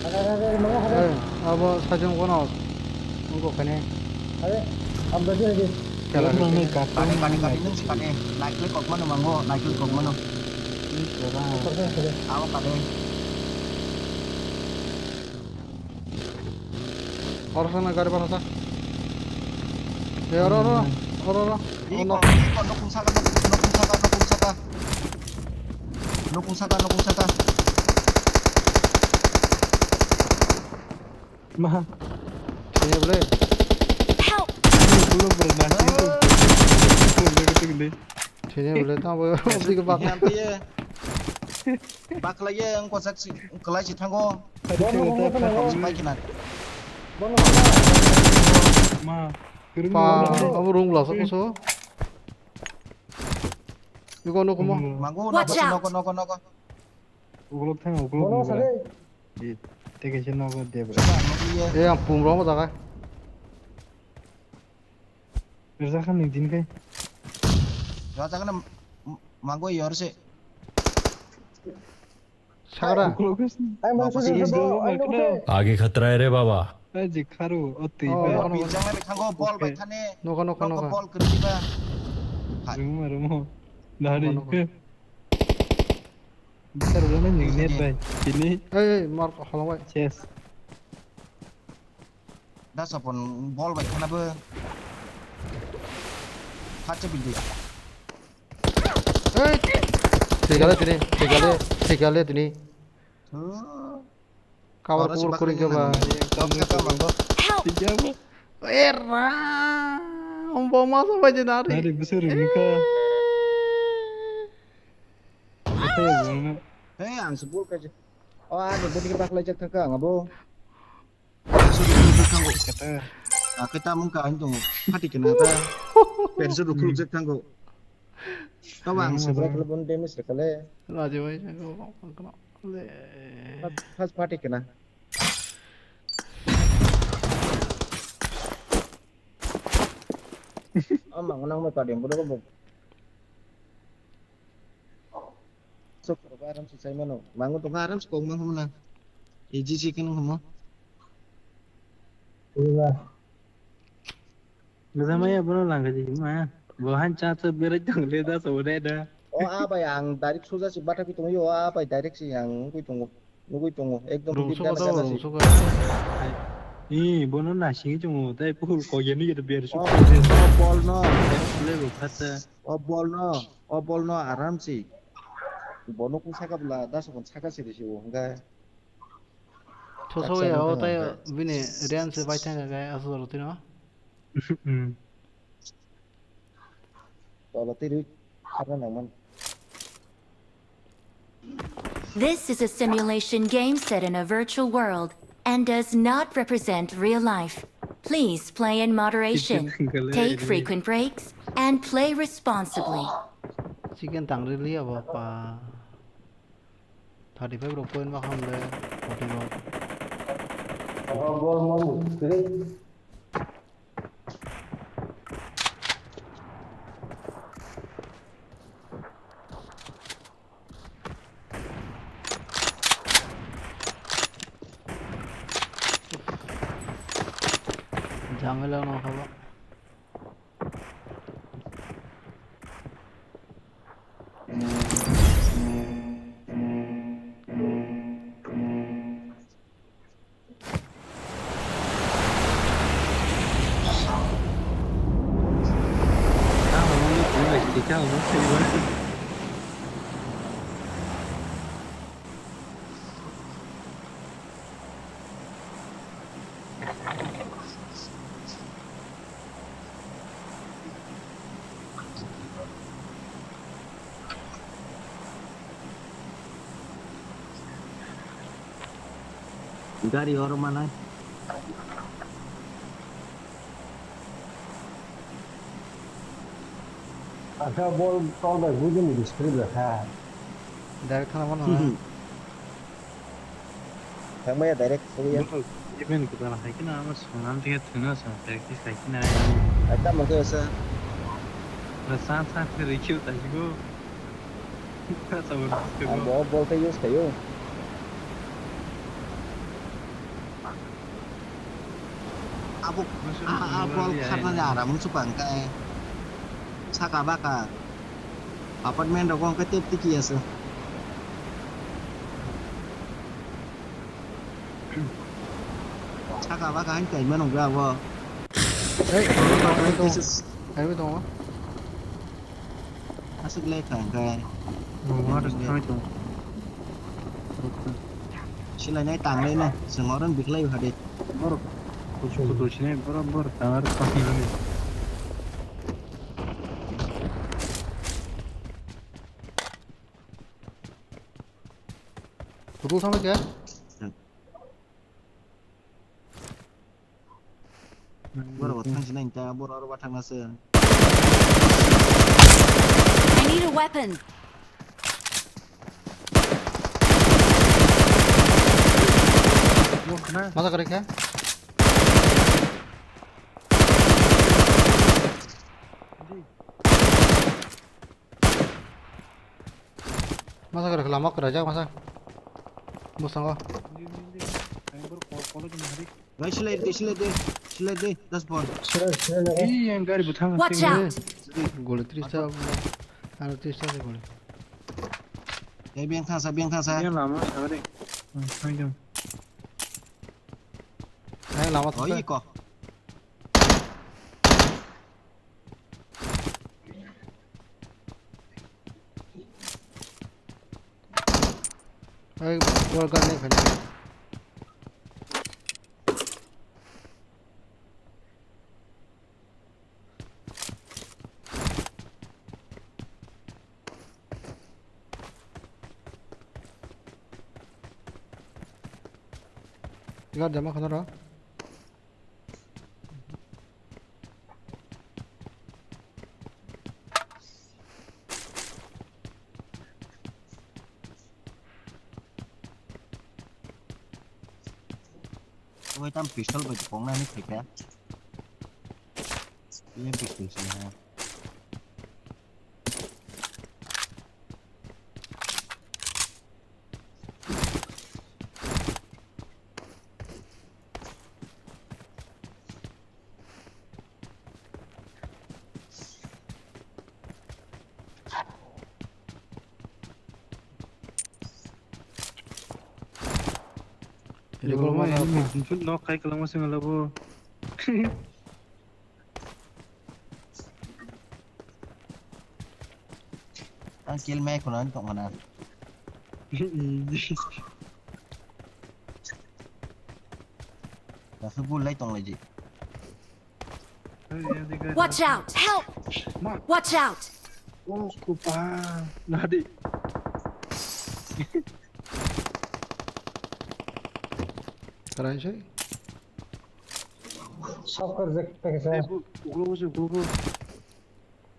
Ada, ada, ada, ada. Eh, abo sajung kono. Wngkha kane. Are, amda je je. Kela Kani, kani, kani, kani, nung si kani. Naikle kok mano mango, naikle kok mano. Ini kera. Kok mano kere. Awo kani. Oro sana gari bar sa. Eh, oro, oro, oro, oro. Ih, ono. Kok, ih, kok, nukung saka, nukung, nukung saka, nukung saka. Nukung saka, nukung saka. Ma. Sini boleh. Help! Ini belum pernah gitu. Boleh gitu gini. Sini boleh tahu. Ini apa ya? Bakla ye ang kosak si kelai si thango. Tadi cerita apa? Pai kena. Ma. Gerung. Pa, apa rung lah sapa so? Iko no kuma. Mango. Watch out! Noko noko noko. Ukulok thang, ukulok. Bono nukla. Sale. Di, teke se nogo debra. Coba, mau iya. Eh, ang pum rong jaga. Rwjakha ni din kai. Rwjakha na m-, m-, mango yor se. Sagra. Ukulok se. Ai, mau susu. Aage khatra hai re baba. Ai, je kharo, o twi. Oh, bai. Nogo, nogo. Bijang na bikhango bol bai thane. Nogo, nogo, nogo. Bol kwrwi ba. Rumo, rumo. Dari. Nogo, nogo. Bichar jana ni net bai. Ini. Ei, ei, mar halong bai. Yes. Da sapon bol bai khana bo. Khacha bidi. Ei. Thigale tini, thigale, thigale tini. Cover cover kuri ke ba. Help! Era. Ombo maso bai je nari. Nari busur ni ka. Hey, ang sebul ka je. Oh, ada bodi ke baklai jak thaka ngabo. Kata. Ah, kita mungka antung. Hati kena ta. Persu dukul jak thanggo. Tawang sebra kalau bon damage kale. Raja bai jago kono le. First party kena. Ama nang mai padi bodo ko. Sok aram se sai mano. Mango to aram se kong mang hum na. Easy chicken hum. Iya. Gajamaya bono langka di ma. Bo han cha cha berai tong le da so re da. O a bai ang direct soja si bata ki tong yo a bai direct si ang ngui tongo. Ngui tongo. Ekdom rung di suka dana to, jana rung si. Suka. Ih, bono na sing tongo. Tai pul ko ye ni ye ber su. O, o bol no. Le bo khata. O bol no. O bol no aram si. Bono ku saka bla da so kon saka si de si o. Enggak. Thosok ya o tai bini rian se bai thang ga aswk rw tino. Hmm. Tolo twi rwi kharna nangmani. This is a simulation game set in a virtual world and does not represent real life. Please play in moderation, take frequent breaks, and play responsibly. Chicken tang rili abo pa. Thirty five rok point ma khamle, forty rok. Abo bol mo, three. Jangelo no khabo. Gari oro manai. Aka bol tol bai bujini display bai kha. Direct thana mano. Thangmaya direct sugya. Bro, even kita lah hai kena ama sunam tiga tuna sa practice hai kena. Aita mungkin asa. Rasa sa ke rikyu ta jigo. Sa bol. Ang bo bol ke use kayo. Abo, a, a, bol khatna de aram wngsuka hwnkhe. Saka baka. Apartment rogo hwnkhe tep tiki ase. Saka baka hain kaima nungya abo. Ei, kaima tongo, kaima tongo. Kaima tongo. Aswk le kha hwnkhe. Silai nai tang lai no, chwng oro bikhlai bwkha de. Borok kuchuk kuchuk sinai borok borok tang aro tang lai. Kutul sama kya? Borok bo thang sinai ta, borok aro ba thang na se. I need a weapon. Masa kare kha? Masa kare kha, lama kare jak masa. Bwskango. Bai, silai de, silai de, silai de, das bol. Silai, silai, silai. Ih, yang gari bo thang. Watch out! Goli tris ta, aro tris ta se goli. Ei, beng thangsa, beng thangsa. Yang lama, sabar de. Hmm, thang jam. Hai, lama. Oi, thangsa. Ko. Ai, bor gar nai phani. Gar jama khana ro. Oi, tam pistol bai kok nani khaikha. Ini pistol sini ha. Recall ma ya, ma. Nok kai kalangma sing ala bo. Ang kill mai khuna tong kana. Nasu bul lai tong lai ji. Watch out! Help! Ma. Watch out! Oh, kupa. Nadi. Karai sai? Sab kar jak ta kaisa. Eh, bu, ulo bu, ulo bu.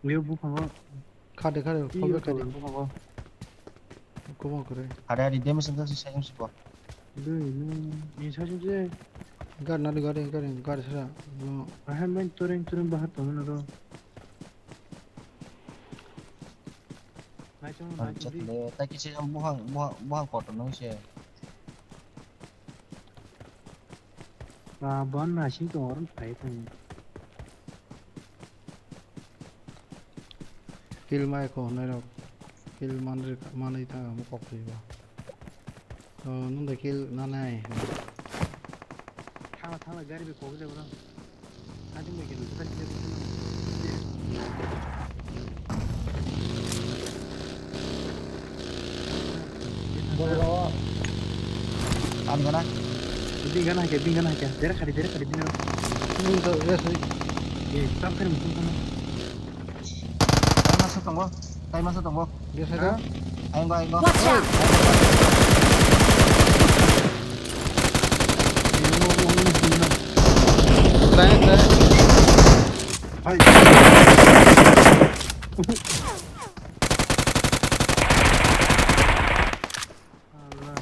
Uyo bu khango. Khade, khade, iyo, khade, khade. Bu khango. Kubang kore. Hari hari dia mesin kasih saya mesti buat. Dui, no, ini saya je. Gar nari, gar, gar, gar sara. No. Aham main tureng tureng bahar tong na ro. Nai chong, nai chong di. Chakle, ta kisi buhang, buhang, buhang kotor nang se. Ba, ban nasing tong oro phai tong. Kill mai ko nai rok. Kill man ri, manai ta mo kok ri ba. Oh, nung da kill nanai. Thangla, thangla, gari bi kok le bro. Ani gana. Ding gana ke, ding gana ke. Dera khadi, dera khadi, ding gana. Ini tuh, ya, sih. Eh, tam kari musuh sana. Masa tunggu, tai masa tunggu. Biasa dah. Ayo, ayo. Watch out! Try, try. Hai. Allah.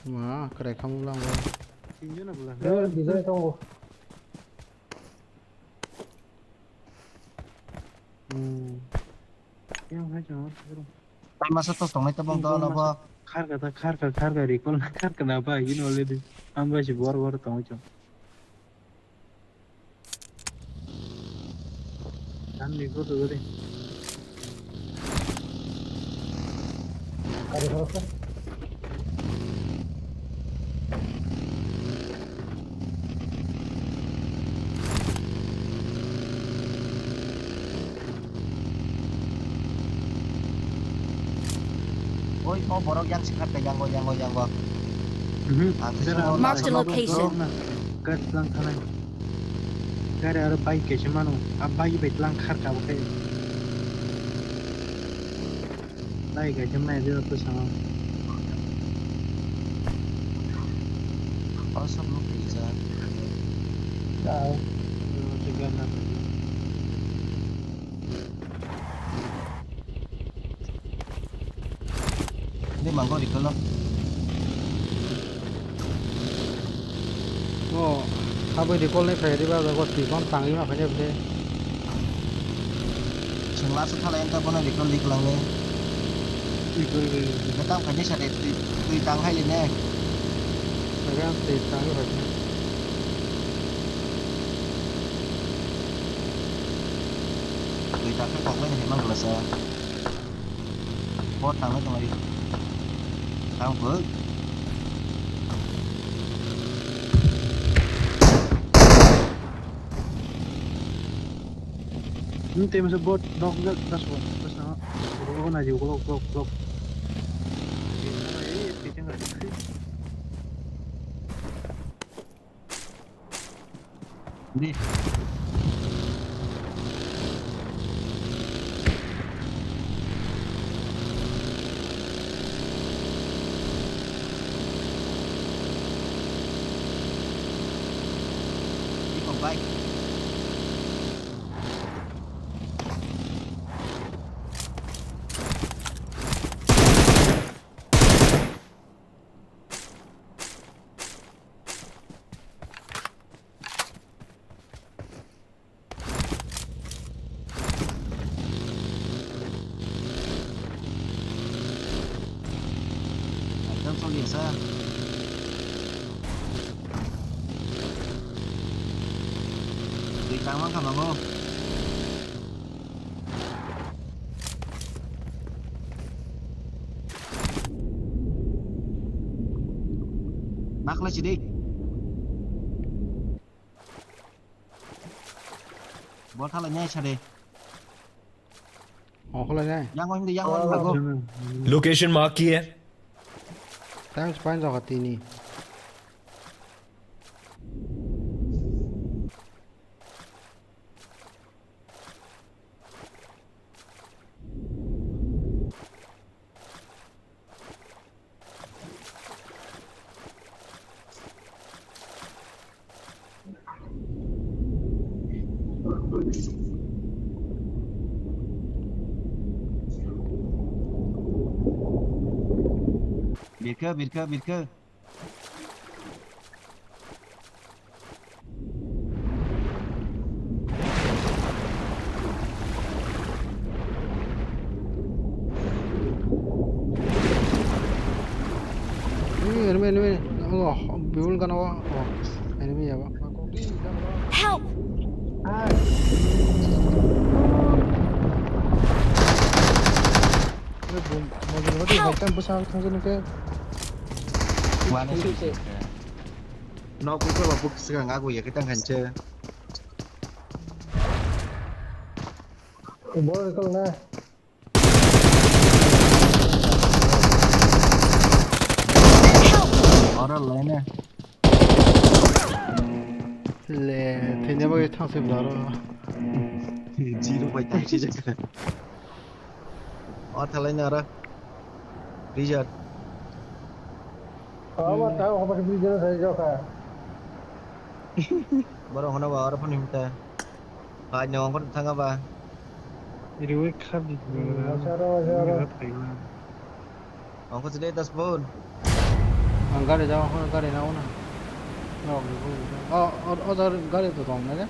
Ma, krai khamu lang ba. Tinjana bula. Eh, bijai tongo. Hmm. Yang hai chong. Masa tos tongnai tabok dono bo. Kharka ta kharka kharka recall na kharka na ba yin already. Ang ba si bor bor tong chong. Dan ni ko to de. Kare kare. Oi, o borok yang sikhat ka, yang o, yang o, yang o. Mhm. Ang khe sero soro Marked a location. Gari tlang thanai. Gari aro bike kaisa mano. A bike bai tlang khar ka bo khe. Lai kaisa mai de to sama. Awesome location. Ciao. Hindi mangko recall no. O, habwi recall ni phai riba jago twi kon tangwi ma phai de. Chwng last o thalai wngkha bono recall di kwlangni. Recall di. Kwtam khaini sade twi, twi tang hai line. Aga twi tang hai. Twi tang khe tang lai hai mang glasa. Bot tangna tongari. Tang bwk. Hmm, tei masa bot nok jak das bot. Bas na. Bot na jiu blok blok blok. Di. Di kok bai. Ekdom choli asa. Twi tangma kha mango. Nakla sidi. Bol thalai nai sade. Ongkholai nai. Yang ong di, yang ong lago. Location mark kiya hai? Time spine jaga tini. Birkha, birkha, birkha. Enemy, enemy. Oh, bibul gana wa. Oh, enemy ya ba. Help! Help! Wani sisi. Nok bukha ba buk swkang agu ya kita nganche. Bol kal na. Ora line. Le, thini bagwi thangsi blaro. Zero bai thangsi jaka. O thalai nara. Rijak. Aba tao haba ke video sai joka. Boro hono ba oro phone himta. Hai no ongkor thanga ba. Iriwe khabi. Masaro masaro. Ongkor side das phone. Ang gari jao, ang gari na una. Oh, oh, oh, gari to tong na.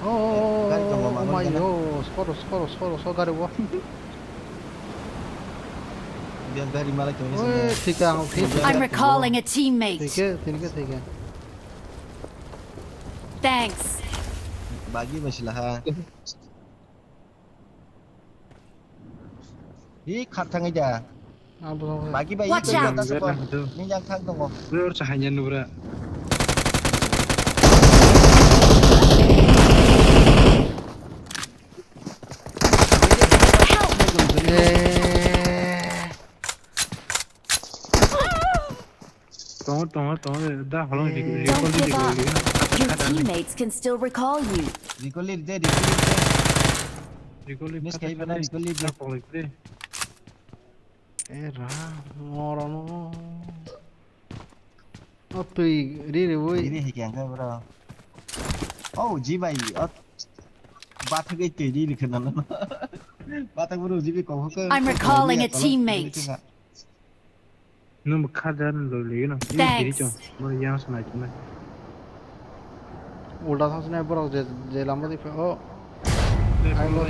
Oh, oh, oh, Oh my, oh, skoro, skoro, skoro, skoro, gari bo. Biang gari malai tong. Oi, thika, ang thik. I'm recalling a teammate. Thika, thika, thika. Thanks. Bagi masih lah. Hi khat thangwi da. Abo. Bagi bai. Watch out. Ni yang thang tongo. Dur sahanya nubra. Help! Eh. Tongo, tongo, tongo, da holong. Eh. Don't give up. Your teammates can still recall you. Recall de, recall de. Recall de. Miss kai bana recall de. Da holong de. Eh, ra, morono. O twi ri ri woi. Ri ri hikyang khe bro. Oh, ji bai. Oh. Bathagwi twi ri ri khna no. Bathak bro ji bai kok khe. I'm recalling a teammate. Nwng bo kha jar ni loi ligi no. Thanks. Biri chong. Boro yang sanai chumai. Ulta thang sinai borok je, je lama di phe, oh. Ai lo.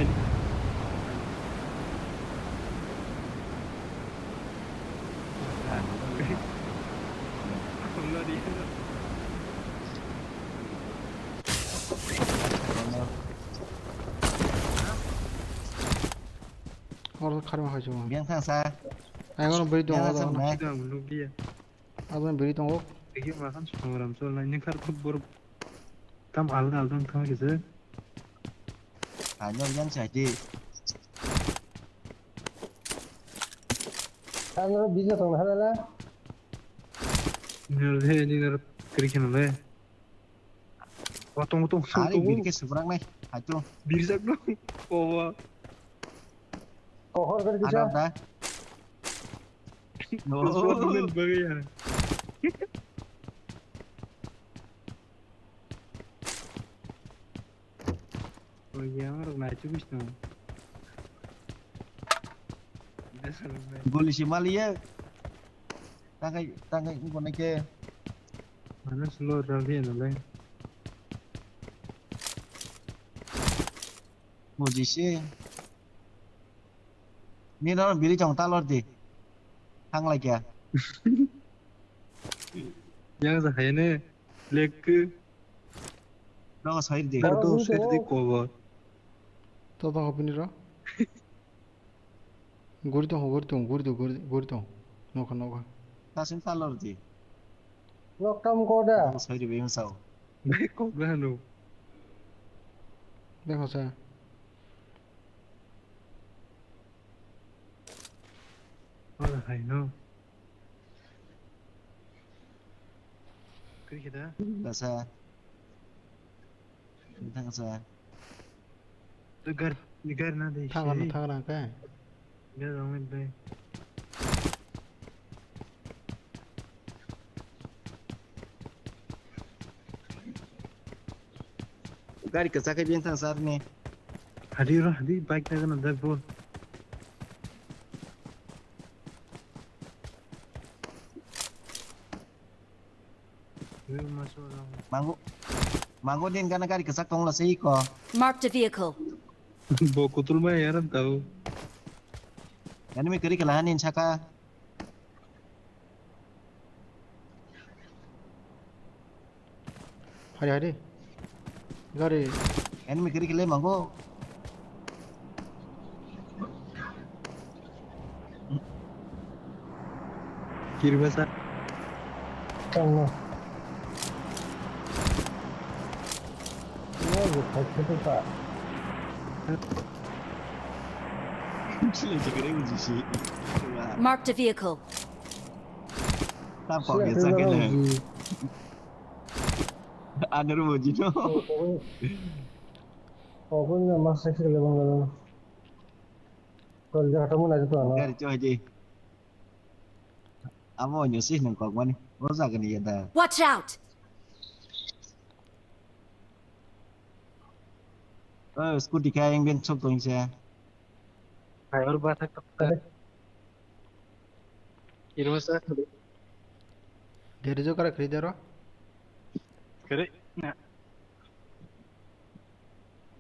Hor khari ma khai chuma. Yang thang sa. Ai ngono beri dong. Yang thang sa. Aboni biri tongo. Tigi makan songram cholnai ni kar khub bor tam alga alga thang kisa. Ano yang saji. Ano bisa tong halala. Nil he ni nir kiri kena le. Wa tong tong tong. Ari tong. Biri ke seberang nai. Ayo. Biri sak dong. Oh wa. Kohor kiri kisa. Ada. No. Squad member ya. Oh iya, orang naik juga sih. Goli si mali ya. Tangai tangai ini konek ke. Mana slow rally ya nolai. Buji si. Ni no biri chong talor di. Thang lai kya? Yang sa hai ne lek. No sai di. Dar do sai di ko bo. To to hopini ro. Guri tong, guri tong, guri tong, guri tong. Nokha nokha. Tasin talor di. Loktam ko da. No sai di beng sao. Be ko ga no. Be ko sa. Wala hai no. Kri kita. Basa. Tang sa. Tu gar, gar na de. Thaga na thaga na kai. Gar rong de. Gari kwchak khe bini thang sar ni. Hadi ro, hadi bike na gana dag bo. Mango, mango din gana gari kwchak tong la sei ko. Marked a vehicle. Bo kutul ma yaran tau. Enemy kiri kala hanin saka. Hari hari. Gari. Enemy kiri kile mango. Kiri basa. Tangno. Chile chikere uji si. Marked a vehicle. Tam kok ya sakene. Anur uji no. Kok pun na mas sakhe le bang. Kol jaga tamu na jito ano. Gari choi je. Amo nyo sih nang kok mani. O jaga ni ya da. Watch out! Oh, scooty kaya yang ben chok tong se. Hai or ba thak thak. Iro sa. Gari jo kara khri daro. Kare na.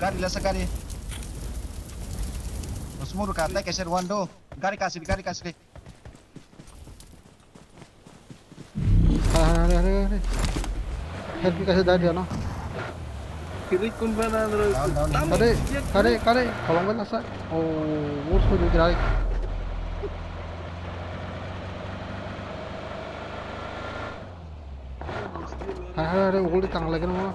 Gari lasa gari. Smoke ka tai kaisa one do. Gari kasidi, gari kasidi. Hare hare hare hare. Help kaisa dai dia no. Kiri kun bana andro. Down, down, down. Kare kare kare kolong bai lasa. Oh, worse for you, right? Hare hare hare, uguli tang lagi no.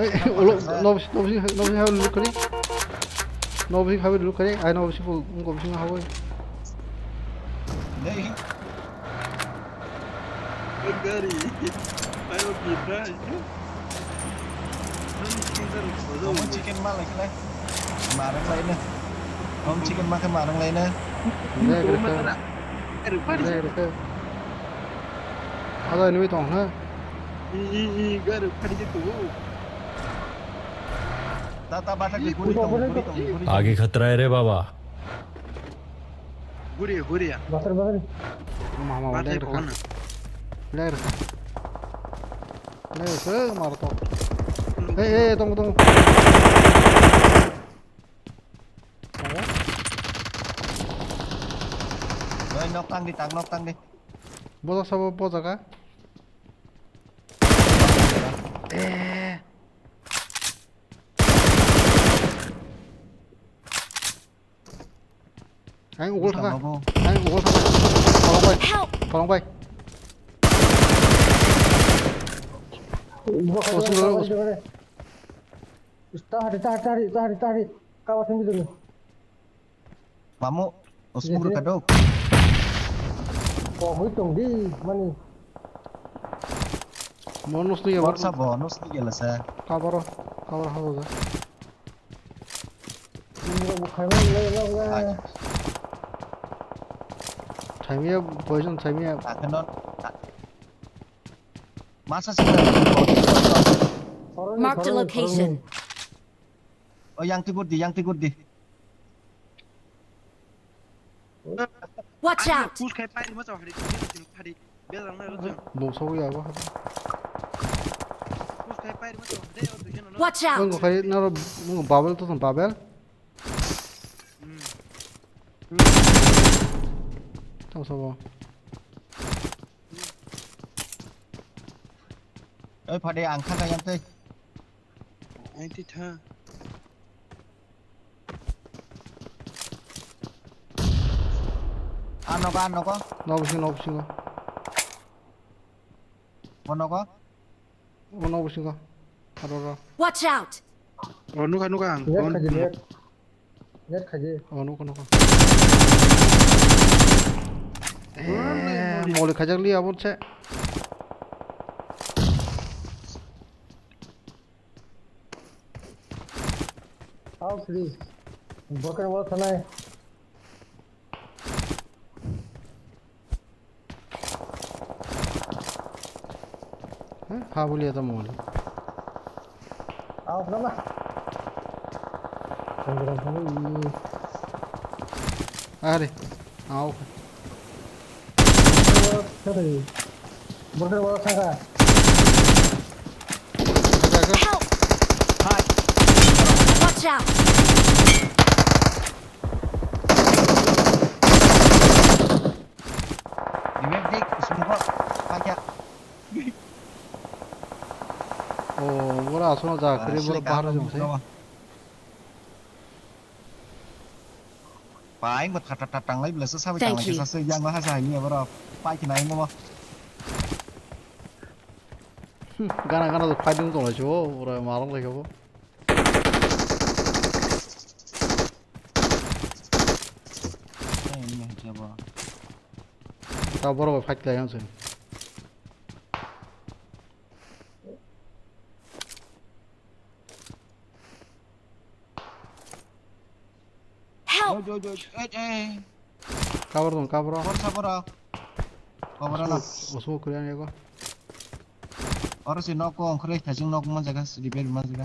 Ei, ulo, no bisi, no bisi, no bisi hawi lukari. No bisi hawi lukari, ai no bisi pu, ngo bisi hawi. Nei. Gari. Ayo, kita. Kamu chicken ma lagi lah. Marang lainnya. Kamu chicken makan marang lainnya. Ada enemy tong ha. I, i, i, gari, gari gitu. Tata bathak di guri tong, guri tong, guri tong. आगे खतरा है रे बाबा। Guri, guri ya. Bathar, bathar. Mama, bathar pokona. Ler. Ler, eh, mar to. Eh, eh, tong, tong. Oi, nok tang di, tang, nok tang di. Bodo sabo, bodo ka? Eh. Ang ugol thaka. Ang ugol thaka. Kolong bai. Help! Kolong bai. Tahari, tahari, tahari, tahari, tahari. Kawa sini dulu. Mamu, usmur kadok. Kok hitung di, mani. Bonus ni ya. Bonus ni gila sa. Cover, cover habo ga. Thaimiya poison thaimiya. Masa sih. Mark the location. Oh, yang tikur di, yang tikur di. Watch out! Push khai pairi ma chawhari, push khai pairi ma chawhari. Bel rang na rojong. Bung sawi ya ba. Push khai pairi ma chawhari, o dujana. Watch out! Bung khai na ro, bung babel to babel. Hmm. Tong sabo. Oi phade ang kha kayang tei. Ang ti tha. Ano ka, ano ka? Nok bisingo, nok bisingo. Bono ka? Bono bisingo. Aro ro. Watch out! Oh, nuka, nuka ang. Net khaji, net. Net khaji. Oh, nuka, nuka. Eh, moli khajak li abot se. How free? Broken wall thanai. Ha, ha, boli ata moli. Out nama. Are, out. Sorry. Borok borok saka. Help! Watch out! Revive dik, smoke. Pakai. Oh, bora asal aja, kiri bora bahar jong se. Pai, buat kata tatang lai, belasa sabai tanglai kisa se, yang bahasa ini ya, bro. Pai kena ini, bro. Gana, gana, tuh fighting tuh lah, cuy, bro, malam lagi, bro. Eh, ini aja, bro. Tao boro bai fight khlai ang se. Help! Oi, oi, oi, oi, oi. Cover dong, cover o. Bor sa boro. Cover o na. Osmo, osmo kuri ang ego. Oro si nok ko ongkhorwi thajing nok manjaga, repair manjaga.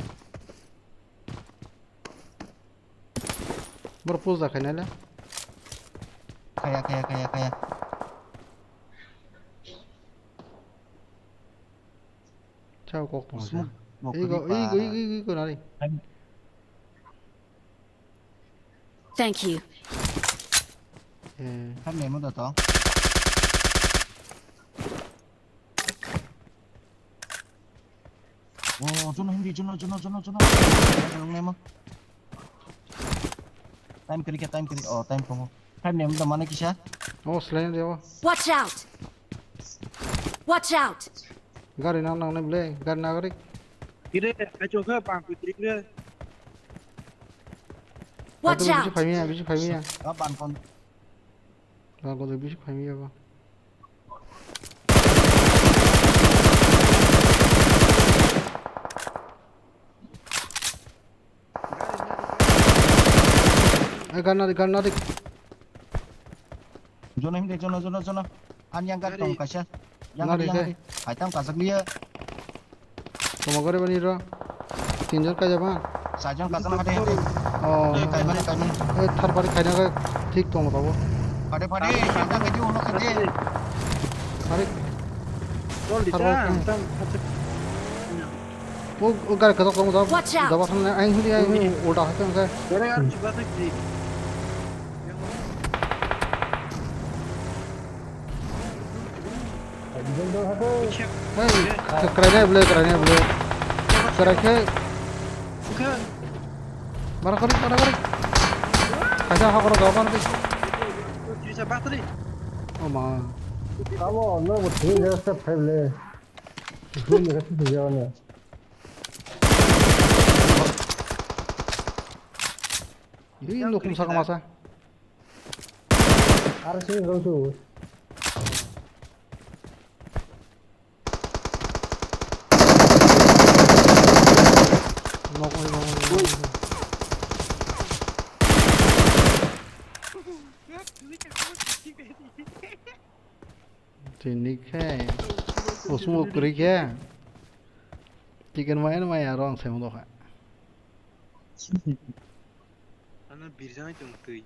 Boro push da khainai le. Khaya, khaya, khaya, khaya. Chao kok tong se. Smoke bo kwrwi. Igo, igo, para. Igo, igo, igo, nari. Thank you. Eh. Khan nemo da to. Oh, jono hindi, jono, jono, jono, jono. Ang nemo. Time kiri kya, time kiri. Oh, time komo. Time nemo da mane kisa. Oh, selain dia. Watch out! Watch out! Gari nang nang nem le, gari nang gari. Kire, acho kha, bang kutri kire. Watch out! Bisi phaimiya, bisi phaimiya. Ah, ban kon. Bang kon bisi phaimiya ba. Eh, ganna dik, ganna dik. Jono himde, jono, jono, jono. An yang gari tong kaisa. Yang gari, yang gari. Hai tang kasak liya. Toma gari bani ro. Tinjon kaisa ba. Sajon kasak hade hade. Oh. Eh, kaimani, kaimani. Eh, thar pari khaina ga thik tong tabo. Phade, phade, yang gari ulo khade. Are. Tol di ta, tam. O, o gari kwchak tongo da. Watch out! Da bathang na, ayang hudi, ayang hudi, ulta hai tong khe. Gari ar chuka thak di. Hey, krai nai bole, krai nai bole. Krai khe. Mara kari, mara kari. Kaisa hakoro gaban di. Chuisa batri. O ma. Amo, no, bo thwi le, step five le. Thwi le, step five le. Ini nukum saka masa. Ar sini rong tu. Nok oi, nok oi, nok oi. Tini khe. Osmo kwrwi khe. Chicken maya maya aro ang semo dokha. Ano birjang tong twi.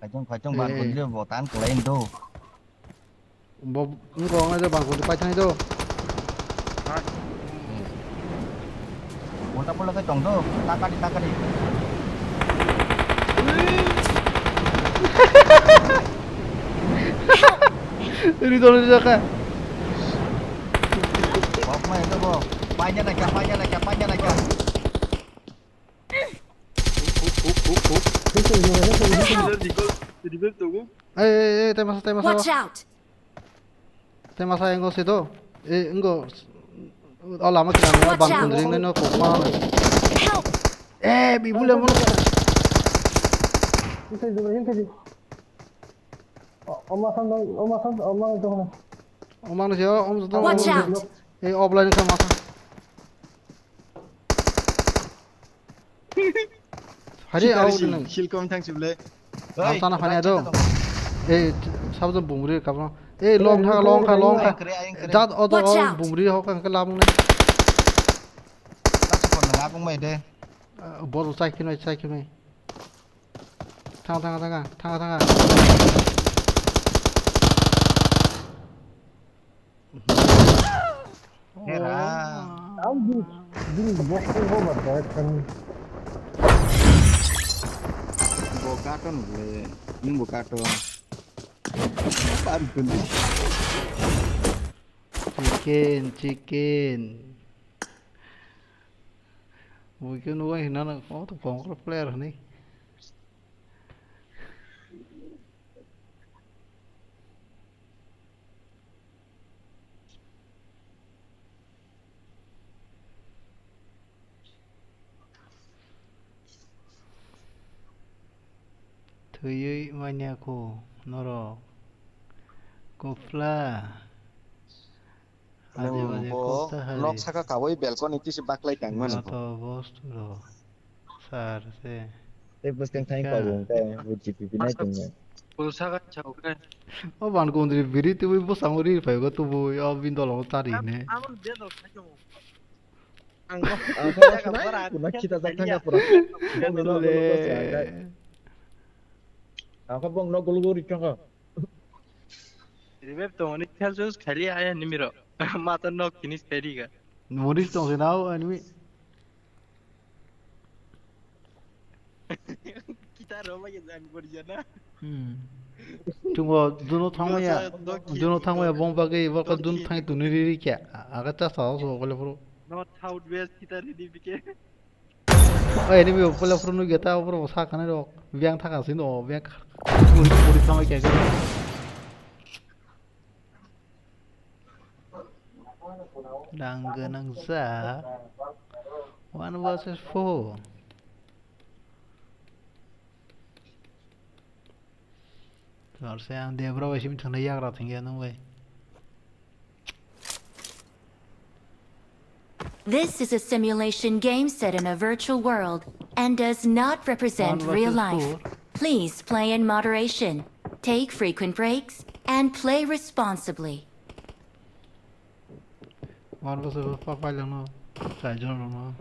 Kaitung kaitung ban kundri bo tan klai do. Bo wngkha wngkha de bangkuk de paithangwi do. Ulta pulta khe tong do, takadi takadi. Ri do ri do kha. Bok mai do bo. Paina na kya, paina na kya, paina na kya. Help! Revive tongo. Ei, ei, ei, tei masa, tei masa. Watch out! Tei masa engo se do. Ei, engo. O lama kina na. Watch out! Bang kundri nai no kokma. Help! Eh, bibule mo. Ini saya juga, ini saya juga. O, o masa, o masa, o masa itu mana? O mana sih, o, o masa. Watch out! Eh, offline ka masa. Hari au dinang. Skill kom thang sibole. Ang sana hani ado. Eh, sabdo bumri kabno. Eh, long tha, long kha, long kha. Jat odo bumri ho kha ke lamung ne. Tachi kon na bung mai de. Bol chai kinoi, chai kinoi. Thang, thang, thang, thang, thang. Bini bokol bo ba direct kan. Bo katon le, nung bo katon. Chicken, chicken. Bo khe nugo hinna nang, o to kongkro player hwnwi. Thwiwi manya kho norok. Kufla. Aje baje bo kok ta hari. Nok saka kabui balcony tisi baklai tangmani. Joto bostu rok. Sar se. Tei bwskang thang ka bo wngkha, bo G P P nai tongmani. Pulsa ka chao khe. O ban kondri biri tubui bwskango ri phai go tubui, o bin dolo tari ne. Amon be dol khajo. Ang ko. Ang ko sinai, kuna kita jak thang ka pura. Bong ni nok gulu go se ang ka. Ang ko bong nok gulu go ri thang ka. Revive tongoni khe just khali aya nimiro. Mata nok finish khali ga. Moris tong se nao enemy. Kita roma ke jan gori jana. Hmm. Tungo duno thangmaya, duno thangmaya bong bagwi baka dun thang tuni ri ri kya. Aga ta sa so gole bro. Not how best kita ready bike. O enemy o pula phuru nugya ta, o borok bo sa khanai rok. Biyang thaka sino, biyang kha-, muri, muri khamai kya khe. Rang gwnang jak. One versus four. Tor se ang Debra bai simi thangna yagra thangya nung bai. This is a simulation game set in a virtual world and does not represent real life. One versus four. Please play in moderation, take frequent breaks, and play responsibly. One versus four pa pailangno, chaijon rokno.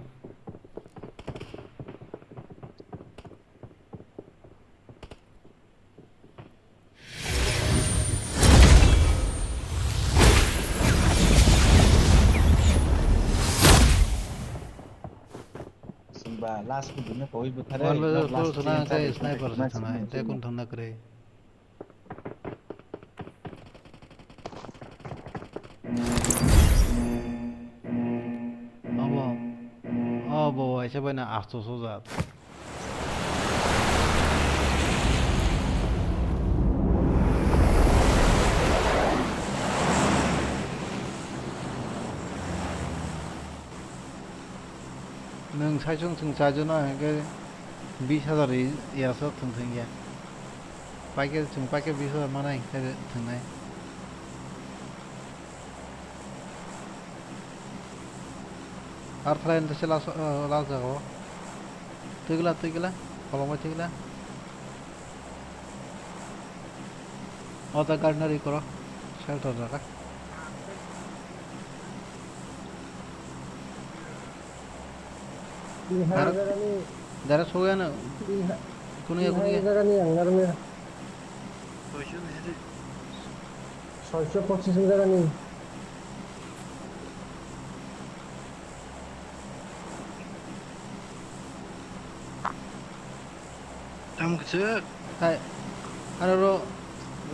Simba last ku dune koi buthare. One versus four last sana, three tei sniper sana, tei kun thangna kwrwi. Obo, obo waisa bai na asto sojak. Nwng saichung chwng chaijano hinkhe bis hajar yasa thwng thwngya. Paikhe chwng paikhe bis hajar manai hinkhe thwngnai. Ar thalai nte se last, last jaga o. Twigla, twigla. Kolombai twigla. O ta gardener ikoro. Shelter jaga. Direct sogwi ano. Kunuya, kunuya. Soiso pochis ni jaga ni. Tam khe. Hai. Aro ro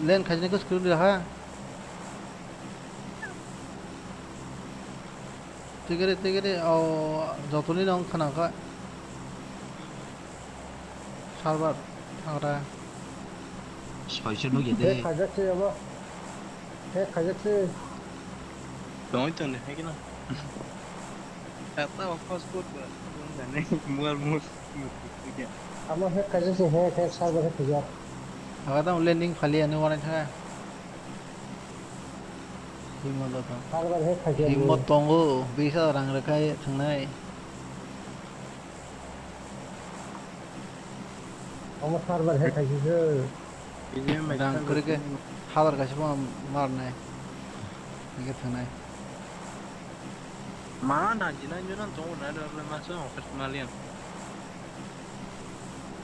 len khajne ko screen ha. Tigre, tigre, o jotoni nong khana kha. Server thangra. Soiso nugya de. Hack khaijak se abo. Hack khaijak se. Tongwi tongde, hack no. Kata o passport ba. Bung jane, muar mus, mus, mus, mus. Amo hack khaijak se, hack, hack, server hack khaijak. Aga tamo landing phali ani wanai tha. Himot da tong. Server hack khaijak. Himot tongo, bisa rang rwkhai thangnai. Omo server hack khaisiswk. Rang kwrwi khe hazar kaisa bo marnai. Hingkhe thwngnai. Ma na jina jina tongo na da ma sa okas malian.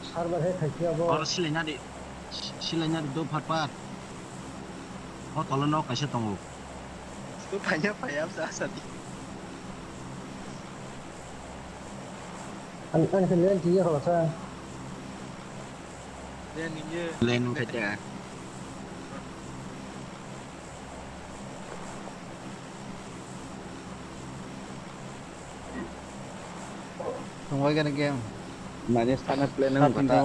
Server hack khaisi abo. Oro silaina di. Silaina di do phat phat. O tolo no kaisa tongo. Bo phaiya phaiya sa sa di. Ang, ang khe lane twi ya kho sa. Lane wngkha da. Thwngwi gana game. Mane sana plan wng kha ta.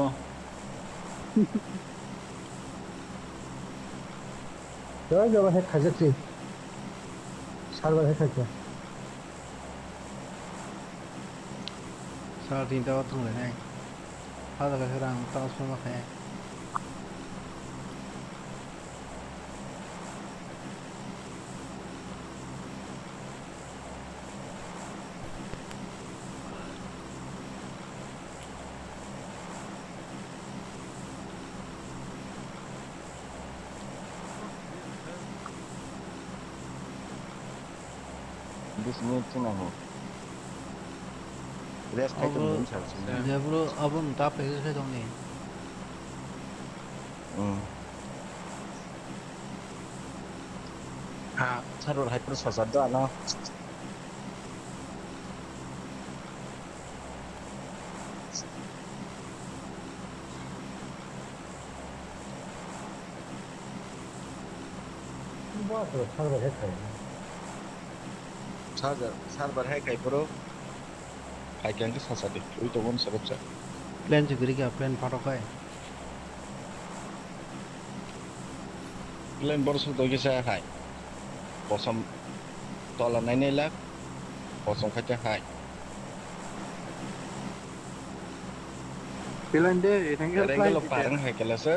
Joy joy hack khaijak si. Server hack khaijak. Sal tinta o thwnglainai. Hada khe rang transfer ma khai. Bis minute chwng nango. Rest khai tong din sal sini. Jebro abo ta pe khai tong ni. Hmm. Ha, server hai pro sasa do ano. Server hai khai pro. Hai khe sasa de. Ui to bon sabab sa. Plan se giri kya plan phato khai. Plan borok sok tongkhe sa hai. Kosom tola nainai lak. Kosom khacha hai. Plan de, Erangel Erangel plan lo de. Parang hai kela se.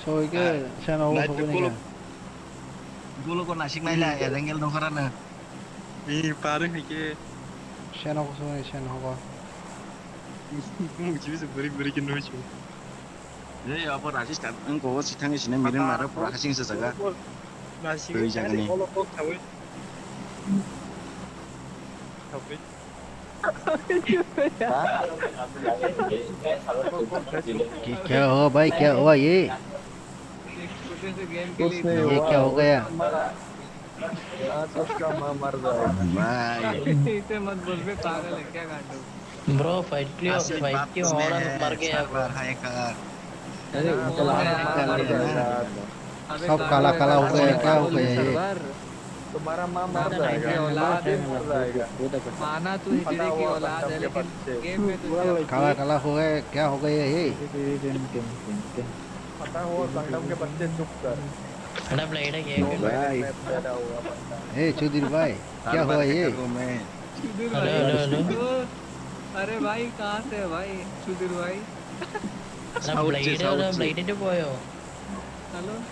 Soi ke, hai. Sen obo sokoi ni ke. Gulo ko nasik naila, Erangel nongkhorano. Ni parang hai ke. Sen obo sokoi, sen obo. Mung chibi se buri buri ke nui chu. Ei, abo Rajasthan, ang ko si thangwi sini mirin maro pura hasing sa jaga. Twi jaga ni. क्या हुआ भाई, क्या हुआ ये? ये क्या हो गया? आज उसका माँ मर जाएगा। भाई। इसे मत बोल बे, पागल है क्या गांडू? Bro, fight क्यों, fight क्यों हो रहा है? मर गया। अरे, उनका माँ मर जाएगा। सब काला काला हो गया, क्या हो गया ये? तुम्हारा माँ मर जाएगा। औलाद है। माना तो हिजड़े की औलाद है, लेकिन गेम में तो काला काला हो गया, क्या हो गया ये? फटा हुआ गंडम के बच्चे, चुप कर। भाई। ए सुधीर भाई, क्या हुआ ये? सुधीर भाई। Hello, hello। अरे भाई, कहाँ से है भाई सुधीर भाई? Hello।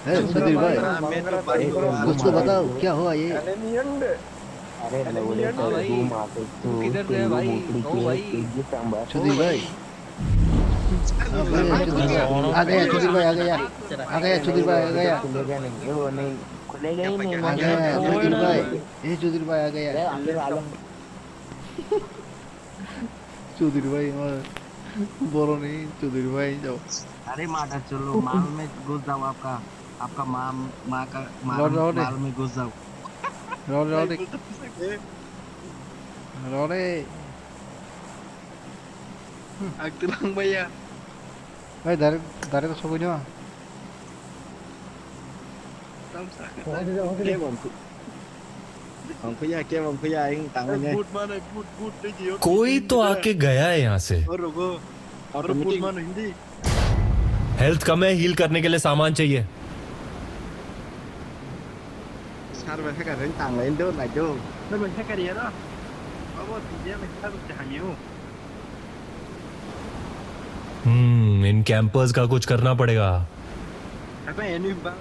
ए सुधीर भाई, कुछ तो बताओ, क्या हुआ ये? अरे लवड़े, हाँ भाई। तू किधर से है भाई? ओ भाई। सुधीर भाई। हाँ, बोलो, सुधीर भाई। आ गया सुधीर भाई, आ गया। आ गया सुधीर भाई, आ गया। खुलेगा नहीं, वो नहीं, खुलेगा ही नहीं। आ गया सुधीर भाई। ए सुधीर भाई आ गया। सुधीर भाई, हाँ। बोलो नहीं, सुधीर भाई, जाओ। अरे मादर चोलो, माल में घुस जाओ आपका, आपका माँ, माँ का माल, माल में घुस जाओ। Rode, rode. Rode. Ang twlang baiya. Hey, dari, dari to sogwi no. Tam sa. Ke bang ku. Bang kuya, ke bang kuya, ing tang ne. Boot mano, boot, boot de jiyo. कोई तो आके गया है यहाँ से। Or rogo. Or boot mano hindi. Health कम है, heal करने के लिए सामान चाहिए। Server hacker ring tang lain do, nai do. Server hacker ya ro. Abo dia hacker te hamyo. हम्म, इन कैंपर्स का कुछ करना पड़ेगा। Apa ini bang?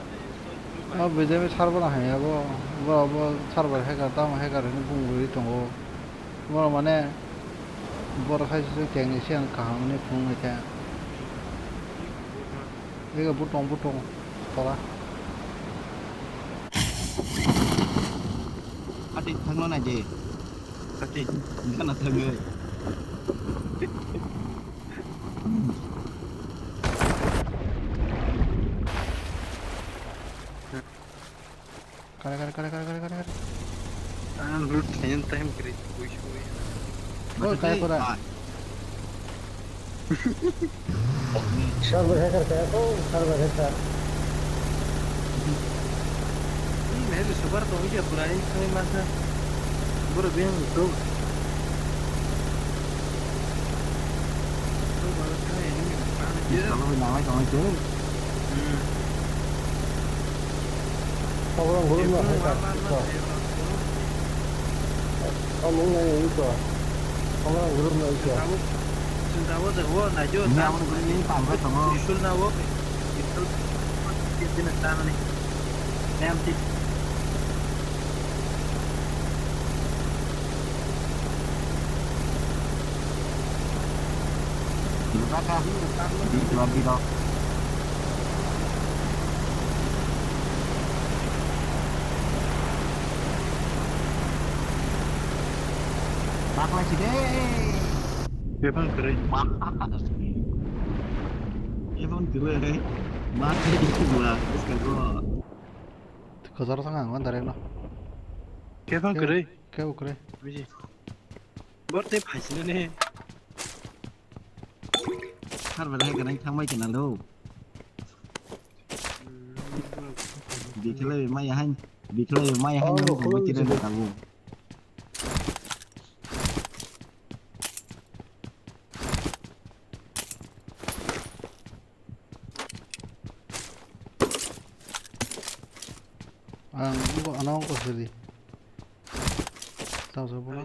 Ah, bejebe server hai abo. Bo, bo server hacker, tamo hacker hwnwi bumgwi tongo. Borok mane borok hai se technician kaham hwnwi phunuknai khe. Ego butong butong tola. Ati thangno naidi. Ati gana thangwi. Kare, kare, kare. Ang root khayan time kiri. Ui, ui. Oh, kaya kora. Server hacker kaya ko, server hacker. Ini meri super to iya pura ini kami masa. Bro biang itu. Itu baru saya ini mana dia. Kalau nyamai sama cewek. Hmm. Kamu guru Itu lah mau hacker. apa, apa, Itu. saya orang guru. Kamu ngai itu. Kamu guru lah itu. Sentabo, sentabo de wo na yo. Ini aku ini tambah sama. Isul na wo. Isul. Isul na tang ni. Yang ti. Di belakang. Di dua di dok. Baklai sih deh. Bebang kere. Wah. Emang kere. Mati gua. Terus kan gua. Kozor thang ang direct no. Bebang kere. Ke ukre. Biji. Bor te phasina ne. Har bai hai kanai thangbai kena lo. Bikhlai mai han. Bikhlai mai han. Oh, Lo khulum bukti sini. Rena tabu. Ang bo ano ko sidi. Tao sa bola.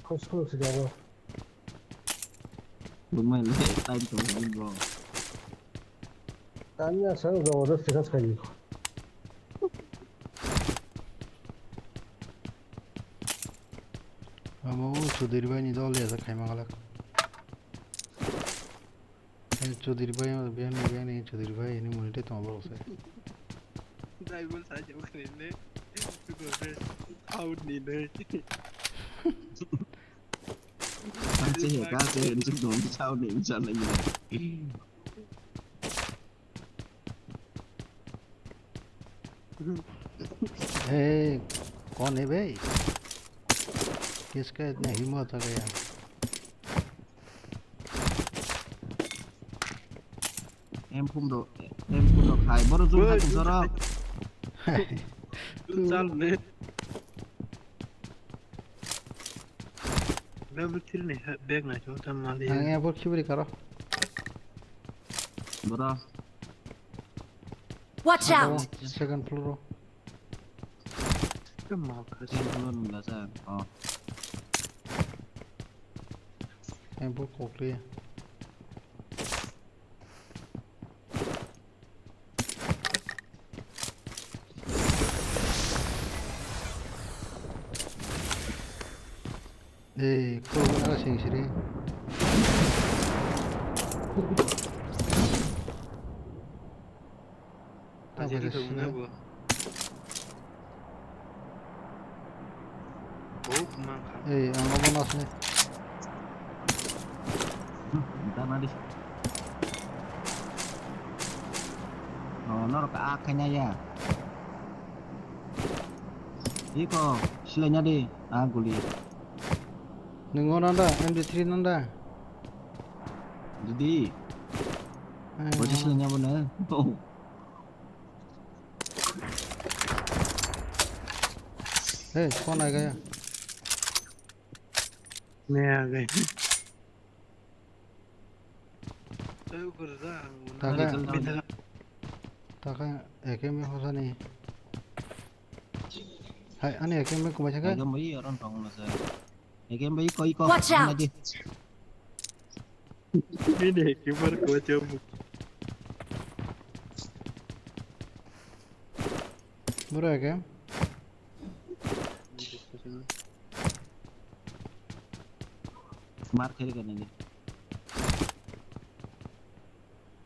Khos khos jago. Bumai le time to bro. Tanya sa jabardast khas khai. Amo Sudhir bhai ni dol ya sa khai mangalak. Eh, Sudhir bhai, biyani biyani Sudhir bhai ini monitor tong bol se. Driver sa jauh kere ne. Out ni ne. Kache he kache he nchuk dong chao ne nchao ne. ए, कौन है भाई? किसका इतना हिम्मत हो गया? Em phum do, em phum do khai. Boro jung khai soro. Chal ne. Level three ni bag na chong tam mali. Ang airport kibri karo. Boro. Watch out! Second floor. Ke mal khas. Em phum do nung da sa. Oh. Airport kokri. Eh, ko na sing siri. Ajeri ko na bo. Oh, mang kha. Eh, ang obo nasne. Dana di. Oh, norok a khaina ya. Iko, silai na di. Ah, guli. Nung ono da, M D three no da? Didi. Bosi silai nya bono. Oh. Hey, phone ai gaya. Ne a gai. Tayo kurda ang. Taka. Bidha. Taka A K M hosani. Hai, ani A K M kumai saka. Ekam bai oron tong na sa. Ekam bai koi ko. Watch out! Bini keeper ko jom. Bura A K M. Mar kheri ka nini.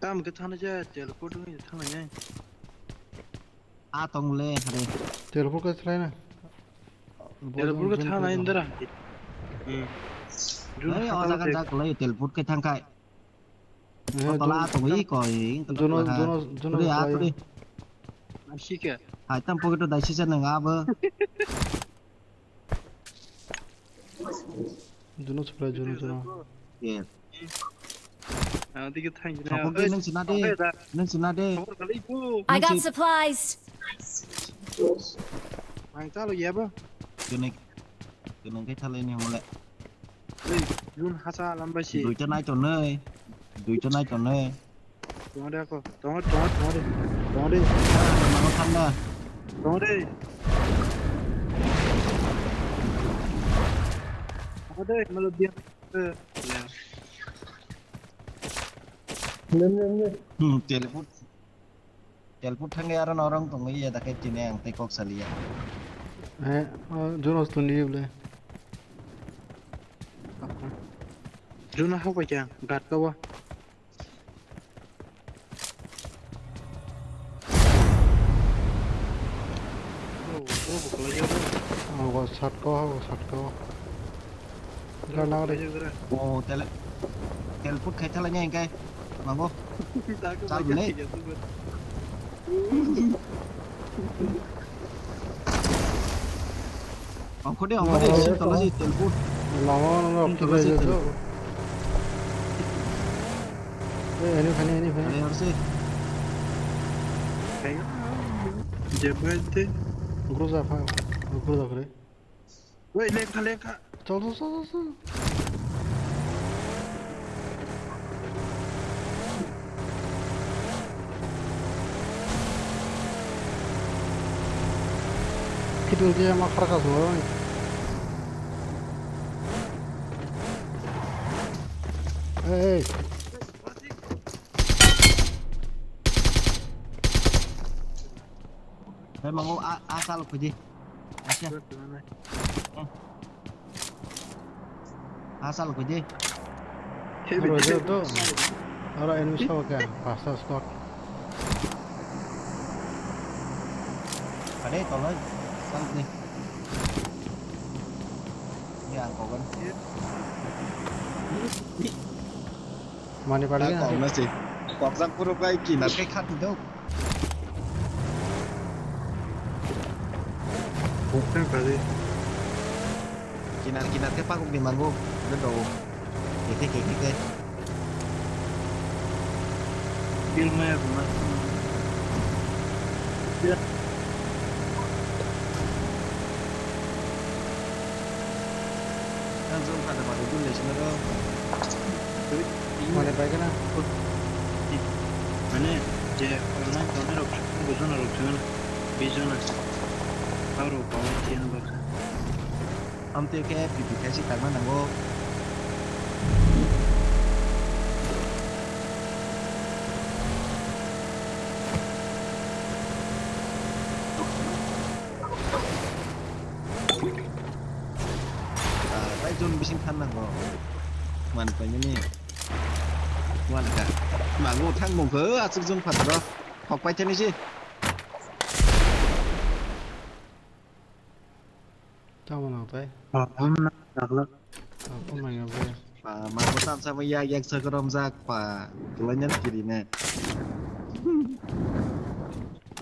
Tam ke thana ja teleport ni thana nya. A tong le hare. Teleport ka try na. Teleport ke thana indra. Hmm. Jun hai, o jaga jak lai teleport khe thangkhai. Eh, o tola jun-, tongwi koi, Juno, ha. Juno, Juno Puri, ah, khlai. Puri. Asike. Hai, tam pocket o daisi se nang abo. Juno supply, Juno, Juno. Yes. Ah, dikhe thang jina. Sokok de, nung sina de. Nung sina de. Khobor kali bu. I got supplies. Ang chalo yabo. Kene, kene ke thalai ni mole. Ei, Jun hasa lambai si. Duita nai tongnai. Duita nai tongnai. Tongo de ako. Tongo, tongo, tongo de. Tongo de. Mano thanda. Tongo de. Tongo de, malo dia. Eh, ya. Hmm, teleport. Teleport thangwi aro norong tongwi ya, dakhe tini ang tei kok saliya. Eh, o, Jonas tuni ble. Juna hok bai kya, gat ka wa. Oh, oh, bukla ya. Oh, sat ko, sat ko. Gra na gra. Oh, tele-, teleport khai thala nya engkai. Mango. Chal bele. Ongkho de, ongkho de, sim tolo si teleport. Lama no sim tolo si teleport. Eh, ani phani, ani phani. Ani horse. Jebete. Groza pha, groza kore. Wei, lengkha, lengkha. Chal, chal, chal, chal, chal. Khitung khe ma khar kha sung. Ei, ei. Hey, mango, a, a, sal khuji. Asya. Asal ko je. Aro je to. Aro enemy sabo khe pasta squad. Ade tolai sal ni. Ni ang kogan. Mani pali na. Kokjak puro kai kinar kai khati dok. Boksa kali. Kinar kinar khe pakok di mango. Udah do. Keke keke ke. Bil maya guna. Nang jom kada pada dulu ya sini do. Mane bai kana? Mane je online tonne rok, bujo na rok sini. Bijona. Aro power chain box. Amtwi khe P P khe si tangma nango. Ah, tai jon bising than nango. Man painani. Wan ka. Mango thang mung khe aswk jong phataro. Hok pai thani si. Tamo nang tai? Ah, hum na, dakla. Ah, hum na ya bre. Pa, mango tam sama yak yak sa korom jak pa. Tulanya kiri ne.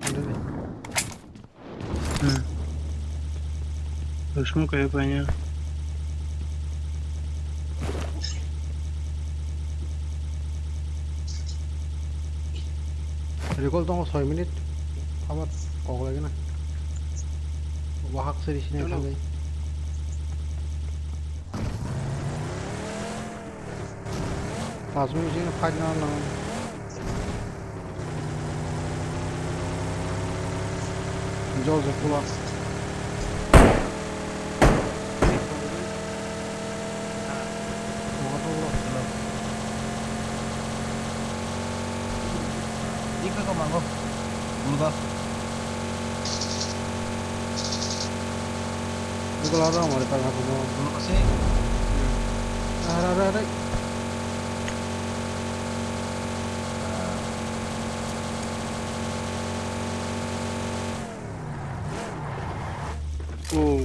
Ada ni. Hmm. Smoke kaya pa nya. Recall tongo soi minute. Abar kok lagi na. Wahak seri sini. Hello. Thangwi. Pas minute sini fight na nang. Jol se pula. Ika ka mango. Muda. Muda la rong wale ta ga mo. Muda kasi. Ara ara ara. Oh.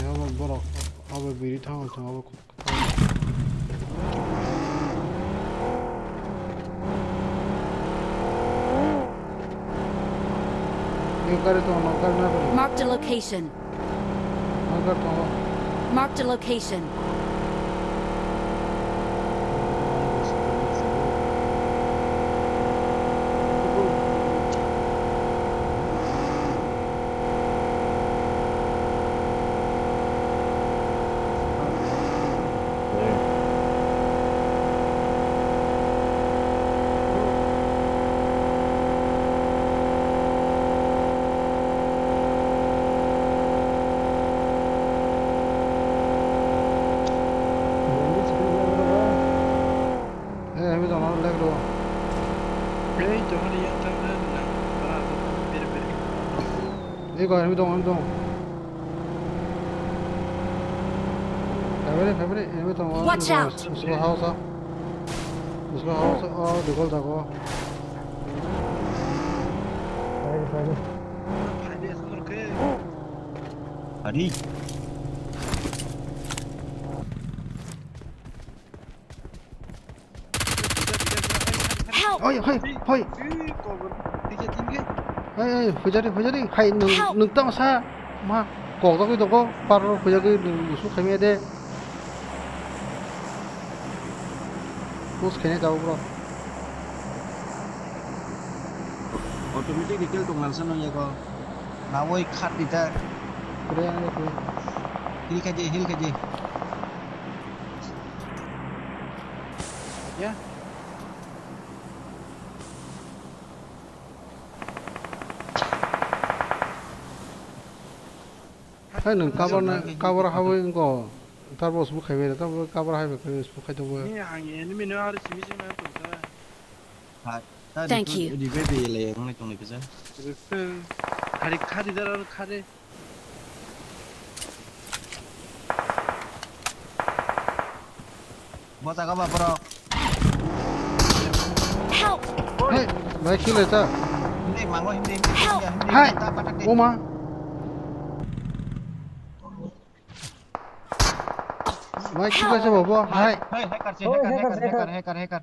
Ya, borok. Abo biri thango chwng abo. Ni gari tongo, no gari na bari. Marked a location. No gari tongo. Marked a location. Eh, hemi tongna leg ro. Ei, tongna yang tangna nang para bere bere. Ei, go, hemi tong, hemi tong. February, February, hemi tong. Watch out! Usko house, usko house, oh, dikol jago. Ari. Help! Oi, hoi, hoi. Oi, oi, pujari, pujari. Hai, nung, nung tamo sa. Ma, kok dok dok, par pujari, nung musu khaimia de. Push khaina jabo bro. Automatic recall tong nalsa nung yago. Nawoi khat dita. Kure ang kure. Heal khaje, heal khaje. Ya. Hai nung cover na, cover hawi wngkho. Tarbo sbo khaibai, tarbo cover haibai khe sbo khai tongbo. Ni ang enemy no ar simi simi na tongsa. Thank you. Revive le wngni tongni kisa. Khari khari dar ar khari. Bo jaga ba borok. Help! Hey, bai kile ta. Hindi, mango hindi, hindi, hindi, hindi, hindi, ta patak de. Oma. Bai kile sa bobo. Hai. Hey, hacker se, hacker, hacker, hacker, hacker, hacker.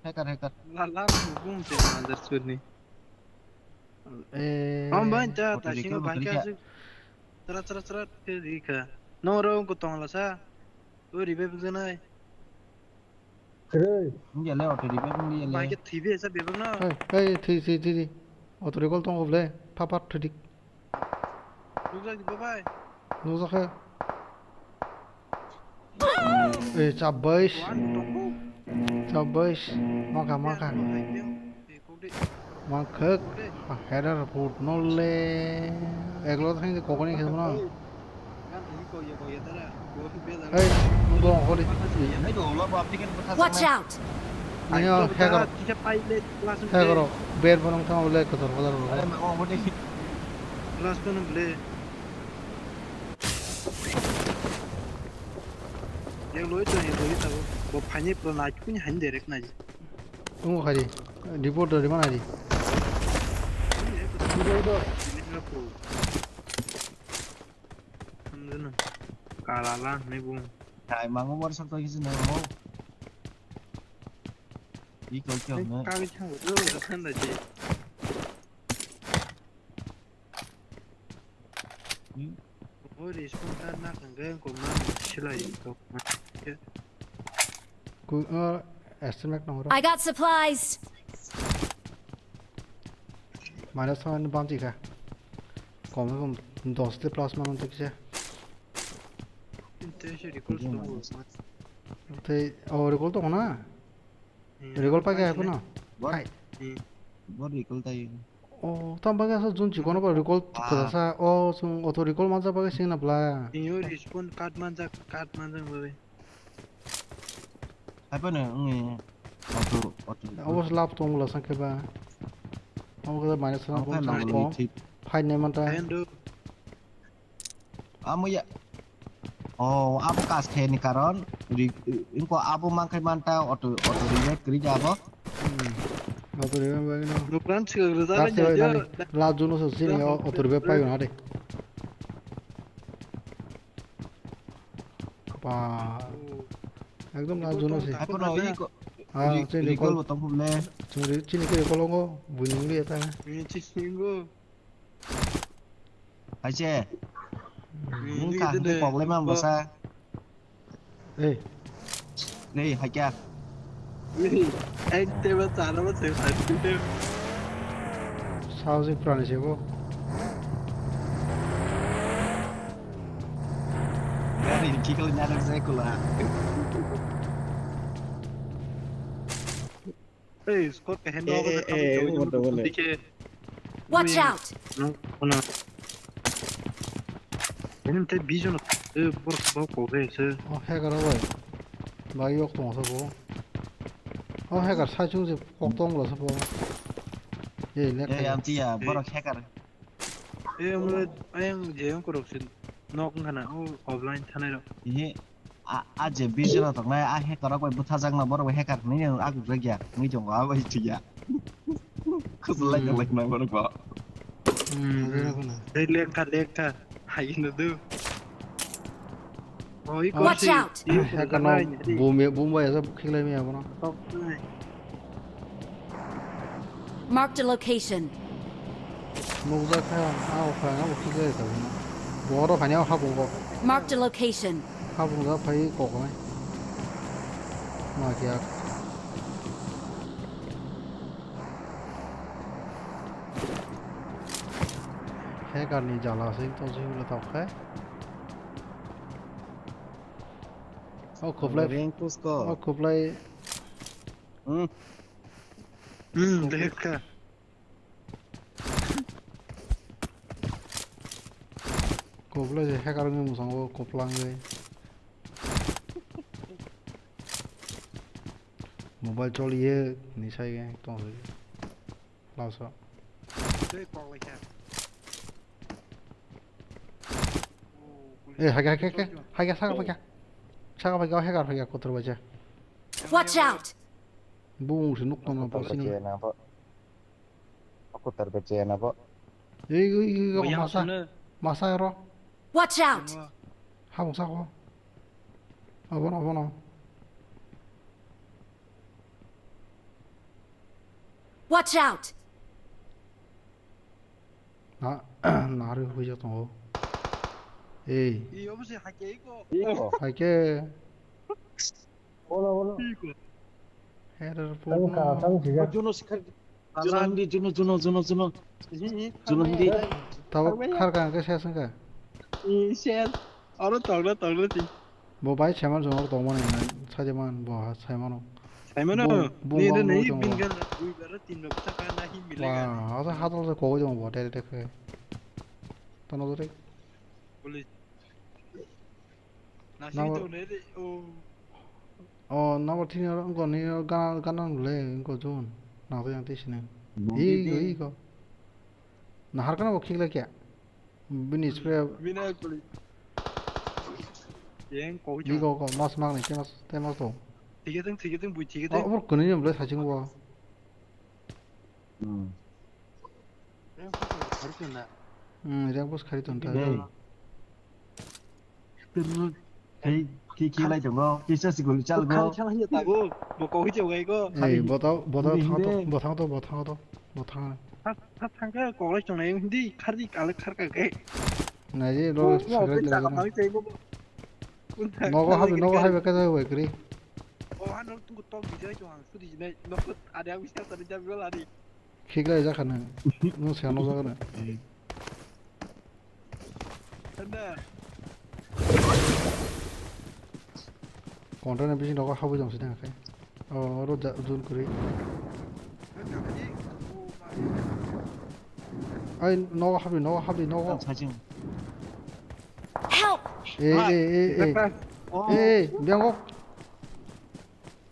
Hacker, hacker. La, la, bum se, mother suni. Eh, om bai ta, ta singo bai ka. Tra, tra, tra, ke di ka. No ro ko tong la sa. O revive gwnai. Kwrwi. Wngya le auto revive wngya le. Bai khe thwibi esa bebak no. Hey, hey, thwi, thwi, thwi, thwi. Auto recall tongo ble. Pha, pha, thwi dik. Nukjak di bo bai. Nukjak khe. Eh, chabais. Wan tongo. Chabais. Maka, maka. Wan tongo. Mankhe header put no le eglo thang kokoni khemo no. Hey, bo hori. Watch out! Ayo, hegor. Hegor, ber bonong thang le kotor kotor. Last one ble. Yang loi to, yang loi to. Bo phani pro na kuni han direct na. Tungo khari. Report do, rima nari. Kala lang ni bung. Hai, mango bor sak to kisi na mo. Iko kyo na. Kami chang do, do kan da ji. Hmm? Oh, respawn card na kang kang ko man silai ko. Ku, uh, estimate nong ro. I got supplies. Minus one bam chika. Kom kom dos de plus man tik se. Te se recall to. Te, oh, recall to na? Hmm. Recall pa kaya ko na? What? Hai. Hmm. What recall tai? Oh, tam bagwi aswk jun chikon ba recall kwchasa. Oh, chwng auto recall manjak bagwi singna bla. Inyo respawn card manjak, card manjak bagwi. Hai phano wngwi auto, auto. Abo se lap tong bwla sakhe ba. Abo khe minus one. Abo khe nangwi thik. Fight nai manta. Endo. Amo ya. Oh, abo kas khe ni karon. Ri-, ingko abo mangkhai manta auto, auto revive kri jabo. Hmm. Auto revive bai no. Nukran chikak rwjak. Last bai nani. Last juno so sini auto revive pai na de. Pa. Ekdom na jono se. Ako no i ko. Ah, chini recall kol. Bo tong phum le. Chini, chini ke recall ngo, buini ngi ta. Chini ngo. Hai che. Nung ka hwnkhe kok lai mang bwsa. Ei. Nei, hai kya? Ei, ek table chana ba se, hai table. Sao se pran se bo. Gari kikal nyarak se kula. Ei, Scott ka hand over the top. Watch out! No, no. Benim te vision, eh, bor bor ko ve se. Oh, hacker bai. Bai yok tong sa bo. Oh, hacker sa chung se kok tong lo sa bo. Ei, nek. Ei, amti ya, borok hacker. Eh, mula ayang je yang korok sin nok ngana, oh, offline thanai rok. Ihe, a, a je vision rok tongnai, a hacker rok bai bwthajak na, borok bai hacker hinwi no aguk jak ya, hinwi tongo, a bai thik ya. Khusal lai tonglai khna borok bo. Hmm, bera khna. Hey, lekha, lekha, hai no do. Watch out! Hacker no bumi, bumbai asa khiklai mi abono. Marked a location. Nukjak kha, ah, o kha, ah, o khiklai ta bono. Boro phani o habung bo. Marked a location. Habung da phai koknai. Ma kya. Hacker ni jala se to jing le tok khe. O khuplai. Ring pusko. O khuplai. Hmm. Hmm, dekha. Khuplai je hacker ni musango khuplang je. Mobile choliye ni sai ge tong se. Laso. Tei kok lai kha. Eh, hai kha, hai kha, hai kha, saka bai kha. Saka bai kha, hacker bai kha, kotor bai kha. Watch out! Bung se nuk tong na. Kotor bai sini. Kha na bo. Kotor bai kha na bo. Ei, ei, ei, masa. Masa ro. Watch out! Habung sako. Abono, abono. Watch out! Na, nari huijak tongo. Ei. Ei, obo se haike iko. Iko. Haike. Bola, bola. Iko. Header problem. Tang sijak. Juno sikhar. Juno hindi, Juno, Juno, Juno, Juno. Juno hindi. Tabo khar ka ke ses ka. Ei, ses. Aro togla, togla ti. Bo bai Simon jongor tongmani nai, sajeman bo ha Simon. Simon, bo, bo ni wang de nei wang bin gan dui bar tin bar ta ka na hi mile gan. Wa, asa hadal se kogoi jong bo tere tere. Tono dore. Bole. Na si to ne de o. O number three ro ngo ni gana gana le ngo jon. Na to yang ti sine. Iko iko. Na har kana bo khikla kya. Bini spray. Bini kuli. Yang kau. Ni kau kau mas mang ni temas temas to. Tiga teng tiga teng bui tiga teng. Oh, bor kuni ni belai saching bo. Hmm. Yang kau harus kena. Hmm, yang bos khari ton ta. Hey. Hey, ki ki lai tongo. Kisa si guli chal go. Khang chal hanya tago. Bo kau hijau gai go. Hey, botao botao thang to, botao to, botao to, botao. Thang khe koklai chongnai wng di, khardi kale kharka khe. Naidi lo. Nogo habi, nogo habi khe jai bai kri. O hano tung tok bijai chong ang sudi jinai. Nogo ade ang bisa tadi jam gol adi. Khiklai jakha nang. Nung se nokjak na. Container bising nogo habui jong sini khe. Oh, oro jun kwrwi. Ai, nogo habdi, nogo habdi, nogo. Help! Eh, eh, eh, eh. Eh, eh, biango.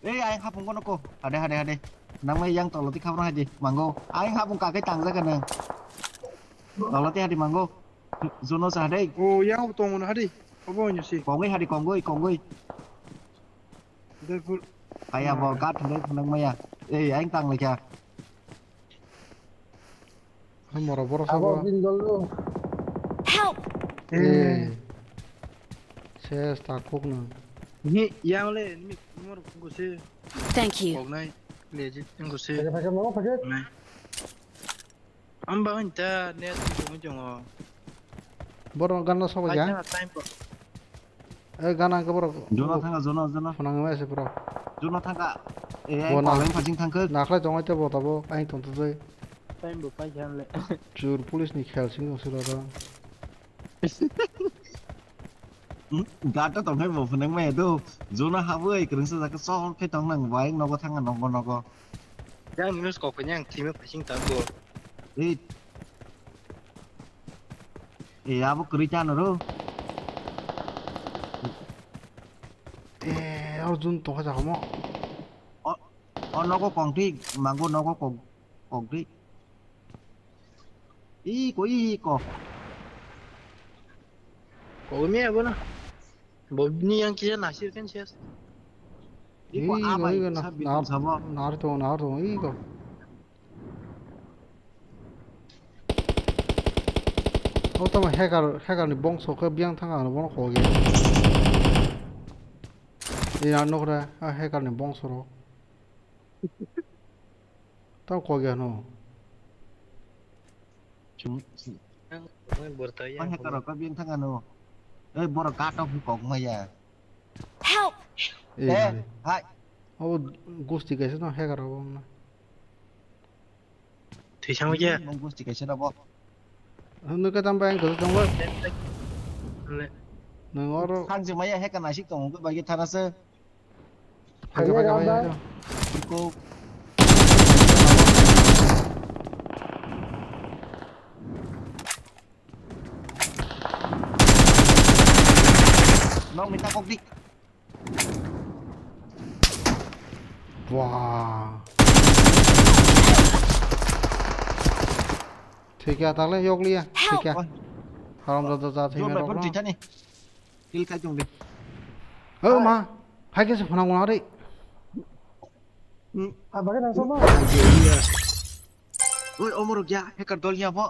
Eh, ai hapung kono ko. Hade, hade, hade. Nang mai yang tolo ti khabra hadi. Mango. Ai hapung kakai tangjaga nang. Tolo ti hadi mango. Juno sa hade. Oh, yang tong hadi. Obo nyo si. Kongoi hadi, kongoi, kongoi. Therefore, kaya bo gat thangwi thangmaya. Ei, aing tang laikha. Moro boro sabo. Help! Eh. Yes, takhuk no. Ni yang le ni mor ko se Thank you. Kok nai le ji ko se. Pakai, pakai, mau pakai? Nai. Amba anta net ko mo jongo. Boro ganna sobo ya? Time ko. Eh, gana ke boro. Jona thanga, jona, jona. Phunang ma se boro. Jona thanga. Eh, ai Bona. Palai phajing thangkhe. Nakhla jongai te bo tabo, ai tong tong jai. Time bo pai khan le. Chur police ni khel sing sura da. Hmm, gata tong hai bo phunang ma do. Jona haboi, kereng sa jaka sol khe tong nang bai, nogo thanga, nogo, nogo. Yang minus kok yang thime phajing ta bo. Eh. Eh, abo kwrwi chano ro. Eh, Arjun tongkha jakhamo. O, o nogo kongtwi, mango nogo kok, kongtwi. Iko, iko. Kogmi abo na. Bo ni yang kisa nasir kan sias. Iko abai, iko na, sabi na, sabo. Nar to, nar to, iko. O tamo hacker, hacker ni bongso khe biyang thang ang bono kogya. Ina nokra, a hacker ni bongso ro. Tamo kogya no. Chung, chung. Ang, ang borta ya, ang hacker rok biyang thang ano. Eh, borok katok kok maya. Help! Eh, hai. Oh, gusti kaisa no hacker rok na. Thisang ya. Mung gusti kaisa rabo. Nung ka tam bayang ko tong ba. Le. Nung oro. Khang je maya hacker nasik tong ko bagi thana se. Hacker, hacker, hacker. Iko. Nong minta kok dik. Wah. Thikya, tagle yokliya. Help! Thikya. Haram jada jada thikya. Jom bai rok pon no. Thikya ni. Kill khai tong di. Oh ma. Hai ke se phone ngari. Hmm. Abage nang sama. Oi, omorok ya, hacker dol ya bo.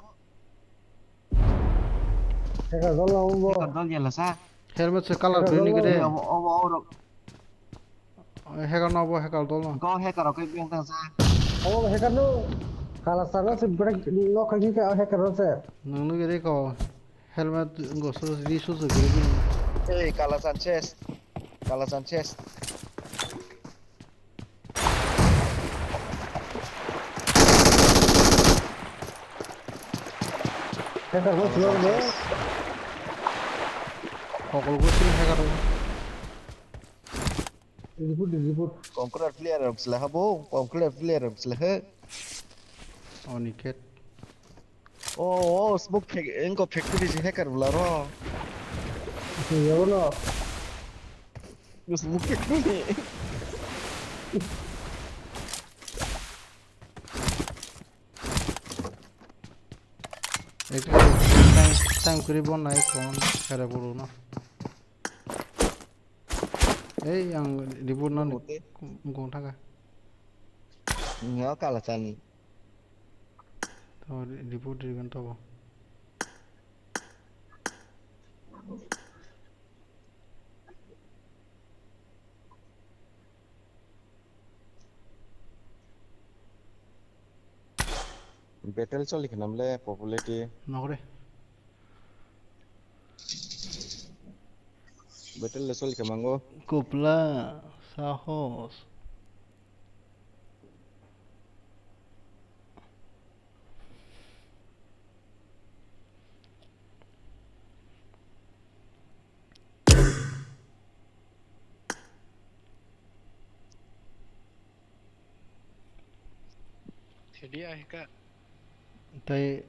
Hacker dol na bo. Hacker dol ya lasa. Helmet se color green ni gede. Obo, obo, obo. Hacker no bo, hacker dol no. Go hacker rok khe biyang tang sa. Obo hacker no. Kala sana se break no kha khe hacker no se. Nang no gede ko. Helmet go so ri so so gede. Ei, Kala Sanchez. Kala Sanchez. Hacker bo silo bo. Kokol bo silo hacker bo. Reboot, reboot. Concrete player rok sila ha bo, concrete player rok sila ha. Oniket. Oh, oh, smoke fac-, engko factory si hacker bula ro. Yabono. Smoke factory. Ekta time, time kuri bon nai kon kare bulu no. Ei, ang reboot nani. Reboot de. Gong thaka. Nga kala chani. To re-, reboot rigan to bo. Battle choli khe namle popularity. Nokre. Battle le choli khe mango. Kupla, sahos. Thedi ahika. Tei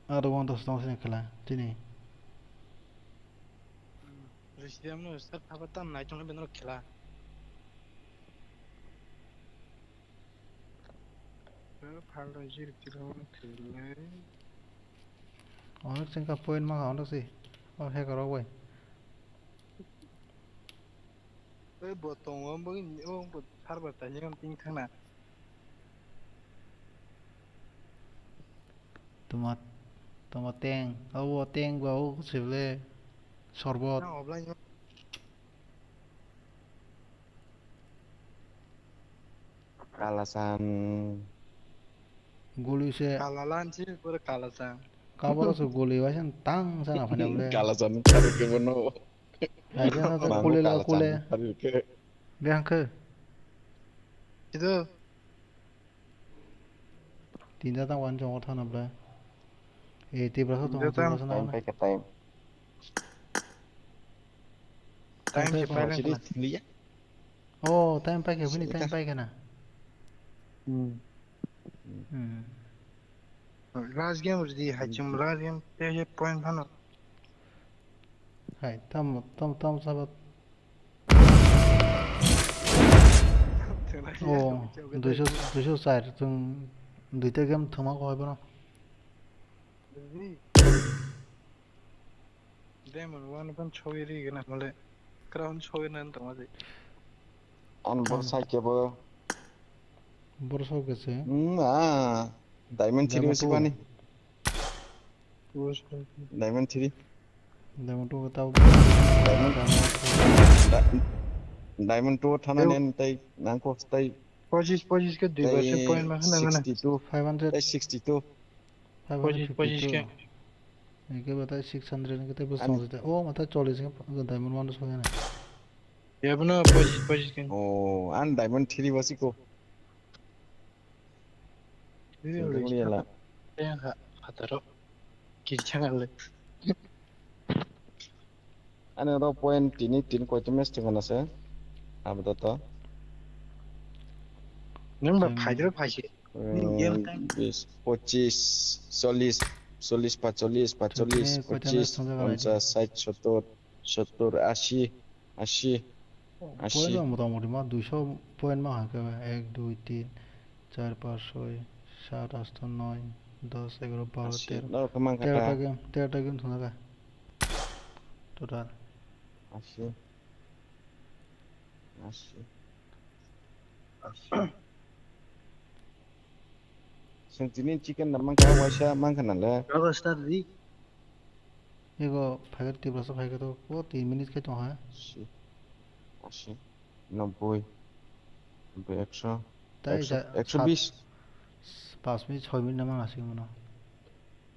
aro one dos tong sini khela, tini. Residiam no start thapa tam nai tong beno khela. Phal rok jiri tiro khela. Onek sengkha point ma onek si. O hacker rok bai. Oi, bo tongo, bo, o, bo server tani rom ting thangna. Toma, toma teng, abo teng ba o sibole sorbot. Na offline o. Kalasan. Guli se. Kalalan si pura kalasan. Kaboro se guli waisa tang sana phane bole. Kalasan karo ke bono. Aja na to kule la kule. Karo ke. Bihang khe. Itu Tinda tang wan jong thana bole. E tibra sa tong Tinda tang. tibra sa Time na. Paika time. Time Time si pa- paling Sini kena. Liya. Oh, time pa khe bini Sini time ka. Pa khe na. Hmm. Hmm. Last game ready hachim last game te point phano. Hai, tam tam tam sabat. Oh, duiso duiso char chung duita game thuma ko hoibo. Diamond one phan chogwi ri gana mole. Crown chogwi nan tongma di. An bor Hmm. side ke bo. Bor sok khe se. Hmm, ah. Diamond three Diamond si two. Bani. Bus. Diamond three. Diamond two tau. Diamond. Di- Diamond two thana Yo. Nen tai nangko tai Pachis pachis ke dui tai percent point ma khana ngana. Sixty two. Five hundred. Tai sixty two. Five hundred Pachis pachis fifty ke. Two. Eke batai six hundred ke tai bus Ani- song sita. Oh, mata cholish ke diamond one song yana. Yabna pachis pachis ke. Oh, an Diamond three basi ko. Ini Sing udah kong liya la. Yang ha hataro. Kiri chang ale. Ani oro point tini tin koito match thwngana se. Abdo to. Nang ba Chang- phaidro phaisi. Ning game time. Bis, pochis, solis, solis, pacholis, pacholis, Chang- pochis, chang- ponchas, sait, sotor, sotor, asi, asi. Point ma motamoti ma duiso point ma hake ek dui tin char panch choi sat asto noi dos egaro baro Asi. tero. No, kemang Tero ta kata. Game, tero ta game thwngna ka. Total. Asi. Asi. Asi. Seng tini chicken na mangka waisa mangka na le. Raba start di. Ego phaikhe Tiprasa phaikhe to o tin minute khe tongha. Asi. Asi. Nobboi. Nobboi, ekso. Tai Ekso, ja- ekso sat- bis. Pas minute choi minute na mang asik mano.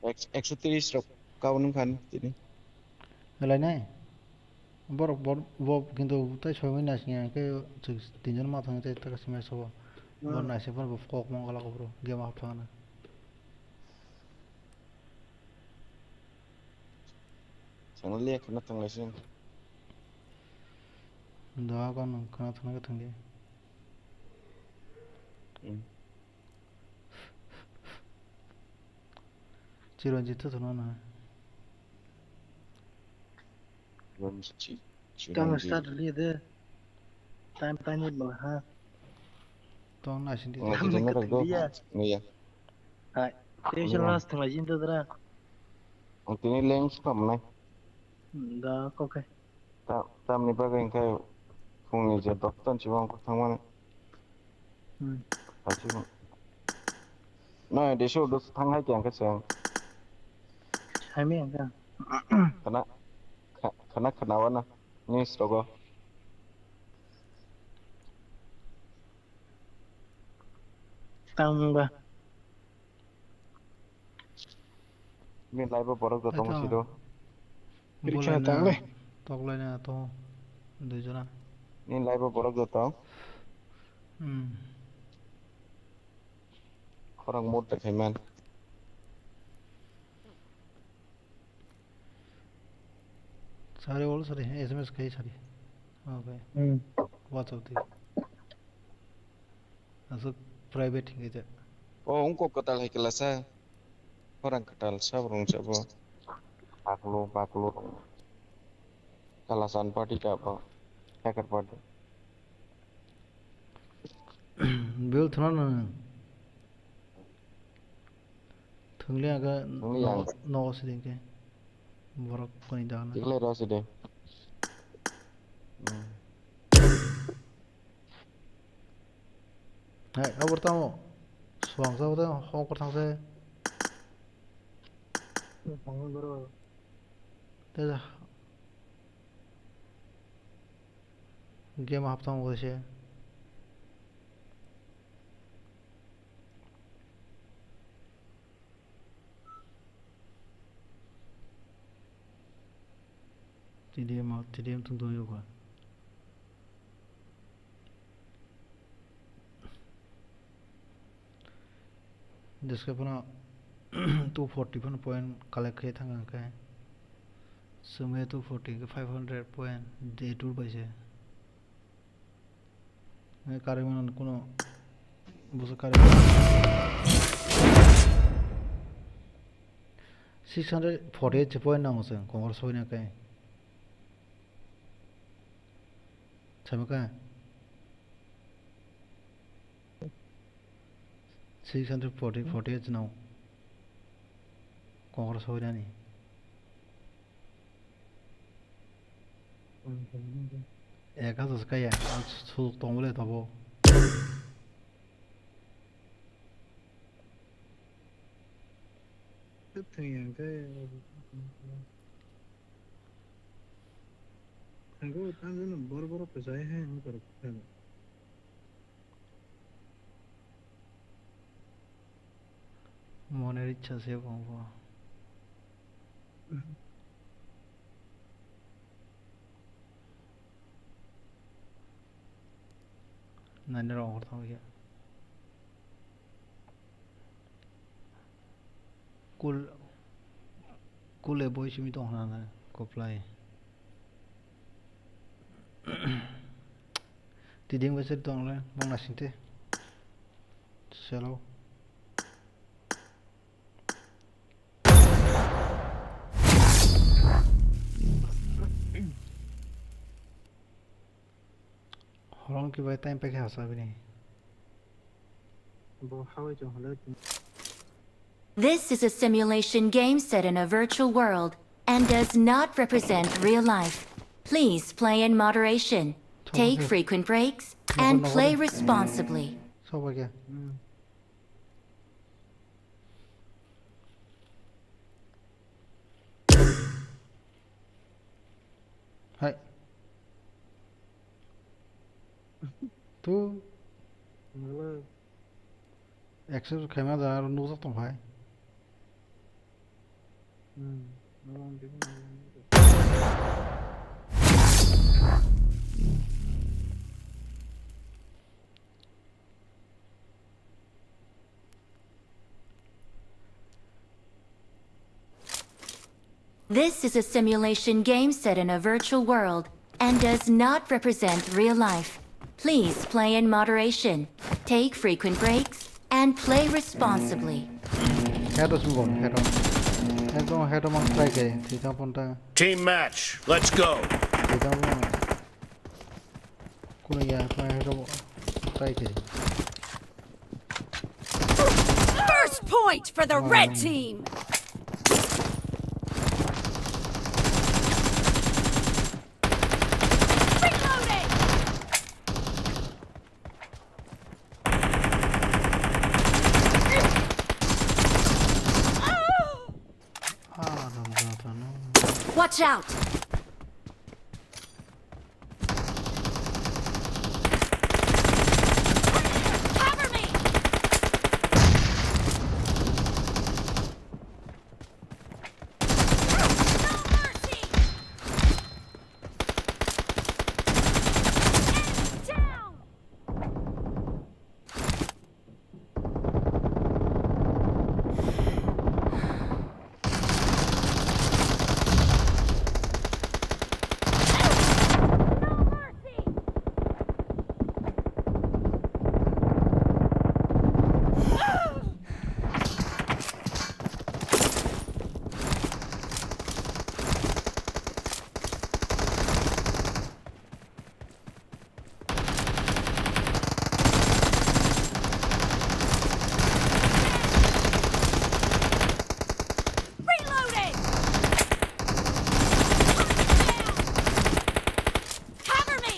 Ek-, ekso tiris rok kau nung khan tini. Helai nai. Borok bor bo kintu tai choi minute na sing ke tinjon ma thang tai taka sima sobo. Bor na se bor kok mong kala ko bro. Game up thang na. Channel le khana thang lai sing. Da ko nang kana thang ke thang di. Hmm. Chiranjit to thang na. Rom si chi. Tang start li de. Time time ni bala ha. Tong na sindi. Ngai Tang jeng ni na do. kathliya. Ngai ya. Hai. Station last thang jin to dra. Ang tini leng sukam nai. Da ko ke. Ta, tamni bagwi hwnkhe phungni je doktan chibang kok thangmani. Hmm. Achibang. No, desu dus thang hai kyang khe chwng. Hai me ang kha. Khana, kha-, khana khana wana. News rogo. Tang ba. Ni live o borok joto Acha. Wngsi do. Rikha tang le. Toklai na to dui jona. Ni live o borok joto. Hmm. Khorang mut de khaiman. Sari ol sari S M S kai sari. Okay. Hmm. WhatsApp di. Asuk private hingi je. O ungko kwtal hai kwlasa. Khorang kwtal sab rung sabo. Baklo baklo rung. Kalasan party ka ba. Hacker party. Bil thana na. Thungli aga Thungli ang. No siding ke. Borok koni dana. Tiklai rasi de. Hmm. Hai, abor tamo. Suang sa bota hok thang se. Te ja. Game hap thang se. T D M out, T D M tong tong yoga. Description two forty phano point collect khe thang ang khe. Sumaya two forty khe five hundred point day tour bai se. Ngai karwi mano kuno busa karwi. Six hundred forty eight point nango se kongor soi na kai. Chama ka? Six hundred forty, forty eight now. Kongor soi na ni. Ek hajar se kaya, ang suluk tong bole tabo. Thwng yang khe. Thangko tang jano bor bor kwchai hai wng karo. Moneri cha se bo bo. Nani rong hor thang ya. Kul, kule boi simi tong hana na koplai. Tiding besar tong le, bang nasing te. Selo. Horong kibai time paikhe hasa bini. Bo hawi chong holo. This is a simulation game set in a virtual world and does not represent real life. Please play in moderation. Take frequent breaks and play responsibly. Soba kya? Hai. Tu. Accept khaima da aro nukjak tong phai. This is a simulation game set in a virtual world and does not represent real life. Please play in moderation, take frequent breaks, and play responsibly. Head os mgon, head on. Ekdom head on try khe, thikha ponta. Team match, let's go. Thikha ponta. Kuno ya, head on try khe. First point for the red team. Reloading. Watch out! Cover me! No mercy! Enemy down! Reloading! Cover me!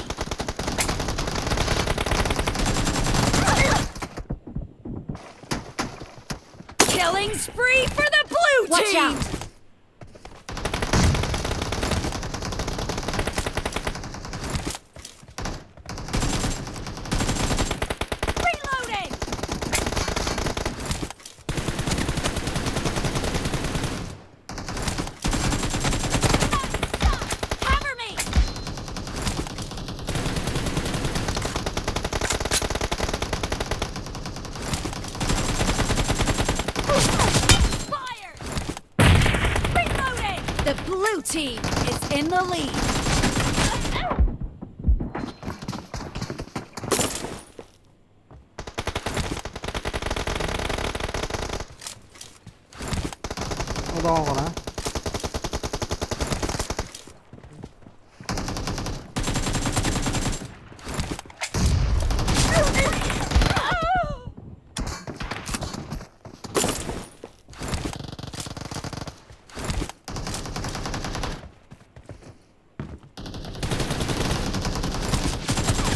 Killing spree for the blue team! Watch out! Reloading! Cover The blue team is in the lead.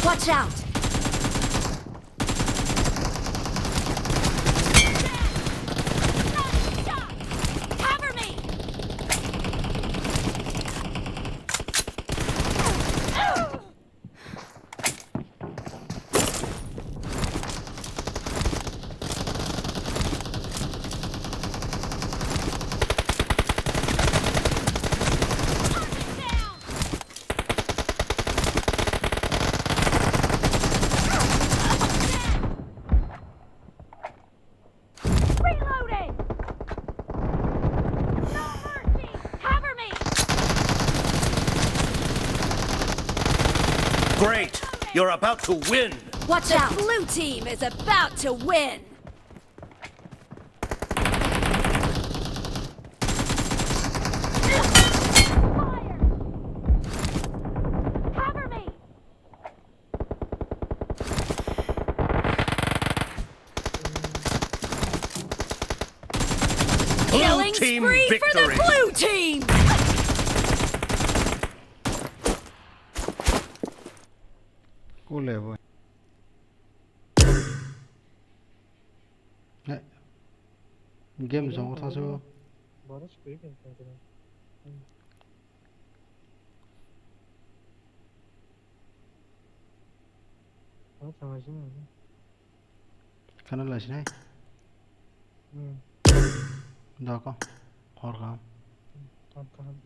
Watch out! Cover me! Reloading! No mercy! Cover me! Great! You're about to win! Watch out! The blue team is about to win! Fire! Cover me! Blue Killing team spree for the victory! Blue team! Kule boy. Eh, game zone o thangsu. Boris kiri kan kan kan. Ano thangma sini. Khana lai sinai. Hmm. Dako. Hor kaham. Hor kaham.